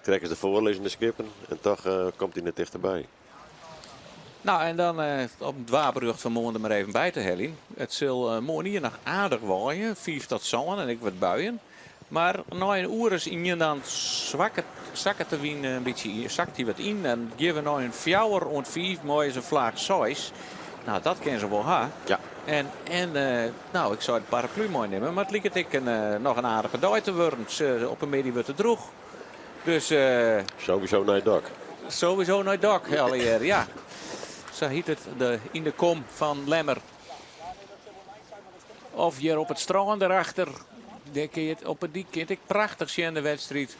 Speaker 3: Krekt as de foarlizzende skippen en toch komt hy net tichterby.
Speaker 2: Nou, en dan op it waarberjocht fan moarn der mar even by te heljen. It sil moarn hier noch aardich waaien, 5 tot 7 en ek wat buien. Mar nei in oere is ien dan sakket de wyn in bytsje yn, sakt hy wat yn. Dan gean we nei in 4 oant 5, moai is in flaach 6. Nou, dat kin se wol ha.
Speaker 3: Ja.
Speaker 2: En nou, ik soe de paraplu meinimme, mar it liket ek noch in aardige dei te wurden. Op 'e middei wurdt it drûch. Dus
Speaker 3: Sowieso nei it dok.
Speaker 2: Sowieso nei it dok, allegear, ja. Sa hjit it yn de kom fan Lemmer. Of hjir op it strân derachter. Dêr kin je it op 'e dyk kin it ek prachtich sjen, de wedstriid.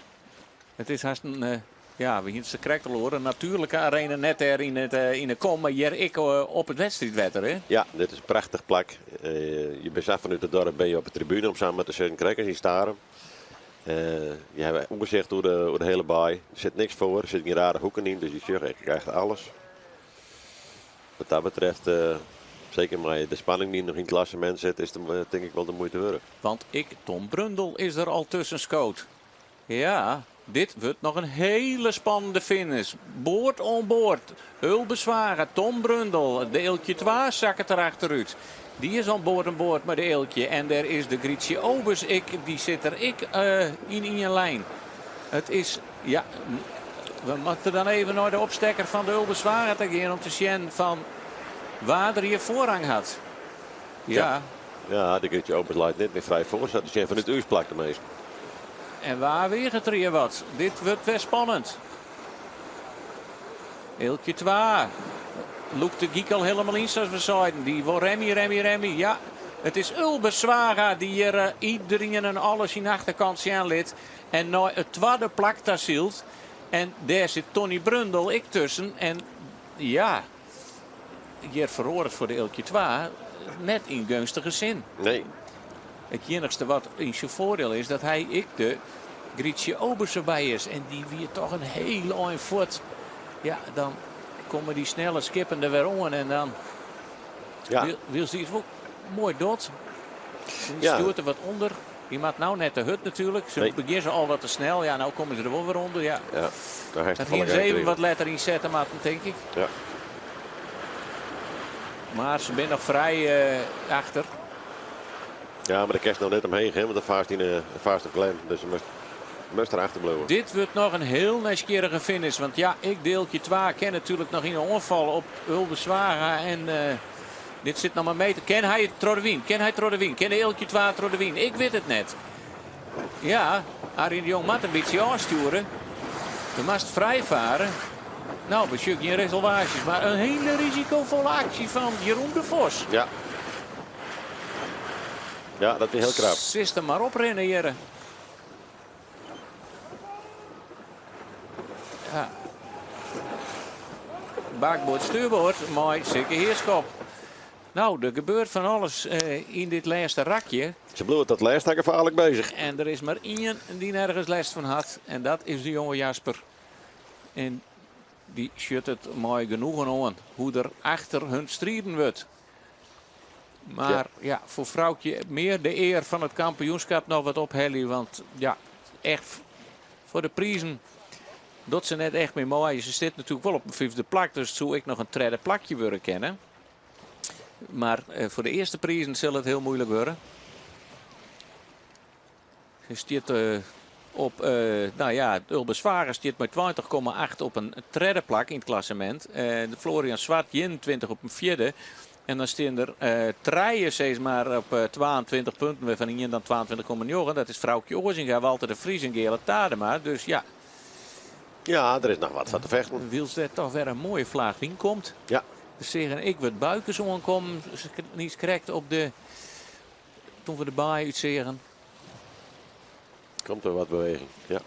Speaker 2: It is hast in, ja, we hiene it sakrekt al oer, in natuerlike arena, net dêr yn 'e kom, mar hjir ek op it wedstriidwetter, hè?
Speaker 3: Ja, dit is in prachtich plak. Je binne sa fanút it doarp binne je op 'e tribune om sa mar te sizzen, krekt as yn Starum. Je hawwe oersicht oer de hiele baai. Der sit niks foar, der sitte gjin rare hoeken yn, dus je sjogge ek echt alles. Wat dat betreft, seker mei de spanning dy't noch yn it klassemint sit, is it tink ik wol de muoite wurdich.
Speaker 2: Want ek Tom Brundel is der al tusken skood. Ja, dit wurdt noch in hiele spannende finish. Board oan board. Ulbe Zwaga, Tom Brundel, de Eeltje 2 sakket erachterút. Dy is oan board oan board mei de Eeltje. En dêr is de Grietje Obers ek, dy sit der ek yn ien lijn. It is, ja, we moatte dan even nei de opstekker fan de Ulbe Zwaga te gean om te sjen fan wa der hjir foarrang hat. Ja.
Speaker 3: Ja. Ja, de Grietje Obers leit net mear frij foar, sa te sjen fanút ús plak teminsten.
Speaker 2: En wa weaget der hjir wat? Dit wurdt wer spannend. Eeltje 2. lûkt de gyk al hielendal yn, sa't we seiden. Dy wol remmje, remmje, remmje. Ja, it is Ulbe Zwaga dy't hjir iderien en alles syn achterkant sjen lit. En nei it twadde plak ta sylt. En dêr sit Tony Brundel ek tusken. En ja, hjir feroaret foar de Eelkje 2 net yn geunstige sin.
Speaker 3: Nee.
Speaker 2: It iennichste wat yn syn foardiel is dat hy ek de Grietje Obers derby is. En dy wie toch in hiel ein fuort. Ja, dan komme dy snelle skippen der wer oan en dan wylst dy it wol moai docht. Stjoert der wat ûnder. Dy moat no net te hurd natuerlik. Se begjinne se al wat te snel. Ja, no komme se der wol wer ûnder. Ja.
Speaker 3: Ja, daar heeft
Speaker 2: Dat
Speaker 3: het
Speaker 2: hiene se even wat letter ynsette moatten, tink ik. Mar se binne noch frij achter.
Speaker 3: Ja, mar dêr kinst no net omheech, hè, want dan faarst yn de faarst op klem. Dus je moast, moast erachter bliuwe.
Speaker 2: Dit wurdt noch in hiel nijsgjirrige finish. Want ja, ek de Eelkje 2 kin natuerlik noch yn de oanfal op Ulbe Zwaga. En dit sit noch mar mee te. Kin hy troch de wyn? Kin hy troch de wyn? Kin de Eelkje 2 troch de wyn? Ik wit it net. Ja, Arjen de Jong moat in bytsje ôfstjoere. Do moatst frij fare. No, we sjogge gjin reservaasjes, mar in hiele risikofolle aksje fan Jeroen de Vos.
Speaker 3: Ja. Ja, dat wie hiel krap.
Speaker 2: Sitst der mar oprinnen, hjirre. Ja. Bakboard stuurboard mei Sikke Heerschop. No, der gebeurt fan alles yn dit lêste rakje.
Speaker 3: Se bliuwe tot lêst ta gefaarlik bezich.
Speaker 2: En der is mar ien dy't nergens lêst fan hat. En dat is de jonge Jasper. En dy sjocht it mei genoegen oan hoe't der achter hun striden wurdt. Mar ja, foar Froukje mear de ear fan it kampioenskip noch wat ophelje. Want ja, echt foar de prizen docht se net echt mear mei. Se sit natuerlik wol op in fyfde plak, dus it soe ek noch in tredde plakje wurde kinne. Mar foar de earste prizen sil it hiel muoilik wurde. Se stiet op, no ja, Ulbe Zwaga stiet mei 20,8 op in tredde plak yn it klassemint. De Florian Zwart 21 op in fjirde. En dan stean der trije sis mar op 22 punten, wêrfan ien dan 22,9. Dat is Froukje Oazinga, Walter de Vries en Geale Tadema. Dus ja.
Speaker 3: Ja, der is noch wat foar te fechten.
Speaker 2: Wylst der toch wer in moaie flaach wyn komt. We seagen ek wat buikers oankommen, niis krekt op de, toen we de baai útseagen.
Speaker 3: Komt der wat beweging, ja.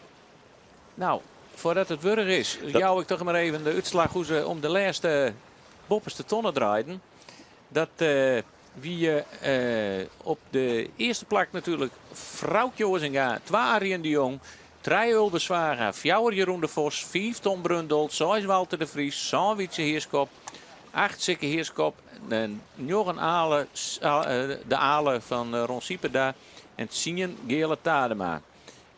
Speaker 2: No, foardat it wurch is, jou ik toch mar even de útslach hoe se om de lêste boppeste tonne draaiden. Dat wie op de earste plak natuerlik Froukje Oazinga, 2 Arjen de Jong, 3 Ulbe Zwaga, 4 Jeroen de Vos, 5 Tom Brundel, 6 Walter de Vries, 7 Wietse Heerschop, 8 Sikke Heerschop, en 9 Ale, de Ale fan Ron Sieperda en 10 Geale Tadema.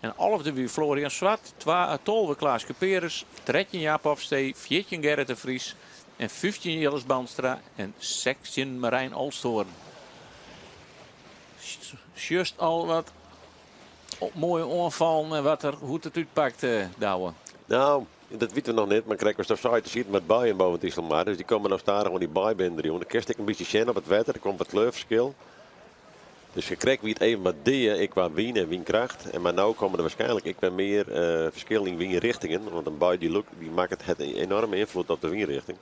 Speaker 2: En alfde wie Florian Zwart, 12 Klaas Kuperus, 13 Jaap Hofstee, 14 Gerrit de Vries en 15 Jilles Bandstra en 16 Marijn Olsthoorn. Sjochst al wat moaie oanfallen en wat der, hoe't it útpakt, Douwe?
Speaker 3: No, dat witte we noch net, mar krekt watsto seist, der sieten wat buien boven it Iselmar, dus dy komme no stadich oan dy baai binnen driuwen. Dan kinst ek in bytsje sjen op it wetter, der komt wat kleurferskil. Dus krekt wie it even wat dea, ek kwa wyn en wynkracht. En mar no komme der waarskynlik ek wer mear ferskillen yn wynrichtingen, want in bui dy lûkt, dy makket het in enorme ynfloed op de wynrichting.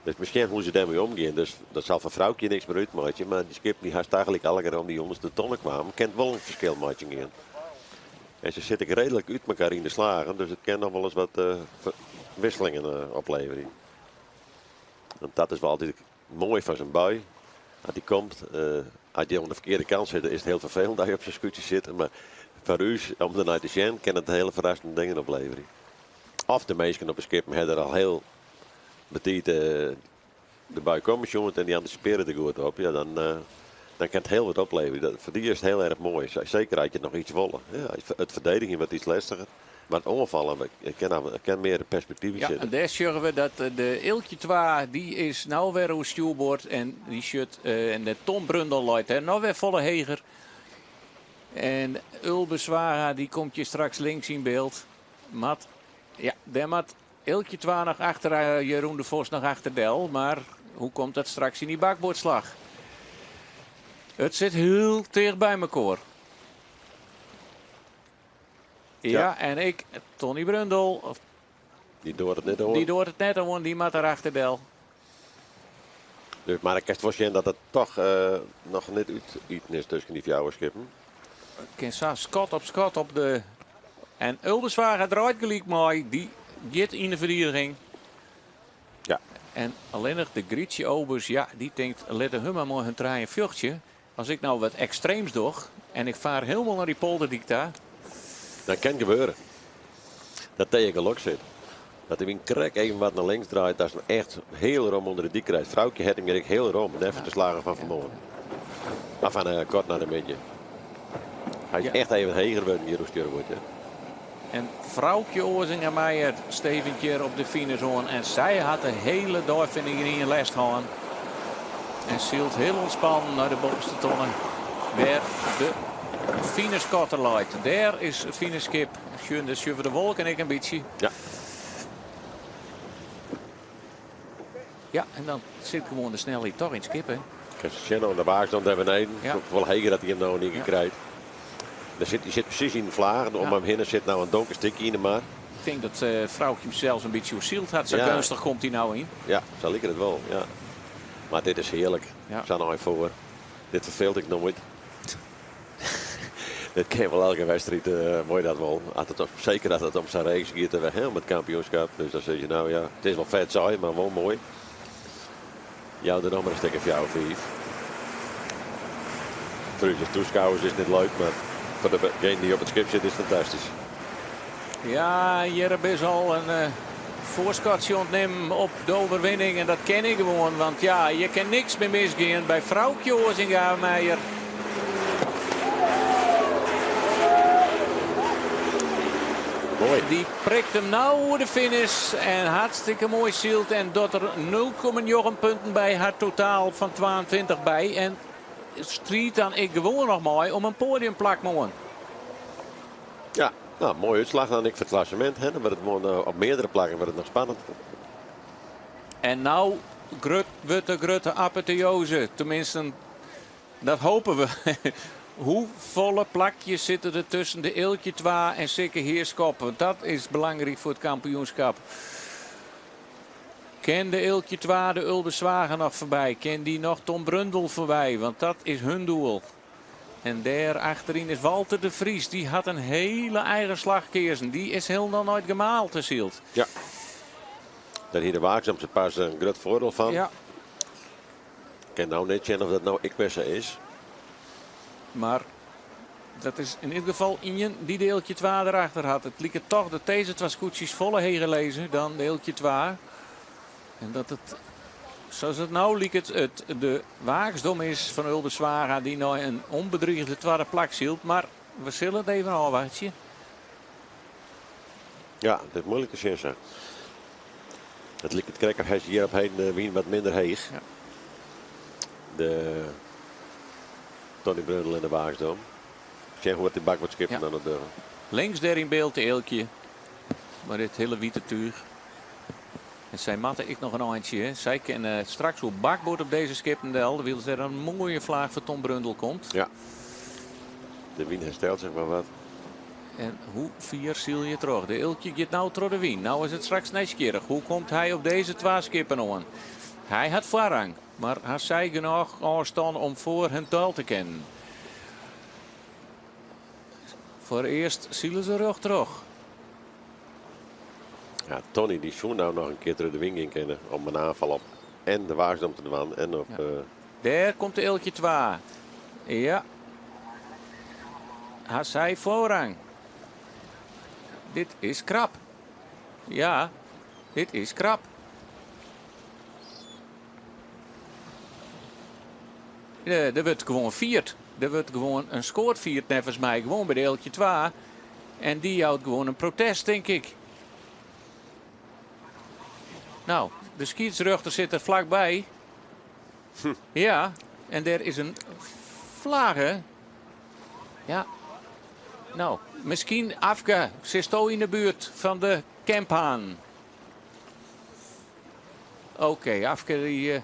Speaker 3: Dus miskien hoe se dêrmei omgean, dus dat sil foar Froukje niks mear útmeitsje, mar dy skippen dy't hast tagelyk allegear om dy ûnderste tonne kwamen, kin it wol in ferskil meitsjen gean. En se sitte ek reedlik út mekoar yn de slagen, dus it kin noch wolris wat wisselingen opleverje. Want dat is wol altyd moai fan sa'n bui. As dy komt, as je oan de ferkearde kant sitte, is it hiel ferfelend dat je op sa'n skûtsje sitte. Mar foar ús, om dernei te sjen, kin it hiele ferrassende dingen opleverje. Of de minsken op de skippen ha der al hiel betiid de bui kommen sjoen en dy antisipearje der goed op. Ja, dan, dan kin it hiel wat opleverje. Dat, foar dy is it hiel erch moai. Seker as je noch iets wolle. Ja, it ferdedigjen wurdt iets lestiger. Mar it oanfallen, it kin, it kin mear perspektyf
Speaker 2: Ja,
Speaker 3: sitte.
Speaker 2: en dêr sjogge we dat de Eelkje 2, dy is no wer oer stjoerboard en dy sjocht, en de Tom Brundel leit dêr noch wer folle heger. En Ulbe Zwaga, dy komt hjir straks links yn byld. Moat, ja, dêr moat Eelkje 2 noch achter Jeroen de Vos noch achter del. Mar hoe komt dat straks yn dy bakboardslach? It sit hiel ticht by mekoar. Ja, en ek, Tony Brundel.
Speaker 3: Dy doart it net oan.
Speaker 2: Dy doart it net oan, dy moat der achter del.
Speaker 3: Dus, mar ik kin wol sjen dat it toch noch net útiten is tusken dy fjouwer skippen.
Speaker 2: Kin sa skot op skot op de. En Ulbe Zwaga draait gelyk mei. Dy giet yn de ferdigening.
Speaker 3: Ja.
Speaker 2: En allinnich de Grietje Obers, ja, dy tinkt, litte hun mar mei hun trijen fjochtsje. As ik no wat ekstreems doch en ik faar hielendal nei dy polderdyk ta.
Speaker 3: Dat kin gebeure. Dat tegen gelok sit. Dat de wyn krekt even wat nei links draait, dat is echt hiel rom ûnder de dyk krijt. Froukje hat him hjir ek hiel rom, neffens de slagen fan fanmoarn. Mar fan kort nei de middei. Hy is echt even heger wurden hjir oer stjoerboard. Ja.
Speaker 2: En Froukje Oazinga-Meijer stevent hjir op de finish oan. En sy hat de hiele dei fan de grien lêst hân. En sylt hiel ûntspannen nei de boppeste tonne. Wêr de finishkotter leit. Dêr is it finishskip. Sjoen, dêr sjogge we de wolken ek in bytsje.
Speaker 3: Ja.
Speaker 2: Ja, en dan sit gewoan de snelheid toch yn it skip, hè?
Speaker 3: Kinst sjen oan de Waaksdam dêr beneden.
Speaker 2: Ja.
Speaker 3: Wol heger dat hy him no yn ien kear
Speaker 2: Ja.
Speaker 3: krijt. Daar sit, hy sit presys yn de flagen. Om
Speaker 2: Ja.
Speaker 3: him hinne sit no in donker stikje yn de mar.
Speaker 2: Ik tink dat Froukje him sels in bytsje oersyld hat. Sa
Speaker 3: Ja.
Speaker 2: geunstich komt hy no yn.
Speaker 3: Ja, sa liket it wol. Ja. Mar dit is hearlik.
Speaker 2: Ja.
Speaker 3: Sa'n ein foar. Dit ferfeelt ik noait. Dit kin wol elke wedstriid, moai dat wol. As it om, seker as it om sa'n race giet, hè, om it kampioenskip. Dus dan sis je nou ja, it is wol fet saai, mar wol moai. Jou der noch mar in stik of fjouwer, fiif. Foar ús as taskôgers is it net leuk, mar foar degene dy't op it skip sit is it fantastysk.
Speaker 2: Ja, hjir is al in foarskotsje ûntnimmen op de oerwinning. En dat ken ik gewoan, want ja, je kin niks mear misgean by Froukje Oazinga-Meijer.
Speaker 3: Moai.
Speaker 2: Dy prikt him no oer de finish en hartstikke moai syld. En docht der 0,9 punten by har totaal fan 22 by. En striidt dan ek gewoan noch mei om in poadiumplak moarn.
Speaker 3: Ja, nou, moaie útslach dan ek foar it klassemint. Hè. Dan wurdt it moarn op meardere plakken wurdt it noch spannend.
Speaker 2: En no grut wurdt de grutte apoteose. Teminsten, dat hoopje we. Hoefolle plakjes sitte der tusken de Eelkje 2 en Sikke Heerschop? Want dat is belangryk foar it kampioenskip. Kin de Eelkje 2 de Ulbe Zwager noch foarby? Kin dy noch Tom Brundel foarby? Want dat is hun doel. En dêr achteryn is Walter de Vries. Dy hat in hiele eigen slach keazen. Dy is hielendal nei it gemaal ta syld.
Speaker 3: Ja. Dêr hie de Waaksdamse pas in grut foardiel fan.
Speaker 2: Ja.
Speaker 3: Ik kin no net sjen oft dat no ek wer sa is.
Speaker 2: Mar dat is yn ieder gefal ien dy't de Eelkje 2 erachter hat. It liket toch dat dizze twa skûtsjes folle heger lizze dan de Eelkje 2. En dat it, sa as it no liket, it de Waaksdom is fan Ulbe Zwaga dy't nei in ûnbedrigde twadde plak sylt. Mar we sille it even ôfwachtsje.
Speaker 3: Ja, it is muoilik te sjen sa. It liket krekt of hat hjir op heden de wyn wat minder heech.
Speaker 2: Ja.
Speaker 3: De Tony Brundel en de Waaksdom. Sjen hoe't de bakboardskippen
Speaker 2: Ja.
Speaker 3: dan it dogge.
Speaker 2: Links dêr yn byld de Eelkje. Mar dit hiele wite túch. En sy moatte ek noch in eintsje. Hè. Sy kinne straks oer bakboard op dizze skippen del. Wylst der in moaie flaach foar Tom Brundel komt.
Speaker 3: Ja. De wyn herstelt sich mar wat.
Speaker 2: En hoe fier syl je troch? De Eelkje giet no troch de wyn. No is it straks nijsgjirrich. Hoe komt hy op dizze twa skippen oan? Hy hat foarrang, mar ha sy genôch ôfstân om foar him del te kinnen? Foarearst sile se rjocht troch.
Speaker 3: Ja, Tony dy soe no noch in kear troch de wyn gean kinne om in oanfal op en de Waaksdam te dwaan en op,
Speaker 2: Ja. Dêr komt de Eelkje 2. Ja. Ha sy foarrang. Dit is krap. Ja, dit is krap. Der wurdt gewoan fierd. Der wurdt gewoan in skoat fierd, neffens my. Gewoan by de Eelkje 2. En dy jout gewoan in protest, tink ik. Nou, de skiedsrjochter sit der flakby. Ja, en dêr is in flagge. Ja. Nou, miskien, Afke, sitsto yn de buert fan de Kemphaan? Oké, Afke dy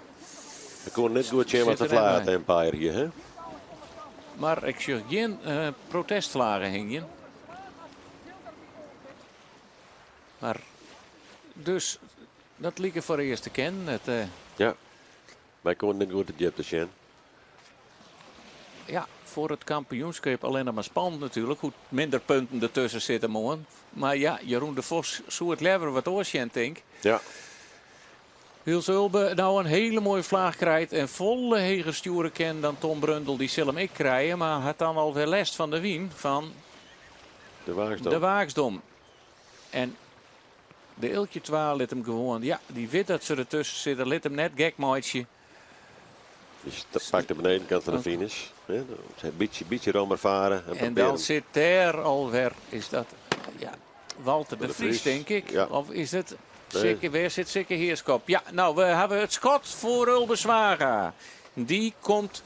Speaker 3: Ik koe net goed sjen wat
Speaker 2: sit
Speaker 3: de
Speaker 2: der net
Speaker 3: flaat
Speaker 2: by.
Speaker 3: Empire hjir, hè?
Speaker 2: Mar ik sjoch gjin protestflaggen hingjen. Mar dus, dat like foarearst te kinnen. It
Speaker 3: Ja. Wy koenen net goed de djipte sjen.
Speaker 2: Ja, foar it kampioenskip allinnich mar spannend natuerlik. Hoe minder punten dertusken sitte moarn. Mar ja, Jeroen de Vos soe it leaver wat oars sjen, tink.
Speaker 3: Ja.
Speaker 2: Wylst Ulbe no in hiele moaie flaach krijt en folle heger stjoere kin dan Tom Brundel. Dy sil him ek krije, mar hat dan alwer lêst fan de wyn fan
Speaker 3: de Waaksdom.
Speaker 2: De Waaksdom. En de Eelkje 2 lit him gewoan, ja, dy wit dat se dertusken sitte, lit him net gek meitsje.
Speaker 3: Dus pakt de benedenkant fan de finish. Een bytsje, bytsje rommer faren.
Speaker 2: En, en dan sit dêr alwer, is dat ja, Walter de, de Vries, tink ik?
Speaker 3: Ja.
Speaker 2: Of is it Sikke, wêr sit Sikke Heerschop? Ja, no, we hawwe it skot foar Ulbe Zwaga. Dy komt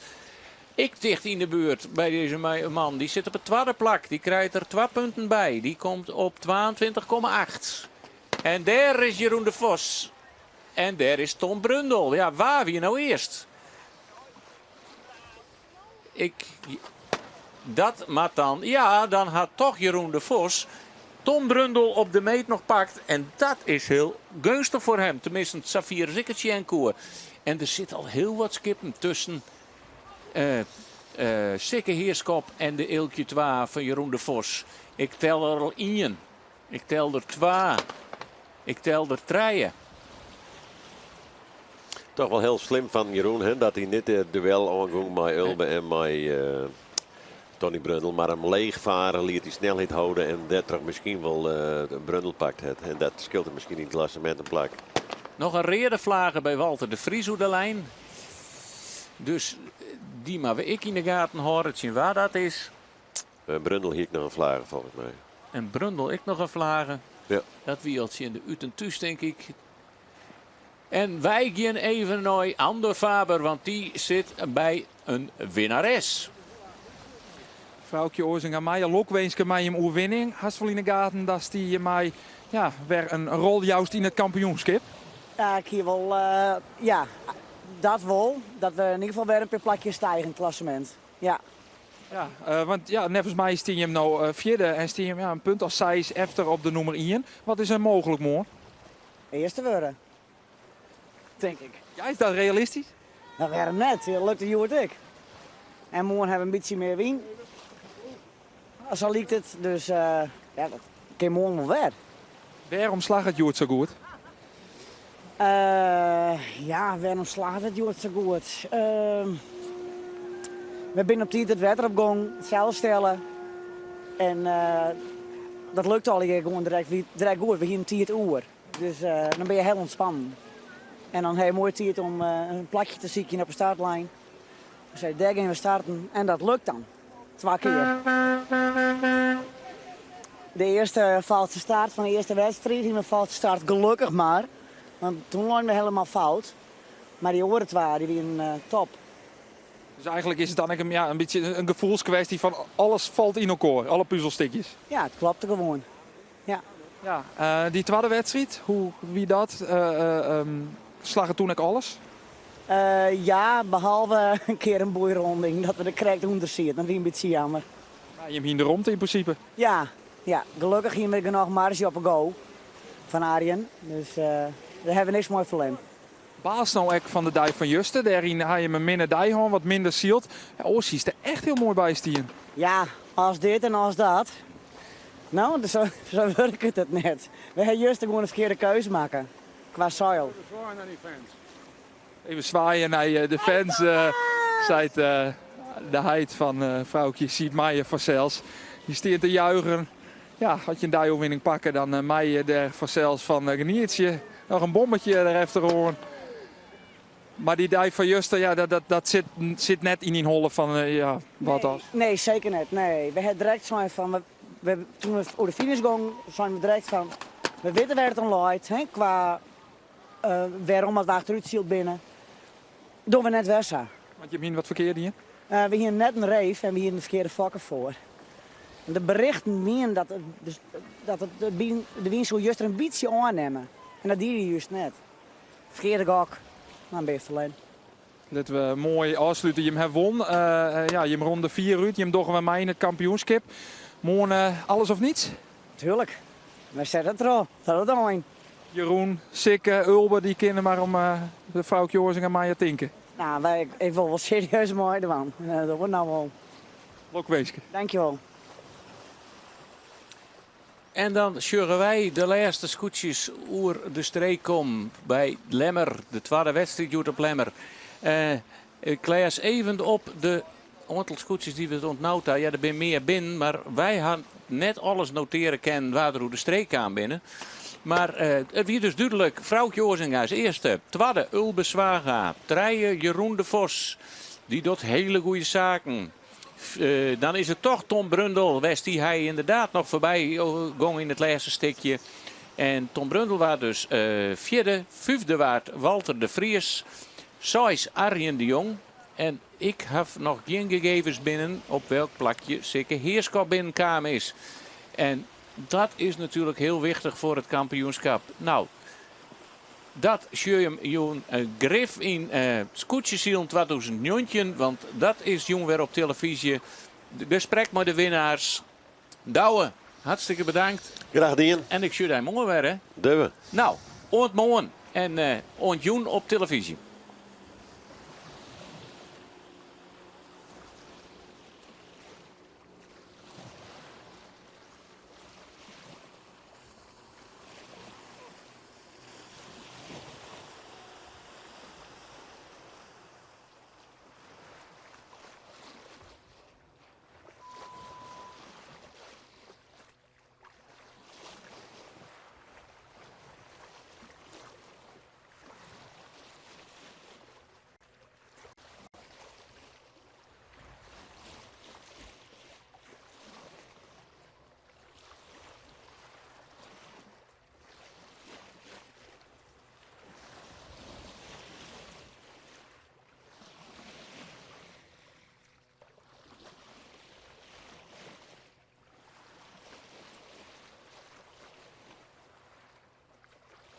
Speaker 2: ek ticht yn de buert by dizze man. Dy sit op it twadde plak. Dy krijt der twa punten by. Dy komt op 22,8. En dêr is Jeroen de Vos. En dêr is Tom Brundel. Ja, wa wie no earst? Ik, dat moat dan, ja, dan hat toch Jeroen de Vos Tom Brundel op de meet noch pakt. En dat is hiel geunstich foar him. Teminsten, safier as ik it sjen koe. En der sit al hiel wat skippen tusken Sikke Heerschop en de Eelkje 2 fan Jeroen de Vos. Ik tel der al ien. Ik tel der twa. Ik tel der trije.
Speaker 3: Toch wol hiel slim fan Jeroen hè, dat hy net it duel oangong mei Ulbe en mei Tony Brundel, mar him leech faren liet, dy snelheid hâlde en dêrtroch miskien wol de Brundel pakt hat. En dat skeelt him miskien yn it klassemint in plak.
Speaker 2: Noch in reade flage by Walter de Vries oer de lijn. Dus dy moatte we ek yn de gaten hâlde tsjin wa dat is.
Speaker 3: Brundel hie ek noch in flage folgens my.
Speaker 2: En Brundel ek noch in flage.
Speaker 3: Ja.
Speaker 2: Dat wie al tsjin de út en thús, tink ik. En wy gean even nei Andor Faber, want dy sit by in winnares.
Speaker 5: Froukje Oazinga Meijer, lokwinske mei jim oerwinning. Hast wol yn 'e gaten datst dy mei ja, wer in rol joust yn it kampioenskip?
Speaker 7: Ja, ik hie wol, ja, dat wol. Dat we yn ieder gefal wer in pear plakjes stige yn it klassemint. Ja.
Speaker 5: Ja, want ja, neffens my stean jim no fjirde en stean jim ja, in punt as seis efter op de nûmer ien. Wat is der mooglik moarn?
Speaker 7: Earste wurde, tink ik.
Speaker 5: Ja, is dat realistysk?
Speaker 7: No, wêrom net? It lukte hjoed ek. En moarn hawwe we in bytsje mear wyn. Sa liket it. Dus ja, dat kin moarn wol wer.
Speaker 5: Wêrom slagge it hjoed sa goed?
Speaker 7: Ja, wêrom slagget it hjoed sa goed? We binne op tiid it wetter op gong, it stelle. En dat lukt allegear gewoan direkt, direkt goed. We hienen tiid oer. Dus dan binne je hiel ûntspannen. En dan ha je moai tiid om in plakje te sykjen op de startlijn. We zeiden, dêr gean we starten. En dat lukt dan. Twa kear. De earste falske start fan de earste wedstriid hie in falske start, gelokkich mar. Want toen leinen we hielendal fout. Mar dy oare twa dy wienen top.
Speaker 5: Dus eigentlik is it dan ek in, ja, in bytsje in gefoelskwestje fan alles falt yn elkoar, alle puzelstikjes.
Speaker 7: Ja, it klopte gewoan. Ja.
Speaker 5: Ja, dy twadde wedstriid, hoe wie dat? Slagge toen ek alles?
Speaker 7: Ja, behalve in kear in boeironding, dat we der krekt ûnder sieten. Dat wie in bytsje jammer.
Speaker 5: Mar jim hienen de romte yn prinsipe?
Speaker 7: Ja, ja, gelokkich hienen we genôch marge op 'e go fan Arjen. Dus dêr hawwe we niks mei ferlern.
Speaker 5: Baalst no ek fan de dei fan juster? Dêryn ha jim in minne dei hân, wat minder syld. Ja, oars hiest der echt hiel moai by stien.
Speaker 7: Ja, as dit en as dat. No, sa wurket it net. We ha juster gewoan de ferkearde keuze makke kwa seil.
Speaker 6: Even swaaie nei dy fans.
Speaker 5: Even swaaie nei de fans, seit de heit fan Froukje Siep Meijer fansels. Dy stean te juichen. Ja, as je in deioerwinning pakke, dan mei je der fansels fan genietsje. Noch in bommetje der efteroan. Mar dy dei fan juster, ja, dat, dat, dat sit, sit net yn dyn holle fan ja, wat as?
Speaker 7: Nee, seker net. Nee. We ha direkt sein fan, we, we, toen we oer de finish gongen, seinen we direkt fan, we witte wêr't it oan leit, hè, kwa uh, wêrom dat we achterút syld binne. Dogge we net wer sa.
Speaker 5: Want jim hienen wat ferkeard dien?
Speaker 7: Uh, we hienen net in reef en we hienen de ferkearde fokken foar. De berichten wienen dat, dus, dat het, de, de wyn soe juster in bytsje oannimme. En dat die hy just net. Ferkearde gok, dan bin je ferlern.
Speaker 5: Litte we moai ôfslute. Jim ha wûn. Uh, ja, jim ronde fier út. Jim dogge wer mei yn it kampioenskip. Moarn uh, alles of niets?
Speaker 7: Tuurlijk. We sette it derop. Tot it ein.
Speaker 5: Jeroen, Sikke, Ulbe, dy kinne mar om uh, de Froukje Oazinga Meijer tinke.
Speaker 7: Nou, wy, ik wol wol serieus meidwaan. Dat wurdt no wol.
Speaker 5: Lokwinske.
Speaker 7: Dankjewol.
Speaker 2: En dan sjogge wy de lêste skûtsjes oer de streek kommen by Lemmer. De twadde wedstriid hjoed op Lemmer. Uh, ik lês even op de oantal skûtsjes dy't we oant no ta. Ja, der binne mear binnen, mar wy ha net alles notearje kinnen wa't der oer de streek kaam binne. Mar uh, it wie dus dúdlik. Froukje Oazinga is earste. Twadde Ulbe Zwaga. Trije Jeroen de Vos. Dy docht hiele goede saken. Uh, dan is it toch Tom Brundel. West dy hy ynderdaad noch foarby gong yn it lêste stikje. En Tom Brundel waard dus uh, fjirde. Fyfde waard Walter de Vries. Seis Arjen de Jong. En ik haw noch gjin gegevens binnen op welk plakje Sikke Heerschop binnenkaam is. En dat is natuerlik hiel wichtich foar it kampioenskip. No, dat sjogge je jûn grif yn uh, Skûtsjesilen 2019, want dat is jûn wer op telefyzje. Gesprek mei de winnaars. Douwe, hartstikke bedankt.
Speaker 3: Graach dien.
Speaker 2: En ik sjoch dy moarn wer, hè?
Speaker 3: Dogge we.
Speaker 2: No, oant moarn en uh, oant jûn op telefyzje.